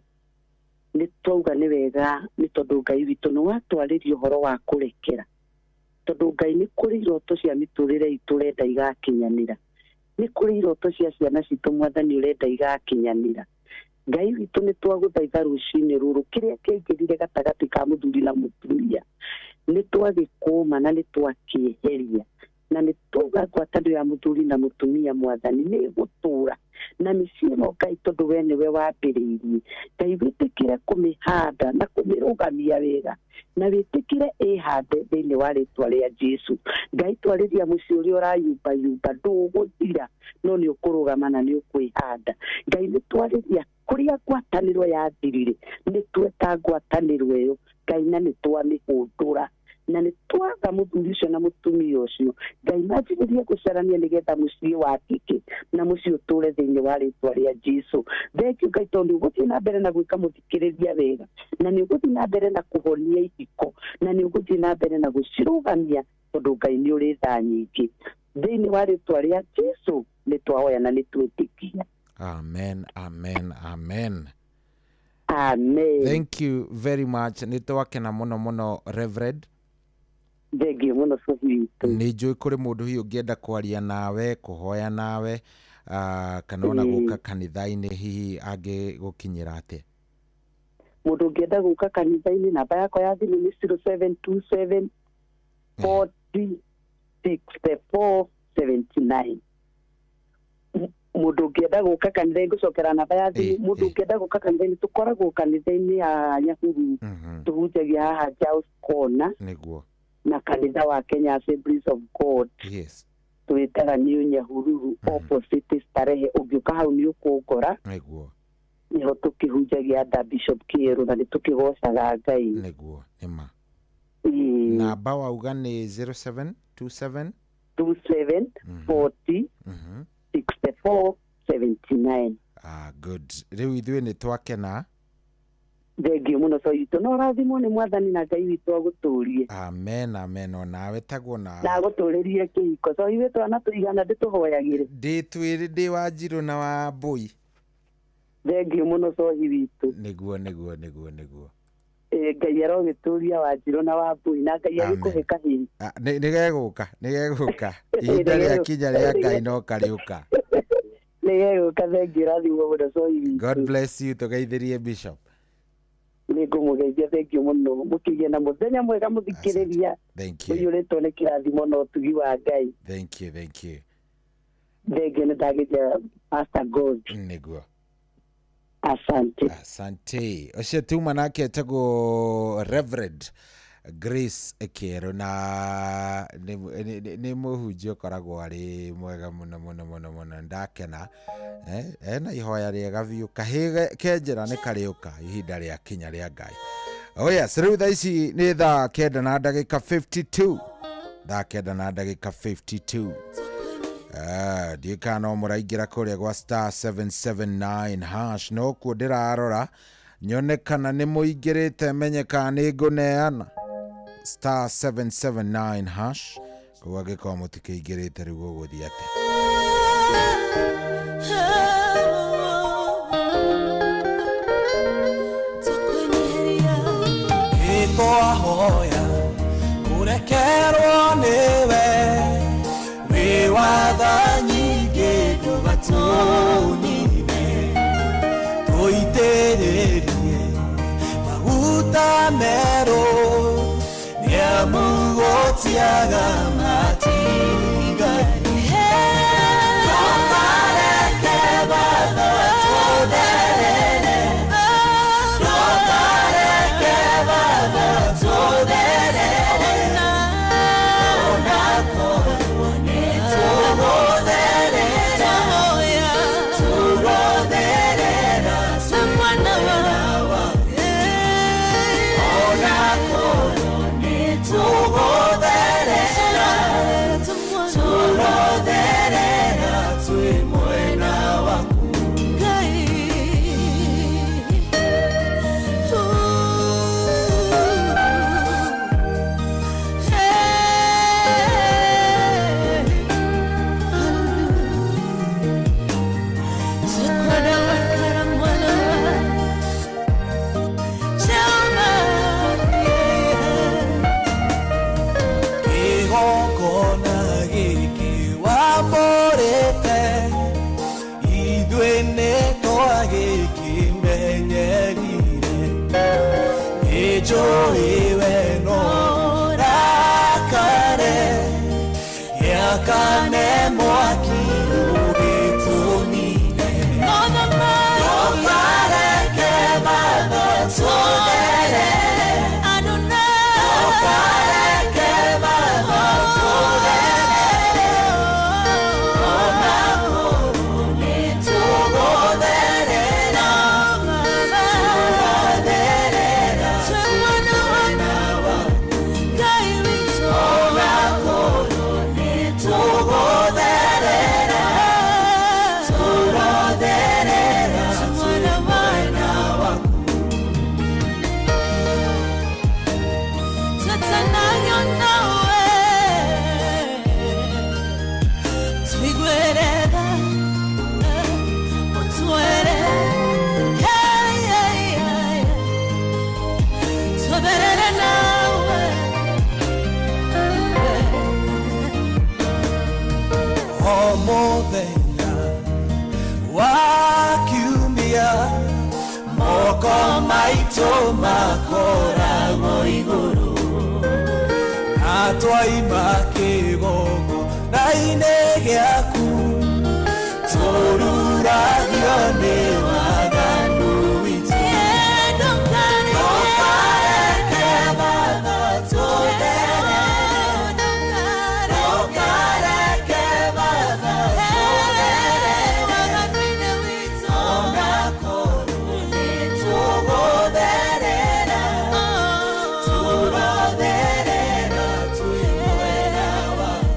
Nĩ twauga nĩ wega nĩ tondũ Ngai witũ nĩ watwarĩria ũhoro wa kũrekera, tondũ Ngai nĩ kũrĩ iroto cia mĩtũrĩre itũ ũrenda igakinyanĩra, nĩ kũrĩ iroto cia ciana citũ, Mwathani, ũrenda igakinyanĩra. Ngai witũ, nĩ twagũthaitha rũcinĩ rũrũ, kĩrĩa kĩaingĩrire gatagatĩ ka mũthuri na mũtumia nĩ twagĩkũma na nĩ twakĩeheria, na nĩ twauga ngwatanĩro ya mũthuri na mũtumia, Mwathani, nĩ ĩgũtũra na mĩciĩ ĩno. Ngai, tondũ we nĩwe wambĩrĩirie, Ngai, wĩtĩkĩre kũmĩhanda na kũmĩrũgamia wega, na wĩtĩkĩre ĩhande thĩinĩ wa rĩtwa rĩa Jesu. Ngai, twarĩria mũciĩ ũrĩa ũrayumbayumba, ndũgũthira no nĩ ũkũrũgama na nĩ ũkwĩhanda. Ngai, nĩ twarĩria kũrĩa ngwatanĩro yathirire, nĩ tweta ngwatanĩro ĩyo, Ngai, na nĩ twamĩhũndũra, na nĩ twatha mũthuri ũcio na mũtumia ũcio, Ngai, manjĩrĩrie gũcarania nĩgetha mũciĩ wakĩke na mũciĩ ũtũre thĩinĩ wa rĩtwa rĩa Jesu. Thengiũ, Ngai, tondũ nĩ ũgũthiĩ na mbere na gwĩka mũthikĩrĩria wega, na nĩ ũgũthiĩ na mbere na kũhonia ihiko, na nĩ ũgũthiĩ na mbere na gũcirũgamia, tondũ Ngai nĩ ũrĩ tha nyingĩ. Thĩinĩ wa rĩtwa rĩa Jesu nĩ twahoya na nĩ twĩtĩkia. Amen, amen, amen. Amen. Thank you very much, nĩ twakena mũno mũno, Reverend. Thengiũ mũno, Sofi witũ. Nĩ njũĩ kũrĩ mũndũ hihi ũngĩenda kwaria nawe, kũhoya nawe, kana ona gũka kanitha-inĩ, hihi angĩgũkinyĩra atĩa? Mũndũ ũngĩenda gũka kanitha-inĩ, namba yakwa ya thimũ nĩ 0727 40 64 79. Mũndũ ũngĩenda gũka kanitha-inĩ, ngũcokera namba ya thimũ. Mũndũ ũngĩenda gũka kanitha-inĩ, tũkoragwo kanitha-inĩ ya Nyahururu, tũhunjagia haha Giles Corner. Na kanitha wa Kenya Assemblies of God. Twĩtaga New Nyahururu, opposite Starehe. Ũngĩũka hau nĩ ũkũngora. Nĩho tũkĩhunjagia nda Bishop Kĩerũ, na nĩ tũkĩgocaga Ngai. Nĩguo nĩma. Namba wauga nĩ 0727 27 40 64 79. Ah, good. Rĩu ithuĩ nĩ twakena. Thengiũ mũno, so witũ, no rathimwo nĩ Mwathani na Ngai witũ agũtũrie. Amen, amen. Onawe taguo na Na agũtũrĩrie kĩhiko, so ithuĩ twana tũigana ndĩtũhoyagĩre. Ndĩ twĩrĩ, ndĩ wa Njirũ na wa Mbũi. Thengiũ mũno, sohi witũ. Nĩguo. Ĩ, Ngai arogĩtũria wa Njirũ na wa Mbũi, na Ngai agĩkũhe kahĩĩ. Ah, nĩ gegũka ihinda rĩa kinya rĩa Ngai no karĩũka. Nĩ gegũka. Thengiũ, rathimwo mũno, sohi witũ. God bless you. Tũgeithĩrie Bishop. Nĩ ngũmũgeithia. Thengiũ mũno, mũkĩgĩe na mũthenya mwega, mũthikĩrĩria Thank you. ũiyũrĩtwo nĩ kĩrathimo na ũtugi wa Ngai. Thank you, thank you. Thengiũ, nĩ ndagĩthia Pastor God. Asante. Asante. Ũcio tuma nake etagwo Reverend Grace Kĩerũ, na nĩ mũhunjia ũkoragwo arĩ mwega mũno mũno mũno mũno. Ndakena. Ena ihoya rĩega biũ. Kahĩĩ ke njĩra nĩ karĩũka ihinda rĩa kinya rĩa Ngai. Oh yes, rĩu thaa ici nĩ thaa 9 na ndagĩka 52, thaa 9 na ndagĩka 52. Ah, ndiũĩ kana no mũraingĩra kũrĩa gwa *779# no kuo ndĩrarora nyone kana nĩ mũingĩrĩte, menye kana nĩ ngũneana. Star 779 hash. Koguo angĩkorwo mũtikĩingĩrĩte rĩu gũgũthiĩ atĩa? Ĩtwahoya kũrekerwo nĩwe wĩ watha nyingĩ ndũgatũnine tũitĩrĩrie maguta merũ nĩamu gũtiaga matigari. Ndũkareke watho tũtherere, ndũkareke watho tũtherere, onakorwo nĩtũgũtherera, tũrotherera twĩ mwena waku. Onakorwo nĩtũgũtherera, tũrotherera twĩ mwena waku. Kĩgongona gĩkĩ wamũrĩte ithuĩ nĩtwagĩkĩmenyerire nĩnjũĩ we no ũrakare gĩakane mwaki ũgĩtũnine. Ndũkareke watho tũtherere, ndũkareke watho tũtherere, onakorwo nĩtũgũtherera, tũrotherera twĩ mwena waku. Onakorwo nĩtũgũtherera, tũrotherera twĩ mwena waku. O mũthenya wa kiumia moko maitũ makoragwo igũrũ na twaima kĩgongona-inĩ gĩaku tũruragio nĩ waganu witũ. Ndũkareke watho tũtherere, ndũkareke watho tũtherere, onakorwo nĩtũgũtherera, tũrotherera twĩ mwena waku.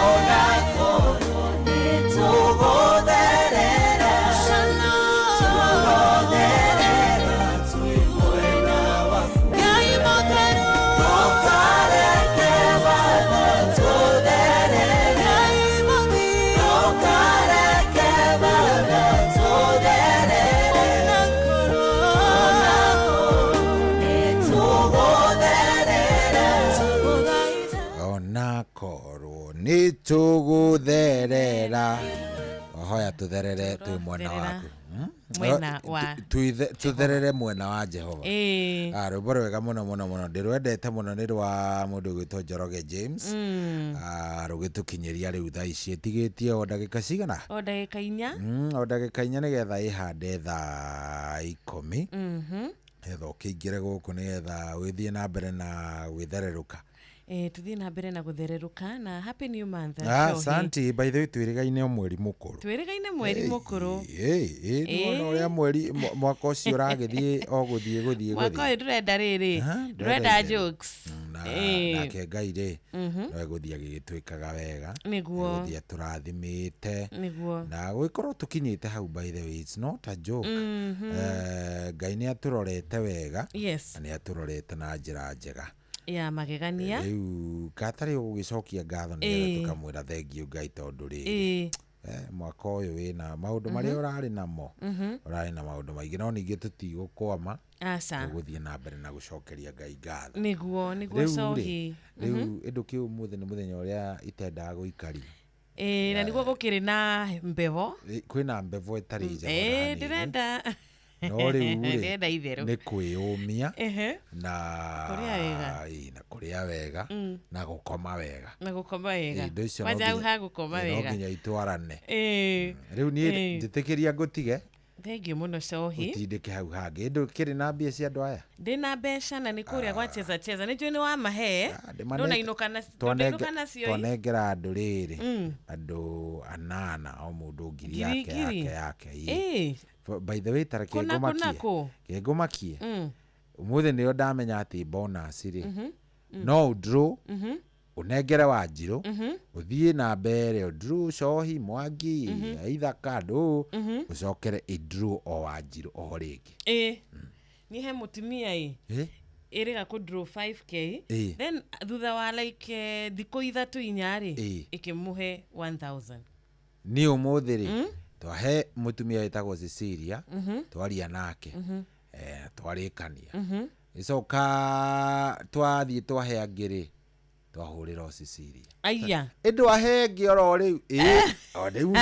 Onakorwo nĩtũgũtherera, tũrotherera twĩ mwena waku. Ndũkareke watho tũtherere, ndũkareke watho tũtherere, onakorwo nĩtũgũtherera. Onakorwo nĩtũgũtherera hoya tũtherere twĩ mwena waku. Mwena wa Tũtherere mwena wa Jehova. Ĩĩ. Ah, rwĩmbo rwega mũno mũno mũno ndĩrwendete mũno nĩ rwa mũndũ ũgwĩtwo Njoroge James. Ah, rũgĩtũkinyĩria rĩu thaa ici ĩtigĩtie o ndagĩka cigana? O ndagĩka 4. O ndagĩka 4 nĩgetha ĩhande thaa 10. Nĩgetha ũkĩingĩre gũkũ nĩgetha ũgĩthiĩ na mbere na gwĩthererũka. Tuthiĩ na mbere na gũthererũka na happy new month. Ah, Njohi. asante. By the way twĩrĩgaine o mweri mũkũrũ. Twĩrĩgaine mweri mũkũrũ. Ĩĩ, nĩwona ũrĩa mweri mwaka ũcio ũragĩthiĩ o gũthiĩ gũthiĩ Mwaka gũthiĩ. ũyũ ndũrenda rĩrĩ Aha, ndũrenda ndũrenda jokes. Na Ĩĩ. nake Ngai rĩ, no egũthiĩ agĩgĩtwĩkaga wega. Nĩguo. Egũthiĩ atũrathimĩte. Nĩguo. Na gũgĩkorwo tũkinyĩte hau, by the way, it's not a joke. Ngai nĩ atũrorete wega. Na nĩ atũrorete na njĩra njega ya magegania. Rĩu katarĩ ũgũgĩcokia ngatho nĩgetha tũkamwĩra thengiũ Ngai, tondũ rĩrĩ, mwaka ũyũ wĩna maũndũ marĩa ũrarĩ namo, ũrarĩ na maũndũ maingĩ, no ningĩ tũtigũkwama. Aca. Tũgũthiĩ na mbere na gũcokeria Ngai ngatho. Nĩguo. Rĩu rĩ, Cohi. Rĩu ĩndũ kĩ ũmũthĩ nĩ mũthenya ũrĩa itendaga gũikaria. Ĩĩ, na nĩguo gũkĩrĩ na mbevo. Kwĩna mbevo ĩtarĩ njega ona hanini. Ndĩrenda No rĩu rĩ, ndĩrenda itherũ. Nĩ kwĩyũmia na Kũrĩa wega. Ĩĩ, na kũrĩa wega na gũkoma wega. Na gũkoma wega. Ĩĩ, indo icio no Kwanja hau nginya- ha gũkoma ĩĩ, no wega. nginya itwarane. Rĩu niĩ njĩtĩkĩria ngũtige. Thengiũ mũno, Cohi. Ũtindĩke hau hangĩ. Ĩndũ kĩrĩ na mbia cia andũ aya. Ndĩna mbeca na nĩ kũrĩa gwa cheza cheza, nĩ njũĩ nĩ wamahe. Ndĩmanenge- Ndũnainũka ndũnainũka nacio ĩ. Twanengera andũ rĩrĩ, andũ anana, o mũndũ 1,000 Ngiri yake ngiri. yake yake, ĩĩ. By the way, tareke Kũna ngũmakie. kũna kũ? Kĩngũmakie ũmũthĩ nĩo ndamenya atĩ bonus rĩ, no ũdraw, ũnengere Wanjirũ, ũthiĩ na mbere ũdraw Cohi, Mwangi, Ithaka, ndũ ũcokere ĩdraw o Wanjirũ o rĩngĩ. Ĩĩ, niĩ he mũtumia ĩ ĩrĩga kũ draw 5K, then thutha wa like thikũ 3 4 rĩ, ĩkĩmũhe 1000. Niĩ ũmũthĩ rĩ, twahe mũtumia wĩtagwo Cecilia, twaria nake, twarĩkania, ĩcoka twathiĩ twahe angĩ rĩ, twahũrĩra o Cecilia. Aya. Ĩndũ ahe ĩngĩ oro rĩu, ĩĩ, o rĩu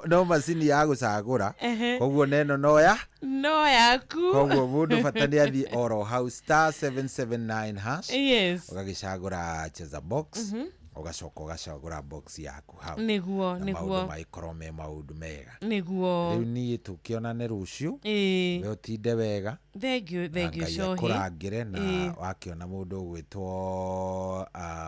no macini ya gũcagũra. Koguo neno noya No yaku. Koguo mũndũ bata nĩ athiĩ oro hau *779#, ũgagĩcagũra cheza box, ũgacoka ũgacagũra box yaku hau, na maũndũ magĩkorwo me maũndũ mega. Rĩu niĩ tũkĩonane rũciũ. We ũtinde wega. Thengiũ. Na Thengiũ, Ngai Cohi. akũrangĩre. Na wakĩona mũndũ ũgwĩtwo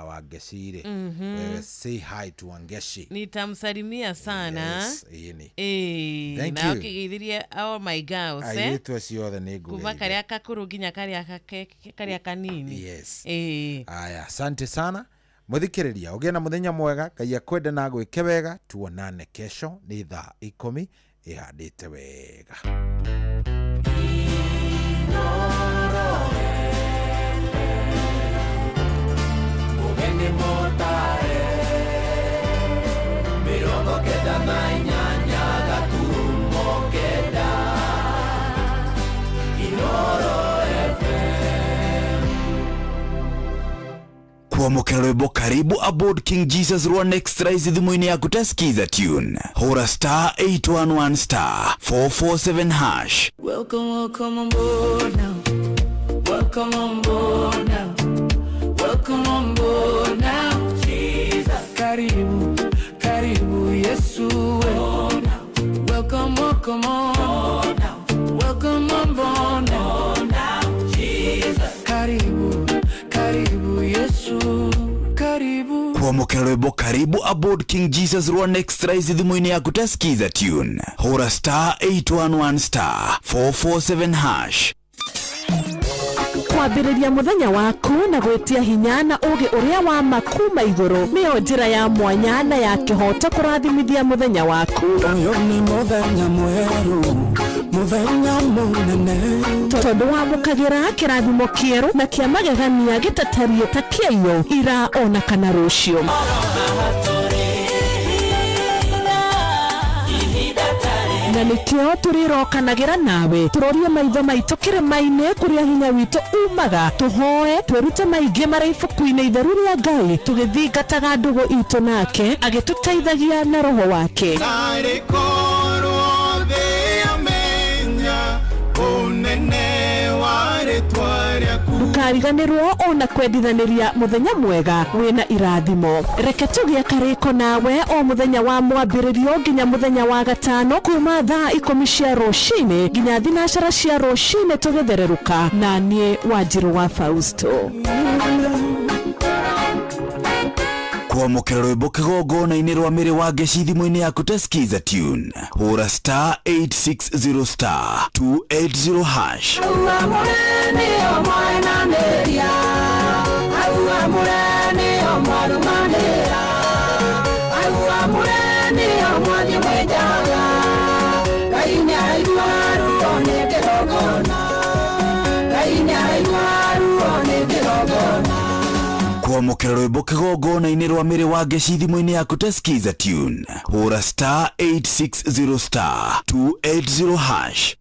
Wangeci rĩ, wewe say hi to Wangeshi. Nitamsalimia sana. Yes, ĩni. Ĩĩ, Thank na you. ũkĩgeithirie all my girls, eh? Airĩtu acio othe nĩ Kuma ngũgeithia. karĩa kakũrũ nginya karĩa karĩa kanini. Yes. Ĩĩ. Aya, asante sana mũthikĩrĩria, ũgĩe na mũthenya mwega. Ngai akwende na gwĩke wega. Tuonane kesho nĩ thaa 10 ĩhandĩte wega. Mũgeni mũtare 98.9 Inoro FM. Kuamukira rwimbo karibu aboard King Jesus rwa Next Rise thimũ-inĩ yaku ta skiza tune, hũra *811*447#. Welcome, welcome on board now. Welcome on board now. Welcome on board now. Jesus. Karibu, karibu Yesu. Welcome, welcome on. Welcome on board now. Jesus. Karibu, karibu Yesu. Karibu. Kuamukira rwimbo karibu aboard King Jesus rwa Next Rise thimũ-inĩ yaku ta skiza tune, hũra *811*447#. Kwambĩrĩria mũthenya waku na gwĩtia hinya na ũũgĩ ũrĩa wa ma kuma igũrũ nĩyo njĩra ya mwanya na ya kĩhooto kũrathimithia mũthenya waku. Ũyũ nĩ mũthenya mwerũ, mũthenya mũnene. Tondũ wamũkagĩra kĩrathimo kĩerũ na kĩa magegania gĩtatariĩ ta kĩaiyo ira ona kana rũciũ. Na nĩkĩo tũrĩrokanagĩra nawe tũrorie maitho maitũ kĩrĩma-inĩ kũrĩa hinya witũ umaga, tũhoe twĩrute maingĩ marĩa ibuku-inĩ itheru rĩa Ngai, tũgĩthingataga ndũgũ itũ nake agĩtũteithagia na roho wake. Tarĩ korwo thĩ yamenya ũnene wa rĩtwa rĩaku. Ndũkariganĩrwo ona kwendithanĩria mũthenya mwega wĩna irathimo. Reke tũgĩe karĩko nawe o mũthenya wa mwambĩrĩrio nginya mũthenya wa gatano kuma thaa 10 cia rũcinĩ nginya 12 cia rũcinĩ tũgĩthererũka na niĩ Wanjirũ wa Fausto. Kwamũkĩra rwĩmbo kĩgongona-inĩ rwa mĩrĩ wa ngeci thimũ-inĩ yaku ta skiza tune, hũra *860*280#. Mwenanĩria. amũre nĩo mwarũmanĩra Au amũre nĩo mwathiĩ mwenjaga Ngai nĩaraigua ruo nĩ kĩgongona Ngai nĩaraigua ruo nĩ kĩgongona. Kwamũkĩra rwĩmbo kĩgongona-inĩ rwa mĩrĩ wa ngeci thimũ-inĩ yaku ta skiza tune hũra star 860 star 280 hash.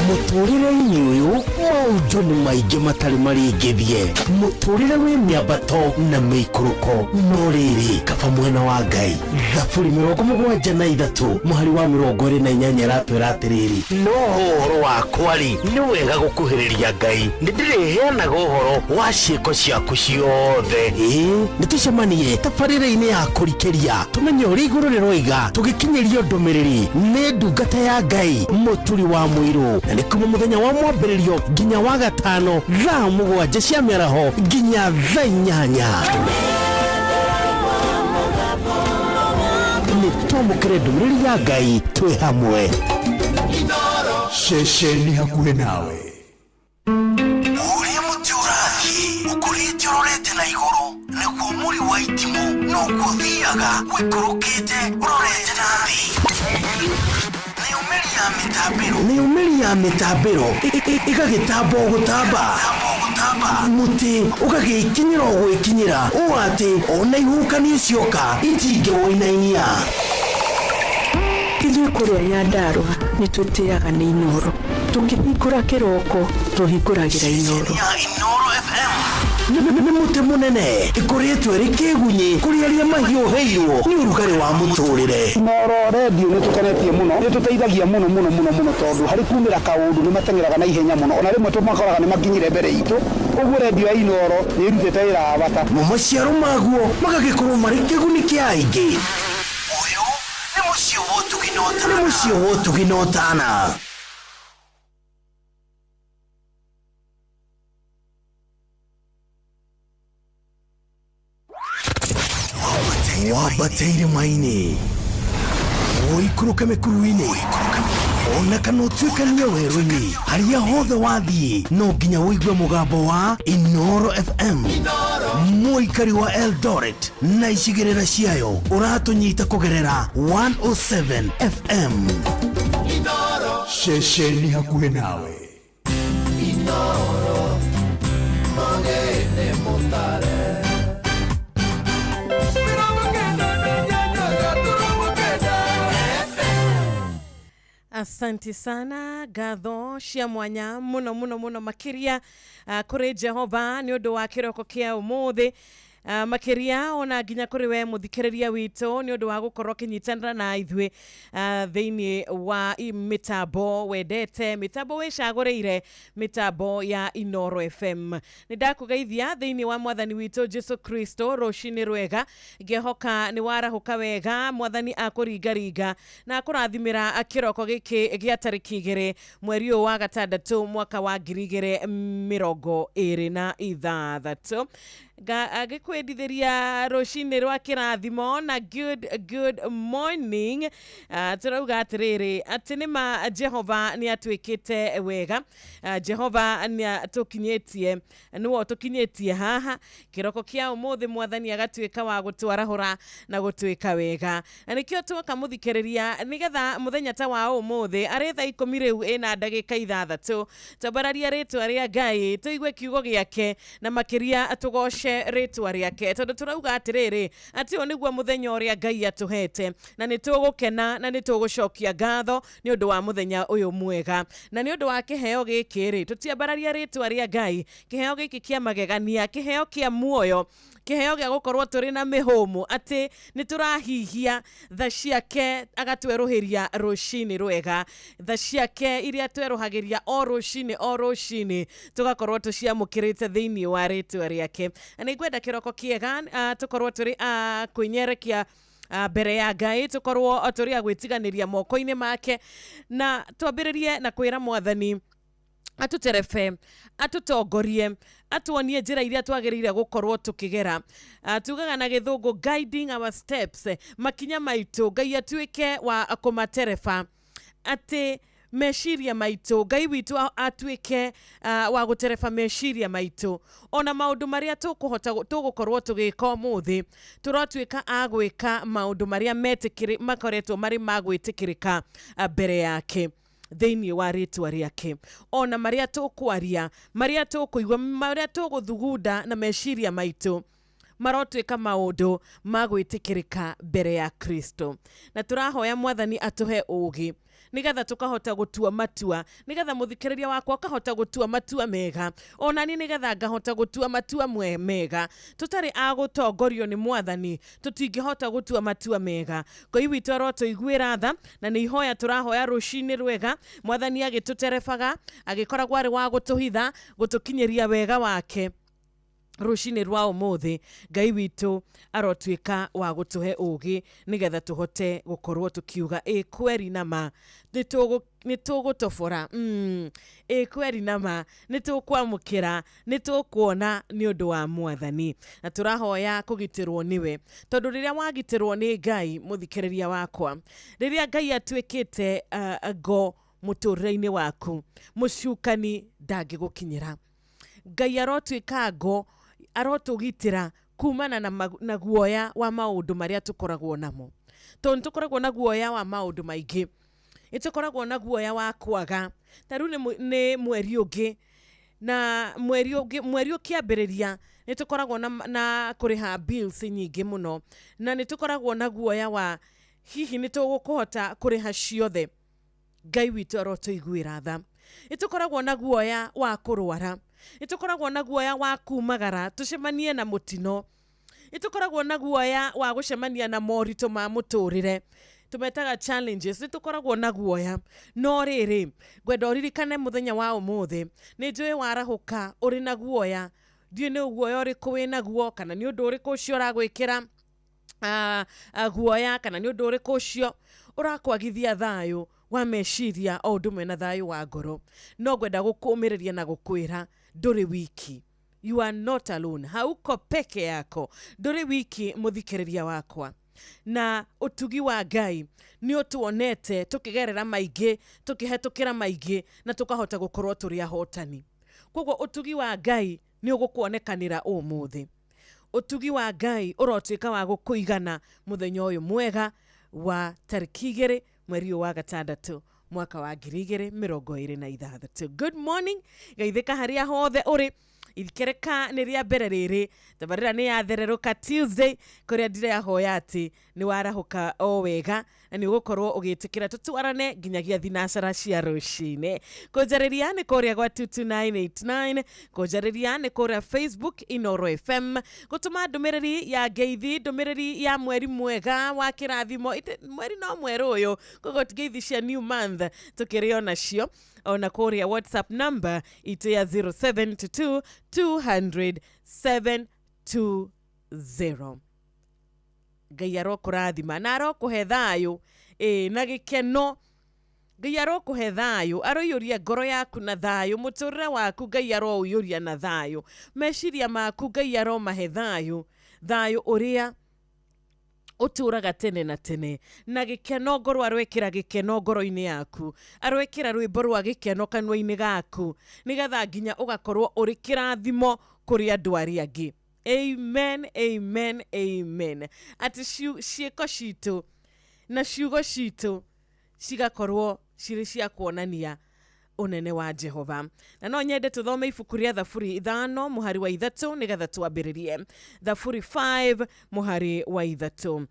Mũtũrĩre-inĩ ũyũ maũndũ nĩ maingĩ matarĩ marĩngĩthie mũtũrĩre wĩ mĩambato na mĩikũrũko no rĩrĩ kaba mwena wa Ngai. Thaburi 73 mũhari wa 28 ĩratwĩra atĩrĩrĩ, no ũhoro wakwa rĩ nĩ wega gũkuhĩrĩria Ngai, nĩ ndĩrĩheanaga ũhoro wa ciĩko ciaku ciothe. Ĩĩ nĩ tũcemanie tabarĩra-inĩ ya kũrikĩria tũmenye ũrĩa igũrũ rĩroiga tũgĩkinyĩrio ndũmĩrĩri nĩ ndungata ya Ngai mũturi wa mũirũ, na nĩ kuma mũthenya wa mwambĩrĩrio nginya wa gatano thaa 7 cia mĩaraho nginya thaa 8. Nĩ twamũkĩre ndũmĩrĩri ya Ngai twĩ hamwe. Ceceni hakuhĩ nawe. Ũrĩa mũtĩ ũrathiĩ ũkũrĩte ũrorete na igũrũ nĩguo mũri wa itimũ noguo ũthiaga ũikũrũkĩte ũrorete na thĩ. Nĩyo mĩri ya mĩtambĩro ĩgagĩtamba o gũtamba mũtĩ ũgagĩkinyĩra o gwĩkinyĩra ũũ atĩ ona ihuhũkanio cioka itingĩwũinainia. Ithuĩ kũrĩa Nyandarũa nĩ twĩtĩaga nĩ Inooro. Tũkĩhingũra kĩroko tũhingũragĩra Inooro. Inooro FM nĩ mũtĩ mũnene ĩkũrĩtwo ĩrĩ kĩgunyĩ kũrĩ arĩa mahiũhĩirwo nĩ ũrugarĩ wa mũtũrĩre. Inooro redio nĩ tũkenetie mũno, nĩ tũteithagia mũno mũno mũno mũno tondũ harĩ kumĩra kaũndũ nĩ mateng'eraga na ihenya mũno, ona rĩmwe tũmakoraga nĩ makinyire mbere itũ. Ũguo redio ya Inooro nĩ ĩrutĩte wĩra wa bata. Mo maciaro maguo magagĩkorwo marĩ kĩguni kĩa aingĩ. Ũyũ nĩ mũciĩ wa ũtugi na ũtana. Nĩ mũciĩ wa ũtugi na ũtana. Wambate irĩma-inĩ ũikũrũke mĩkuru-inĩ ona kana ũtuĩkanie werũ-inĩ harĩa hothe wathiĩ no nginya ũigue mũgambo wa Inooro FM. Mũikari wa Eldoret na icigĩrĩra ciayo ũratũnyita kũgerera 107 FM. Ceceni hakuhĩ nawe. Inooro mũgeni mũtare. Asante sana ngatho cia mwanya muno muno muno makiria kuri Jehova ni undu wa kiroko kia umuthi, makiria ona nginya kuri we muthikiriria witu ni undu wa gukorwo kinyitanira na ithuĩ thiini wa mitambo wendete mitambo wicagũrĩire mitambo ya Inooro FM. Nĩ ndakũgeithia thiini wa mwathani witũ Jesu Kristo rũcinĩ rwega, ngĩhoka nĩ warahũka wega, mwathani akũringaringa na akũrathimĩra kĩroko gĩkĩ gĩa tarĩki 2 mweri ũyũ wa gatandatũ mwaka wa 2026. Agĩkwendithĩria rũcinĩ rwa kĩrathimo na good morning. Tũrauga atĩrĩrĩ atĩ nĩ ma Jehova nĩ atuĩkĩte wega. Jehova nĩ atũkinyĩtie, nĩwe ũtũkinyĩtie haha kĩroko kĩa ũmũthĩ, mwathani agatuĩka wa gũtwarahũra na gũtuĩka wega, na nĩkĩo twoka mũthikĩrĩria nĩgetha mũthenya ta wa ũmũthĩ arĩ thaa 10 rĩu ĩna ndagĩka 6 twambararia rĩtwa rĩa Ngai tũigue kiugo gĩake na makĩria tũgoce rĩtwa rĩake, tondũ tũrauga atĩrĩrĩ atĩ ũyũ nĩguo mũthenya ũrĩa Ngai atũhete na nĩ tũgũkena na nĩ tũgũcokia ngatho nĩ ũndũ wa mũthenya ũyũ mwega na nĩ ũndũ wa kĩheo gĩkĩ rĩ tũtiambararia rĩtwa rĩa Ngai, kĩheo gĩkĩ kĩa magegania, kĩheo kĩa muoyo, kĩheo gĩa gũkorwo tũrĩ na mĩhũmũ atĩ nĩ tũrahihia tha ciake agatwerũhĩria rũcinĩ rwega, tha ciake iria twerũhagĩria o rũcinĩ tũgakorwo tũciamũkĩrĩte thĩinĩ wa rĩtwa rĩake. Na nĩ ngwenda kĩroko kĩega tũkorwo tũrĩ a kwĩnyerekia mbere ya Ngai, tũkorwo tũrĩ a gwĩtiganĩria moko-inĩ make na twambĩrĩrie na kwĩra mwathani atũterebe, atũtongorie, atuonie njĩra iria twagĩrĩire gũkorwo tũkĩgera. Tugaga na gĩthũngũ guiding our steps, makinya maitũ Ngai atuĩke wa kũmatereba atĩ Meciria maitũ, Ngai witũ atuĩke wa gũtereba meciria maitũ, ona maũndũ marĩa tũkũhota tũgũkorwo tũgĩka ũmũthĩ, tũrotuĩka a gwĩka maũndũ marĩa metĩkĩrĩ makoretwo marĩ ma gwĩtĩkĩrĩka mbere yake, thĩinĩ wa rĩtwa rĩake. Ona marĩa tũkwaria, marĩa tũkũigua, marĩa tũgũthugunda na meciria maitũ marotuĩka maũndũ ma gwĩtĩkĩrĩka mbere ya Kristo. Na tũrahoya Mwathani atũhe ũũgĩ nĩgetha tũkahota gũtua matua, nĩgetha mũthikĩrĩria wakwa ũkahota gũtua matua mega, onani nĩgetha ngahota gũtua matua mega. Tũtarĩ a gũtongorio nĩ Mwathani tũtingĩhota gũtua matua mega. Ngai witũ arotũiguĩra tha, na nĩ ihoya tũrahoya rũcinĩ rwega, Mwathani agĩtũterebaga, agĩkoragwo arĩ wa gũtũhitha, gũtũkinyĩria wega wake rũcinĩ rwa ũmũthĩ. Ngai witũ arotuĩka wa gũtũhe ũũgĩ nĩgetha tũhote gũkorwo tũkiuga ĩ kweri na ma nĩ tũgũtobora, ĩ kweri na ma nĩ tũkwamũkĩra, nĩ tũkuona nĩ ũndũ wa Mwathani. Na tũrahoya kũgitĩrwo nĩwe, tondũ rĩrĩa wagitĩrwo nĩ Ngai, mũthikĩrĩria wakwa, rĩrĩa Ngai atuĩkĩte ngo mũtũrĩre-inĩ waku, mũcukani ndangĩgũkinyĩra. Ngai arotuĩka ngo, arotũgitĩra kumana na guoya wa maũndũ marĩa tũkoragwo namo, tondũ nĩtũkoragwo na guoya wa maũndũ maingĩ, nĩtũkoragwo na guoya wa kwaga. Ta rĩu nĩ mweri ũngĩ, na mweri ũngĩ, mweri ũkĩambĩrĩria nĩtũkoragwo na kũrĩha bills nyingĩ mũno, na nĩtũkoragwo na guoya wa hihi nĩtũgũkũhota kũrĩha ciothe. Ngai witũ arotũiguĩra tha. Nĩtũkoragwo na guoya wa kũrwara, nĩtũkoragwo na guoya wa kumagara tũcemanie na mũtino, nĩtũkoragwo na guoya wa gũcemania na moritũ ma mũtũrĩre, tũmetaga challenges, nĩtũkoragwo na guoya. No rĩrĩ, ngwenda ũririkane mũthenya wa ũmũthĩ, nĩ njũĩ warahũka ũrĩ na guoya, ndiũĩ nĩ guoya ũrĩkũ wĩ naguo, kana nĩ ũndũ ũrĩkũ ũcio ũragwĩkĩra guoya, kana nĩ ũndũ ũrĩkũ ũcio ũrakwagithia thayũ wa meciria o ũndũ ũmwe na thayũ wa ngoro. No ngwenda gũkũmĩrĩria na gũkwĩra ndũrĩ wiki. You are not alone. Hauko peke yako. Ndũrĩ wiki mũthikĩrĩria wakwa. Na ũtugi wa Ngai nĩ ũtuonete tũkĩgerera maingĩ, tũkĩhetũkĩra maingĩ, na tũkahota gũkorwo tũrĩ ahotani. Koguo ũtugi wa Ngai nĩ ũgũkuonekanĩra ũmũthĩ. Ũtugi wa Ngai ũrotuĩka wa gũkũigana mũthenya ũyũ mwega wa tarĩki 2 mweri ũyũ wa gatandatũ mwaka wa 2026. Good morning, geithĩka harĩa hothe ũrĩ. Ikereka nĩ rĩa mbere rĩrĩ, tabarĩra nĩ yathererũka Tuesday, kũrĩa ndĩrahoya atĩ nĩ warahũka o wega na nĩ ũgũkorwo ũgĩtĩkĩra tũtwarane nginyagia thinacara cia rũcinĩ. Kũnjarĩria nĩ kũrĩa gwa 22989, kũnjarĩria nĩ kũrĩa Facebook Inooro FM, gũtũma ndũmĩrĩri ya ngeithi, ndũmĩrĩri ya mweri mwega wa kĩrathimo. Mweri no mwerũ ũyũ, koguo ngeithi cia new month tũkĩrĩ onacio. Ona kũrĩa WhatsApp number itũ ya 072 200 720. Ngai arokũrathima na arokũhe thayũ, na gĩkeno. Ngai arokũhe thayũ, aroiyũria ngoro yaku na thayũ, mũtũrĩre waku Ngai aroũiyũria na thayũ, meciria maku Ngai aromahe thayũ, thayũ ũrĩa ũtũraga tene na tene, na gĩkeno ngoro aroĩkĩra gĩkeno ngoro-inĩ yaku, aroĩkĩra rwĩmbo rwa gĩkeno kanua-inĩ gaku, nĩgetha nginya ũgakorwo ũrĩ kĩrathimo kũrĩ andũ arĩa angĩ. Amen, amen, amen. Atĩ ciĩko citũ na ciugo citũ cigakorwo cirĩ cia kuonania ũnene wa Jehova. Na no nyende tũthome ibuku rĩa Thaburi 5 mũhari wa 3 nĩgetha twambĩrĩrie. Thaburi 5 mũhari wa 3.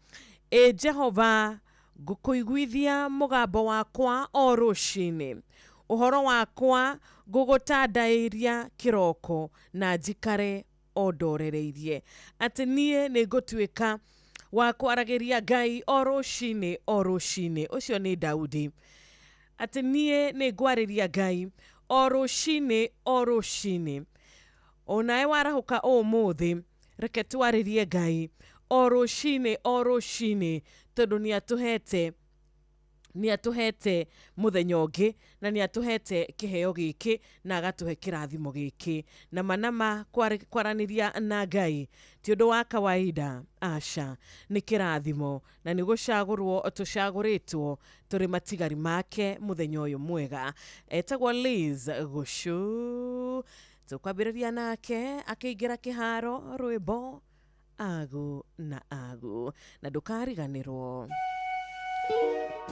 Ĩ Jehova, ngũkũiguithia mũgambo wakwa o rũcinĩ, ũhoro wakwa ngũgũtandaĩria kĩroko, na njikare o ndorereirie. Atĩ niĩ nĩ ngũtuĩka wa kwaragĩria Ngai o rũcinĩ o rũcinĩ. Ũcio nĩ Daudi. Atĩ niĩ nĩ ngwarĩria Ngai o rũcinĩ o rũcinĩ. Onawe warahũka ũmũthĩ, reke twarĩrie Ngai o rũcinĩ o rũcinĩ, tondũ nĩ atũhete Nĩ atũhete mũthenya ũngĩ na nĩ atũhete kĩheo gĩkĩ na agatũhe kĩrathimo gĩkĩ. Na manama kwaranĩria na Ngai ti ũndũ wa kawaida, aca, nĩ kĩrathimo na nĩ gũcagũrwo tũcagũrĩtwo tũrĩ matigari make mũthenya ũyũ mwega. Etagwo Liz Gũcu, tũkwambĩrĩria nake akĩingĩra kĩharo rwĩmbo agu na agu, na ndũkariganĩrwo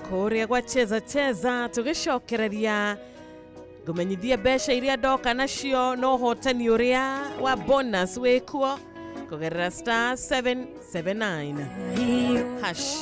kũrĩa gwa cheza cheza tũgĩcokereria ngũmenyithie mbeca iria ndoka nacio no ũhotani ũrĩa wa bonus wĩkuo kũgerera star 779 hash.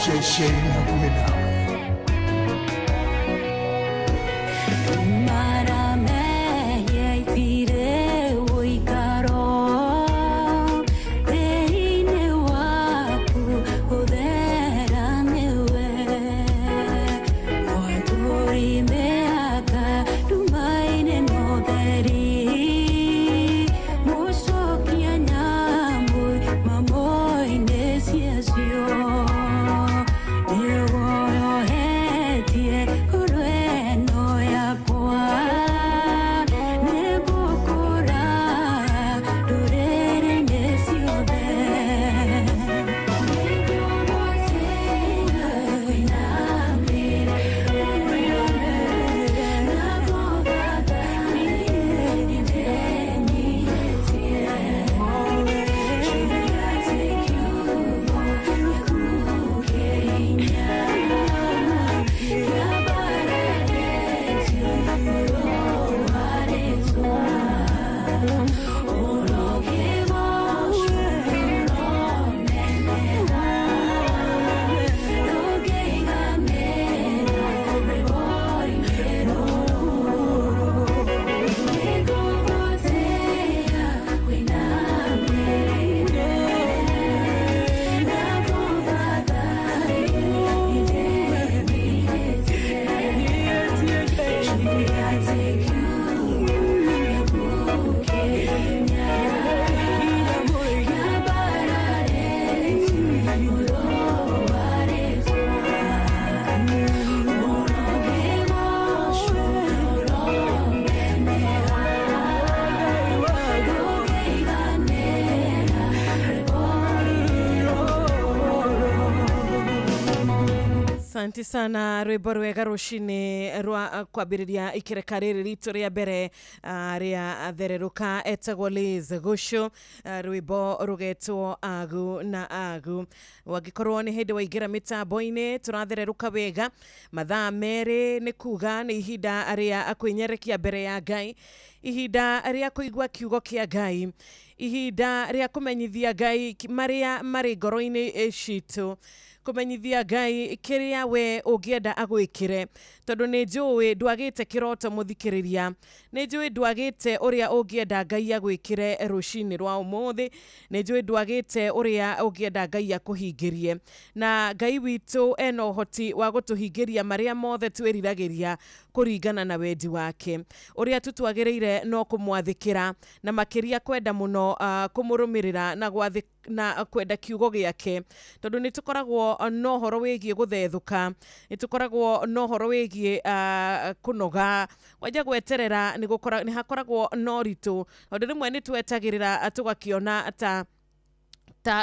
Ceceni hakuhĩ nawe. Yeah. Asante sana, rwimbo rwega rucini rwa kwambĩrĩria ikereka rĩrĩ ritũ rĩa mbere rĩa thererũka. Etagwo Liz Gũcũ, rwimbo rũgetwo Agu na Agu. Wangĩkorwo nĩ hĩndĩ waingĩra mĩtambo-inĩ, tũrathererũka wega mathaa 2, nĩ kuga nĩ ihinda rĩa kwĩnyerekia mbere ya Ngai, ihinda rĩa kũigua kiugo kĩa Ngai, ihinda rĩa kũmenyithia Ngai marĩa marĩ ngoro-inĩ citũ, kũmenyithia Ngai kĩrĩa we ũngĩenda agwĩkĩre, tondũ nĩ njũĩ ndwagĩte kĩroto mũthikĩrĩria, nĩ njũĩ ndwagĩte ũrĩa ũngĩenda Ngai agwĩkĩre rũcinĩ rwa ũmũthĩ, nĩ njũĩ ndwagĩte ũrĩa ũngĩenda Ngai akũhingĩrie, na Ngai witũ ena ũhoti wa gũtũhingĩria marĩa mothe twĩriragĩria kũringana na wendi wake. Ũrĩa tu twagĩrĩire no kũmwathĩkĩra, na makĩria kwenda mũno kũmũrũmĩrĩra na gwathĩ na kwenda kiugo gĩake, tondũ nĩ tũkoragwo na ũhoro wĩgiĩ gũthethũka, nĩ tũkoragwo na ũhoro wĩgiĩ kũnoga, kwanja gweterera nĩ hakoragwo na ũritũ, tondũ rĩmwe nĩ twetagĩrĩra tũgakĩona ta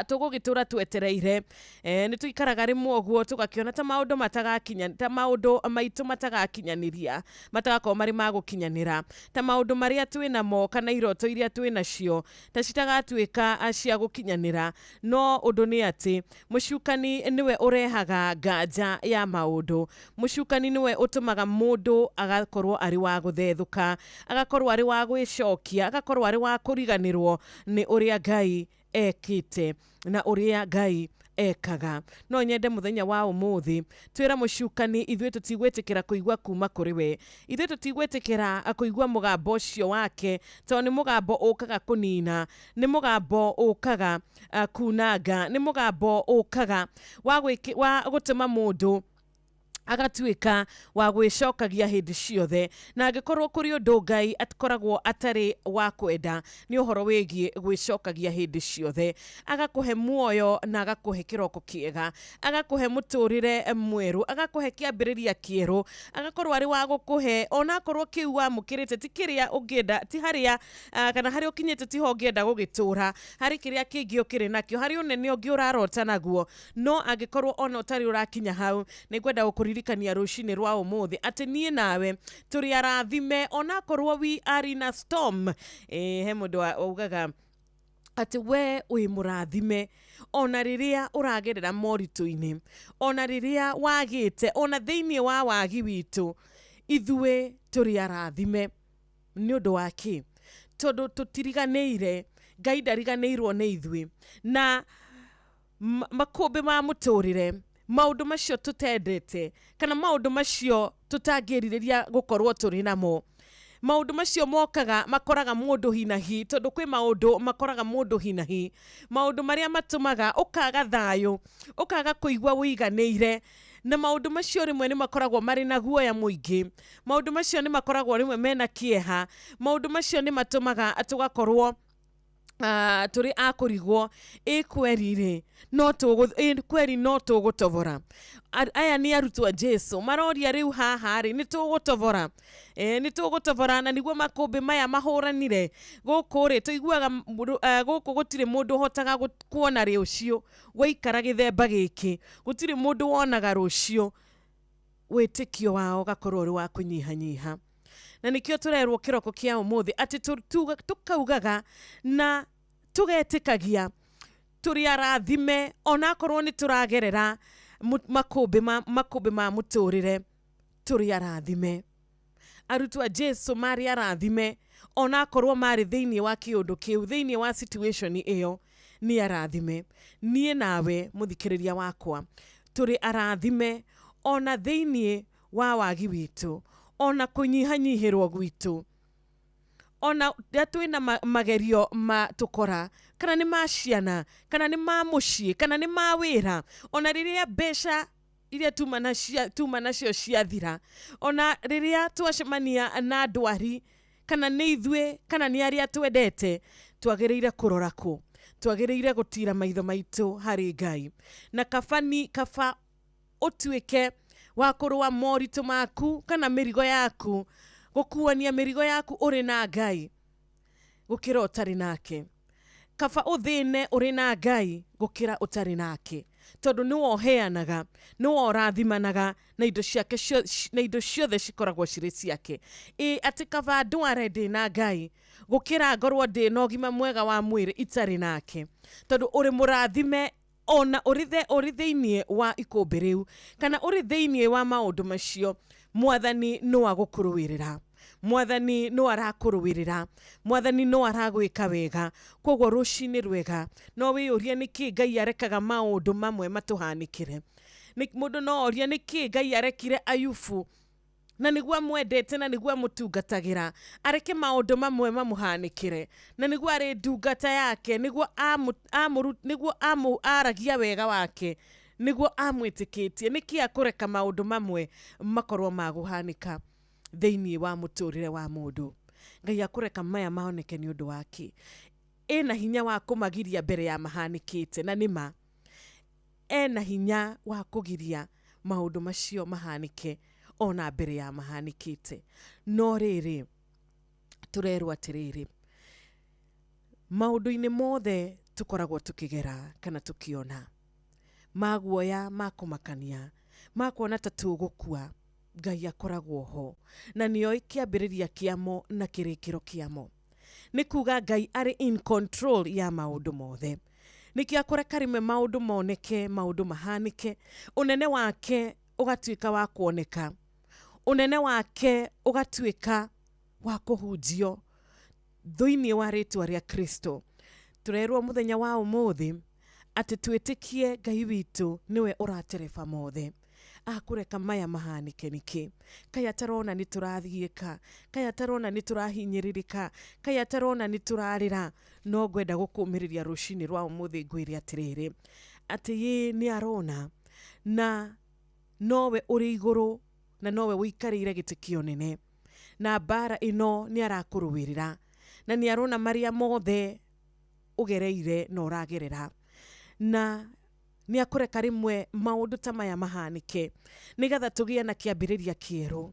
tũgũgĩtũra twetereire. Nĩ tũikaraga rĩmwe ũguo tũgakĩona ta maũndũ matagakinya, ta maũndũ maitũ matagakinyanĩria, matagakorwo marĩ ma gũkinyanĩra, ta maũndũ marĩa twĩ namo kana iroto iria twĩ nacio ta citagatuĩka cia gũkinyanĩra. No ũndũ nĩ atĩ mũcukani nĩwe ũrehaga nganja ya maũndũ, mũcukani nĩwe ũtũmaga mũndũ agakorwo arĩ wa gũthethũka, agakorwo arĩ wa gwĩcokia, agakorwo arĩ wa kũriganĩrwo nĩ ũrĩa Ngai ekĩte na ũrĩa Ngai ekaga. No nyende mũthenya wa ũmũthĩ twĩra mũcukani ithuĩ tũtigwĩtĩkĩra kũigua kuma kũrĩ we, ithuĩ tũtigwĩtĩkĩra kũigua mũgambo ũcio wake, tondũ nĩ mũgambo ũkaga kũnina, nĩ mũgambo ũkaga kunanga, nĩ mũgambo ũkaga wa gũtũma mũndũ agatuĩka wa gwĩcokagia hĩndĩ ciothe. Na angĩkorwo kũrĩ ũndũ Ngai akoragwo atarĩ wa kwenda, nĩ ũhoro wĩgiĩ gwĩcokagia hĩndĩ ciothe. Agakũhe muoyo na agakũhe kĩroko kĩega, agakũhe mũtũrĩre mwerũ, agakũhe kĩambĩrĩria kĩerũ, agakorwo arĩ wa gũkũhe onakorwo kĩu wamũkĩrĩte ti kĩrĩa ũngĩenda, ti harĩa kana harĩa ũkinyĩte tiho ũngĩenda gũgĩtũra, harĩ kĩrĩa kĩngĩ ũkĩrĩ nakĩo, harĩ ũnene ũngĩ ũrarota naguo. No angĩkorwo ona ũtarĩ ũrakinya hau, nĩ ngwenda gũkũririkania rũcinĩ rwa ũmũthĩ atĩ niĩ nawe tũrĩ arathime onakorwo we are in a storm. He mũndũ augaga atĩ we wĩ mũrathime ona rĩrĩa ũragerera moritũ-inĩ, ona rĩrĩa wagĩte, ona thĩinĩ wa wagi witũ, ithuĩ tũrĩ arathime. Nĩ ũndũ wa kĩ? Tondũ tũtiriganĩire, Ngai ndariganĩirwo nĩ ithuĩ. Na makũmbĩ ma mũtũrĩre, maũndũ macio tũtendete kana maũndũ macio tũtangĩrirĩria gũkorwo tũrĩ namo, maũndũ macio mokaga makoraga mũndũ hinahi, tondũ kwĩ maũndũ makoraga mũndũ hinahi, maũndũ marĩa matũmaga ũkaga thayũ, ũkaga kũigua wĩiganĩire, na maũndũ macio rĩmwe nĩ makoragwo marĩ na guoya mũingĩ, maũndũ macio nĩ makoragwo rĩmwe mena kĩeha, maũndũ macio nĩ matũmaga tũgakorwo tũrĩ a kũrigwo ĩ kweri rĩ kweri no tũgũtobora. Aya nĩ arutwo a Jesu maroria rĩu haha rĩ nĩ tũgũtobora, nĩ tũgũtobora, na nĩguo makũmbĩ maya mahũranire gũkũ rĩ tũiguaga gũkũ gũtirĩ mũndũ ũhotaga kuona rũciũ, waikara gĩthemba gĩkĩ gũtirĩ mũndũ wonaga rũciũ. Wĩtĩkio wao ũgakorwo ũrĩ wa kũnyihanyiha, na nĩkĩo tũrerwo kĩroko kĩa ũmũthĩ atĩ tũkaugaga na tũgetĩkagia tũrĩ arathime onakorwo nĩ tũragerera makũmbĩ ma mũtũrĩre, tũrĩ arathime. Arutwo a Jesu marĩ arathime onakorwo marĩ thĩinĩ wa kĩũndũ kĩu, thĩinĩ wa situation ĩyo, nĩ arathime. Niĩ nawe mũthikĩrĩria wakwa tũrĩ arathime ona thĩinĩ wa wagi witũ, ona kũnyihanyihĩrwo gwitũ, ona rĩrĩa twĩna magerio ma tũkora, kana nĩ ma ciana, kana nĩ ma mũciĩ, kana nĩ ma wĩra, ona rĩrĩa mbeca iria tuma nacio ciathira, ona rĩrĩa twacemania na ndwari, kana nĩ ithuĩ kana nĩ arĩa twendete, twagĩrĩire kũrora kũ? Twagĩrĩire gũtira maitho maitũ harĩ Ngai. Na kaba ũtuĩke wa kũrũa moritũ maku kana mĩrigo yaku, gũkuania mĩrigo yaku ũrĩ na Ngai gũkĩra ũtarĩ nake. Kaba ũthĩne ũrĩ na Ngai gũkĩra ũtarĩ nake. Tondũ nĩwe ũheanaga, nĩwe ũrathimanaga na indo ciake na indo ciothe cikoragwo cirĩ ciake. Ĩ atĩ kaba ndware ndĩ na Ngai gũkĩra ngorwo ndĩ na ũgima mwega wa mwĩrĩ itarĩ nake. Tondũ ũrĩ mũrathime ona ũrĩ thĩinĩ wa ikũmbĩ rĩu kana ũrĩ thĩinĩ wa maũndũ macio, Mwathani no agũkũrũĩrĩra. Mwathani no arakũrũĩrĩra. Mwathani no aragwĩka wega. Koguo rũcinĩ rwega no wĩyũrie nĩkĩ Ngai arekaga maũndũ mamwe matũhanĩkĩre. Mũndũ no orie nĩkĩ Ngai arekire Ayubu na nĩguo amwendete na nĩguo amũtungatagĩra, areke maũndũ mamwe mamũhanĩkĩre na nĩguo arĩ ndungata yake, nĩguo aragia wega wake, nĩguo amwĩtĩkĩtie. Nĩkĩ akũreka maũndũ mamwe makorwo magũhanĩka thĩinĩ wa mũtũrĩre wa mũndũ? Ngai akũreka maya maoneke nĩ ũndũ wake. Ena hinya wa kũmagiria mbere ya mahanĩkĩte, na nĩma ena hinya wa kũgiria maũndũ macio mahanĩke ona mbere ya mahanĩkĩte. No rĩrĩ, tũrerwo atĩrĩrĩ, maũndũ-inĩ mothe tũkoragwo tũkĩgera kana tũkĩona maguoya ma kũmakania, ma kuona ta tũgũkua, Ngai akoragwo ho na nĩoĩ kĩambĩrĩria kĩamo na kĩrĩkĩro kĩamo. Nĩ kuga Ngai arĩ in control ya maũndũ mothe. Nĩkĩo akũreka rĩmwe maũndũ moneke, maũndũ mahanĩke, ũnene wake ũgatuĩka wa kuoneka, ũnene wake ũgatuĩka wa kũhunjio thĩinĩ wa rĩtwa rĩa Kristo. Tũrerwo mũthenya wa ũmũthĩ atĩ twĩtĩkie Ngai witũ nĩwe ũratereba mothe. Akũreka maya mahanĩke nĩkĩ? Kaĩ atarona nĩ tũrathiĩka, kaĩ atarona nĩ tũrahinyĩrĩrĩka, kaĩ atarona nĩ tũrarĩra. No ngwenda gũkũmĩrĩria rũcinĩ rwa ũmũthĩ ngwĩre atĩrĩrĩ, atĩ yĩ nĩ arona na nowe ũrĩ igũrũ na nowe ũikarĩire gĩtĩ kĩa ũnene, na mbara ĩno nĩ arakũrũĩrĩra na nĩ arona marĩa mothe ũgereire na ũragerera, na nĩ akũreka rĩmwe maũndũ ta maya mahanĩke nĩgetha tũgĩe na kĩambĩrĩria kĩerũ,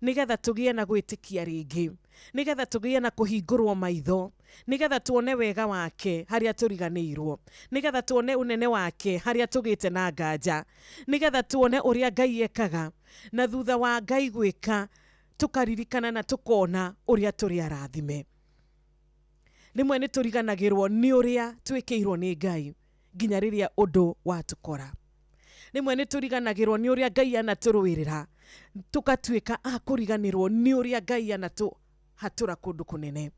nĩgetha tũgĩe na gwĩtĩkia rĩngĩ, nĩgetha tũgĩe na kũhingũrwo maitho, nĩgetha tuone wega wake harĩa tũriganĩirwo, nĩgetha tuone ũnene wake harĩa tũgĩte na nganja, nĩgetha tuone ũrĩa Ngai ekaga, na thutha wa Ngai gwĩka tũkaririkana na tũkona ũrĩa tũrĩ arathime. Rĩmwe nĩ tũriganagĩrwo nĩ ũrĩa twĩkĩirwo nĩ Ngai nginya rĩrĩa ũndũ watũkora. Rĩmwe nĩ tũriganagĩrwo nĩ ũrĩa Ngai anatũrũĩrĩra, tũgatuĩka a kũriganĩrwo nĩ ũrĩa Ngai anatũhatũra kũndũ kũnene.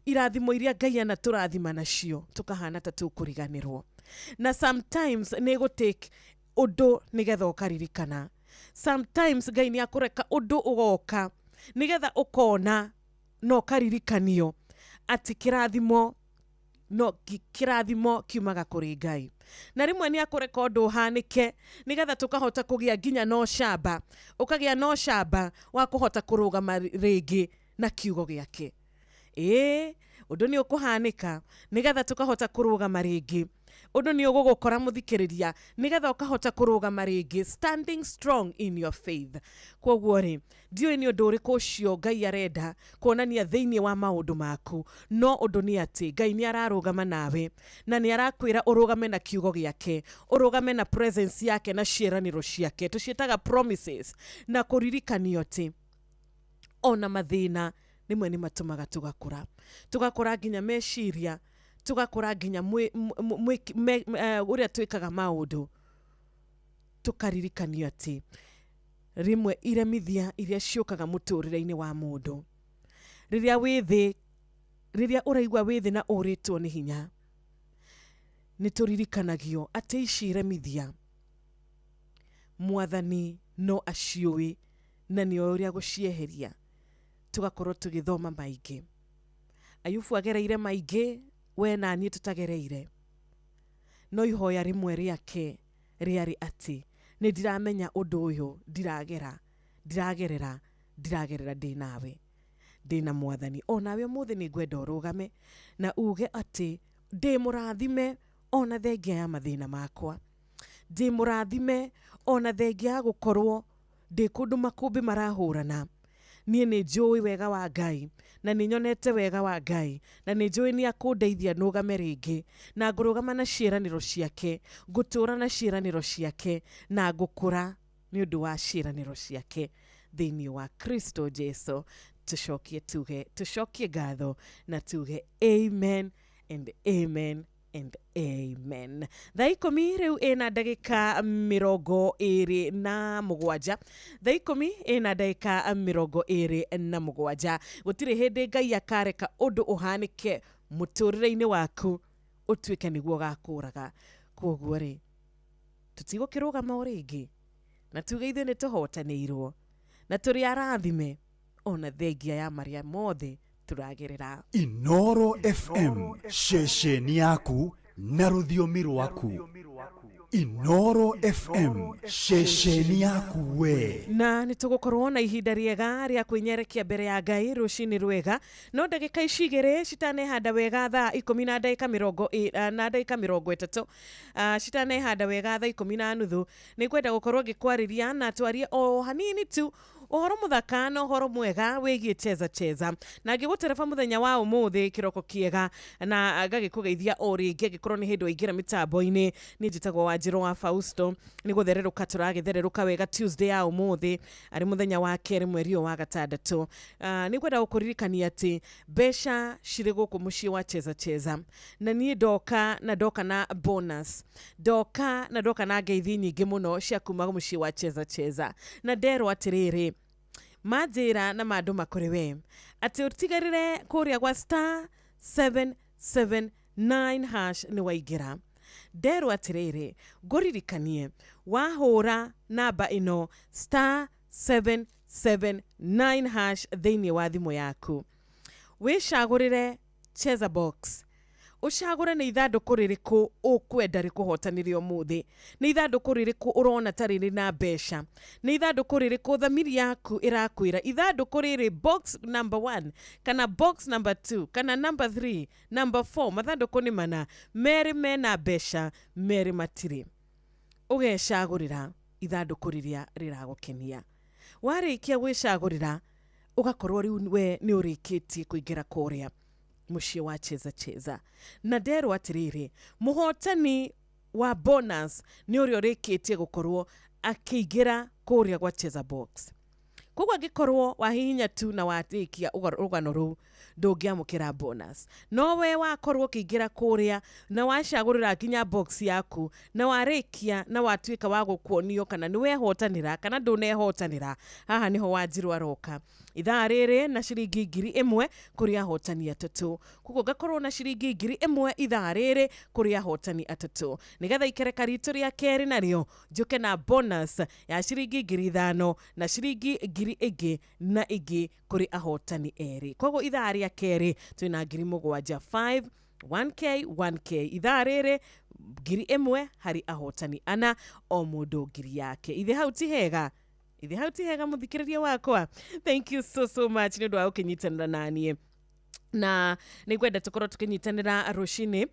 Irathimo iria Ngai anatũrathima nacio tũkahana ta tũkũriganĩrwo. Na sometimes nĩ gũtake ũndũ nĩgetha ũkaririkana. Sometimes Ngai nĩ akũreka ũndũ ũgoka nĩgetha ũkona na ũkaririkanio atĩ kĩrathimo no kĩrathimo kiumaga kũrĩ Ngai. Na rĩmwe nĩ akũreka ũndũ ũhanĩke nĩgetha tũkahota kũgĩa nginya na ũcamba, ũkagĩa na ũcamba wa kũhota kũrũgama rĩngĩ na kiugo gĩake. Ĩĩ, ũndũ nĩ ũkũhanĩka nĩgetha tũkahota kũrũgama rĩngĩ. Ũndũ nĩ ũgũgũkora mũthikĩrĩria nĩgetha ũkahota kũrũgama rĩngĩ, standing strong in your faith. Koguo rĩ, ndiũĩ nĩ ũndũ ũrĩkũ ũcio Ngai arenda kuonania thĩinĩ wa maũndũ maku, no ũndũ nĩ atĩ Ngai nĩ ararũgama nawe na nĩ arakwĩra ũrũgame na kiugo gĩake, ũrũgame na presence yake na ciĩranĩro ciake, tũciĩtaga promises, na kũririkanio atĩ ona mathĩna rĩmwe nĩ matũmaga tũgakũra, tũgakũra nginya meciria, tũgakũra nginya ũrĩa twĩkaga maũndũ, tũkaririkanio atĩ rĩmwe iremithia iria ciũkaga mũtũrĩre-inĩ wa mũndũ, rĩrĩa wĩ thĩ, rĩrĩa ũraigua wĩ thĩ na ũrĩtwo nĩ hinya, nĩ tũririkanagio atĩ ici iremithia Mwathani no aciũĩ na nĩoĩ ũrĩa gũcieheria. Tũgakorwo tũgĩthoma maingĩ. Ayubu agereire maingĩ, we na niĩ tũtagereire. No ihoya rĩmwe rĩake rĩarĩ atĩ nĩ ndiramenya ũndũ ũyũ ndiragerera ndiragerera ndĩ nawe, ndĩ na Mwathani. Onawe ũmũthĩ nĩ ngwenda ũrũgame na uge atĩ ndĩ mũrathime ona thengia ya mathĩna makwa, ndĩ mũrathime ona thengia ya gũkorwo ndĩ kũndũ makũmbĩ marahũrana, Niĩ nĩ njũĩ wega wa Ngai, na nĩ nyonete wega wa Ngai, na nĩ njũĩ nĩ akũndeithia nũgame rĩngĩ, na ngũrũgama na ciĩranĩro ciake, ngũtũũra na ciĩranĩro ciake, na ngũkũra nĩ ũndũ wa ciĩranĩro ciake thĩinĩ wa Kristo Jesu. Tũcokie tuge, tũcokie ngatho na tuge amen and amen and amen. Thaa 10 rĩu ĩna ndagĩka 27. Thaa 10 ĩna ndagĩka 27. Gũtirĩ hĩndĩ Ngai akareka ũndũ ũhanĩke mũtũrĩre-inĩ waku ũtuĩke nĩguo ũgakũraga. Koguo rĩ, tũtigũkĩrũgama o rĩngĩ na tuge ithuĩ nĩ tũhotanĩirwo na tũrĩ arathime ona thengia ya marĩa mothe tũragerera. Inoro FM, ceceni yaku na rũthiomi rwaku. Inoro FM, ceceni yaku we. Na nĩ tũgũkorwo na ihinda rĩega rĩa kwĩnyerekia mbere ya Ngai rũcinĩ rwega, no ndagĩka ici igĩrĩ citanehanda wega thaa 10 na ndagĩka na ndagĩka 30, citanehanda wega thaa 10:30, nĩ ngwenda gũkorwo ngĩkwarĩria na twarie o hanini tu ũhoro mũthaka na ũhoro mwega wĩgiĩ Cheza Cheza. Na ngĩgũtereba mũthenya wa ũmũthĩ kĩroko kĩega na ngagĩkũgeithia o rĩngĩ angĩkorwo nĩ hĩndĩ waingĩra mĩtambo-inĩ. Niĩ njĩtagwo Wanjĩrũ wa Fausto. Nĩ gũthererũka tũragĩthererũka wega Tuesday ya ũmũthĩ, arĩ mũthenya wa kerĩ mweri ũyũ wa gatandatũ. Nĩ ngwenda gũkũririkania atĩ mbeca cirĩ gũkũ mũciĩ wa Cheza Cheza, na niĩ ndoka na ndoka na bonus, ndoka na ndoka na ngeithi nyingĩ mũno cia kuma mũciĩ wa Cheza Cheza, na nderwo atĩrĩrĩ, manjĩra na mandũma kũrĩ we atĩ ũtigarĩre kũrĩa gwa star 779 hash nĩ waingĩra. Nderwo atĩrĩrĩ, ngũririkanie wahũra namba ĩno star 779 hash thĩinĩ wa thimũ yaku, wĩcagũrĩre Cheza Box, ũcagũre nĩ ithandũkũ rĩrĩkũ ũkwenda rĩkũhotanĩre ũmũthĩ, nĩ ithandũkũ rĩrĩkũ ũrona ta rĩrĩ na mbeca, nĩ ithandũkũ rĩrĩkũ thamiri yaku ĩrakwĩra ithandũkũ rĩrĩ box number 1 kana box number 2 kana number 3 number 4, mathandũkũ nĩ mana, merĩ mena mbeca, merĩ matirĩ. Ũgecagũrĩra ithandũkũ rĩrĩa rĩragũkenia. Warĩkia gwĩcagũrĩra, ũgakorwo rĩu we nĩ ũrĩkĩtie kũingĩra kũrĩa mũciĩ wa Cheza Cheza. Na nderwo atĩrĩrĩ, mũhotani wa bonus nĩ ũrĩa ũrĩkĩtie gũkorwo akĩingĩra kũrĩa gwa Cheza Box. Koguo angĩkorwo wahihinya tu na warĩkia rũgano rũu, ndũngĩamũkĩra bonus. No we wakorwo ũkĩingĩra kũrĩa na wacagũrĩra nginya box yaku na warĩkia na watuĩka wa gũkuonio kana nĩ wehotanĩra kana ndũnehotanĩra, haha nĩho Wanjirũ aroka ithaa rĩrĩ na ciringi 1000 kũrĩ ahotani atatũ. Koguo ngakorwo na ciringi 1000 ithaa rĩrĩ kũrĩ ahotani atatũ, nĩgetha ikereka ritũ rĩa kerĩ narĩo njũke na bonus ya ciringi 5000 na ciringi 1000 ĩngĩ na ĩngĩ kũrĩ ahotani erĩ. Koguo ithaa rĩa kerĩ twĩna 7000, 5 1k 1k, ithaa rĩrĩ 1000 harĩ ahotani ana, o mũndũ 1000 yake. Ithe hau ti hega? Ithe hau ti hega mũthikĩrĩria wakwa? Thank you so so much nĩ ũndũ wa gũkĩnyitanĩra naniĩ. Na nĩ ngwenda tũkorwo tũkĩnyitanĩra rũcinĩ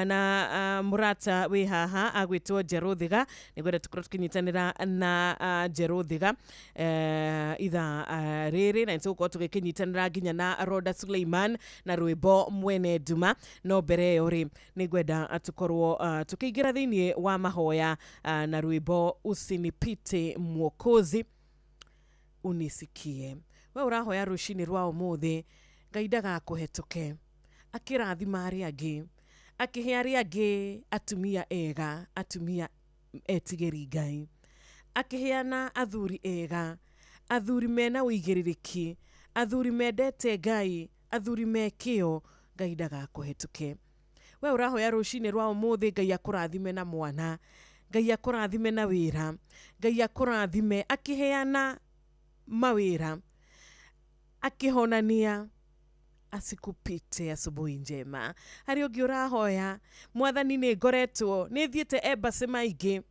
na mũrata wĩ haha agwĩtwo Njerũ Thiga. Nĩ ngwenda tũkorwo tũkĩnyitanĩra na Njerũ Thiga ithaa rĩrĩ, na nĩtũgũkorwo tũgĩkĩnyitanĩra nginya na Roda Suleiman na rwĩmbo Mwene Nduma. No mbere ĩyo rĩ, nĩ ngwenda tũkorwo tũkĩingĩra thĩinĩ wa mahoya na rwĩmbo Usinipite Mwokozi Unisikie. We ũrahoya rũcinĩ rwa ũmũthĩ Ngai ndagakũhetũke, akĩrathima arĩa angĩ, akĩhe arĩa angĩ atumia ega, atumia etigĩri Ngai, akĩheana athuri ega, athuri mena ũigĩrĩrĩki, athuri mendete Ngai, athuri me kĩo. Ngai ndagakũhetũke. We ũrahoya rũcinĩ rwa ũmũthĩ Ngai akũrathime na mwana, Ngai akũrathime na wĩra, Ngai akũrathime akĩheana mawĩra, akĩhonania, asikupite asubuhi njema. Harĩ ũngĩ ũrahoya, Mwathani nĩ ngoretwo nĩ thiĩte embassy maingĩ,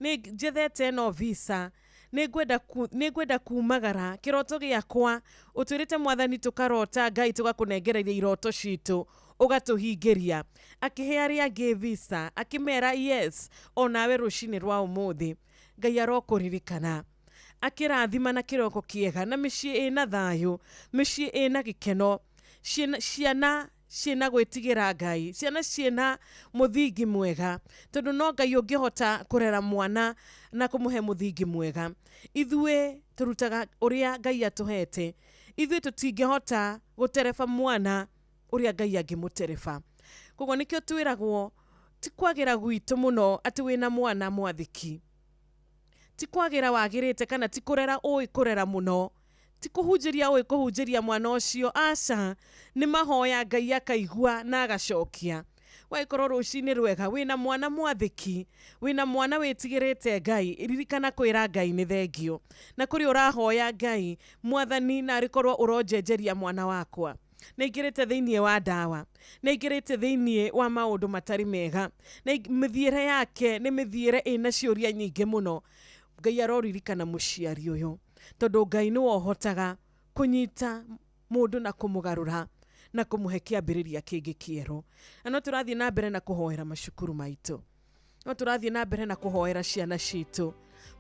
nĩ njethete no visa, nĩ ngwenda kumagara kĩroto gĩakwa. Ũtwĩrĩte Mwathani tũkarota Ngai tũgakũnengereria iroto citũ ũgatũhingĩria. Akĩhe arĩa angĩ visa, akĩmera yes, onawe rũcinĩ rwa ũmũthĩ Ngai arokũririkana. Akĩrathima na kĩroko kĩega na mĩciĩ ĩna thayũ, mĩciĩ ĩna gĩkeno, ciana ciĩna gwĩtigĩra Ngai, ciana ciĩna mũthingi mwega, tondũ no Ngai ũngĩhota kũrera mwana na kũmũhe mũthingi mwega. Ithuĩ tũrutaga ũrĩa Ngai atũhete, ithuĩ tũtingĩhota gũtereba mwana ũrĩa Ngai angĩmũtereba. Koguo nĩkĩo twĩragwo ti kwagĩra gwitũ mũno atĩ wĩna mwana mwathĩki, ti kwagĩra wagĩrĩte kana ti kũrera ũĩ kũrera mũno, ti kũhunjĩria ũĩ kũhunjĩria mwana ũcio, aca, nĩ mahoya Ngai akaigua na agacokia. Wagĩkorwo rũcinĩ rwega wĩna mwana mwathĩki, wĩna mwana wĩtigĩrĩte Ngai, ririkana kwĩra Ngai nĩ thengio. Na kũrĩ ũrahoya Ngai, Mwathani, narĩ korwo ũronjenjeria mwana wakwa, nĩaingĩrĩte thĩinĩ wa ndawa, nĩaingĩrĩte thĩinĩ wa maũndũ matarĩ mega, na mĩthiĩre yake nĩ mĩthiĩre ĩna ciũria nyingĩ mũno. Ngai aroririkana mũciari ũyũ, tondũ Ngai nĩwe ũhotaga kũnyita mũndũ na kũmũgarũra na kũmũhe kĩambĩrĩria kĩngĩ kĩerũ. Na no tũrathiĩ na mbere na kũhoera macukuru maitũ, no tũrathiĩ na mbere na kũhoera ciana citũ.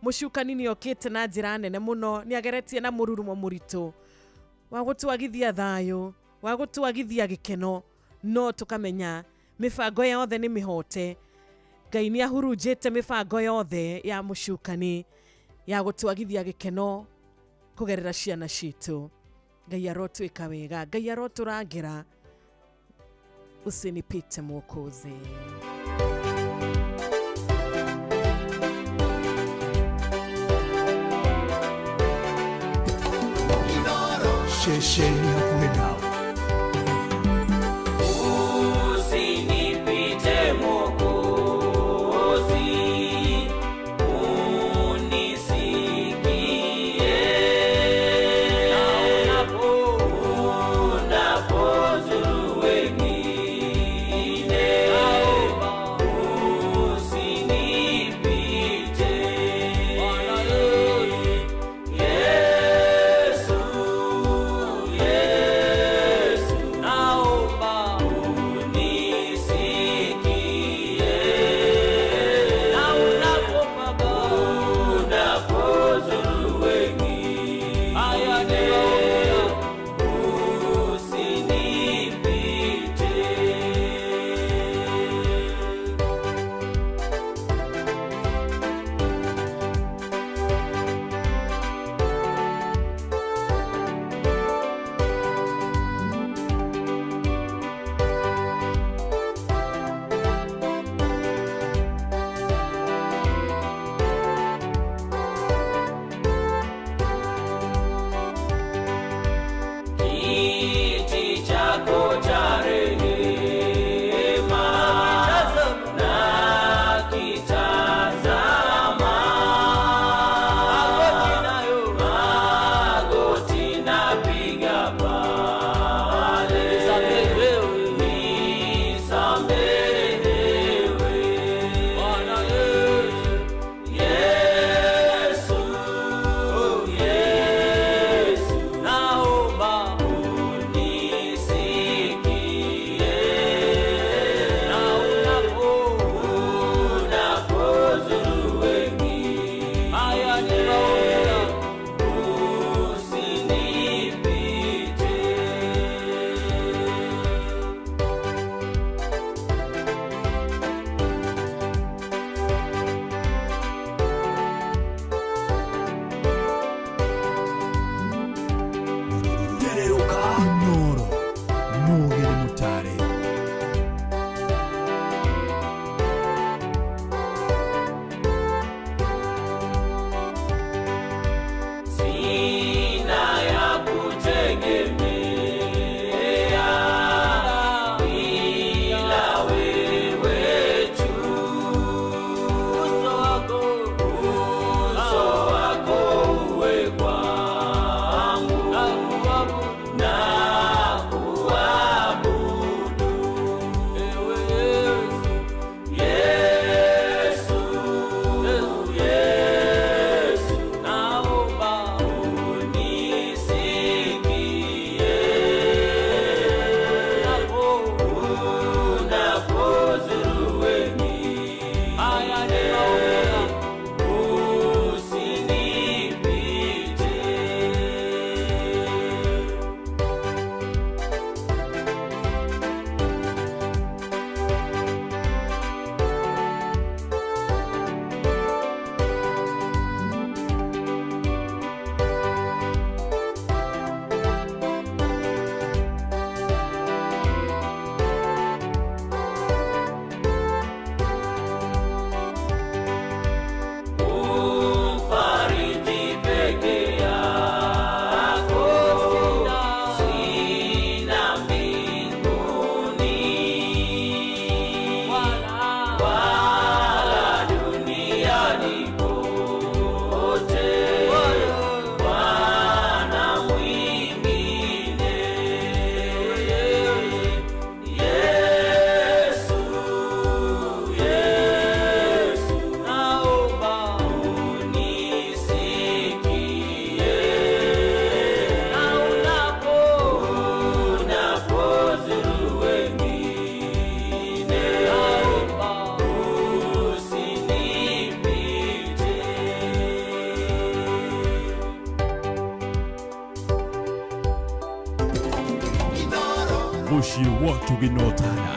Mũcukani nĩ okĩte na njĩra nene mũno, nĩ ageretie na mũrurumo mũritũ wa gũtwagithia thayũ, wa gũtwagithia gĩkeno, no tũkamenya mĩbango yothe nĩ mĩhote. Ngai nĩ ahurunjĩte mĩbango yothe ya mũcukani ya gũtwagithia gĩkeno kũgerera ciana citũ. Ngai arotwĩka wega, Ngai arotũrangĩra. Usinipite Mwokozi. Ceceni hakuhĩ nawe. Usinipite Mwokozi, unisikie. Unapozuru wengine, usinipite. Yesu, Yesu. Mũciĩ wa ũtugi na ũtana.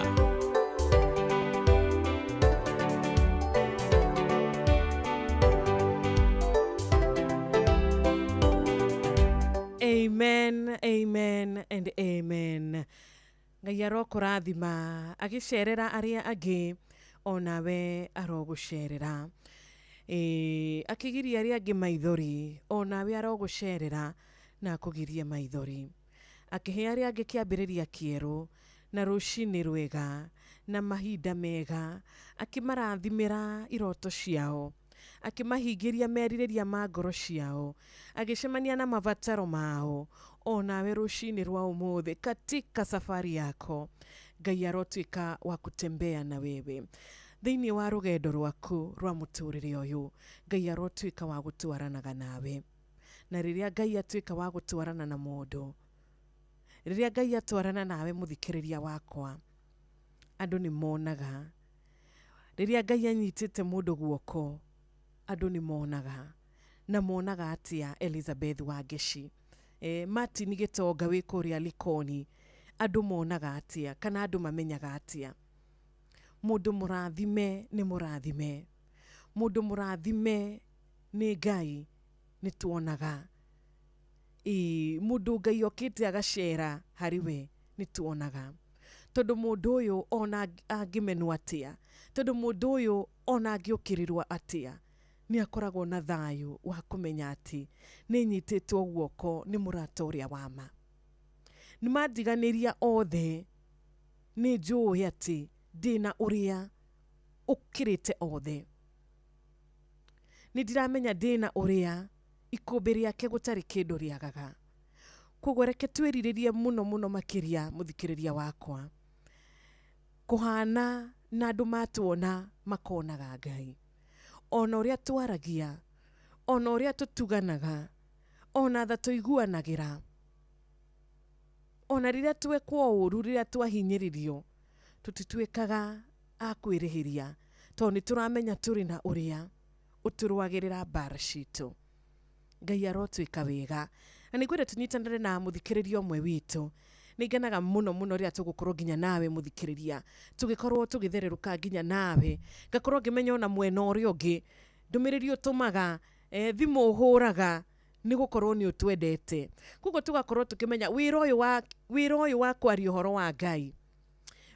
Amen, amen and amen. Ngai arokũrathima agĩcerera arĩa angĩ onawe arogũcerera. Ĩĩ, akĩgiria arĩa angĩ maithori onawe arogũcerera na akũgirie maithori. Akĩhe arĩa angĩ kĩambĩrĩria kĩerũ na rũcinĩ rwega na mahinda mega, akĩmarathimĩra iroto ciao, akĩmahingĩria merirĩria ma ngoro ciao, agĩcemania na mabataro mao. Onawe rũcinĩ rwa ũmũthĩ katika safari yako Ngai arotuĩka wa kutembea na wewe thĩinĩ wa rũgendo rwaku rwa mũtũrĩre ũyũ. Ngai arotuĩka wa gũtwaranaga nawe, na rĩrĩa Ngai atuĩka wa gũtwarana na mũndũ, rĩrĩa Ngai atwarana nawe mũthikĩrĩria wakwa, andũ nĩ monaga. Rĩrĩa Ngai anyitĩte mũndũ guoko, andũ nĩ monaga. Na monaga atĩa Elizabeth Wangeci, Martin Gĩtonga wĩ kũrĩa Likoni, andũ monaga atĩa kana andũ mamenyaga atĩa? Mũndũ mũrathime nĩ mũrathime, mũndũ mũrathime nĩ Ngai nĩ tuonaga. Ĩĩ, mũndũ Ngai okĩte agacera harĩ we nĩ tuonaga, tondũ mũndũ ũyũ ona angĩmenwo atĩa, tondũ mũndũ ũyũ ona angĩũkĩrĩrwo atĩa, nĩ akoragwo na thayũ wa kũmenya atĩ nĩ nyitĩtwo guoko nĩ mũrata ũrĩa wa ma. Nĩ mandiganĩria othe, nĩ njũĩ atĩ ndĩna ũrĩa ũkĩrĩte othe. Nĩ ndiramenya ndĩna ũrĩa ikũmbĩ rĩake gũtarĩ kĩndũ rĩagaga. Koguo reke twĩrirĩrie mũno mũno makĩria mũthikĩrĩria wakwa, kũhana na andũ matuona makonaga Ngai. Ona ũrĩa twaragia, ona ũrĩa tũtuganaga, ona tha tũiguanagĩra, ona rĩrĩa twekwo ũru, rĩrĩa twahinyĩrĩrio, tũtituĩkaga a kwĩrĩhĩria, tondũ nĩ tũramenya tũrĩ na ũrĩa ũtũrũagĩrĩra mbara citũ. Ngai arotuĩka wega. Na nĩngwenda tũnyitanĩre na mũthikĩrĩria ũmwe witũ. Nĩngenaga mũno mũno rĩrĩa tũgũkorwo nginya nawe mũthikĩrĩria, tũgĩkorwo tũgĩthererũka nginya nawe, ngakorwo ngĩmenya ona mwena ũrĩa ũngĩ ndũmĩrĩri ũtũmaga, thimũ ũhũraga, nĩ gũkorwo nĩ ũtwendete. Koguo tũgakorwo tũkĩmenya wĩra ũyũ wa kwaria ũhoro wa Ngai,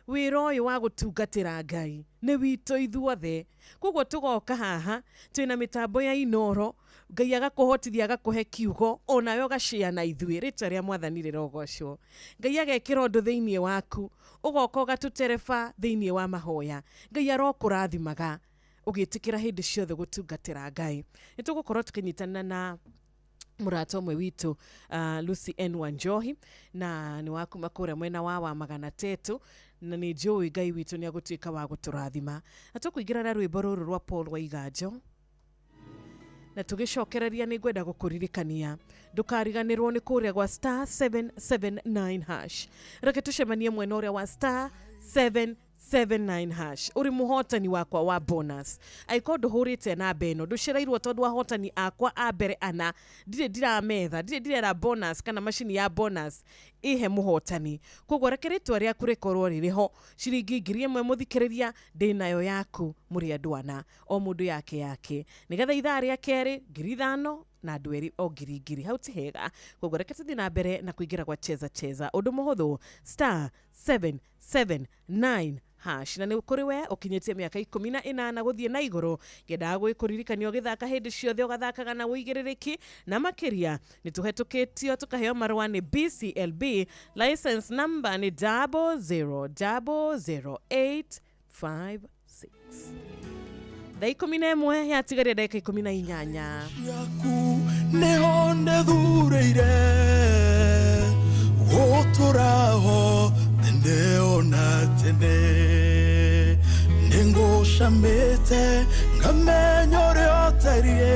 wĩra ũyũ wa gũtungatĩra Ngai nĩ witũ ithuothe. Koguo tũgoka haha twĩna mĩtambo ya Inoro, Ngai agakũhotithia agakũhe kiugo onawe ũgacĩa na ithuĩ. Rĩtwa rĩa Mwathani rĩrogocwo. Ngai agekĩra ũndũ thĩinĩ waku, ũgoka ũgatũtereba thĩinĩ wa mahoya. Ngai arokũrathimaga ũgĩtĩkĩra hĩndĩ ciothe gũtungatĩra Ngai. Nĩ tũgũkorwo tũkĩnyitanĩra na mũrata ũmwe witũ, Lucy N Wanjohi, na nĩ wa kuma kũrĩa mwena wa Magana Tetu, na nĩ njũĩ Ngai witũ nĩ agũtuĩka wa gũtũrathima. Na tũkũingĩra na rwĩmbo rũrũ rwa Paul Waiganjo, na tũgĩcokereria nĩ ngwenda gũkũririkania ndũkariganĩrwo nĩ kũrĩa gwa star 779 hash. Reke tũcemanie mwena ũrĩa wa star 779 hash. Ũrĩ mũhotani wakwa wa bonus. Angĩkorwo ndũhũrĩte namba ĩno, ndũcereirwo tondũ ahotani akwa a mbere ana ndirĩ ndirametha, ndirĩ ndirera bonus kana macini ya bonus ihe mũhotani. Koguo reke rĩtwa rĩaku rĩkorwo rĩrĩ ho. Ciringi 1000 mũthikĩrĩria ndĩnayo yaku mũrĩ andũ ana, o mũndũ yake yake, nĩgetha ithaa rĩa kerĩ 5000 na andũ erĩ o 1000. Hau ti hega. Koguo reke tũthiĩ na mbere na kũingĩra gwa cheza cheza. Ũndũ mũhũthũ, star 779 hash. Na nĩ kũrĩ we ũkinyĩtie mĩaka 18 gũthiĩ na igũrũ, ngendaga gwĩkũririkania ũgĩthaka hĩndĩ ciothe ũgathakaga na ũigĩrĩrĩki, na makĩria nĩ tũhetũkĩtio tũkaheo marũa nĩ BCLB, license number nĩ 0000856. Thaa 11 yatigaria ndagĩka 18. Nĩho ndethurĩire gũtũraho tene ona tene, nĩngũcamĩte ngamenya ũrĩa ũtariĩ,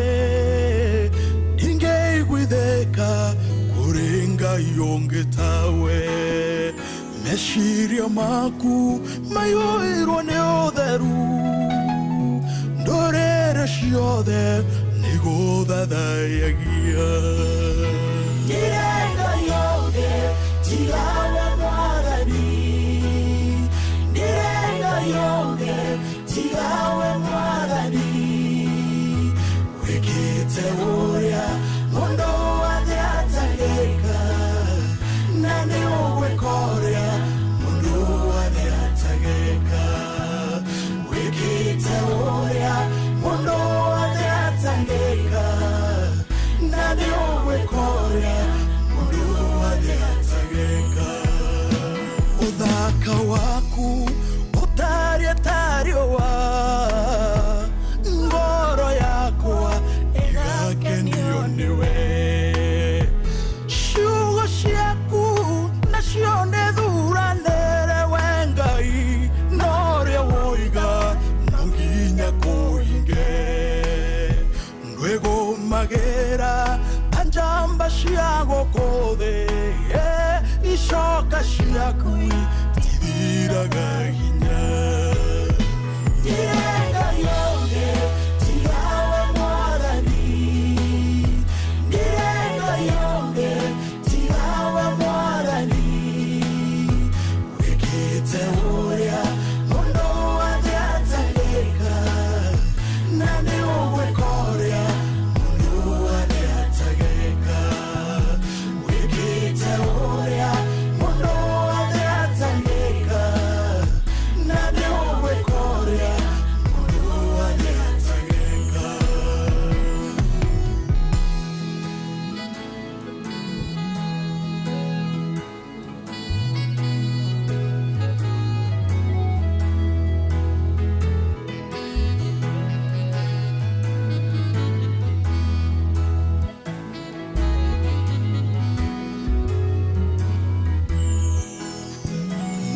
ndingĩiguithĩka kũrĩ Ngai ũngĩ tawe. Meciria maku maiyũirwo nĩ ũtheru, ndũrĩrĩ ciothe nĩgũthathayagia. Ndirenda yothe tiga we Mwathani, Macio nĩ thuranĩre we Ngai, no ũrĩa woiga no nginya kũhinge. Ndwĩgũmagĩra ta njamba cia gũkũ thĩ, icoka ciaku itithiraga hinya. Ndirenda yonge tigawe Mwathani, ndirenda yonge tigawe Mwathani, wĩkĩte ũrĩa mũndũ angĩatangĩka, na nĩ ũgwĩka ũrĩa mũndũ angĩatangĩka. Wĩkĩte ũrĩa mũndũ angĩatangĩka, na nĩ ũgwĩka ũrĩa mũndũ angĩatangĩka.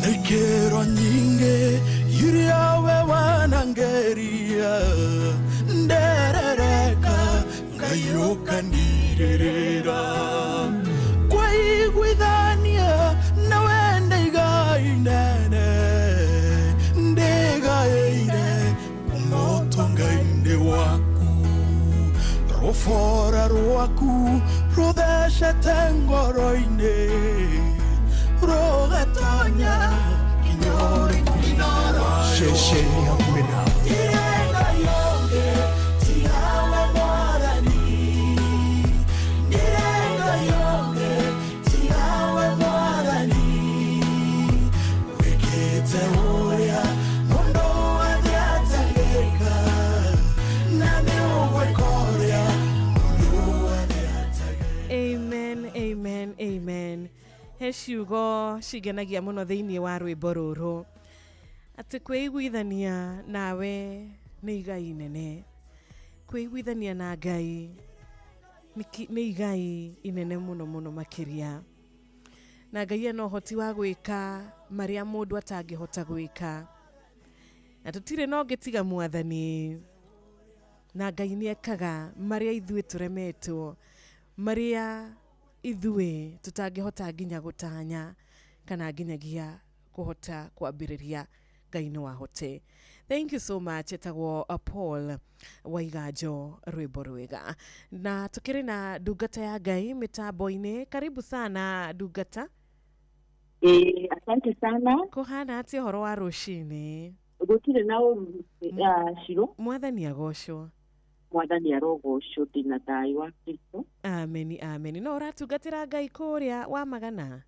Nikero nyingi iria we wanangeria, nderereka ngayuka ndirerera, kwaiguithania na wende igai nene, ndigaire kumotonga-inĩ waku, rũbora rwaku rũthecete ngoro-inĩ, rũgatonya nginya Ceceni hakuhĩ nawe. Ndirenda yonge tigawe Mwathani, ndirenda yonge tigawe Mwathani, wĩkĩte ũrĩa mũndũ angĩatangĩka, na nĩ ũgwĩka ũrĩa mũndũ angĩatangĩka. Amen, amen, amen. He ciugo cingenagia mũno thĩinĩ wa rwĩmbo rũrũ, atĩ kwĩiguithania nawe nĩ igai inene, kwĩiguithania na Ngai nĩ igai inene mũno mũno makĩria, na Ngai ena ũhoti wa gwĩka marĩa mũndũ atangĩhota gwĩka, na tũtirĩ na ũngĩ tiga Mwathani, na Ngai nĩ ekaga marĩa ithuĩ tũremetwo, marĩa ithuĩ tũtangĩhota nginya gũtanya kana nginyagia kũhota kwambĩrĩria, Ngai no ahote. Thank you so much. Etagwo Paul Waiganjo, rwĩmbo rwega. Na tukĩrĩ na ndungata ya Ngai mĩtambo-inĩ. Karibu sana ndungata. Asante sana. Kũhana atĩa ũhoro wa rũcinĩ? Gũtirĩ na ũru, Shiro. Mwathani agocwo. Mwathani arogocwo, ndĩna thayũ wa Kristo. Ameni, ameni. No ũratungatĩra Ngai kũrĩa wa Magana?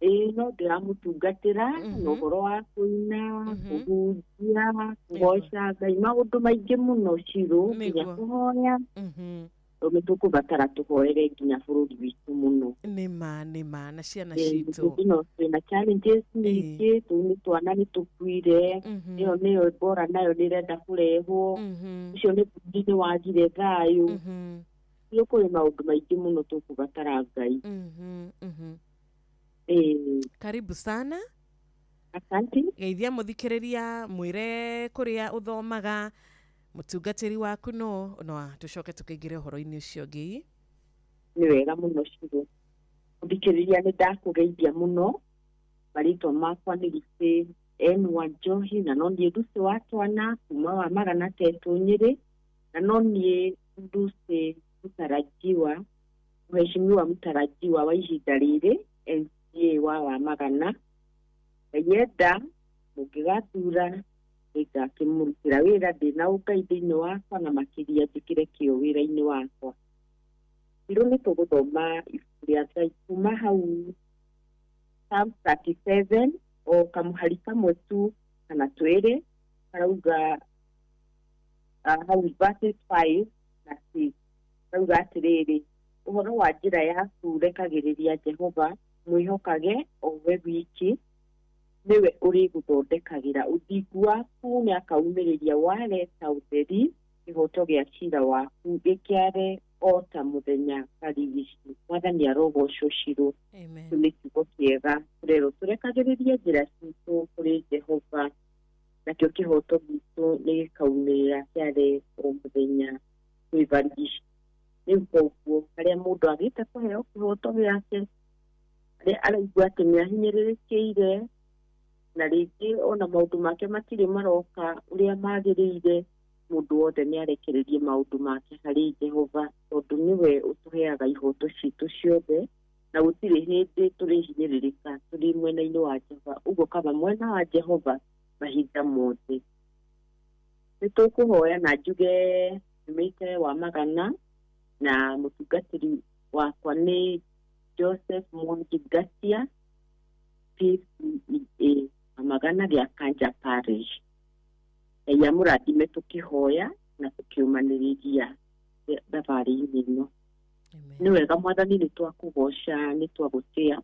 Ĩĩ, no ndĩramũtungatĩra na ũhoro wa kũina, kũhunjia, kũgoca Ngai, maũndũ maingĩ mũno Shiro, nginya kũhoya. Nĩ tũkũbatara tũhoere nginya bũrũri witũ mũno. Nĩma, nĩma, na ciana citũ. Ĩno twĩna challenges nyingĩ, tũu nĩ twana nĩ tũkuire, ĩyo nĩyo Ebola nayo nĩ ĩrenda kũrehwo, ũcio nĩ bũrũri nĩ wagire thayũ. Nĩ kũrĩ maũndũ maingĩ mũno tũkũbatara Ngai. Karibu sana. Asante. Geithia mũthikĩrĩria, mwĩre kũrĩa ũthomaga, mũtungatĩri waku no tũcoke tũkĩingĩre ũhoro-inĩ ũcio ũngĩ. Nĩ wega mũno Shiro. Mũthikĩrĩria nĩ ndakũgeithia mũno. Marĩtwa makwa nĩ Lucy N Wanjohi, na no niĩ Lucy wa twana kuma wa Magana Tetũ Nyĩrĩ, na no niĩ Lucy mũtarajiwa, mheshimiwa mũtarajiwa wa ihinda rĩrĩ MCA wa Wamagana. Ngai enda mũngĩgathura nĩngakĩmũrutĩra wĩra ndĩna ũngai thĩinĩ wakwa, na makĩria njĩkĩre kĩo wĩra-inĩ wakwa. Rĩu nĩ tũgũthoma ibuku rĩa Ngai kuma hau Psalm 37 o kamũhari kamwe tu kana twĩrĩ, karauga hau verses 5 na 6, karauga atĩrĩrĩ, ũhoro wa njĩra yaku rekagĩrĩria Jehova, mwĩhokage o we wiki, nĩwe ũrĩgũthondekagĩra ũthingu waku, nĩakaumĩrĩria ware ta ũtheri, kĩhoto gĩa cira waku gĩkĩare o ta mũthenya barigici. Mwathani arogocwo Shiro. Kĩu nĩ kiugo kĩega Tũrerwo tũrekagĩrĩrie njĩra citũ kũrĩ Jehova, nakĩo kĩhoto gitũ nĩ gĩkaumĩrĩra kĩarĩ o mũthenya kwĩ barigici. Rĩu koguo harĩa mũndũ agĩte kũheo kĩhoto gĩake, harĩa araigua atĩ nĩ ahinyĩrĩrĩkĩire na rĩngĩ ona maũndũ make matirĩ maroka ũrĩa magĩrĩire, mũndũ wothe nĩ arekererie maũndũ make harĩ Jehova, tondũ nĩwe ũtũheaga ihoto citũ ciothe na gũtirĩ hĩndĩ tũrĩhinyĩrĩrĩka tũrĩ mwena-inĩ wa Jehova. Ũguo kaba mwena wa Jehova mahinda mothe. Nĩ tũkũhoya na njuge nyumĩte wa Magana, na mũtungatĩri wakwa nĩ Joseph Mwangi Ngatia, PCEA wa Magana gĩa Kanja Parish. Ngai amũrathime tũkĩhoya na tũkĩũmanĩrĩria thabarĩ-inĩ ĩno. Nĩ wega Mwathani, nĩ twakũgoca, nĩ twagũtĩa.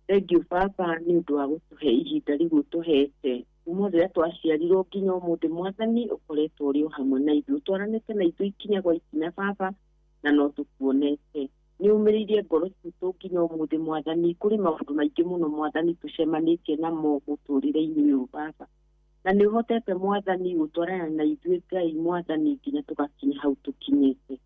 Thengiũ Baba nĩ ũndũ wa gũtũhe ihinda rĩu ũtũhete kuma rĩrĩa twaciarirwo nginya ũmũthĩ. Mwathani, ũkoretwo ũrĩ o hamwe na ithuĩ, ũtwaranĩte na ithuĩ ikinya gwa ikinya Baba, na no tũkuonete. Nĩ ũmĩrĩirie ngoro citũ nginya ũmũthĩ Mwathani. Kũrĩ maũndũ maingĩ mũno Mwathani tũcemanĩtie namo mũtũrĩre-inĩ ũyũ Baba, na nĩ ũhotete Mwathani gũtwarana na ithuĩ Ngai Mwathani nginya tũgakinya hau tũkinyĩte.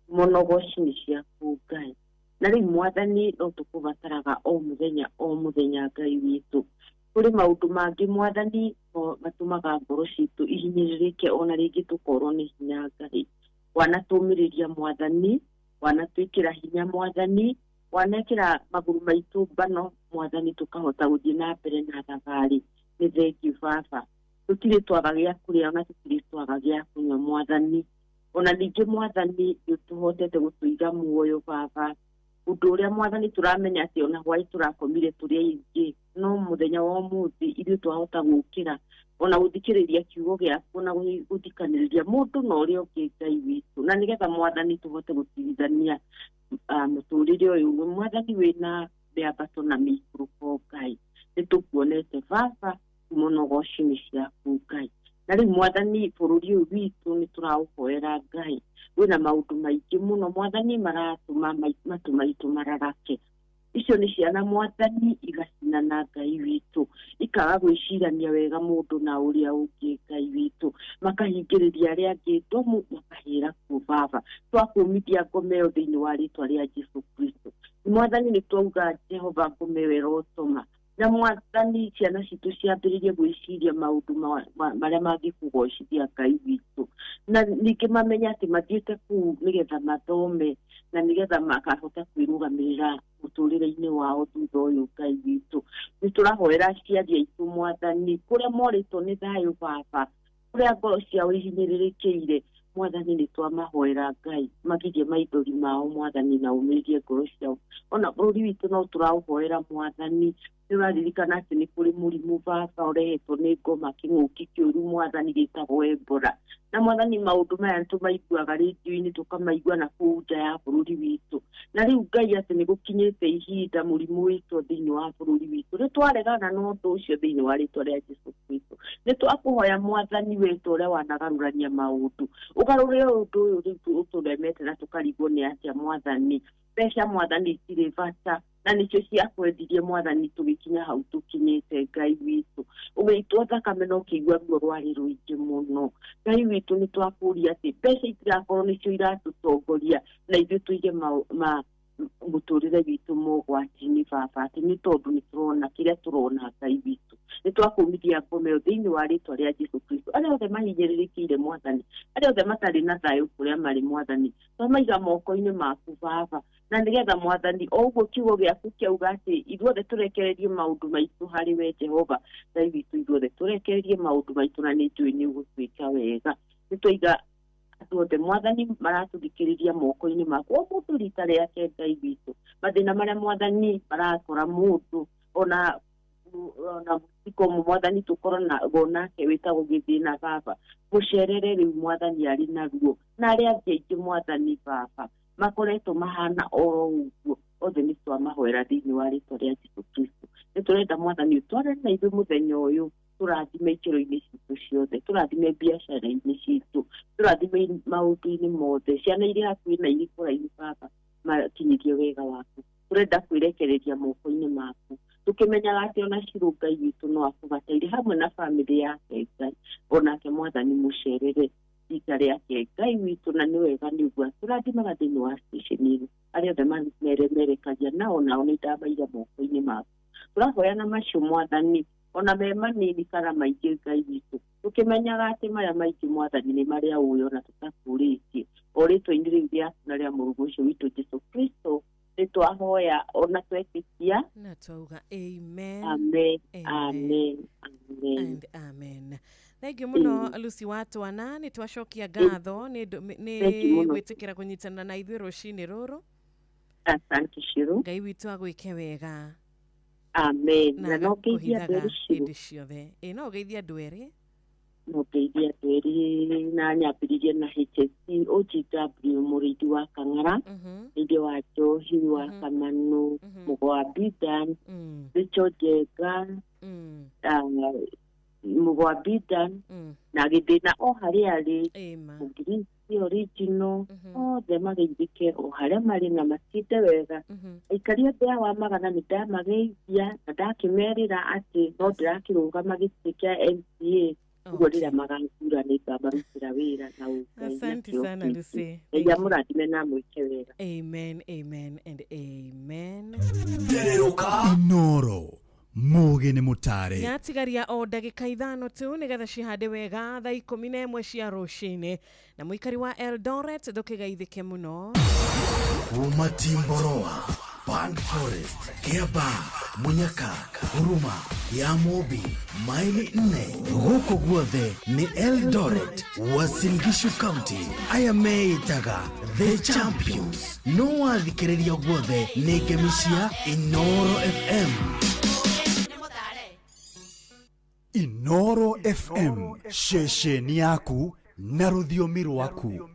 Mũno goci nĩ ciaku Ngai. Na rĩu Mwathani no tũkũbataraga o mũthenya o mũthenya Ngai witũ. Kũrĩ maũndũ mangĩ Mwathani matũmaga ngoro citũ ihinyĩrĩrĩke, ona rĩngĩ tũkorwo nĩ hinya Ngai. Wanatũmĩrĩria Mwathani, wanatwĩkĩra hinya Mwathani, wanekĩra magũrũ maitũ mbano Mwathani, tũkahota gũthiĩ na mbere na thabarĩ. Nĩ thengiũ Baba. Tũtirĩ twaga gĩa kũrĩa ona tũtirĩ twaga gĩa kũnyua Mwathani. Ona ningĩ Mwathani nĩ ũtũhotete gũtũiga muoyo Baba. Ũndũ ũrĩa Mwathani tũramenya atĩ ona hwaĩ tũrakomire tũrĩ aingĩ, no mũthenya wa ũmũthĩ ithuĩ twahota gũkĩra ona gũthikĩrĩria kiugo gĩaku, ona gũthikanĩrĩria mũndũ na ũrĩa ũngĩ Ngai witũ, na nĩgetha Mwathani tũhote gũtigithania mũtũrĩre ũyũ Mwathani wĩna mĩambato na mĩikũrũko Ngai. Nĩ tũkuonete Baba mũno goci nĩ ciaku Ngai. Na rĩu Mwathani bũrũri ũyũ witũ nĩ tũraũhoera Ngai. Wĩna maũndũ maingĩ mũno Mwathani maratũma matũ maitũ mararake. Icio nĩ ciana Mwathani igacinana Ngai witũ, ikaga gwĩcirania wega mũndũ na ũrĩa ũngĩ Ngai witũ, makahingĩrĩria arĩa angĩ ndomu, makahĩra kuo Baba. Twakũmithia ngoma ĩyo thĩinĩ wa rĩtwa rĩa Jesu Kristo. Mwathani nĩ twauga Jehova ngoma ĩyo ĩrotoma, na Mwathani ciana citũ ciambĩrĩrie gwĩciria maũndũ marĩa mangĩkũgocithia Ngai witũ, na ningĩ mamenye atĩ mathiĩte kũu nĩgetha mathome na nĩgetha makahota kwĩrũgamĩrĩra mũtũrĩre-inĩ wao thutha ũyũ Ngai witũ. Nĩ tũrahoera aciari aitũ Mwathani, kũrĩa morĩtwo nĩ thayũ Baba, kũrĩa ngoro ciao ihinyĩrĩrĩkĩire Mwathani nĩ twamahoera Ngai, magirie maithori mao Mwathani na ũmĩrĩrie ngoro ciao. Ona bũrũri witũ no tũraũhoera Mwathani. Nĩ ũraririkana atĩ nĩ kũrĩ mũrimũ Baba ũrehetwo nĩ ngoma, kĩng'ũki kĩũru Mwathani gĩtagwo Ebola. Na Mwathani maũndũ maya nĩ tũmaiguaga rĩndiũ-inĩ, tũkamaigua na kũu nja ya bũrũri witũ. Na rĩu Ngai atĩ nĩ gũkinyĩte ihinda mũrimũ wĩtwo thĩinĩ wa bũrũri witũ. Nĩ twaregana na ũndũ ũcio thĩinĩ wa rĩtwa rĩa Jesu Kristo. Nĩ twakũhoya Mwathani wetũ ũrĩa wanagarũrania maũndũ, ũgarũre ũndũ ũyũ rĩu ũtũremete na tũkarigwo nĩ atĩa Mwathani. Mbeca Mwathani itirĩ bata, na nĩcio ciakwendirie Mwathani tũgĩkinya hau tũkinyĩte Ngai witũ. Ũgĩitwo thakame na ũkĩigua ruo rwarĩ rũingĩ mũno Ngai witũ. Nĩ twakũria atĩ mbeca itigakorwo nĩcio iratũtongoria na ithuĩ tũige mũtũrĩre witũ mogwati-inĩ Baba, atĩ nĩ tondũ nĩ tũrona kĩrĩa tũrona Ngai witũ. Nĩ twakũmithia ngoma ĩyo thĩinĩ wa rĩtwa rĩa Jesu Kristo. Arĩa othe mahinyĩrĩrĩkĩire Mwathani, arĩa othe matarĩ na thayũ kũrĩa marĩ Mwathani, twamaiga moko-inĩ maku Baba, na nĩgetha Mwathani o ũguo kiugo gĩaku kĩauga atĩ ithuothe tũrekererie maũndũ maitũ harĩ we Jehova Ngai witũ, ithuothe tũrekererie maũndũ maitũ na nĩ njũĩ nĩ ũgũtwĩka wega. Nĩ twaiga andũ othe Mwathani maratũthikĩrĩria moko-inĩ maku, o mũndũ rita rĩake Ngai witũ. Mathĩna marĩa Mwathani marakora mũndũ ona mũtiko Mwathani tũkoragwo nake wĩtagwo gĩthĩna Baba, mũcerere rĩu Mwathani arĩ naruo, na arĩa angĩ aingĩ Mwathani Baba makoretwo mahana oro ũguo, othe nĩ twamahoera thĩinĩ wa rĩtwa rĩa Jesu Kristo. Nĩ tũrenda Mwathani ũtwarane na ithuĩ mũthenya ũyũ, tũrathime ikĩro-inĩ citũ ciothe, tũrathime biacara-inĩ citũ, tũrathime maũndũ-inĩ mothe, ciana irĩ hakuhĩ na irĩ kũraihu Baba makinyĩrie wega waku. Tũrenda kwĩrekereria moko-inĩ maku. Tũkĩmenyaga atĩ ona Shiro Ngai witũ no akũbataire hamwe na bamĩrĩ yake Ngai, onake Mwathani mũcerere rita rĩake Ngai witũ, na nĩ wega nĩ ũguo tũrathimaga thĩinĩ wa station ĩno arĩa othe meremerekagia nao nao nĩ ndamaiga moko-inĩ maku. Tũrahoya na macio Mwathani, ona me manini kana maingĩ Ngai witũ, tũkĩmenyaga atĩ maya maingĩ Mwathani nĩ marĩa ũĩ ona tũtakũrĩtie, o rĩtwa-inĩ rĩu rĩaku na rĩa mũrũguo ũcio witũ Jesũ Kristo nĩ twahoya ona twetĩkia na twauga amen. Amen, Amen. amen, amen. And amen. Thank you muno Lucy wa twana, nĩ twacokia ngatho nĩ Thank you nĩ mũno. gwĩtĩkĩra kũnyitanĩra na ithuĩ rũcinĩ rũrũ. Asante Shiro. Ngai witũ agwĩke wega. Amen. Na Na no ngeithie andũ agakũhithaga erĩ Shiro. hĩndĩ ciothe. Ĩ no ũgeithie andũ erĩ. No ngeithie andũ erĩ na nyambĩrĩrie na HSC OGW mũrĩithi wa Kang'ara, mũrĩithi wa Njohi wa Kamanu, Mũgo wa Bidan, Rachel Njenga, Mũgo wa Bidan, na gĩthĩna o harĩa arĩ, Mũngirisi original, othe mageithĩke o harĩa marĩ na matinde wega. Aikari othe a wa Magana nĩ ndamageithia na ndakĩmerĩra atĩ no ndĩrakĩrũgama gĩtĩ kĩa MCA, ũguo rĩrĩa magathura nĩ ngamarutĩra wĩra na ũngai na Asante kĩo sana kĩingĩ. Lucy. Ngai Thank you. amũrathime na amwĩke wega. Amen, amen and amen. Inoro mugi nĩ mũtare. Yatigaria o ndagĩka 5 tu nĩgetha cihande wega thaa 11 cia rũcinĩ, na mũikari wa Eldoret ndũkĩgeithĩke mũno. Kuma Timboroa, Pan Forest, Kiambaa, Munyaka, Huruma, ya Mobi, maili 4 gũkũ guothe nĩ Eldoret, Uasin Gishu County. Aya meĩtaga The Champions. No wathikĩrĩria guothe nĩ ngemi cia Inoro FM. Inoro FM, ceceni yaku na rũthiomi rwaku.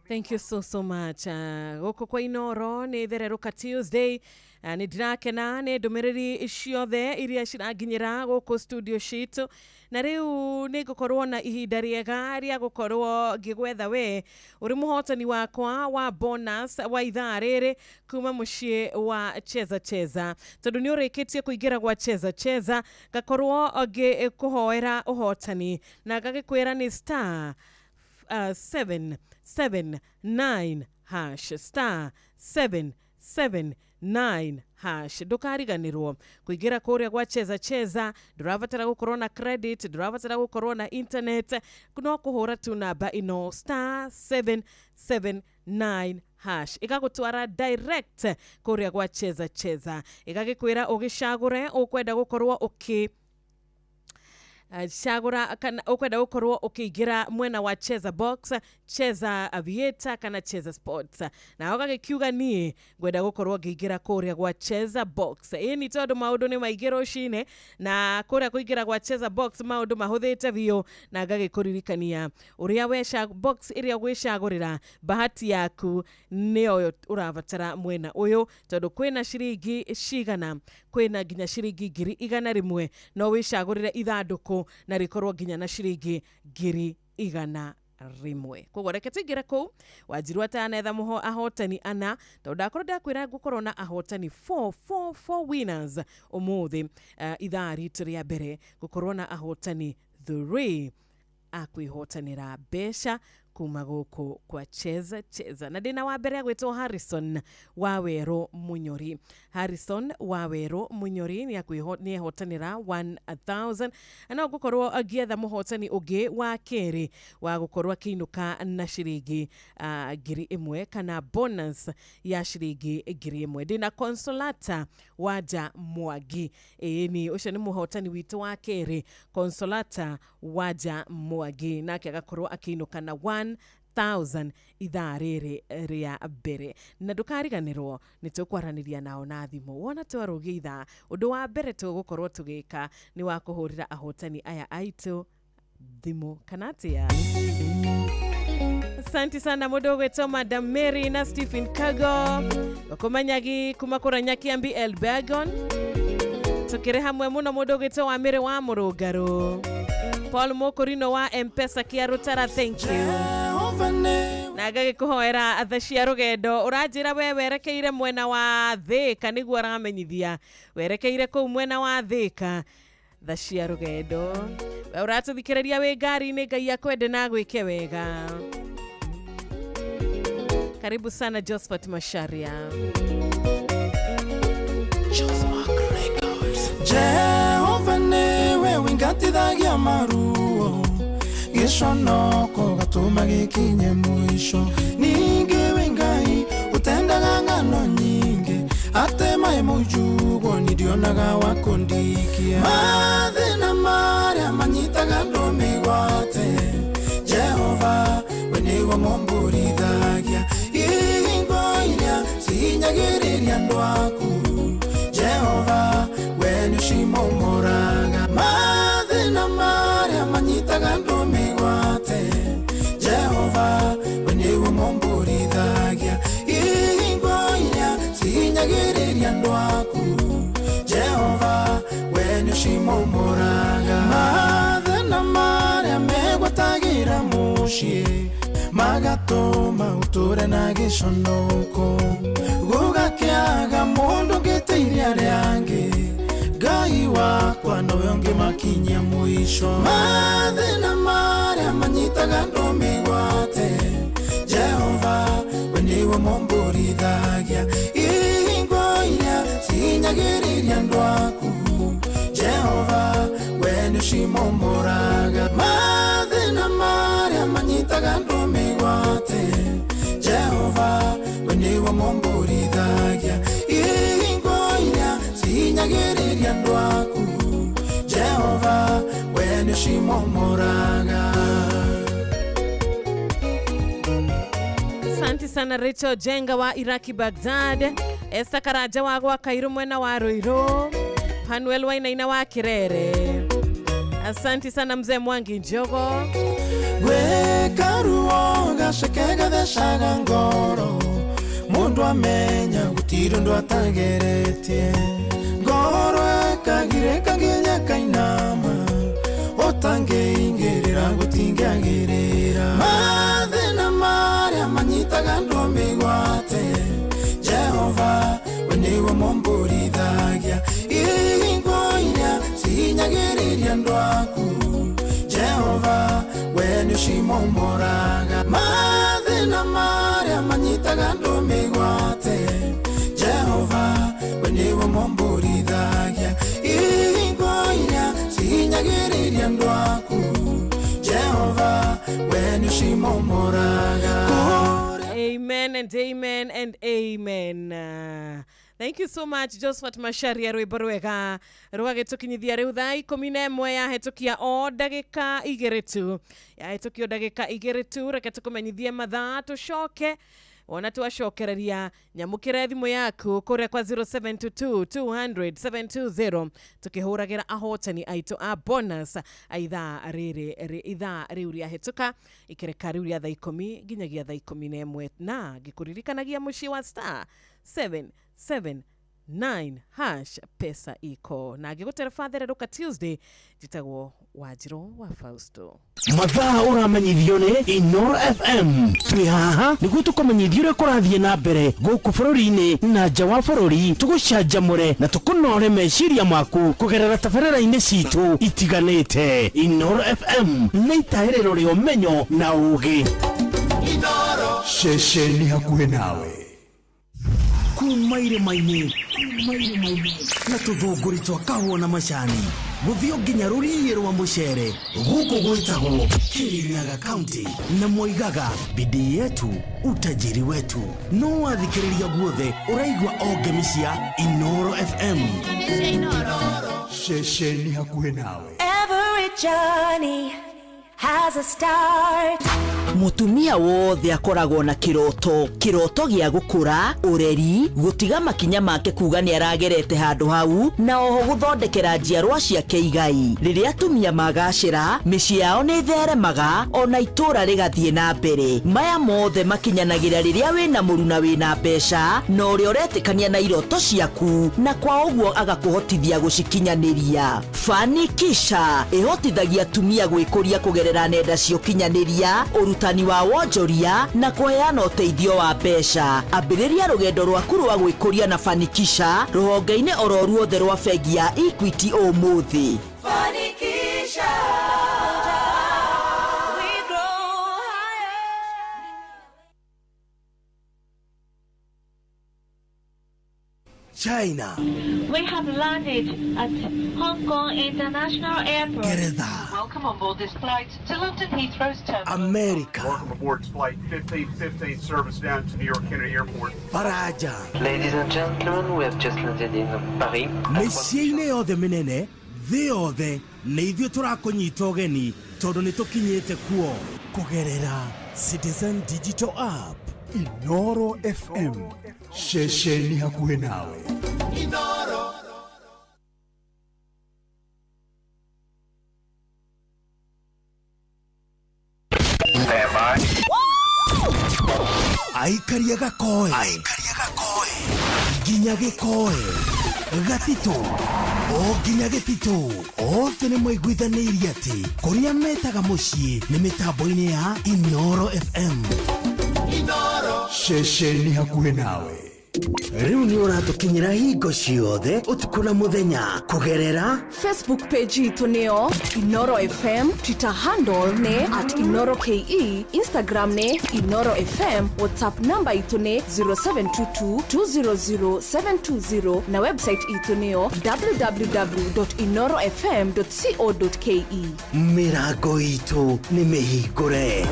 Thank you so so much. Gũkũ kwa Inoro nĩ thererũka Tuesday. Nĩ ndĩrakena nĩ ndũmĩrĩri ciothe iria ciranginyĩra gũkũ studio citũ, na rĩu nĩ ngũkorwo na ihinda rĩega rĩa gũkorwo ngĩgwetha we ũrĩ mũhotani wakwa wa bonus wa ithaa rĩrĩ kuma mũciĩ wa Cheza Cheza, tondũ nĩ ũrĩkĩtie kũingĩra gwa Cheza Cheza, ngakorwo ngĩkũhoera ũhotani na ngagĩkwĩra nĩ star 7 7 9 hash, star 7 7 9 hash. Ndũkariganĩrwo kũingĩra kũrĩa gwa Cheza Cheza, ndũrabatara gũkorwo na credit, ndũrabatara gũkorwo na internet, no kũhũra tu namba ĩno star 7 7 9 hash ĩgagũtwara direct kũrĩa gwa Cheza Cheza, ĩgagĩkwĩra ũgĩcagũre ũkwenda gũkorwo ũkĩ cagũra kana ũkwenda gũkorwo ũkĩingĩra mwena wa Cheza Box, Cheza Aviator kana Cheza Sports, na ũgagĩkiuga niĩ ngwenda gũkorwo ngĩingĩra kũrĩa gwa Cheza Box. Ĩni tondũ maũndũ nĩ maingĩ rũcinĩ, na kũrĩa kũingĩra gwa Cheza Box maũndũ mahũthĩte biũ, na ngagĩkũririkania ũrĩa weca box ĩrĩa ũgwĩcagũrĩra bahati yaku nĩyo ũrabatara mwena ũyũ, tondũ kwĩna ciringi cigana, kwĩna nginya ciringi 100,000, no wĩcagũrĩre ithandũkũ na rĩkorwo nginya na ciringi 100,000. Koguo reke tũingĩre kũu Wanjiru atanetha mũho ahotani ana, tondũ ndakorwo ndakwĩra ngũkorwo na ahotani 4 winners ũmũthĩ. Ithaa ritũ rĩa mbere gũkorwo na ahotani 3 akwĩhotanĩra mbeca kuma gũkũ kwa Cheza Cheza, na ndĩna wa mbere agwĩtwo Harrison Wawerũ Munyori. Harrison Wawerũ Munyori nĩehotanĩra 1000, na ngũkorwo ngĩetha mũhotani ũngĩ wa kerĩ wa gũkorwo akĩinũka na ciringi 1000 kana bonus ya ciringi 1000. Ndĩna Consolata Wanja Mwangi, ĩni ũcio nĩ mũhotani witũ wa kerĩ, Consolata Wanja Mwangi, nake agakorwo akĩinũka na 1000 ithaa rĩrĩ rĩa mbere. Na ndũkariganĩrwo nĩ tũkwaranĩria nao na thimũ wona twarũgia ithaa. Ũndũ wa mbere tũgũkorwo tũgĩka nĩ wa kũhũrĩra ahotani aya aitũ thimũ kana atĩa. Asante sana mũndũ ũgwĩtwo Madam Mary na Stephen Kago gũkũmanyagi kuma kũranya Kiambi Elbagon, tũkĩrĩ hamwe mũno mũndũ ũgwĩtwo wa Mĩrĩ wa Mũrũngarũ, Paul Mokorino wa M-Pesa kia Rutara, thank you. Na ngagĩkũhoera tha cia rũgendo. Ũranjĩra we werekeire mwena wa Thĩka, nĩguo aramenyithia werekeire kũu mwena wa Thĩka, tha cia rũgendo. We ũratũthikĩrĩria wĩ ngari-inĩ, Ngai akwende na agwĩke wega. Karibu sana Josephat Macharia. Jehova nĩwe wingatithagia maruo, gĩconoko gatũma gĩkinye mũico. Ningĩ wĩ Ngai ũtendaga ng'ano nyingĩ, atĩ maĩ mũnjugwo nĩ ndionaga wa kũndikia. Mathĩna marĩa manyitaga andũ mĩgwate, Jehova we nĩwe mũmbũrithagia. Ihingo iria cihinyagĩrĩria andũ aku, Jehova we nĩũcimomoraga. Mathĩna marĩa manyitaga andũ mĩgwate, Jehova we nĩwe mũmbũrithagia. Ihingo iria cihinyagĩrĩria andũ aku, Jehova we nĩũcimomoraga. Mathĩna marĩa megwatagĩra mũciĩ, magatũma ũtũre na gĩconoko, gũgakĩaga mũndũ ũngĩteithia arĩa angĩ, Ngai wakwa nowe ũngĩmakinyia mũico. Mathĩna marĩa manyitaga andũ mĩgwate, Jehova we nĩwe mũmbũrithagia. Ihingo iria cihinyagĩrĩria andũ aku, Jehova we nĩũcimomoraga. Mathĩna marĩa manyitaga andũ mĩgwate, Jehova we nĩwe mũmbũrithagia. Ihingo iria cihinyagĩrĩria andũ aku, Jehova we nĩũcimomoraga. Asante sana Rachel Jenga wa Iraki Baghdad, Esther Karaja wa gwa Kairu mwena wa Ruiru, Panuel Wainaina wa Kirere. Asante sana mzee Mwangi Njogo. Gwĩka ruo gaceke gathecaga ngoro, mũndũ amenya gũtirĩ ũndũ atageretie. Ngoro ĩkagirĩka nginya ĩkainama, ũtangĩingĩrĩra gũtingĩagĩrĩra. Mathĩna marĩa manyitaga andũ mĩgwate, Jehova we nĩwe mũmbũrithagia. Ihingo iria cihinyagĩrĩria andũ aku, Jehova we nĩũcimomoraga. Mathĩna marĩa manyitaga andũ mĩgwate, Jehova we nĩwe mũmbũrithagia. Ihingo iria cihinyagĩrĩria andũ aku, Jehova we nĩũcimomoraga. Amen and amen and amen. Thank you so much Josephat Macharia, rwĩmbo rwega rũgagĩtũkinyithia rĩu thaa 11 yahĩtũkia o ndagĩka 2 tu, yahĩtũkio ndagĩka 2 tu. Reke tũkũmenyithie mathaa tũcoke wona twacokereria nyamũkĩre thimũ yaku kũrĩa kwa 0722 200 720 tukĩhũragĩra ahotani aitũ a bonus a ithaa rĩrĩ ithaa rĩu rĩahĩtũka ikereka rĩu rĩa thaa 10 nginyagia thaa 11, na ngĩkũririkanagia mũciĩ wa star 779 hash pesa iko na ngĩgũtereba thererũka Tuesday. Njĩtagwo Wanjirũ wa Fausto. Mathaa ũramenyithio nĩ Inoro FM. Twĩ haha nĩguo tũkũmenyithie ũrĩa kũrathiĩ na mbere gũkũ bũrũri-inĩ na nja wa bũrũri, tũgũcanjamũre na tũkũnore meciria maku kũgerera tabarĩra-inĩ citũ itiganĩte. Inoro FM nĩ itahĩrĩro rĩa ũmenyo na ũgĩ. Ceceni hakuhĩ nawe kuma irĩma-inĩ na tũthũngũri twa kahũa na macani gũthiĩ nginya rũriĩ rwa mũcere, gũkũ gwĩtagwo Kirinyaga County, na moigaga bidii yetu utajiri wetu. No wathikĩrĩria guothe ũraigua o ngemi cia Inoro FM. Ceceni hakuhĩ nawe. Every journey has a start. Mutumia wothe akoragwo na kiroto, kiroto gĩa gũkũra, ũreri, gũtiga makinya make kuga nĩ aragerete handũ hau, na oho gũthondekera njiarwa ciake igai. Rĩrĩa atumia magacĩra, mĩciĩ yao nĩ ĩtheremaga, ona itũũra rĩgathiĩ na mbere. Maya mothe makinyanagĩra rĩrĩa wĩna mũruna wĩna mbeca, na ũrĩa ũretĩkania na iroto ciaku, na kwa ũguo agakũhotithia gũcikinyanĩria. Fanikisha ĩhotithagia atumia gwĩkũria kũgerera kũgerera nenda cia ũkinyanĩria, ũrutani wa wonjoria na kũheana ũteithio wa mbeca. Ambĩrĩria rũgendo rwaku rwa gwĩkũria na Fanikisha rũhonge-inĩ oro ruothe rwa bengi ya Equity ũmũthĩ. Fanikisha. We grow higher. China, We have landed at Hong Kong International Airport. Geretha, Welcome on board this flight to London Heathrow's terminal. America, Welcome aboard flight 1515 service down to New York Kennedy Airport. Faraja, Ladies and gentlemen, we have just landed in Paris. mĩciĩ-inĩ yothe mĩnene thĩ yothe nĩ ithuĩ tũrakũnyita ũgeni tondũ nĩ tũkinyĩte kuo kũgerera Citizen Digital App. Inoro FM, ceceni hakuhĩ nawe. Aikaria gakoe nginya gĩkoe gatitũ o nginya gĩtitũ othe nĩ maiguithanĩirie atĩ kũrĩa metaga mũciĩ nĩ mĩtambo-inĩ ya Inoro FM. Ceceni hakuhĩ nawe. Rĩu nĩ ũratũkinyĩra hingo ciothe ũtukũ na mũthenya kũgerera Facebook page itũ nĩyo Inoro FM, Twitter handle nĩ at Inoro KE, Instagram nĩ Inoro FM, WhatsApp namba itũ nĩ 0722 200 720 na website itũ nĩyo www.inorofm.co.ke. Mĩrango itũ nĩ mĩhingũre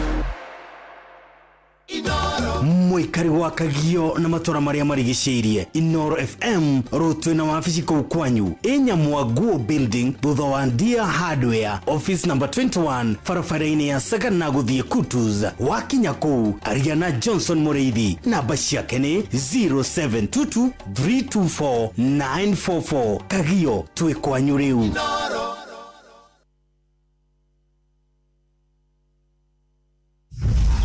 mũikari wa Kagio na matũra marĩa marigicĩirie. Inoro FM rũtwĩ na wabici kũu kwanyu ĩnyamwanguo building thutha wa Ndia Hardware, office number 21, barabara-inĩ ya Sagana na gũthiĩ Kutus. Wakinya kũu aria na Johnson Mũrĩithi, namba ciake nĩ 0722 324 944. Kagio twĩ kwanyu rĩu.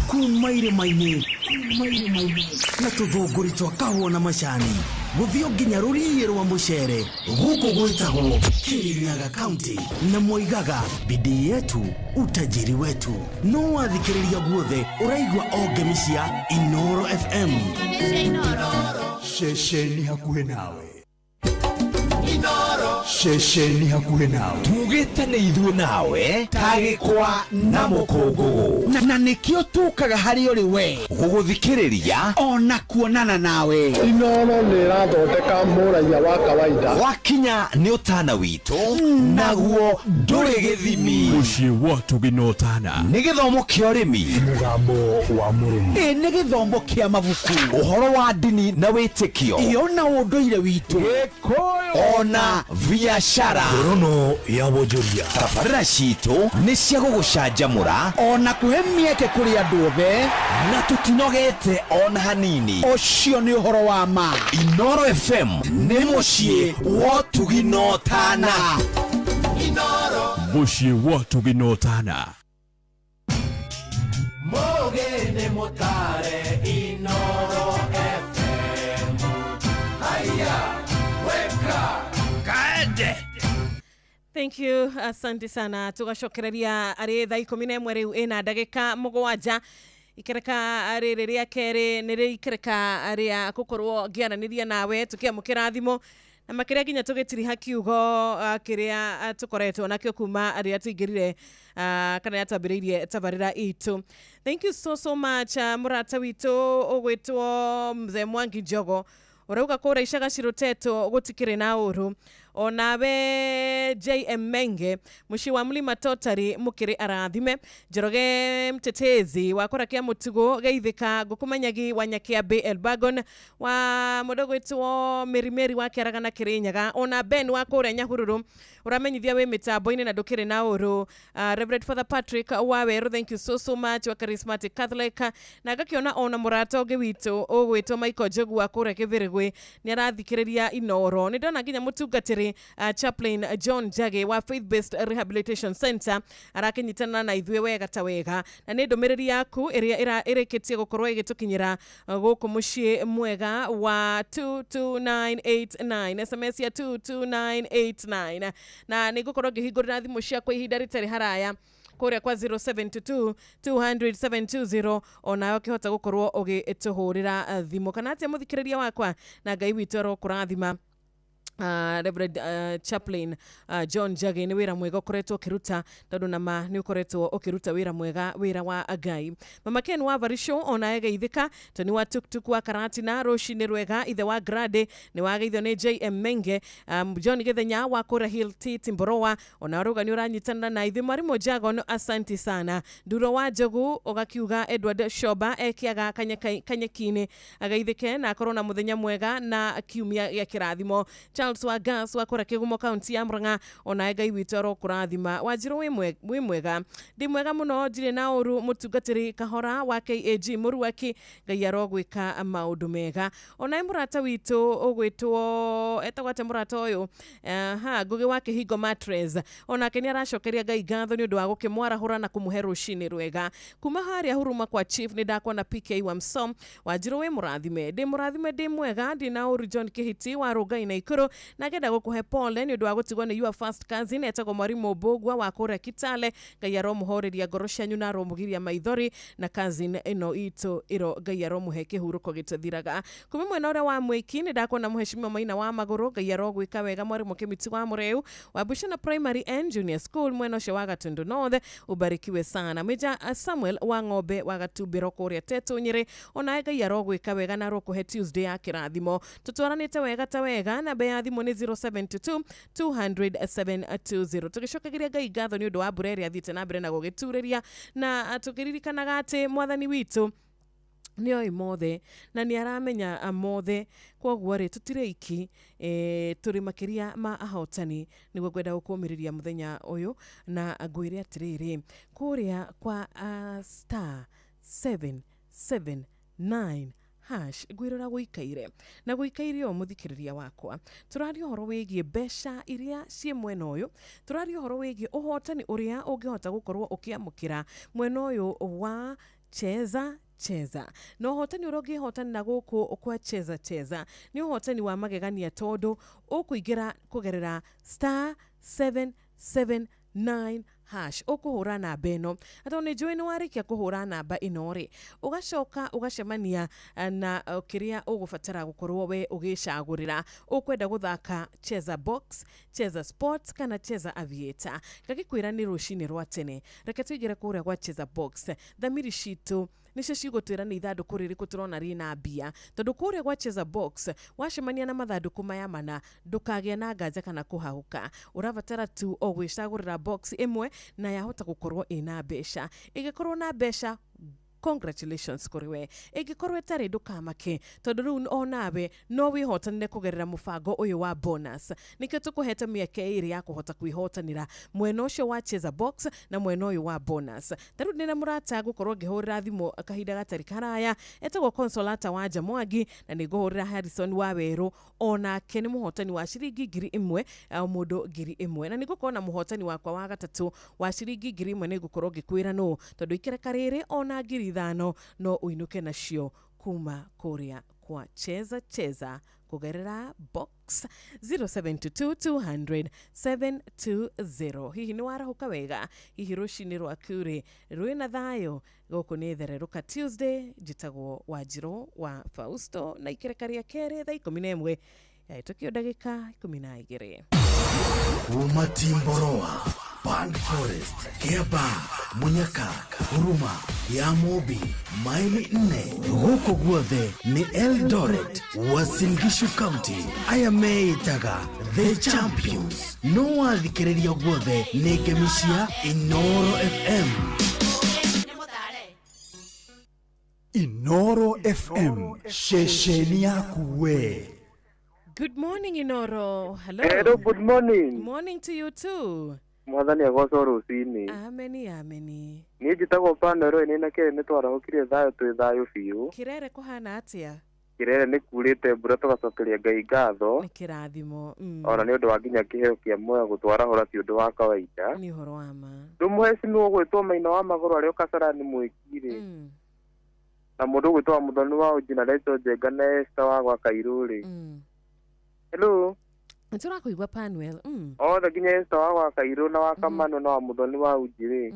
Kuma irĩma-inĩ na tũthũngũri twa kahũa na macani gũthiĩ nginya rũriĩ rwa mũcere, gũkũ gwĩtagwo Kirinyaga County na moigaga bidii yetu utajiri wetu. No wathikĩrĩria guothe ũraigua o ngemi cia Inoro FM. Ceceni hakuhĩ nawe. Ceceni hakuhĩ nawe. Tugĩte nĩ ithuĩ nawe tagĩkwa na mũkũngũgũ na nĩkĩo tũkaga harĩ ũrĩ we gũgũthikĩrĩria ona kuonana nawe. Inoro nĩ ĩrathondeka mũraiya wa kawaida. Wakinya nĩ ũtana witũ naguo ndũrĩ gĩthimi. Mũciĩ wa Tũginotana. Nĩ gĩthomo kĩa ũrĩmi, mũgambo wa mũrĩmi, ĩ nĩ gĩthomo kĩa mabuku, ũhoro wa ndini na wĩtĩkio, iyo na ũndũire witũ, ona biacara, ngorono ya wonjoria. Tabarĩra citũ nĩ cia gũgũcanjamũra ona kũhe mĩeke kũrĩ andũ othe, na tũtinogete ona hanini. Ũcio nĩ ũhoro wa ma. Inoro FM nĩ mũciĩ wa Tũginotana. Mũciĩ wa Tũginotana. Mũgĩ mũtare Inoro FM. Haya, weka kaende. Thank you, asante sana. Tugacokereria arĩ thaa 11 rĩu ĩna ndagĩka 7. Ikereka rĩrĩ rĩa kerĩ nĩ rĩ ikereka rĩa gũkorwo ngĩaranĩria nawe tũkĩamũkĩra thimũ na makĩria nginya tũgĩtiriha kiugo kĩrĩa tũkoretwo nakĩo kuma rĩrĩa tũingĩrire kana rĩrĩa twambĩrĩirie tabarĩra itũ. Thank you so so much, mũrata witũ ũgwĩtwo Mzee Mwangi Njogo ũrauga kũrĩa Icaga Cirutetwo gũtikĩrĩ na ũru. Onawe JM Menge mũciĩ wa Mlima Totari mũkĩrĩ arathime. Njoroge Mtetezi wa kũra kĩa mũtugo geithĩka ngũkũmanyagi wa Nyakiambĩ Elbagon wa mũndũ gwĩtwo Mĩrimĩri wa Kĩaragana Kĩrĩnyaga, ona Ben wa kũrĩa Nyahururu ũramenyithia wĩ mĩtambo-inĩ na ndũkĩrĩ na ũru. Reverend Father Patrick wa Werũ, thank you so so much, wa Charismatic Catholic. Na ngakĩona ona mũrata ũngĩ witũ ũgwĩtwo Michael Njogu wa kũrĩa Kĩbĩrĩgwĩ nĩ arathikĩrĩria Inoro. Nĩ ndona nginya mũtungatĩri Chaplain John Njagi wa Faith Based Rehabilitation Center arakinyitana na ithuĩ wega ta wega, na nĩ ndũmĩrĩri yaku ĩrĩa ĩrĩkĩtie gũkorwo ĩgĩtũkinyĩra gũkũ mũciĩ mwega wa 22989 SMS ya 22989, na nĩ ngũkorwo ngĩhingũrĩra thimũ ciakwa ihinda rĩtarĩ haraya kũrĩa kwa 072 200 720 onawe ũkĩhota gũkorwo ũgĩtũhũrĩra thimũ kana atĩa mũthikĩrĩria wakwa, na Ngai witũ arokũrathima. Reverend Chaplain John Njagi nĩ wĩra mwega ũkoretwo ũkĩruta, tondũ nama nĩ ũkoretwo ũkĩruta wĩra mwega, wĩra wa Ngai. Mama Ken wa Varisho ona egeithĩka, Tony wa Tuktuk wa Karatina rũcinĩ rwega, ithe wa Grade nĩ wageithio nĩ JM Menge, John Githenya wa Kura Hill T Timboroa ona rũga nĩ ũranyitanĩra na ithuĩ. Mwarimũ Jagon asanti sana. Nduro wa Njogu ũgakiuga Edward Shoba ekiaga kanyeki-inĩ ageithĩke na akorwo na mũthenya mwega na kiumia gĩa kĩrathimo. Charles wa Gas wa kũrĩa Kĩgumo kaunti ya Murang'a ona Ngai witũ arokũrathima. Wanjirũ wĩ mwega, ndĩ mwega mũno, ndirĩ na ũru. Mũtungatĩri Kahora wa KAG Mũruaki, Ngai arogwĩka maũndũ mega. Onae mũrata witũ ũgwĩtwo etagwo atĩa mũrata ũyũ, ha Ngũgĩ wa Kĩhingo Matres, onake nĩ aracokeria Ngai ngatho nĩ ũndũ wa gũkĩmwarahũra na kũmũhe rũcinĩ rwega. Kuma harĩa Huruma kwa Chief nĩ ndakuona PK wa Msom. Wanjirũ wĩ mũrathime, ndĩ mũrathime, ndĩ mwega, ndĩ na ũru. John Kĩhiti wa Rũngai na Ikũrũ na ngenda gũkũhe pole nĩ ũndũ wa gũtigwo nĩ your first cousin etagwo Mwarimũ Mbũgua wa kũrĩa Kitale. Ngai aromũhoreria ngoro cianyu na aromũgiria maithori, na cousin ĩno itũ ĩro Ngai aromũhe kĩhurũko gĩtathiraga. Kuma mwena ũrĩa wa Mwĩki nĩ ndakuona mũheshimiwa Maina wa Magũrũ, Ngai arogwĩka wega. Mwarimũ Kĩmiti wa Mũreu wa Bushana Primary and Junior School mwena ũcio wa Gatundu North, ubarikiwe sana. Meja Samuel wa Ng'ombe wa Gatumbĩro kũrĩa Tetũ Nyĩrĩ, onawe Ngai arogwĩka wega na arokũhe Tuesday ya kĩrathimo. Tũtwaranĩte wega ta wega, namba ya thimũ nĩ 072 200 720. Tũgĩcokagiria Ngai ngatho nĩ ũndũ wa mbura ĩrĩa athiĩte na mbere na gũgĩturĩria, na tũkĩririkanaga atĩ mwathani witũ nĩ oĩ mothe na nĩ aramenya mothe, kwoguo rĩ tũtirĩ iki, tũrĩ makĩria ma ahotani. Nĩguo ngwenda gũkũmĩrĩria mũthenya ũyũ na ngwĩre atĩrĩrĩ, kũrĩa kwa star 779 hash ngwĩrora gũikaire na gũikaire o mũthikĩrĩria wakwa. Tũraria ũhoro wĩgiĩ mbeca iria ciĩ mwena ũyũ, tũraria ũhoro wĩgiĩ ũhotani ũrĩa ũngĩhota gũkorwo ũkĩamũkĩra mwena ũyũ wa Cheza Cheza, na ũhotani ũrĩa ũngĩhotanĩra gũkũ kwa Cheza Cheza nĩ ũhotani wa magegania, tondũ ũkũingĩra kũgerera star 779 hash ũkũhũra namba ĩno, atondũ nĩ njũĩ nĩ warĩkia kũhũra namba ĩno rĩ, ũgacoka ũgacemania na kĩrĩa ũgũbatara gũkorwo we ũgĩcagũrĩra. Ũkwenda gũthaka Cheza Box, Cheza Sports kana Cheza Aviator. Ngagĩkwĩra nĩ rũcinĩ rwa tene, reke tũingĩre kũrĩa gwa Cheza Box. Thamiri citũ nĩcio cigũtwĩra nĩ ithandũkũ rĩrĩkũ tũrona rĩna mbia, tondũ kũrĩa gwa Cheza Box wacemania na mathandũkũ maya mana ndũkagĩa na nganja kana kũhahũka. Ũrabatara tu o gwĩcagũrĩra box ĩmwe na yahota gũkorwo ĩna mbeca. Ĩngĩkorwo na mbeca, congratulations kũrĩ we. Ĩngĩkorwo ĩtarĩ, ndũkamake, tondũ rĩu onawe no wĩhotanĩre kũgerera mũbango ũyũ wa bonus. Nĩkĩo tũkũhete mĩeke ĩrĩ ya kũhota kwĩhotanĩra mwena ũcio wa Cheza Box na mwena ũyũ wa bonus. Ta rĩu ndĩna mũrata ngũkorwo ngĩhũrĩra thimũ kahinda gatarĩ karaya, etagwo Consolata wa Njamwangi, na nĩ ngũhũrĩra Harrison wa Werũ, onake nĩ mũhotani wa ciringi 1000, o mũndũ 1000, na nĩ ngũkorwo na mũhotani wakwa wa gatatũ wa ciringi 1000. Nĩ ngũkorwo ngĩkwĩra nũ, tondũ ikereka rĩrĩ ona 5000 no ũinũke nacio kuma kũrĩa kwa Cheza Cheza kũgerera box 072 200 720. Hihi nĩ warahũka wega? Hihi rũcinĩ rwaku rĩ rwĩna thayũ? Gũkũ nĩ Thererũka Tuesday, njĩtagwo Wanjirũ wa Fausto, na ikereka rĩa kerĩ thaa 11 yahĩtũkio ndagĩka 12. Kuma Timboroa, Band Forest, Kiaba, Munyaka, Huruma, ya Mobi, maili 4 gũkũ guothe nĩ Eldoret, Uasin Gishu County. Aya meĩtaga The Champions. No wathikĩrĩria guothe nĩ ngemi cia Inoro FM. Inoro FM, ceceni yaku we. Good morning, Inoro. Hello. Hello, good morning. Morning to you too. Mwathani agocwo rũcinĩ. Ameni, ameni. Niĩ njĩtagwo Panero nĩ na kĩrĩ nĩ twarahũkire thayũ twĩ thayũ biũ. Kirere kũhana atĩa? Kirere nĩ kurĩte mbura tũgacokeria Ngai ngatho. Nĩ kĩrathimo. Ona nĩ ũndũ wa nginya kĩheo kĩa muoyo gũtwarahũra ti ũndũ wa kawaida. Nĩ ũhoro wa ma. Ndũmũhecimiwa ũgwĩtwo Maina wa Magũrũ arĩa Kasarani mwĩkirĩ. Na mũndũ ũgwĩtwo wa Mũthoni wa Ũnji na Rachel Njenga na Esther wa gwa Kairũ rĩ. Hello. Nĩ tũrakũigua Panuel. Othe nginya Esther wa gwa Kairũ na wa Kamano na wa Mũthoni wa Ũnji rĩ.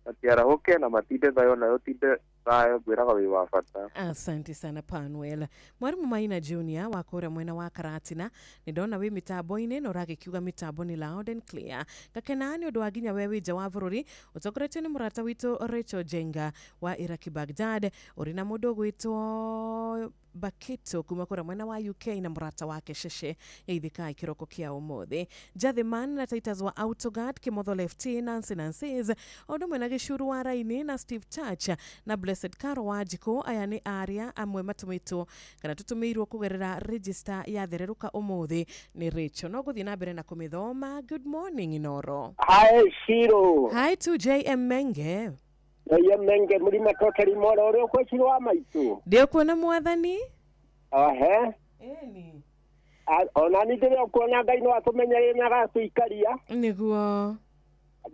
Matiarahũke na matinde thayũ nayo tinde thayũ ngwĩraga wĩ wa bata. Asante sana Panuel. Mwarimu Maina Junior wa kũrĩa mwena wa Karatina nĩ ndona wĩ mĩtambo-inĩ na ũragĩkiuga mĩtambo nĩ loud and clear. Ngakena nĩ ũndũ wa nginya we wĩ nja wa bũrũri ũtongoretio nĩ mũrata witũ Rachel Jenga wa Iraki Baghdad ũrĩ na mũndũ ũgwĩtwo Bakito kuma kũrĩa mwena wa UK na mũrata wake Sheshe geithĩkai kĩroko kĩa ũmũthĩ. Jathiman na Titus wa Autoguard Kimotho Lefty Nancy Nancy's o ũndũ ũmwe na Gĩcuru wa Raini na Steve Church na Blessed Caro wa Njikũ. Aya nĩ aria amwe matũmĩtwo kana tũtũmĩirwo kũgerera register ya thererũka ũmũthĩ nĩ Rachel. No gũthiĩ na mbere na kũmĩthoma. Good morning Inoro. Hi Shiro. Hi to JM Menge. JM Menge mũrima totally moro ũrĩa ũkwĩcirwo wa maitũ. Ndĩũkuona mwathani. Ohe. Ĩni. Ona nĩ ndĩrekuona Ngai no atũmenyerie na agatũikaria. Nĩguo.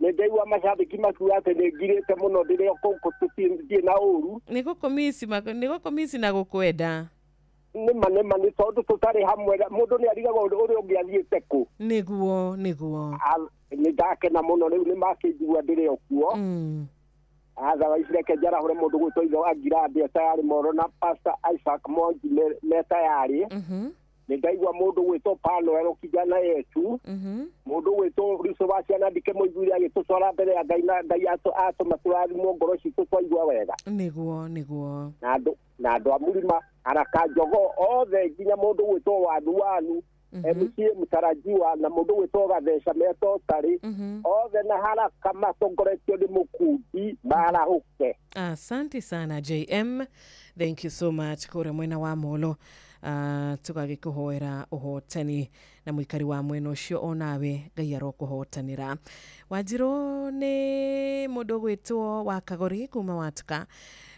Nĩ ndaigua macambĩki makiuga atĩ nĩ ngirĩte mũno ndĩrĩ o gũkũ tũthiĩ na ũru. Nĩ gũkũmici na gũkwenda. Nĩma nĩma nĩ tondũ tũtarĩ hamwe mũndũ nĩ arigagwo ũrĩa ũngĩ athiĩte kũ. Nĩguo nĩguo. Nĩ ndakena mũno rĩu nĩ makĩnjigua ndĩrĩ o kuo. Otherwise reke njarahũre mũndũ gwĩtwo ithe wa Ngirandi tayarĩ Moro na Pastor Isaac Mwangi me tayarĩ. Nĩ ndaigua mũndũ gwĩtwo Panuel kijana yetu. Mũndũ gwĩtwo Ruso wa ciana ndikĩmũiguire agĩtũcora mbere ya Ngai na Ngai atũma tũrathimwo ngoro citũ twaigua wega. Nĩguo nĩguo. Na andũ a Mũrima Haraka Njogo othe nginya mũndũ gwĩtwo Wanu Wanu MCA Mũtarajiwa na mũndũ gwĩtwo Gatheca Metotarĩ othe na haraka matongoretio nĩ Mũkundi marahũke. Asante sana JM, thank you so much kũrĩa mwena wa Molo. Tũgagĩkũhoera ũhotani na mũikari wa mwena ũcio onawe Ngai arokũhotanĩra. Wanjirũ nĩ mũndũ ũgwĩtwo wa Kagori kuma Watuka.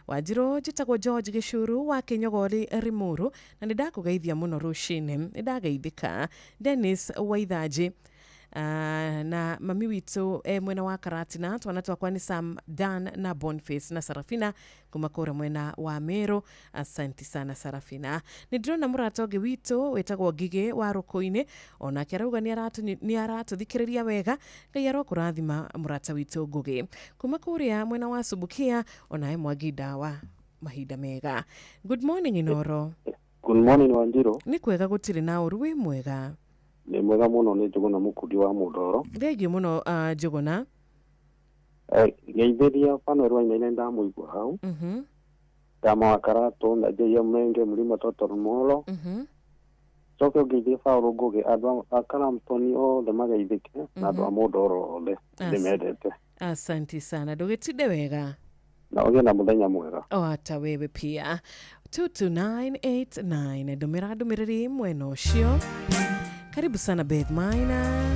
Wanjirũ njĩtagwo George Gĩcuru wa Kĩnyogori Limuru na nĩ ndakũgeithia mũno rũcinĩ, nĩ ndageithĩka. Dennis Waithanji na mami witũ mwena wa Karatina, twana twakwa nĩ Sam Dan na Boniface na Sarafina kuma kũrĩa mwena wa Meru. Asante sana Sarafina. Nĩ ndĩrona mũrata ũngĩ witũ wĩtagwo Ngigĩ wa Rũkũ-inĩ onake arauga nĩ aratũthikĩrĩria wega. Ngai arokũrathima mũrata witũ Ngũgĩ kuma kũrĩa mwena wa Subukia onawe Mwangi Ndawa mahinda mega. Good morning Inoro. Good morning Wanjirũ. Nĩ kwega gũtirĩ na ũru, wĩ mwega? Nĩ mwega mũno nĩ Njũgũna Mũkundi wa Mũndoro. Thengiũ mũno Njũgũna. Ngeithĩria Panuel Wainaina ndamũigua hau. Ndama wa Karatũ na JM Menge Mũrima Total Molo. Coke ũngeithie Paũlũ Ngũgĩ andũ a Karamtoni othe mageithĩke na andũ a Mũndoro othe ndĩmendete. Asante sana, ndũgĩtinde wega na ũgĩe na mũthenya mwega. O hata wewe pia. 22989 ndũmĩra ndũmĩrĩri mwena ũcio. Karibu sana Beth Maina.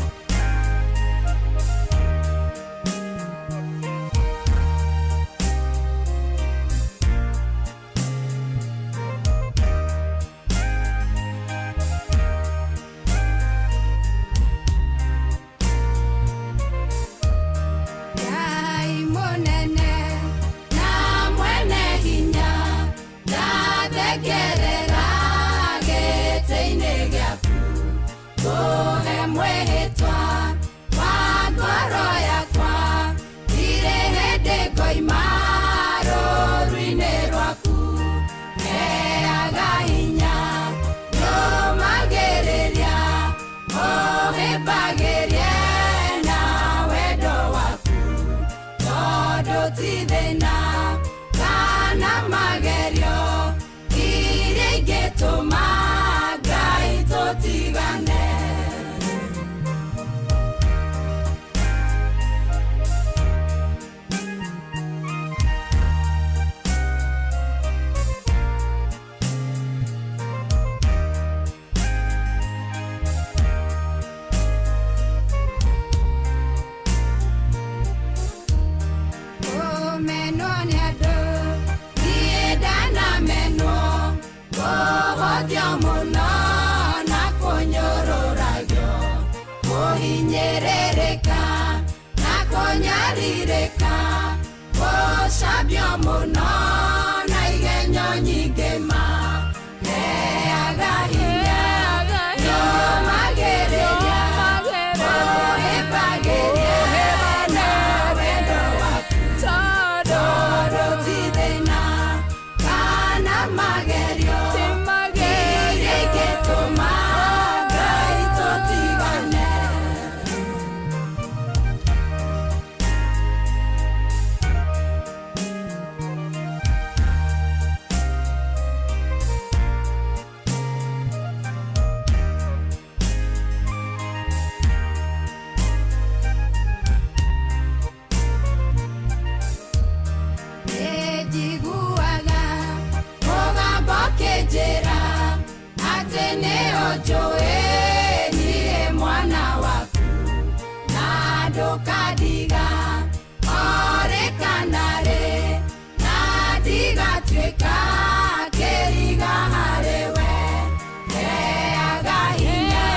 Ngai mũnene na mwene hinya ndathengerera gĩtĩ-inĩ gĩaku kũhe mwĩhĩtwa wa ngoro yakwa ndirĩ hĩndĩ ngoima rũũru-inĩ rwaku heaga hinya nũmagĩrĩria ũhĩmbagĩrie na wendo waku tondũ ti thĩna kana magerio iria ingĩtũma Ngai tũtigane. Kũmenwo Ndũngĩgirĩka gũcambio mũno na igenyo nyingĩ ma heaga hinya nyũmagĩrĩria ũhĩmbagĩria na wendo waku tondũ ti thĩna kana magerio iria ingĩtũma Ngai tũtigane. Nĩnjiguaga mũgambo ũkĩnjĩra atĩ nĩũnjũĩ niĩ mwana waku na ndũkandiga orĩ kana rĩ na ndigatuĩka kĩriga harĩ we heaga hinya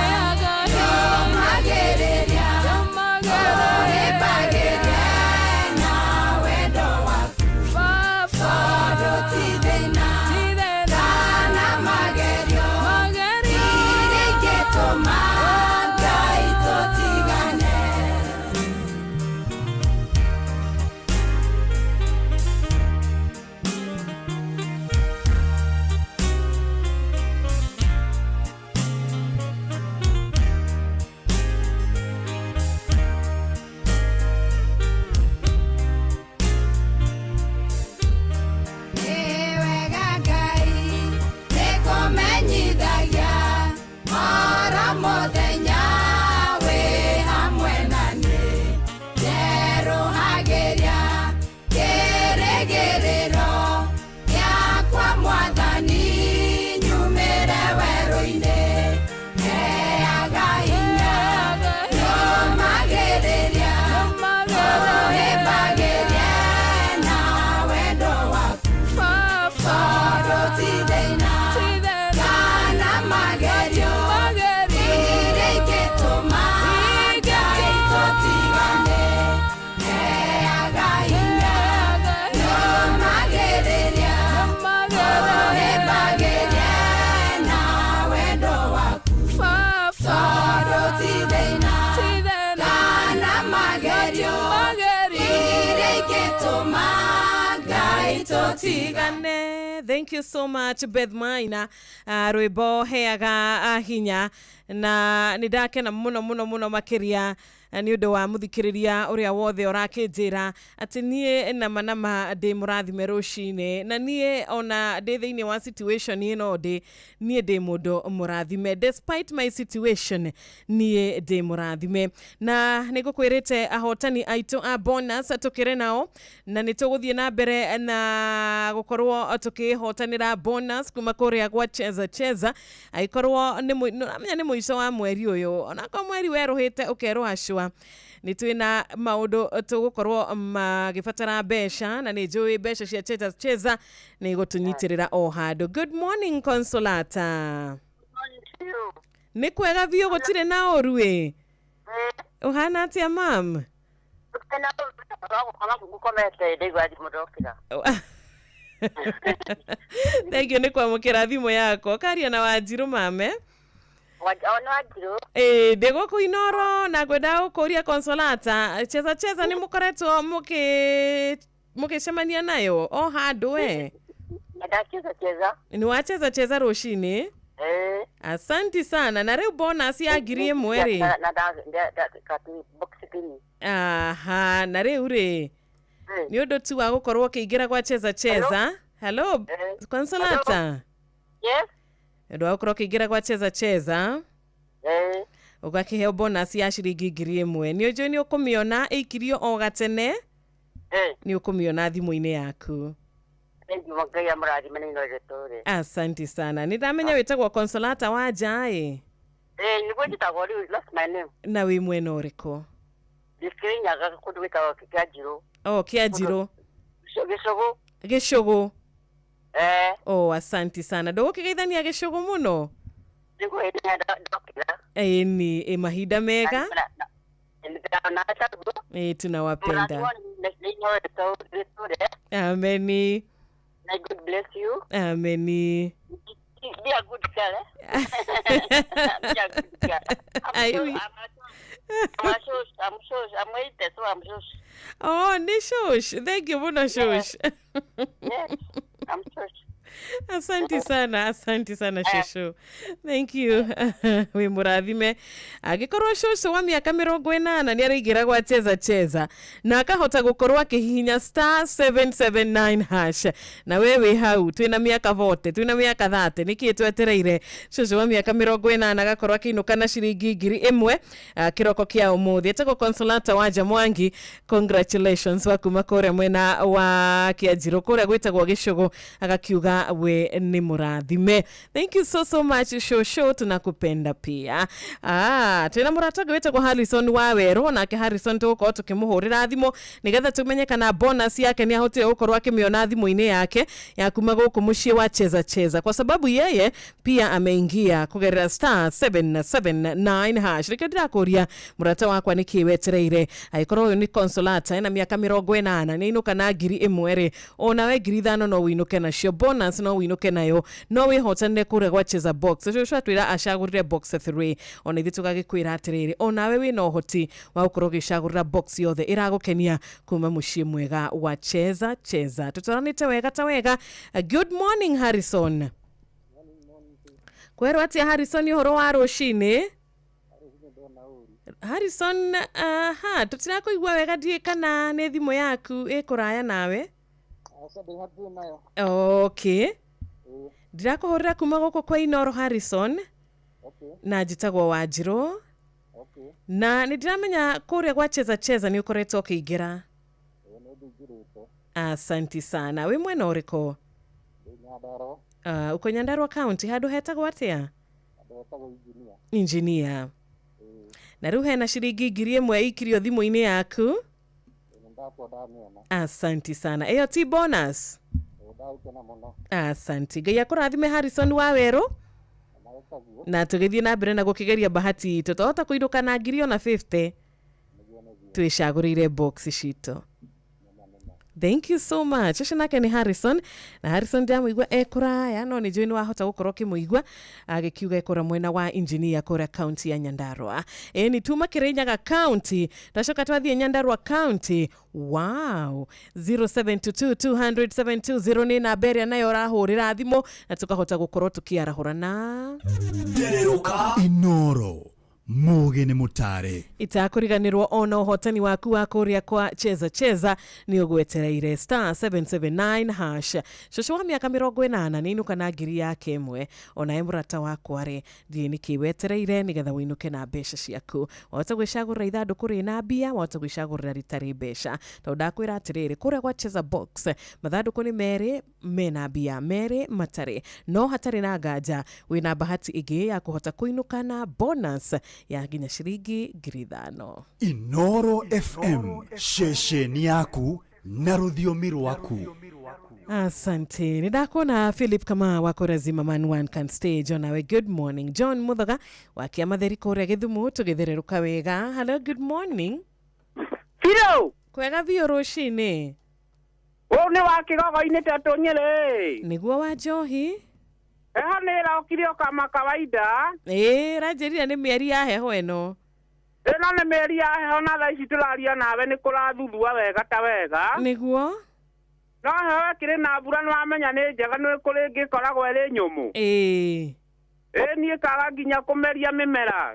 nyũmagĩrĩria ũhĩmbagĩria na wendo waku tondũ ti thĩna kana magerio iria ingĩtũma Ngai tũtigane. Nĩ wega Ngai nĩkũmenyithagia oro mũthenya wĩ hamwe na niĩ njerũhagĩria kĩrĩgĩrĩro gĩakwa Mwathani nyumĩre werũ-inĩ heaga hinya nyũmagĩrĩria ũhĩmbagĩria na wendo waku tondũ ti thĩna kana magerio iria ingĩtũma Ngai tũtigane heaga hinya nyũmagĩrĩria ũhĩmbagĩria na wendo waku tondũ ti thĩna kana magerio iria ingĩtũma Ngai tũtigane. Thank you so much Beth Maina. Rwĩmbo heaga hinya na nĩ ndakena mũno mũno mũno makĩria nĩ ũndũ wa mũthikĩrĩria ũrĩa wothe ũrakĩnjĩra atĩ niĩ nama nama ndĩ mũrathime rũcinĩ na niĩ ona ndĩ thĩinĩ wa situation ĩno ndĩ niĩ ndĩ mũndũ mũrathime despite my situation niĩ ndĩ mũrathime na nĩ ngũkwĩrĩte ahotani aitũ a bonus tũkĩrĩ nao na nĩ tũgũthiĩ na mbere na gũkorwo tũkĩhotanĩra bonus kuma kũrĩa gwa Cheza Cheza angĩkorwo nĩ nĩ mũico wa mweri ũyũ onakorwo mweri werũhĩte ũkerũha cua nĩ twĩna maũndũ tũgũkorwo magĩbatara mbeca na nĩ njũĩ mbeca cia Cheza Cheza nĩ igũtũnyitĩrĩra o handũ. Good morning Consolata. Nĩ kwega biũ gũtirĩ na ũru ĩ ũhana atĩa mam? Thank you nĩ kwamũkĩra thimũ yakwa karia na Wanjirũ mame. Ĩ ndĩ gũkũ Inoro na ngwenda gũkũria Consolata Cheza Cheza nĩ mũkoretwo mũgĩcemania nayo o handũ we? Nĩ wa Cheza Cheza rũcinĩ? Asanti sana na rĩu bonus ya 1000 rĩ aha na rĩu rĩ nĩ ũndũ tu wa gũkorwo ũkĩingĩra gwa Cheza Cheza. Hello Consolata. Yes. Ũndũ wa gũkorwo ũkĩingĩra gwa Cheza Cheza ũgakĩheo bonus ya ciringi 1000 nĩ ũnjũĩ nĩ ũkũmĩona ĩikirio o gatene nĩ ũkũmĩona thimũ-inĩ yaku. Asante sana nĩ ndamenya wĩtagwo Consolata wa Nja ĩ na wĩ mwena ũrĩkũ? Oh, Kĩanjirũ. Gĩcũgũ. Oh, asanti sana ndũgũkĩgeithania gĩcũgũ mũno ĩni ĩ mahinda mega. Tunawapenda. Mũrathimwo nĩ Inoro rĩtũre. Ameni. Na God bless you. Ameni. Be a good girl, eh? Be a good girl. I I'm so, will. I'm waiting, so I'm so. Oh, nĩ shosh. Thank you mũno shosh. Yes, I'm so. Asante sana, asante sana shosho. Thank you. Wĩ mũrathime. Angĩkorwo shosho wa mĩaka 80 nĩ araingĩra gwa cheza cheza na akahota gũkorwo akĩhihinya star 779 hash, na we wĩ hau twĩna mĩaka 40, twĩna mĩaka 30, nĩkĩĩ twetereire? Shosho wa mĩaka 80 agakorwo akĩinũka na ciringi 1000 kĩroko kĩa ũmũthĩ. Etagwo Consolata wa Jamwangi, congratulations, wa kuma kũrĩa mwena wa Kĩanjirũ kũrĩa gwĩtagwo Gĩcũgũ, agakiuga we ni mũrathime. Thank you so so much shosho, tunakupenda pia. Twĩna mũrata ũngĩ wĩtagwo Harrison wa Werũ, nake Harrison tũgũkorwo tũkĩmũhũrĩra thimũ nĩgetha tũmenye kana bonus yake nĩ ahotire gũkorwo akĩmĩona thimũ-inĩ yake ya kuma gũkũ mũciĩ wa cheza cheza, kwa sababu yeye pia ameingia kũgerera star 779 hash. Rĩkĩo ndĩrakũria mũrata wakwa nĩkĩ wetereire? Angĩkorwo ũyũ nĩ Consolata ena mĩaka 80 nĩ ainũka na 1000 rĩ, onawe 5000 no wĩinũke nacio, bonus no wĩinũke nayo, no wĩhotanĩre kũrĩa gwa cheza box. Ũcio ũcio atwĩra acagũrire box 3, ona ithuĩ tũgagĩkwĩra atĩrĩrĩ, onawe wĩna ũhoti wa gũkorwo ũgĩcagũrĩra box yothe ĩragũkenia kuma mũciĩ mwega wa cheza cheza. Tũtwaranĩte wega ta wega. Good morning Harrison. Kwerwo atĩa Harrison ũhoro wa rũcinĩ? Harrison, aha, tũtirakũigua wega, ndiũĩ kana nĩ thimũ yaku ĩ kũraya nawe. Okay. Ndirakũhũrĩra kuma gũkũ kwa Inoro Harrison, na njĩtagwo Wanjirũ, na nĩ ndĩramenya kũrĩa gwa cheza cheza nĩ ũkoretwo ũkĩingĩra. Asanti sana. Wĩ mwena ũrĩkũ? Uko Nyandarua County, handũ hetagwo atĩa? Engineer. Na rĩu hena ciringi 1000 ikirio thimũ-inĩ yaku. Asanti sana. Ĩyo ti bonus? Asanti. Ngai akũrathime Harrison wa Werũ, na tũgĩthiĩ na mbere na gũkĩgeria bahati itũ, twahota kũinũka na 50,000 twĩcagũrĩire box citũ. Thank you so much. Ũcio nake nĩ Harrison, na Harrison ndĩramũigua ekũraya, no nĩ njũĩ nĩ wahota gũkorwo ũkĩmũigua agĩkiuga ekũra mwena wa engineer kũrĩa county ya Nyandarua. Ĩni tuma Kĩrĩnyaga county, twacoka twathiĩ Nyandarua county. Wow. 0722 200 720 nĩ namba ĩrĩa nayo ũrahũrĩra thimũ na tũkahota gũkorwo tũkĩarahũrana. Tererũka Inoro muge nĩ mũtare. Itakũriganĩrwo ona ũhotani waku wa kũrĩa kwa cheza cheza nĩ ũgwetereire star 779 hash. Cũcũ wa mĩaka 80 nĩ inũka na 1000, onawe mũrata wakwa rĩ, ndiĩ nĩkĩ wetereire nĩgetha wĩinũke na mbeca ciaku. Wahota gwĩcagũrĩra ithandũkũ rĩna mbia, wahota gwĩcagũrĩra rĩtarĩ mbeca, tondũ ndakwĩra atĩrĩrĩ, kũrĩa gwa cheza box mathandũkũ nĩ merĩ mena mbia, merĩ matarĩ, no hatarĩ na nganja wĩna bahati ĩngĩ ya kũhota kũinũka na bonus ya nginya ciringi 5000. Inoro FM, ceceni yaku na rũthiomi rwaku. Asante. Nĩndakũona Philip Kama wa Kũrĩa Man One Can Stay. John awe, good morning. John Muthoga wa Kĩamatheri kũrĩa Gĩthumo, tũgĩthererũka wega. Hello, good morning. Hello. Kwega biũ rũcinĩ. Ũũ nĩ wa kĩgogo-inĩ tetũ Nyĩrĩ. Nĩguo wa njohi. Heho nĩ ĩrokire o kama kawaida. Ĩĩ, ranjĩrire nĩ mĩeri ya heho ĩno. Ĩno nĩ mĩeri ya heho, na thaa ici tũraria nawe nĩ kũrathuthua wega ta wega. Nĩguo. No heho ĩkĩrĩ na mbura nĩ wamenya nĩ njega, nĩ kũrĩ ĩngĩ ĩkoragwo ĩrĩ nyũmũ. Ĩĩ. Ĩĩ niĩ kaga nginya kũmeria mĩmera.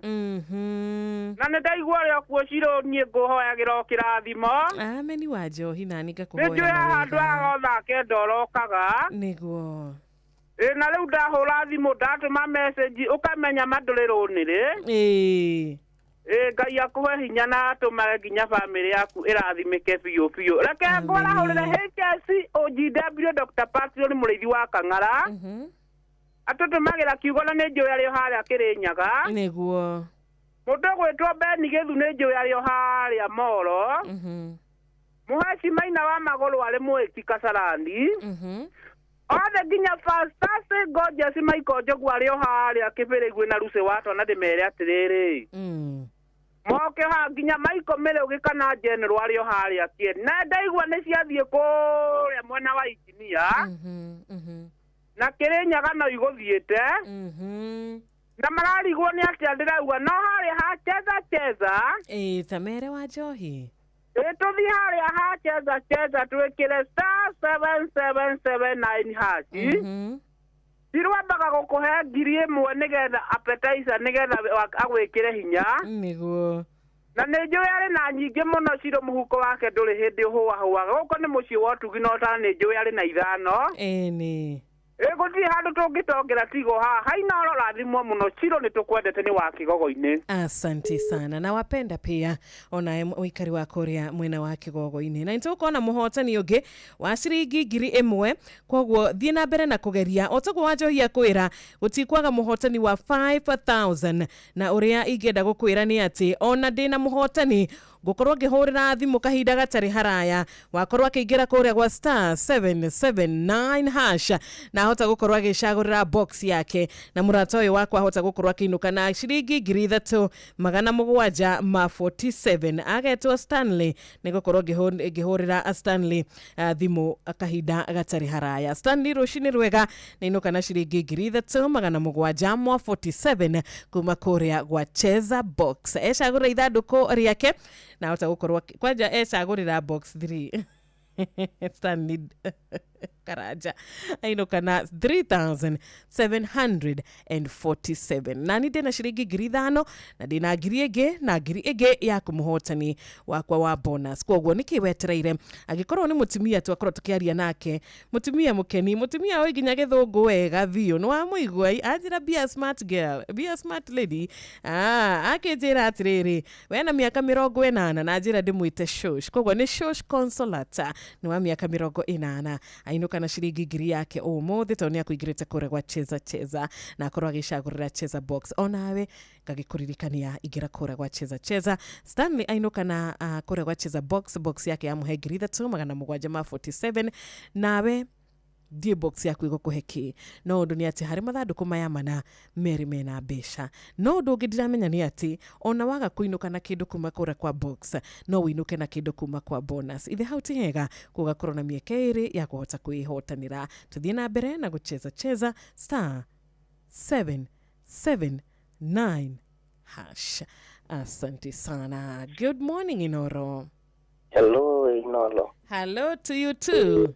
Na nĩ ndaigua ũrĩa kuo Shiro, niĩ ngũhoyagĩra o kĩrathimo. Ameni wa njohi, na nĩ Nĩ ngakũhoera njũĩ haha andũ mawega. aya othe akenda ũrokaga. Nĩguo. Ĩĩ na rĩu ndahũra thimũ ndatũma message ũkamenya ma ndũrĩ rũnĩrĩ. Ĩĩ. Ĩĩ Ngai akũhe hinya na atũmage nginya bamĩrĩ yaku ĩrathimĩke biũ biũ. Reke ngwarahũrĩre HS OGW Dr. Patrick mũrĩithi wa Kang'ara. Atũtũmagĩra kiugo na nĩ njũĩ arĩ o harĩa Kĩrĩnyaga. Nĩguo. Mũndũ ũgwĩtwo Ben Gĩthu nĩ njũĩ arĩ o harĩa Moro. Mũheci Maina wa Magũrũ arĩ Mwĩki Kasarani. Othe nginya Fastasi Gorgeous Michael Njogu arĩ o harĩa Kĩbĩrĩgwe na Lucy wa Twana, ndĩmere atĩrĩrĩ, Moke ha nginya Michael Mĩrũgĩ kana General arĩ o harĩa Kieni. Na ndaigua nĩ ciathiĩ kũrĩa mwena wa injinia. Na Kĩrĩnyaga no igũthiĩte. Na mararigwo nĩ atĩa ndĩrauga no harĩa ha cheza cheza. Ĩĩ ta mere wa njohi. Ĩ tũthiĩ harĩa ha cheza cheza twĩkĩre star 7779 hash. Cirwambaga gũkũhe 1,000 nĩgetha appetizer nĩgetha agwĩkĩre hinya. Nĩguo. Na nĩ njũĩ arĩ na nyingĩ mũno Ciro mũhuko wake ndũrĩ hĩndĩ ũhũahũaga. Gũkũ nĩ mũciĩ wa ũtugi na ũtana nĩ njũĩ arĩ na 5. Ĩni. Ĩ gũtirĩ handũ tũngĩtongera tigo haha. Hainoro rathimwo mũno Ciro nĩ tũkwendete nĩ wa Kĩgogo-inĩ. Asante sana na wapenda pia onawe mũikari wa kũrĩa mwena wa Kĩgogo-inĩ. Na nĩtũgũkorwo na mũhotani ũngĩ wa ciringi 1,000 koguo thiĩ na mbere na kũgeria o toguo Wanjohi akwĩra gũtikwaga mũhotani wa 5000 na ũrĩa ingĩenda gũkwĩra nĩ atĩ ona ndĩna mũhotani ngũkorwo ngĩhũrĩra thimũ kahinda gatarĩ haraya wakorwo akĩingĩra kũrĩa gwa star 779 hash na ahota gũkorwo agĩcagũrĩra box yake na mũrata ũyũ wakwa ahota gũkorwo akĩinũka na ciringi 3747 agetwo Stanley nĩ gũkorwo ngĩhũrĩra Stanley thimũ kahinda gatarĩ haraya. Stanley rũcinĩ rwega nĩ inũka na ciringi 3747 kuma kũrĩa gwa Cheza Box. Ecagũrĩra ithandũkũ rĩake na ahota gũkorwo kwanja ecagũrĩra box 3 Stanley Karanja ainũka na 3747 na ni ndĩna ciringi 5,000 na ndĩna 1,000 ĩngĩ na 1,000 ĩngĩ ya kũmũhotani wakwa wa bonus. Koguo nĩkĩ wetereire angĩkorwo nĩ mũtumia twakorwo tũkĩaria nake mũtumia mũkeni mũtumia ũĩ nginya gĩthũngũ wega biũ nĩ wamũigua anjĩra be a smart girl be a smart lady akĩnjĩra atĩrĩrĩ wena mĩaka 80 na njĩra ndĩmwĩte shosh koguo nĩ Shosh Consolata nĩ wa mĩaka 80 ainũka na ciringi 1,000 yake ũmũthĩ tondũ nĩ akũingĩrĩte kũrĩa gwa Cheza Cheza na akorwo agĩcagũrĩra Cheza Box. Onawe ngagĩkũririkania ingĩra kũrĩa gwa Cheza Cheza. Stanley ainũka na kũrĩa gwa Cheza Box box yake yamũhe 3747 nawe thiĩ box yaku ĩgũkũhe kĩ no ũndũ nĩ atĩ harĩ mathandũkũ maya mana merĩ mena mbeca no ũndũ ũngĩ ndiramenya nĩ atĩ ona waga kũinũka na kĩndũ kuma kũrĩa kwa box no ũinũke na kĩndũ kuma kwa bonus. Ithe hau ti hega gũgakorwo na mĩeke ĩrĩ ya kũhota kwĩhotanĩra. Tũthiĩ na mbere na gũcheza cheza star 779 hash. Asante sana. Good morning Inoro. Hello Inoro. Hello to you too.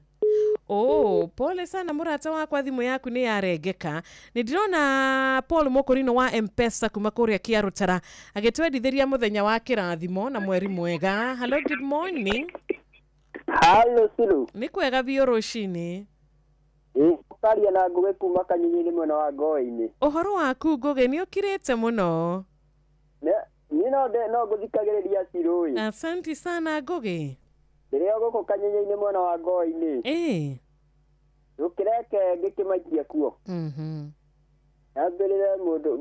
Oh, pole sana mũrata wakwa thimũ yaku nĩ yarengeka. Nĩ ndĩrona Paul Mũkũrinũ wa M-Pesa kuma kũrĩa Kĩarũtara agĩtwendithĩria mũthenya wa kĩrathimo na mweri mwega. Hello, good morning. Hello Siru. Nĩ kwega biũ rũcinĩ. Ũkaria na Ngũgĩ kuma Kanyinyi-inĩ mwena wa Ngoĩ-inĩ. Ũhoro waku Ngũgĩ nĩ ũkirĩte mũno. Niĩ no ngũthikagĩrĩria Siru. Asante sana Ngũgĩ. Ndĩrĩ o gũkũ Kanyinyi-inĩ mwena wa Ngoĩ-inĩ. Ĩĩ. Rũkĩreke ngĩkĩmaikia kuo. Nyambĩrĩre mũndũ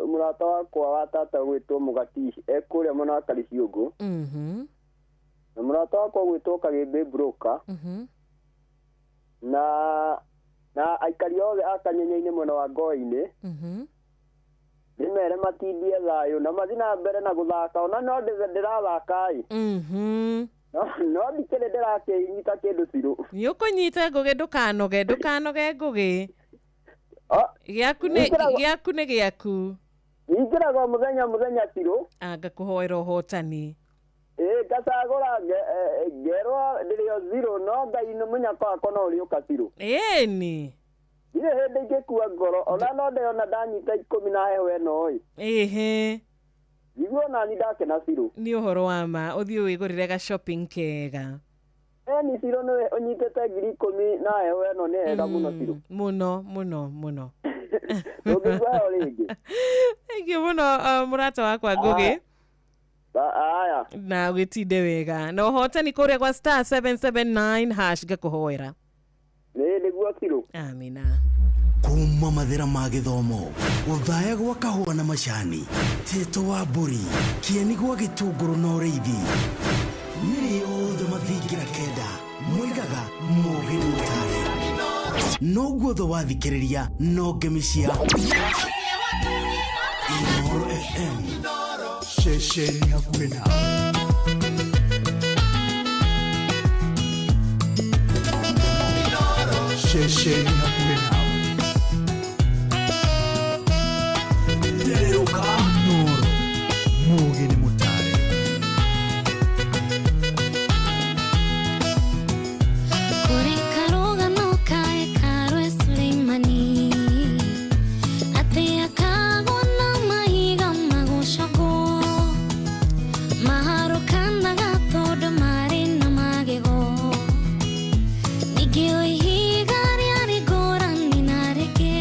mũrata wakwa wa tata gwĩtwo Mũgati ekũrĩa mwena wa Kariciũngũ. Na mũrata wakwa gwĩtwo Kagĩmbĩ Broker. Na aikari othe a Kanyinyi-inĩ mwena wa Ngoĩ-inĩ. Ndĩmere matindie thayũ na mathiĩ na mbere na gũthaka ona no ndĩrathaka ĩ. No ndikĩrĩ ndĩrakĩnyita kĩndũ Cirũ. Nĩ ũkũnyita Ngũgĩ ndũkanoge ndũkanoge Ngũgĩ. Gĩaku nĩ gĩaku. Ingĩraga mũthenya mũthenya Cirũ. Ngakũhoera ũhotani. Ĩĩ ngacagũra ngerwo ndĩrĩ o zero no Ngai nĩ mũnyaka wakwa no ũrĩũka Cirũ. Ĩni. Ndirĩ hĩndĩ ingĩkua ngoro ona no ndĩrona ndanyita 10 na heho ĩno ĩ. Ĩhĩ. Niguo nani ndakena Cirũ. Nĩ ũhoro wa ma ũthiĩ wĩgũrĩre ga shopping kega. Ĩni Cirũ nĩwe ũnyitĩte 10,000 na heho ĩno nĩ hega mũno Cirũ. Mũno mũno mũno. Ndũngĩigua heho rĩngĩ. Thank you mũno mũrata wakwa Ngũgĩ. Aya. Na ũgĩtinde wega. Na ũhotani kũrĩa gwa star 779 hash ngakũhoera. Nĩ nĩguo Cirũ. Amina. Kuma mathira ma gĩthomo gũthaya gwa kahũa na macani tĩto wa mbũri kĩeni gwa gĩtũngũrũ na ũrĩithi nĩrĩ othe mathingira 9 moigaga mũgĩ mũtare no guothe wathikĩrĩria no ngemi cia Inooro FM. Ceceni hakuhĩ nawe. Ceceni hakuhĩ nawe. Therũka. Inoro. Mũgĩ nĩ mũtare. Kũrĩ karũgano ka hekarũ e Suleimani, atĩ akagwo na mahiga magucagwo, maharũkanaga tondũ marĩ na magego. Ningĩ o ihiga rĩarĩ ngũrani na rĩngĩ,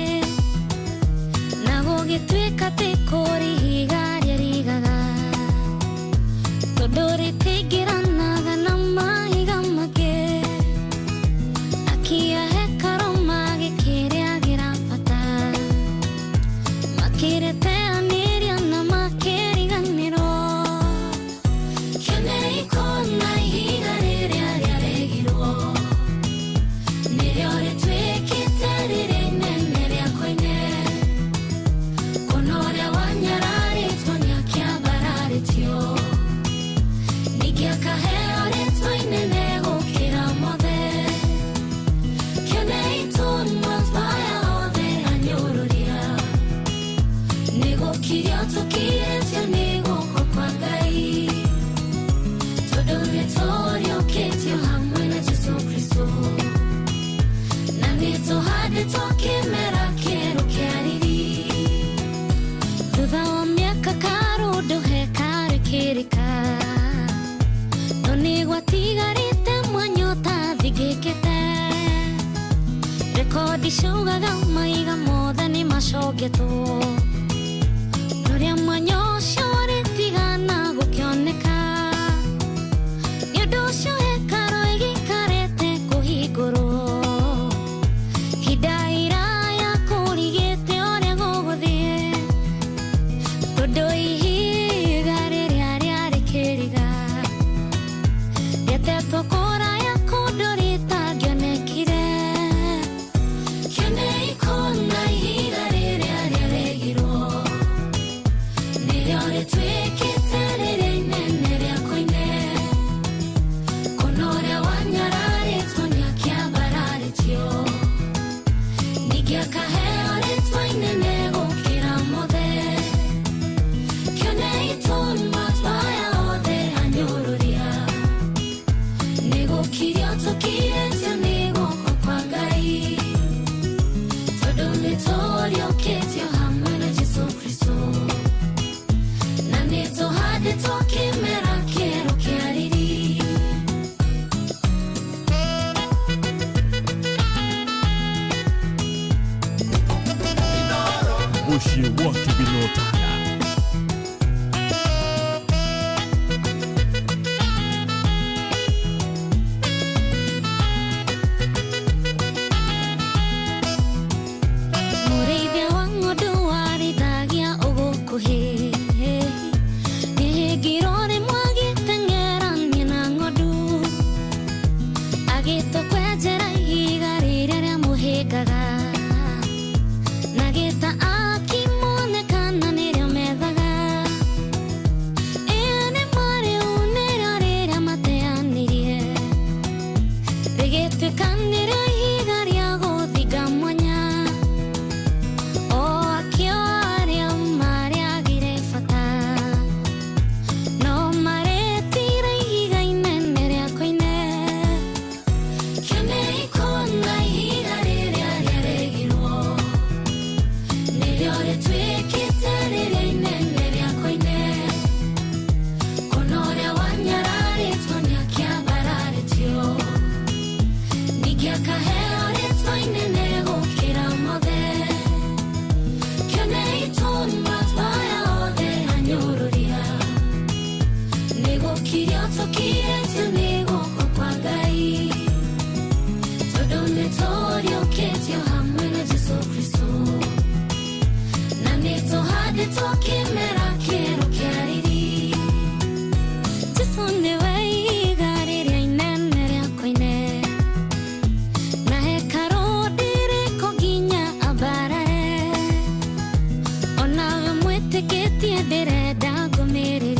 na gũgĩtuĩka atĩ kũrĩ ihiga rĩarigaga, tondũ rĩtingĩranaga na mahiga mangĩ. Akia hekarũ magĩkĩrĩagĩra bata, makĩrĩteanĩria na makĩriganĩrwo. Kĩonei kũna ihiga rĩrĩa rĩaregirwo, nĩrĩo rĩtuĩkĩte rĩrĩa inene rĩa koine. Kũna ũrĩa wanyararĩtwo nĩakĩambararĩtio, ningĩ akaheo rĩtwa inene gũkĩra mothe. Kĩonei tũnua twaya othe anyũrũria, nĩgũkirio tũkirĩtio nĩ guoko kwa Ngai, tondũ nĩtũriũkĩtio hamwe na Jesũ Kristũ, na nĩtũhandĩtwo kĩmera kĩerũ kĩa riri. Thutha wa mĩaka karũndũ hekarũ ĩkĩrĩka, no nĩgwatigarĩte mwanya ũtathingĩkĩte. Rekodi ciugaga mahiga mothe nĩmacongetwo, ũrĩa mwanya ũcio ũrĩtigana gũkĩoneka. Nĩ ũndũ ũcio hekarũ ĩgĩikarĩte kũhingũrwo, ihinda iraya kũrigĩte ũrĩa gũgũthiĩ, tondũ ihiga rĩrĩa rĩarĩ kĩriga rĩatetwo kũraya kũndũ rĩtangĩonekire. Kĩonei kũna ihiga rĩrĩa rĩaregirwo, nĩrĩo rĩtuĩkĩte rĩrĩa inene rĩa koine. Kũna ũrĩa wanyararĩtwo nĩakĩambararĩtio, ningĩ akaheo rĩtwa inene gũkĩra mothe. Kĩonei tũnua twaya othe anyũrũria, nĩgũkirio tũkirĩtio nĩ guoko kwa Ngai, tondũ nĩtũriũkĩtio hamwe na Jesũ Kristũ, na nĩtũhandĩtwo kĩmera kĩerũ kĩa riri. Mũciĩ wa Tũginotana. Mũrĩithia wa ng'ondu warĩithagia ũgũkuhĩ, nĩhĩngirwo rĩmwe agĩteng'erania na ng'ondu, agĩtua kwenjera ihiga rĩrĩa rĩamũhĩngaga, na gĩta akĩmonekana nĩrĩo methaga. Ĩĩ nĩ marĩu nĩrĩo rĩrĩa mateanĩrie, rĩgĩtuĩka nĩrĩo ihiga rĩa gũthinga mwanya. O akĩo arĩa marĩagire bata, no marĩtire ihiga inene rĩa koine. Kĩonei kũna ihiga rĩrĩa rĩaregirwo, nĩrĩo rĩtuĩkĩte rĩrĩa inene rĩa koine. Kũna ũrĩa wanyararĩtwo nĩakĩambararĩtio, ningĩ akaheo rĩtwa inene gũkĩra mothe. Kĩonei tũnua twaya othe anyũrũria, nĩgũkirio tũkirĩtio nĩ guoko kwa Ngai, tondũ nĩtũriũkĩtio hamwe na Jesũ Kristũ, na nĩtũhandĩtwo kĩmera kĩerũ kĩa riri. Jesũ nĩwe ihiga rĩrĩa inene rĩa koine, na hekarũ ndĩrĩkwo nginya ambarare. Onawe mwĩtĩkĩtie ndĩrenda ngũmĩrĩrie.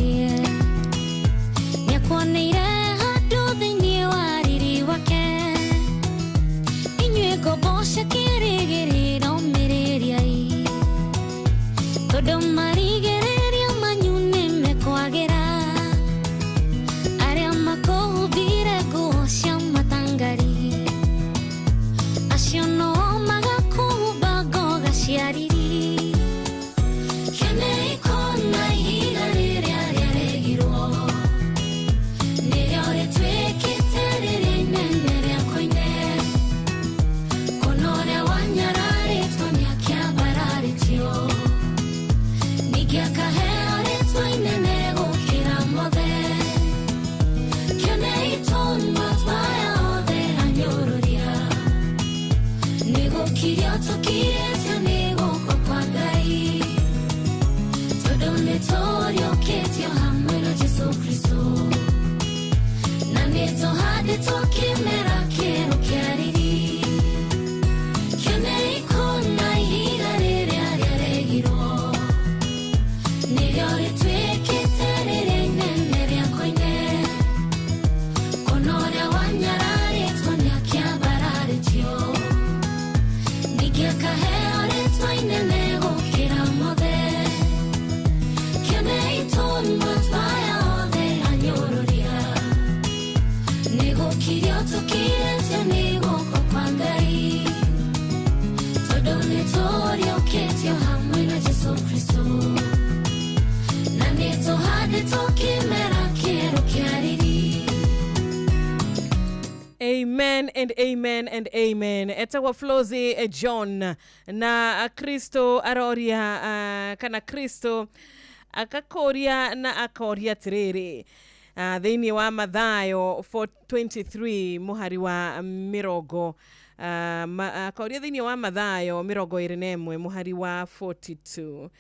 tũhandĩtwo kĩmera kĩerũ kĩa riri kĩonei kũna ihiga rĩrĩa rĩaregirwo nĩrĩo rĩtuĩkĩte rĩrĩa inene rĩa koine kũna ũrĩa wanyararĩtwo nĩakĩambararĩtio ningĩ akaheo rĩtwa inene gũkĩra mothe kĩonei tũnua twaya othe anyũrũria nĩgũkirio tũkirĩtio nĩ guoko kwa Ngai tondũ nĩtũriũkĩtio hamwe na Jesũ Kristũ na nĩtũhandĩtwo kĩmera kĩerũ kĩa riri. Amen and amen and amen. Etagwo Flozi John na Kristo aroria kana Kristo akakoria na akoria atiriri thiini wa Mathayo 4:23 muhari wa mirongo akoria thiini wa Mathayo 21 muhari wa 42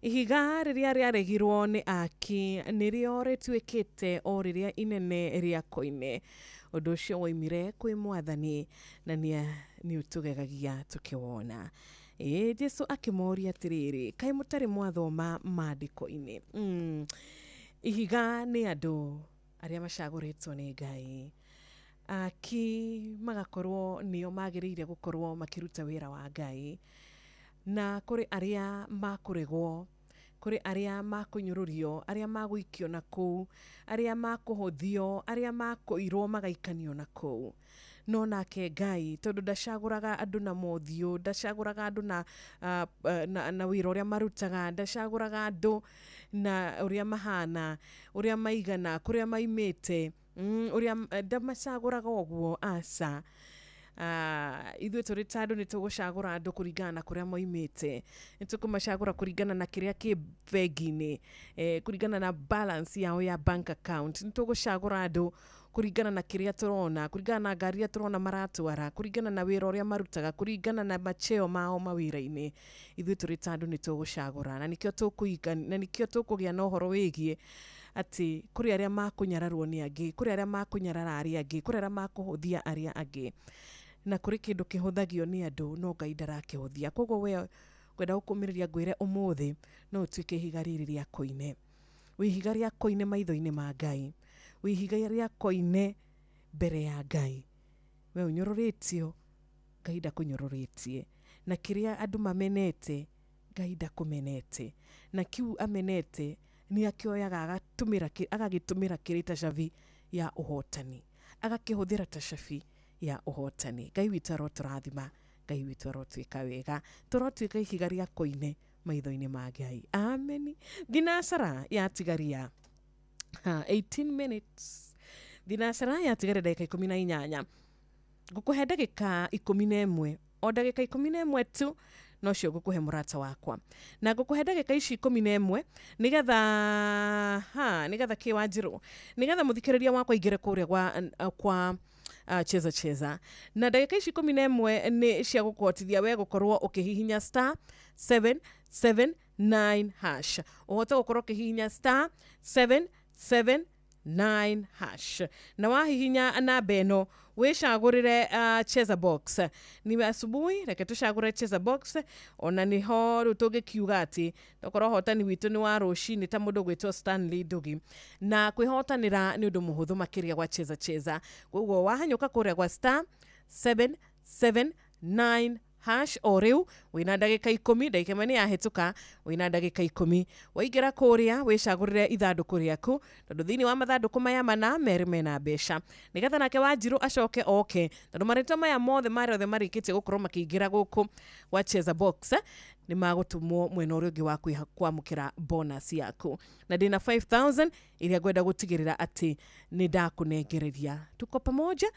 ihiga rĩrĩa rĩaregirwo nĩ aki nĩrĩo rĩtuĩkĩte o rĩrĩa inene rĩa koine ũndũ ũcio woimire kwĩ mwathani na nĩ ũtũgegagia tũkĩwona. Ĩ Jesu akĩmoria atĩrĩrĩ kaĩ mũtarĩ mwathoma maandĩko-inĩ. Ihiga nĩ andũ arĩa macagũrĩtwo nĩ Ngai aki magakorwo nĩo magĩrĩire gũkorwo makĩruta wĩra wa Ngai na kũrĩ arĩa makũregwo kũrĩ arĩa makũnyũrũrio arĩa magũikio na kũu arĩa makũhũthio arĩa makũirwo magaikanio na kũu no nake Ngai tondũ ndacagũraga andũ na mothiũ ndacagũraga andũ na na wĩra ũrĩa marutaga ndacagũraga andũ na ũrĩa mahana ũrĩa maigana kũrĩa maimĩte ũrĩa ndamacagũraga ũguo aca. Ithuĩ tũrĩ ta andũ nĩ tũgũcagũra andũ kũringana na kũrĩa moimĩte nĩ tũkũmacagũra kũringana na kĩrĩa kĩ bengi-inĩ kũringana na balance yao ya bank account nĩ tũgũcagũra andũ kũringana na kĩrĩa tũrona kũringana na ngari iria tũrona maratwara kũringana na wĩra ũrĩa marutaga kũringana na macheo mao mawĩra-inĩ ithuĩ tũrĩ ta andũ nĩ tũgũcagũra na nĩkĩo tũkũiga na nĩkĩo tũkũgĩa na ũhoro wĩgiĩ atĩ kũrĩ arĩa makũnyararwo nĩ angĩ kũrĩ arĩa makũnyarara arĩa angĩ kũrĩ arĩa makũhũthia arĩa angĩ na kũrĩ kĩndũ kĩhũthagio nĩ andũ no Ngai ndarakĩhũthia koguo we ngwenda gũkũmĩrĩria ngwĩre ũmũthĩ no ũtuĩke ihiga rĩrĩ rĩa koine wĩ ihiga rĩa koine maitho-inĩ ma Ngai wĩ ihiga rĩa koine mbere ya Ngai we ũnyũrũrĩtio Ngai ndakũnyũrũrĩtie na kĩrĩa andũ mamenete Ngai ndakũmenete na kiu amenete nĩ akĩoyaga agagĩtũmĩra kĩrĩ ta cabi ya ũhotani agakĩhũthĩra ta cabi ya ũhotani. Ngai witũ arotũrathima Ngai witũ arotwĩka wega tũrotuĩka ihiga rĩa koine maitho-inĩ ma Ngai. Amen. Thinacara yatigaria 18 minutes thinacara yatigaria ndagĩka 18 ngũkũhe ndagĩka 11 o ndagĩka 11 tu nocio ngũkũhe mũrata wakwa na ngũkũhe ndagĩka ici 11 nĩgetha nĩgetha kĩwanjirũ nĩgetha mũthikĩrĩria wakwa aingĩre kũrĩa kwa cheza cheza na ndagĩka ici 11 nĩ cia gũkũhotithia we gũkorwo ũkĩhihinya star 779 hash ũhote gũkorwo ũkĩhihinya star 779 hash na wahihinya namba ĩno wĩcagũrĩre cheza box ni asubuhi reke tũcagũre cheza box ona niho rĩu tũngĩkiuga atĩ tokorwo ũhotani witũ nĩ wa rũcinĩ ta mũndũ gwĩtwo Stanley Ndugi na kwĩhotanĩra nĩ ũndũ mũhũthũ makĩria gwa cheza cheza koguo wahanyũka kũrĩa gwa star 779 hash o rĩu wĩna ndagĩka 10 ndagĩka ĩmwe nĩ yahĩtũka wĩna ndagĩka 10 waingĩra kũrĩa wĩcagũrĩre ithandũkũ rĩaku tondũ thĩinĩ wa mathandũkũ maya mana merĩ mena mbeca nĩgetha nake Wanjirũ acoke oke tondũ marĩtwa maya mothe marĩa othe marĩkĩtie gũkorwo makĩingĩra gũkũ gwa cheza box nĩ magũtũmwo mwena ũrĩa ũngĩ wa kwamũkĩra bonus yaku na ndĩna 5000 iria ngwenda gũtigĩrĩra atĩ nĩ ndakũnengereria tuko pamoja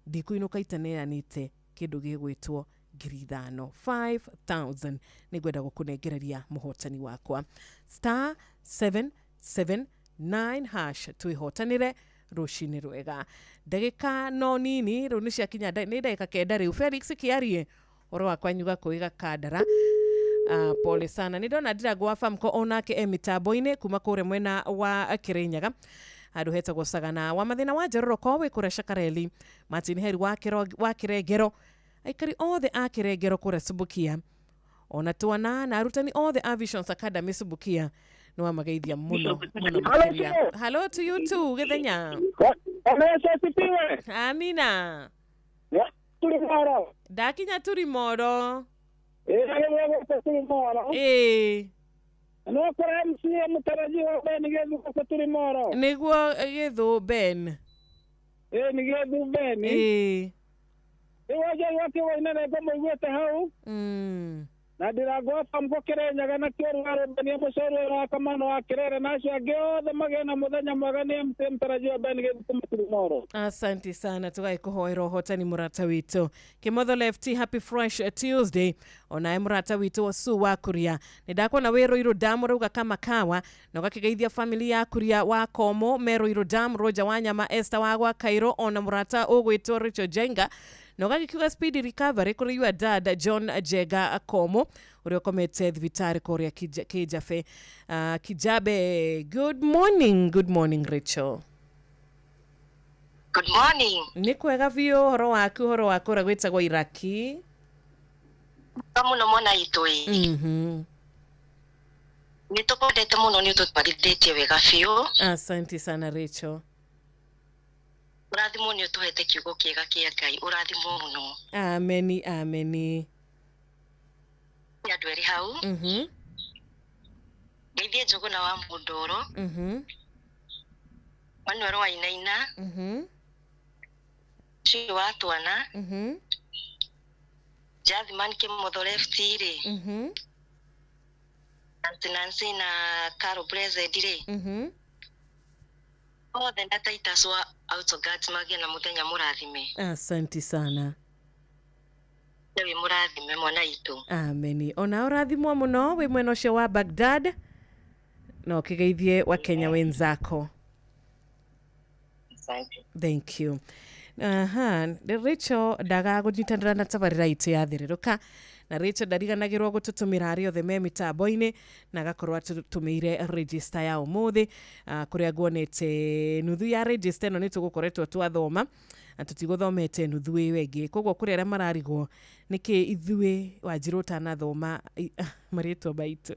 ndikũinũka itaneanĩte kĩndũ gĩgwĩtwo 5,000 5000 nĩngwenda gũkũnengereria mũhotani wakwa star 779 hash twĩhotanĩre rũcinĩ rwega ndagĩka no nini rĩu nĩ ciakinya nĩ ndagĩka 9 rĩu Felix Kĩarie ũhoro wakwa nyuga kũiga kandara pole sana nĩ ndona Ndirango wa Famco onake e mĩtambo-inĩ kuma kũrĩa mwena wa Kĩrĩnyaga Handũ hetagwo Sagana wa mathĩna wa njororoko wĩ kũrĩa Shakareli, Martin Heri wa wa Kĩrengero, aikari othe a Kĩrengero kũrĩa Subukia, ona twana na arutani othe a Visions Academy Subukia, nĩ wamageithia mũno mũno makĩria. Hello to you too, Gĩthenya. Bwana Yesu asifiwe. Amina. Tulimoro. Ndakinya Turimoro. Ĩĩ Tulimoro. Ĩĩ. No kora MCA mũtarajiwa Ben Gĩthu gũkũ Tulimoro. Nĩguo Gĩthu Ben. Ĩĩ nĩ Gĩthu Ben. Ĩĩ. Rĩu wanjai wake wainene ngũmũiguĩte hau. Na ndirango famko Kĩrĩnyaga na kĩoru Rubeni mũcorwo wa Kamano wa Kĩrere na acio angĩ othe magĩe na mũthenya mwega nĩ MCA mũtarajiwa Ben Gĩthu kuma Tulimoro. Asante sana, tũgagĩkũhoera ũhotani mũrata witũ. Kĩmotho Lefty, happy fresh Tuesday. Onawe mũrata witũ Su wa Kuria, nĩ ndakuona wĩ Ruiru Dam ũrauga kama kawa, na ũgakĩgeithia family ya Kuria wa Komo me Ruiru Dam, Roger wa Nyama, Esther wa gwa Cairo, ona mũrata ũgwĩtwo Rachel Jenga, na ũgagĩkiuga speed recovery kũrĩ your dad John Jenga Komo ũrĩa ũkomete thibitarĩ kũrĩa Kijabe. Kijabe. Good morning, good morning Rachel. Good morning. Nĩ kwega biũ, ũhoro waku, ũhoro wa kũrĩa gwĩtagwo Iraki? Mũno mwana itũ ĩ. Nĩ tũkwendete mũno, nĩ ũtũtwarithĩtie wega biũ. Asante sana Rachel. Ũrathimwo nĩ ũtũhete kiugo kĩega kĩa Ngai, ũrathimwo mũno. Ameni, ameni. Nĩ andũ erĩ hau. Ngeithie Njũgũna wa Mũndũrũ. Manuel wa Inaina. Ũcio wa Twana. Jasmine Kĩmotho Lefty rĩ. Nancy Nancy na Carol Blessed rĩ. Othe na Titus wa Autoguards magĩe na mũthenya mũrathime. Asante sana. Wĩ mũrathime mwana itũ. Ameni. Ona ũrathimwo mũno wĩ mwena ũcio wa Baghdad, na ũkĩgeithie Wakenya wenzako. Asante. Thank you. Aha, Rachel ndaga gũnyitanĩra na tabarĩra itũ ya thĩrĩrũka, na Rachel ndariganagĩrwo gũtũtũmĩra arĩa othe me mĩtambo-inĩ, na agakorwo atũtũmĩire register ya ũmũthĩ, kũrĩa nguonete nuthu ya register ĩno nĩ tũgũkoretwo twathoma na tũtigũthomete nuthu ĩyo ĩngĩ, koguo kũrĩ arĩa mararigwo nĩkĩ ithuĩ Wanjirũ ũtanathoma marĩtwa maitũ.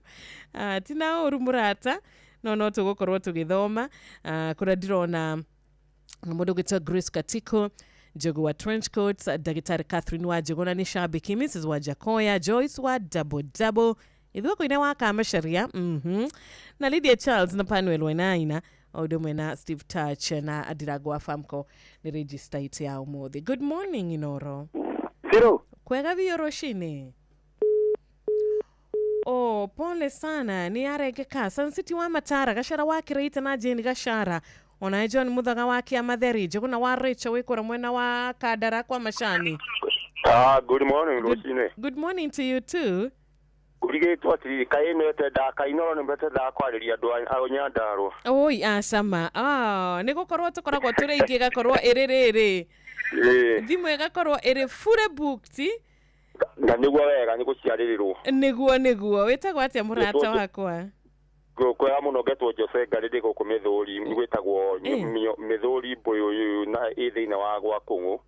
Tina ũru mũrata, no tũgũkorwo tũgĩthoma. Kũrĩa ndĩrona mũndũ ũgwĩtwo Grace Katiko, Njogu wa Trench Coats, Ndagĩtarĩ Catherine wa Njũgũna nĩ Shabiki, Mrs wa Jakoya, Joyce wa Double Double, Ithuĩ wa Kamacharia, na Lydia Charles na Panuel Wainaina, o ũndũ ũmwe na Steve Touch na Adirango wa Famco nĩ register itũ ya ũmũthĩ. Good morning Inoro. Zero. Kwega biũ rũcinĩ. Oh, pole sana, nĩ arengeka. Sun City wa Matara, Gachara wa Kĩrĩita na Jane Gachara, ona John Muthaga wa Kĩamatheri, Njũgũna wa Rachel wĩ kũrĩa mwena wa Kandara kwa Macani. Good morning rũcinĩ. Good morning to you too. Ngũrigĩtwo atĩrĩrĩ, kaĩ ĩno ĩtendaga kaĩ Inoro nĩ metendaga kwarĩria andũ a Nyandarũa. Oi, acama. Nĩ gũkorwo tũkoragwo tũrĩ aingĩ ĩgakorwo ĩrĩ rĩrĩ. Thimũ ĩgakorwo ĩrĩ fully booked. Na nĩguo wega nĩ gũciarĩrĩrwo. Nĩguo nĩguo. Wĩtagwo atĩa mũrata wakwa? Kwega mũno, ngetwo Jose Ngarĩ, ndĩ gũkũ Mĩthũri, gwĩtagwo Mĩthũri Mbũyũ na ĩ thĩinĩ wa gwa Kũng'ũ.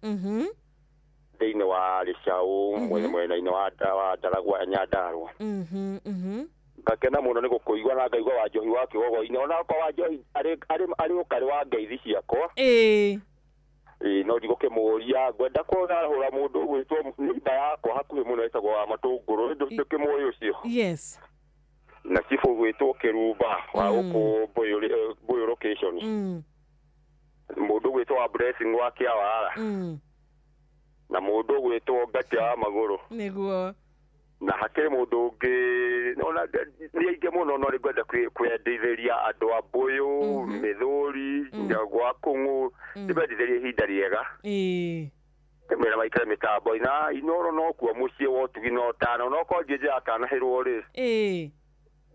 Thĩinĩ wa Rĩcaũ, mwena-inĩ wa Ndaragwa Nyandarũa. Ngakena mũno nĩ gũkũigua na ngaigua Wanjohi wa Kĩgogo-inĩ, ona okorwo Wanjohi arĩ ũkarĩ wa ngeithi ciakwa. Ĩĩ. No ndigũkĩmũria, ngwenda kũrahũra mũndũ ũgwĩtwo nĩmba yakwa hakuhĩ mũno ĩtagwo wa Matũngũrũ, ndũkĩmũĩ ũcio? Yes. Na cibũ gwĩtwo Kĩrumba wa gũkũ Mbũyũ location. Mũndũ gwĩtwo wa Blessing wa Kĩawara. Na mũndũ gwĩtwo Ngatia wa Magũrũ. Nĩguo. Na hakĩrĩ mũndũ ũngĩ ona nĩ aingĩ mũno, no nĩngwenda kwendithĩria andũ a Mbũyũ, Mĩthũri, gwa Kũng'ũ, ndĩmendithĩrie ihinda rĩega. Ndĩmwĩra maikare mĩtambo na Inoro nokuo mũciĩ wa ũtugi na ũtana, onokorwo ndiĩ ndĩratanahĩrwo rĩ.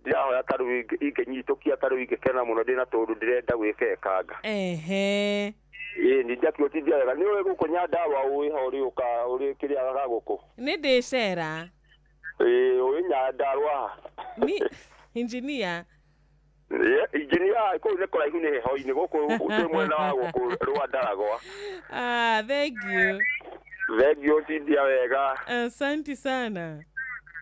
Ndĩrahoya ta rĩu ingĩnyitũkia ta rĩu ingĩkena mũno ndĩna tũndũ ndĩrenda gwĩka ĩkanga. Ehe. Ĩĩ nĩ ndiakiũtithia wega, nĩ ũĩ gũkũ Nyandarũa ũĩ ho ũrĩ ũka ũrĩ kĩrĩa ga gũkũ. Nĩ ndĩcera. Ĩĩ ũĩ Nyandarũa. Ni engineer. Injinia kũu nĩ kũraihu nĩ heho-inĩ gũkũ twĩ mwena wa gũkũ Rwandaragwa. Ah, thank you. Thank you tindia wega. Asante sana.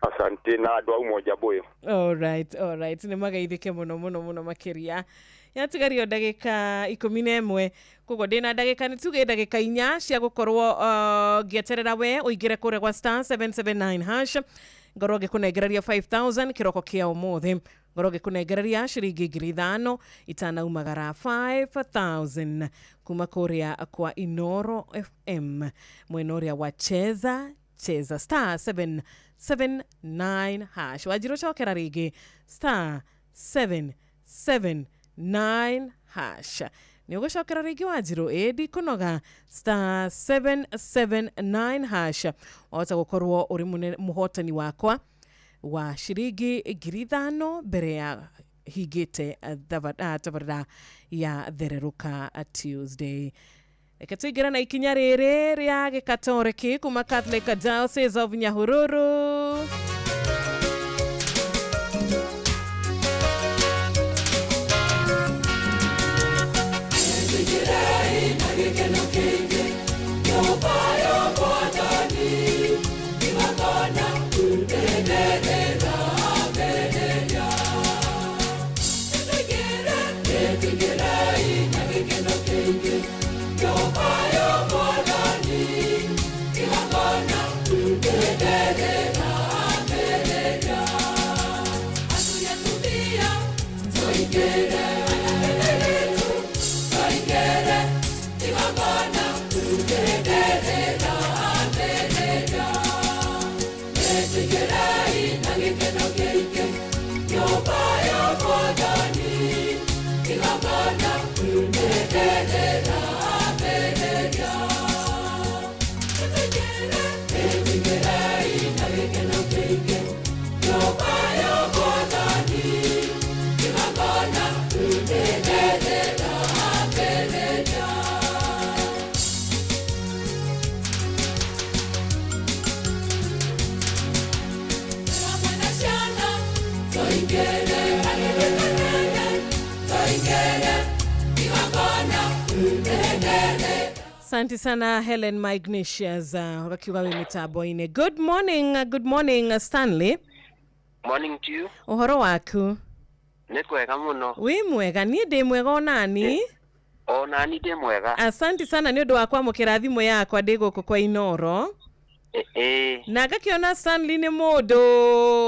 Asante na andũ a Umoja Mbuyu. Alright, alright. Nĩ magaithĩke mũno mũno mũno makĩria. Yatigario ndagĩka 11, koguo ndĩna ndagĩka, nĩ tuge ndagĩka 4 cia gũkorwo ngĩeterera we ũingĩre kũrĩa gwa star 779 hash, ngorwo ngĩkũnengereria 5000 kĩroko kĩa ũmũthĩ, ngorwo ngĩkũnengereria ciringi 5000 itanaumagara, 5000 kuma kũrĩa kwa Inoro FM mwena ũrĩa wa Cheza Cheza, star 779 hash. Wanjirũ, cokera rĩngĩ, star 779 hash. Nĩ ũgũcokera rĩngĩ, Wanjirũ? Ĩ, ndikũnoga. Star 779 hash, wahota gũkorwo ũrĩ mũhotani wakwa wa ciringi 5000 mbere ya hingĩte tabarĩra ya Thererũka Tuesday. Reke tũingĩre na ikinya rĩrĩ rĩa gĩkatoreki kuma Catholic Diocese of Nyahururu. Tũingĩrei na gĩkeno kĩingĩ nyũmba ya Mwathani, igongona rĩrĩ rambĩrĩria. Tũingĩre, tũingĩrei na gĩkeno kĩingĩ nyũmba ya Mwathani, igongona rĩrĩ rambĩrĩria. Athuri, atumia, tũingĩre, airĩtu, tũingĩre, igongona rĩrĩ rambĩrĩria. Tũingĩrei na gĩkeno kĩingĩ nyũmba ya Mwathani, igongona rĩrĩ rambĩrĩria. Tũingĩre, tũingĩrei na gĩkeno kĩingĩ nyũmba ya Mwathani, igongona rĩrĩ rambĩrĩria. Hamwe na ciana tũingĩre, agĩgĩkanene tũingĩre, igongona rĩrĩ. Asante sana Helen Magnesius, wakiuga wĩ mĩtambo-inĩ. Good morning, good morning, Stanley. Morning to you. Ũhoro waku? Nĩ kwega mũno. Wĩ mwega? Niĩ ndĩ mwega, onani. Ona ni ndĩ mwega. Asante sana nĩ ũndũ wa kwamũkĩra thimũ yakwa ndĩ gũkũ kwa Inoro. Ĩ. Na ngakĩona Stanley nĩ mũndũ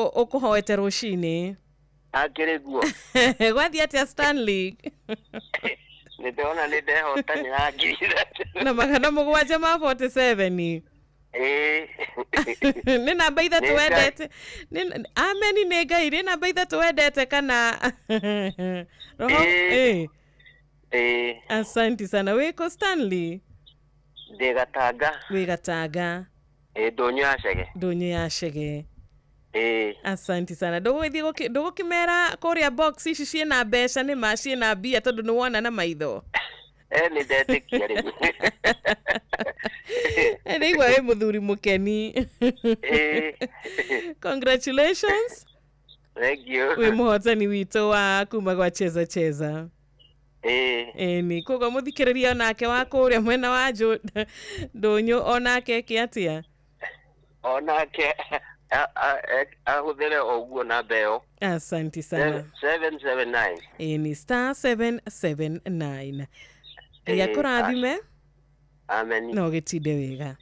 ũkũhoete rũcinĩ. Akĩrĩ guo. Gwathiĩ atĩa, Stanley? Nĩ ndĩrona nĩ ndehotanĩra 3,000 na 747. Ĩ. Nĩ namba 3 Nĩ Ngai. wendete. Ameni, nĩ Ngai. Nĩ namba 3 wendete kana roho? Ĩ. Ĩ. Ĩ. Asante sana. Wĩkũ, Stanley? Ndĩ Gatanga. Wĩ Gatanga? Ĩ, ndũnyũ ya Cege. Ndũnyũ ya Cege. Ĩ. Asante sana. Ndũgũgĩthiĩ ndũgũkĩmera kũrĩa box ici ciĩna mbeca, nĩ ma ciĩna mbia, tondũ nĩ wona na maitho. E, nĩ ndetĩkia rĩu. Ndĩigua wĩ mũthuri mũkeni. Ĩ. Congratulations. Thank you. Wĩ mũhotani witũ wa kuma gwa Cheza Cheza. Ĩ. Ĩni, koguo mũthikĩrĩria onake wa kũrĩa mwena wa ndũnyũ onake eke atĩa? Onake ahũthĩre o ũguo namba ĩyo. Asante sana. 779. Ĩni, star 779. Ngai Ĩ, akũrathime. Amen. Na ũgĩtinde wega.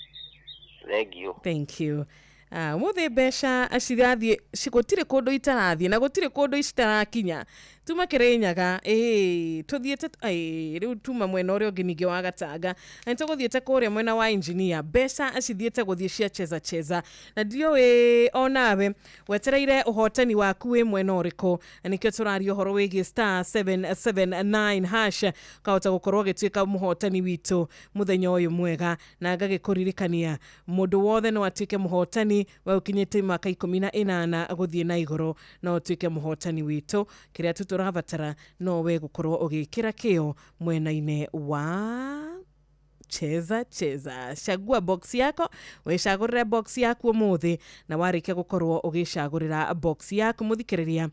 Thank you. Thank you. Ah, ũmũthĩ mbeca cirathiĩ, gũtirĩ kũndũ itarathiĩ na gũtirĩ kũndũ citarakinya. Tuma Kĩrĩnyaga, ĩĩ, tũthiĩte, ĩĩ, rĩu tuma mwena ũrĩa ũngĩ ningĩ wa Gatanga, na nĩtũgũthiĩte kũrĩa mwena wa engineer. Mbeca cithiĩte gũthiĩ cia Cheza Cheza, na ndiũĩ onawe wetereire ũhotani waku wĩ mwena ũrĩkũ, na nĩkĩo tũraria ũhoro wĩgiĩ star 779 hash, ũkahota gũkorwo ũgĩtuĩka mũhotani witũ mũthenya ũyũ mwega. Na ngagĩkũririkania, mũndũ wothe no atuĩke mũhotani. We ũkinyĩte mĩaka 18 gũthiĩ na igũrũ, no ũtuĩke mũhotani witũ. Kĩrĩa tu tũrabatara no we gũkorwo ũgĩkĩra kĩo mwena-inĩ wa Cheza Cheza. Chagua box yako, wĩcagũrĩre box yaku ũmũthĩ, na warĩkia gũkorwo ũgĩcagũrĩra box yaku, mũthikĩrĩria.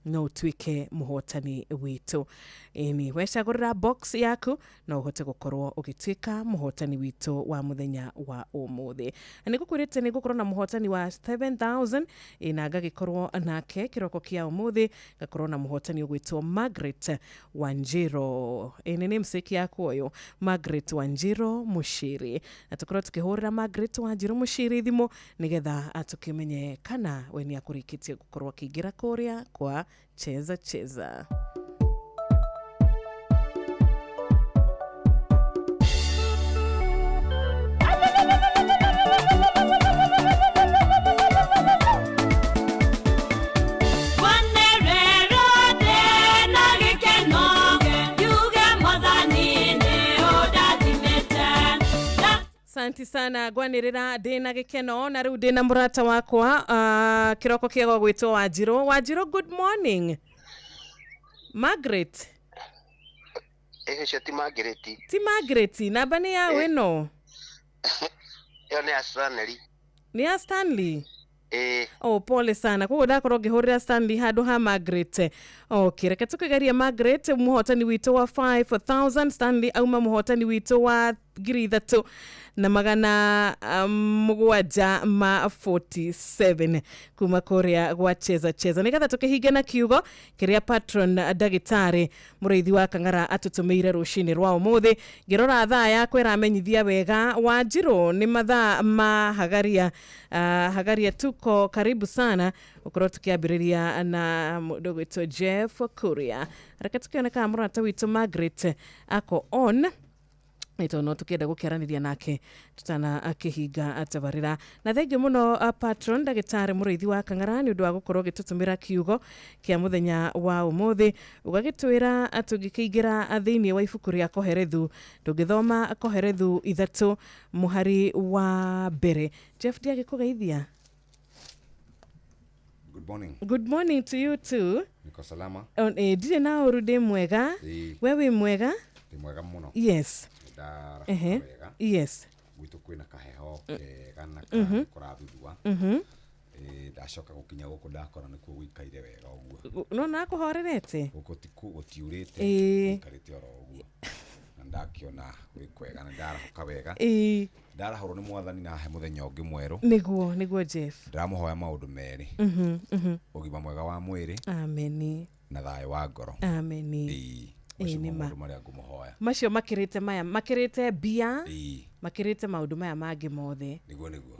No ũtuĩke mũhotani witũ. Ĩni wecagũrĩra box yaku no ũhote gũkorwo ũgĩtuĩka mũhotani witũ wa mũthenya wa ũmũthĩ. Na nĩngũkwĩrĩte nĩngũkorwo na mũhotani wa 7000 na ngagĩkorwo nake kĩroko kĩa ũmũthĩ, ngakorwo na mũhotani ũgwĩtwo Margaret Wanjiro. Ĩni nĩ msiki yaku ũyũ, Margaret Wanjiro Mushiri, na tũkorwo tũkĩhũrĩra Margaret Wanjiro Mushiri thimũ nĩgetha tũkĩmenye kana we nĩ akũrĩkĩtie gũkorwo akĩingĩra kũrĩa kwa Cheza Cheza. Asante sana gwanirira ndina gikeno na riu ndina murata wakwa kiroko kiega gwitwo Wanjiro. Wanjiro, good morning. Margaret. Cio ti Margaret. Ti Margaret, namba ni ya wino. Ĩyo nĩ ya Stanley. Nĩ ya Stanley? Eh. Oh, pole sana. Koguo ndakorwo ngĩhũrĩra Stanley handũ ha Margaret. Okay, reke tũkĩgeria Margaret mũhotani witũ wa 5000. Stanley auma mũhotani witũ wa 3747 kuma kũrĩa gwa Cheza Cheza. Nĩgetha tũkĩhinge na kiugo kĩrĩa patron ndagĩtarĩ mũrĩithi wa Kang'ara atũtũmĩire rũcinĩ rwa ũmũthĩ. Ngĩrora thaa yakwa ĩramenyithia wega Wanjirũ nĩ mathaa ma Hagaria. Hagaria tuko karibu sana ukorwo tukiambĩrĩria na mũndũ ũgwĩtwo Jeff Kuria. Reke tũkĩone kana mũrata witũ Margaret ako on ito no tukienda gukiaraniria nake tutana akihinga atabarira. Na thengiũ mũno patron ndagĩtarĩ mũrĩithi wa Kang'ara nĩ ũndũ wa gũkorwo gĩtũtũmĩra kiugo kĩa mũthenya wa ũmũthĩ, ũgagĩtwĩra tũngĩkĩingĩra thĩinĩ wa ibuku rĩa Koherethu, tũngĩthoma Koherethu 3 mũhari wa mbere. Jeff, ndiagĩkũgeithia. Good morning. Good morning to you too. Niko salama. Ndirĩ na ũru, ndĩ mwega. We wĩ mwega? Ndĩ mwega mũno. Yes. Ndara wega. Yes. Gwitũ kwĩna kaheho kega na kũrathudua. Ndacoka gũkinya gũkũ ndakora nĩkuo gũikaire wega ũguo. No nakũhorerete? Gũkũ gũtiurĩte, gũikarĩte oro ũguo. Na ndakĩona gwĩ kwega na ndarahũka wega. Ndarahũrwo nĩ mwathani na ahe mũthenya ũngĩ mwerũ. Nĩguo, nĩguo Jeff. Ndĩramũhoya maũndũ merĩ. Ũgima mwega wa mwĩrĩ. Ameni. Na thayũ wa ngoro. Ameni. Maũndũ marĩa ngũmũhoya. Macio makĩrĩte maya, makĩrĩte mbia, makĩrĩte maũndũ maya mangĩ mothe. Nĩguo, nĩguo.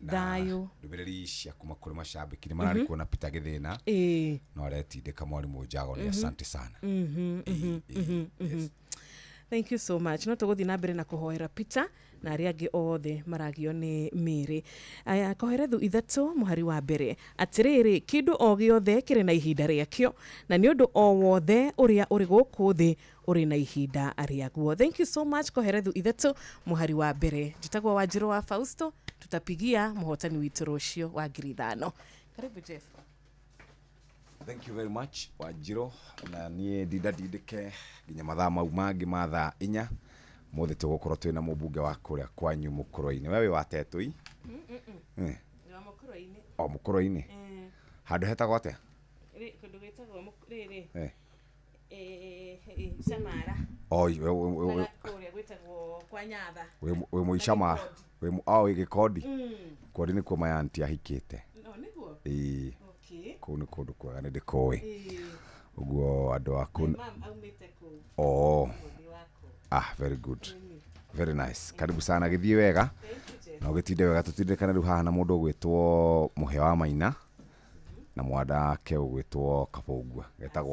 Thayũ. Ndũmĩrĩri cia kuma kũrĩ macambĩki nĩ mararĩ kuona Peter Gĩthĩna. No aretindĩka mwarimũ Njago, nĩ asante sana. Thank you so much. No tũgũthiĩ na mbere na kũhoera Peter na arĩa angĩ othe maragio nĩ mĩĩrĩ. Aya, Koherethu 3 mũhari wa mbere. Atĩrĩrĩ, kĩndũ o gĩothe kĩrĩ na ihinda rĩakĩo, na nĩ ũndũ o wothe ũrĩa ũrĩ gũkũ thĩ ũrĩ na ihinda rĩaguo. Thank you so much. Koherethu 3 mũhari wa mbere. Njĩtagwo Wanjirũ wa Fausto, tutapigia mũhotani witũ rũciũ wa 5000. Karibu Jeff. Thank you very much Wanjirũ, na niĩ ndindandindĩke nginya mathaa mau mangĩ ma thaa 4 mũthĩ tũgũkorwo twĩna mũmbunge wa kũrĩa kwanyu Mũkũrwe-inĩ. We wĩ wa Tetũi? O Mũkũrwe-inĩ. Handũ hetagwo atĩa? Kũndũ gwĩtagwo rĩrĩ Shamara. Kũrĩa gwĩtagwo kwa Nyatha. Wĩ mũicamara. Wĩ Gĩkondi. Kondi nĩkuo my auntie ahikĩte. No nĩguo? Ĩĩ. Kũu nĩ kũndũ kwega nĩ ndĩkũĩ. Ũguo andũ a kũu. Oh. Ah, very good. Very nice. Karibu sana, gĩthiĩ wega. Na ũgĩtinde wega, tũtindĩkane rĩu haha na mũndũ ũgwĩtwo Mũhĩa wa Maina na mwanake ũgwĩtwo Kabũngua, getagwo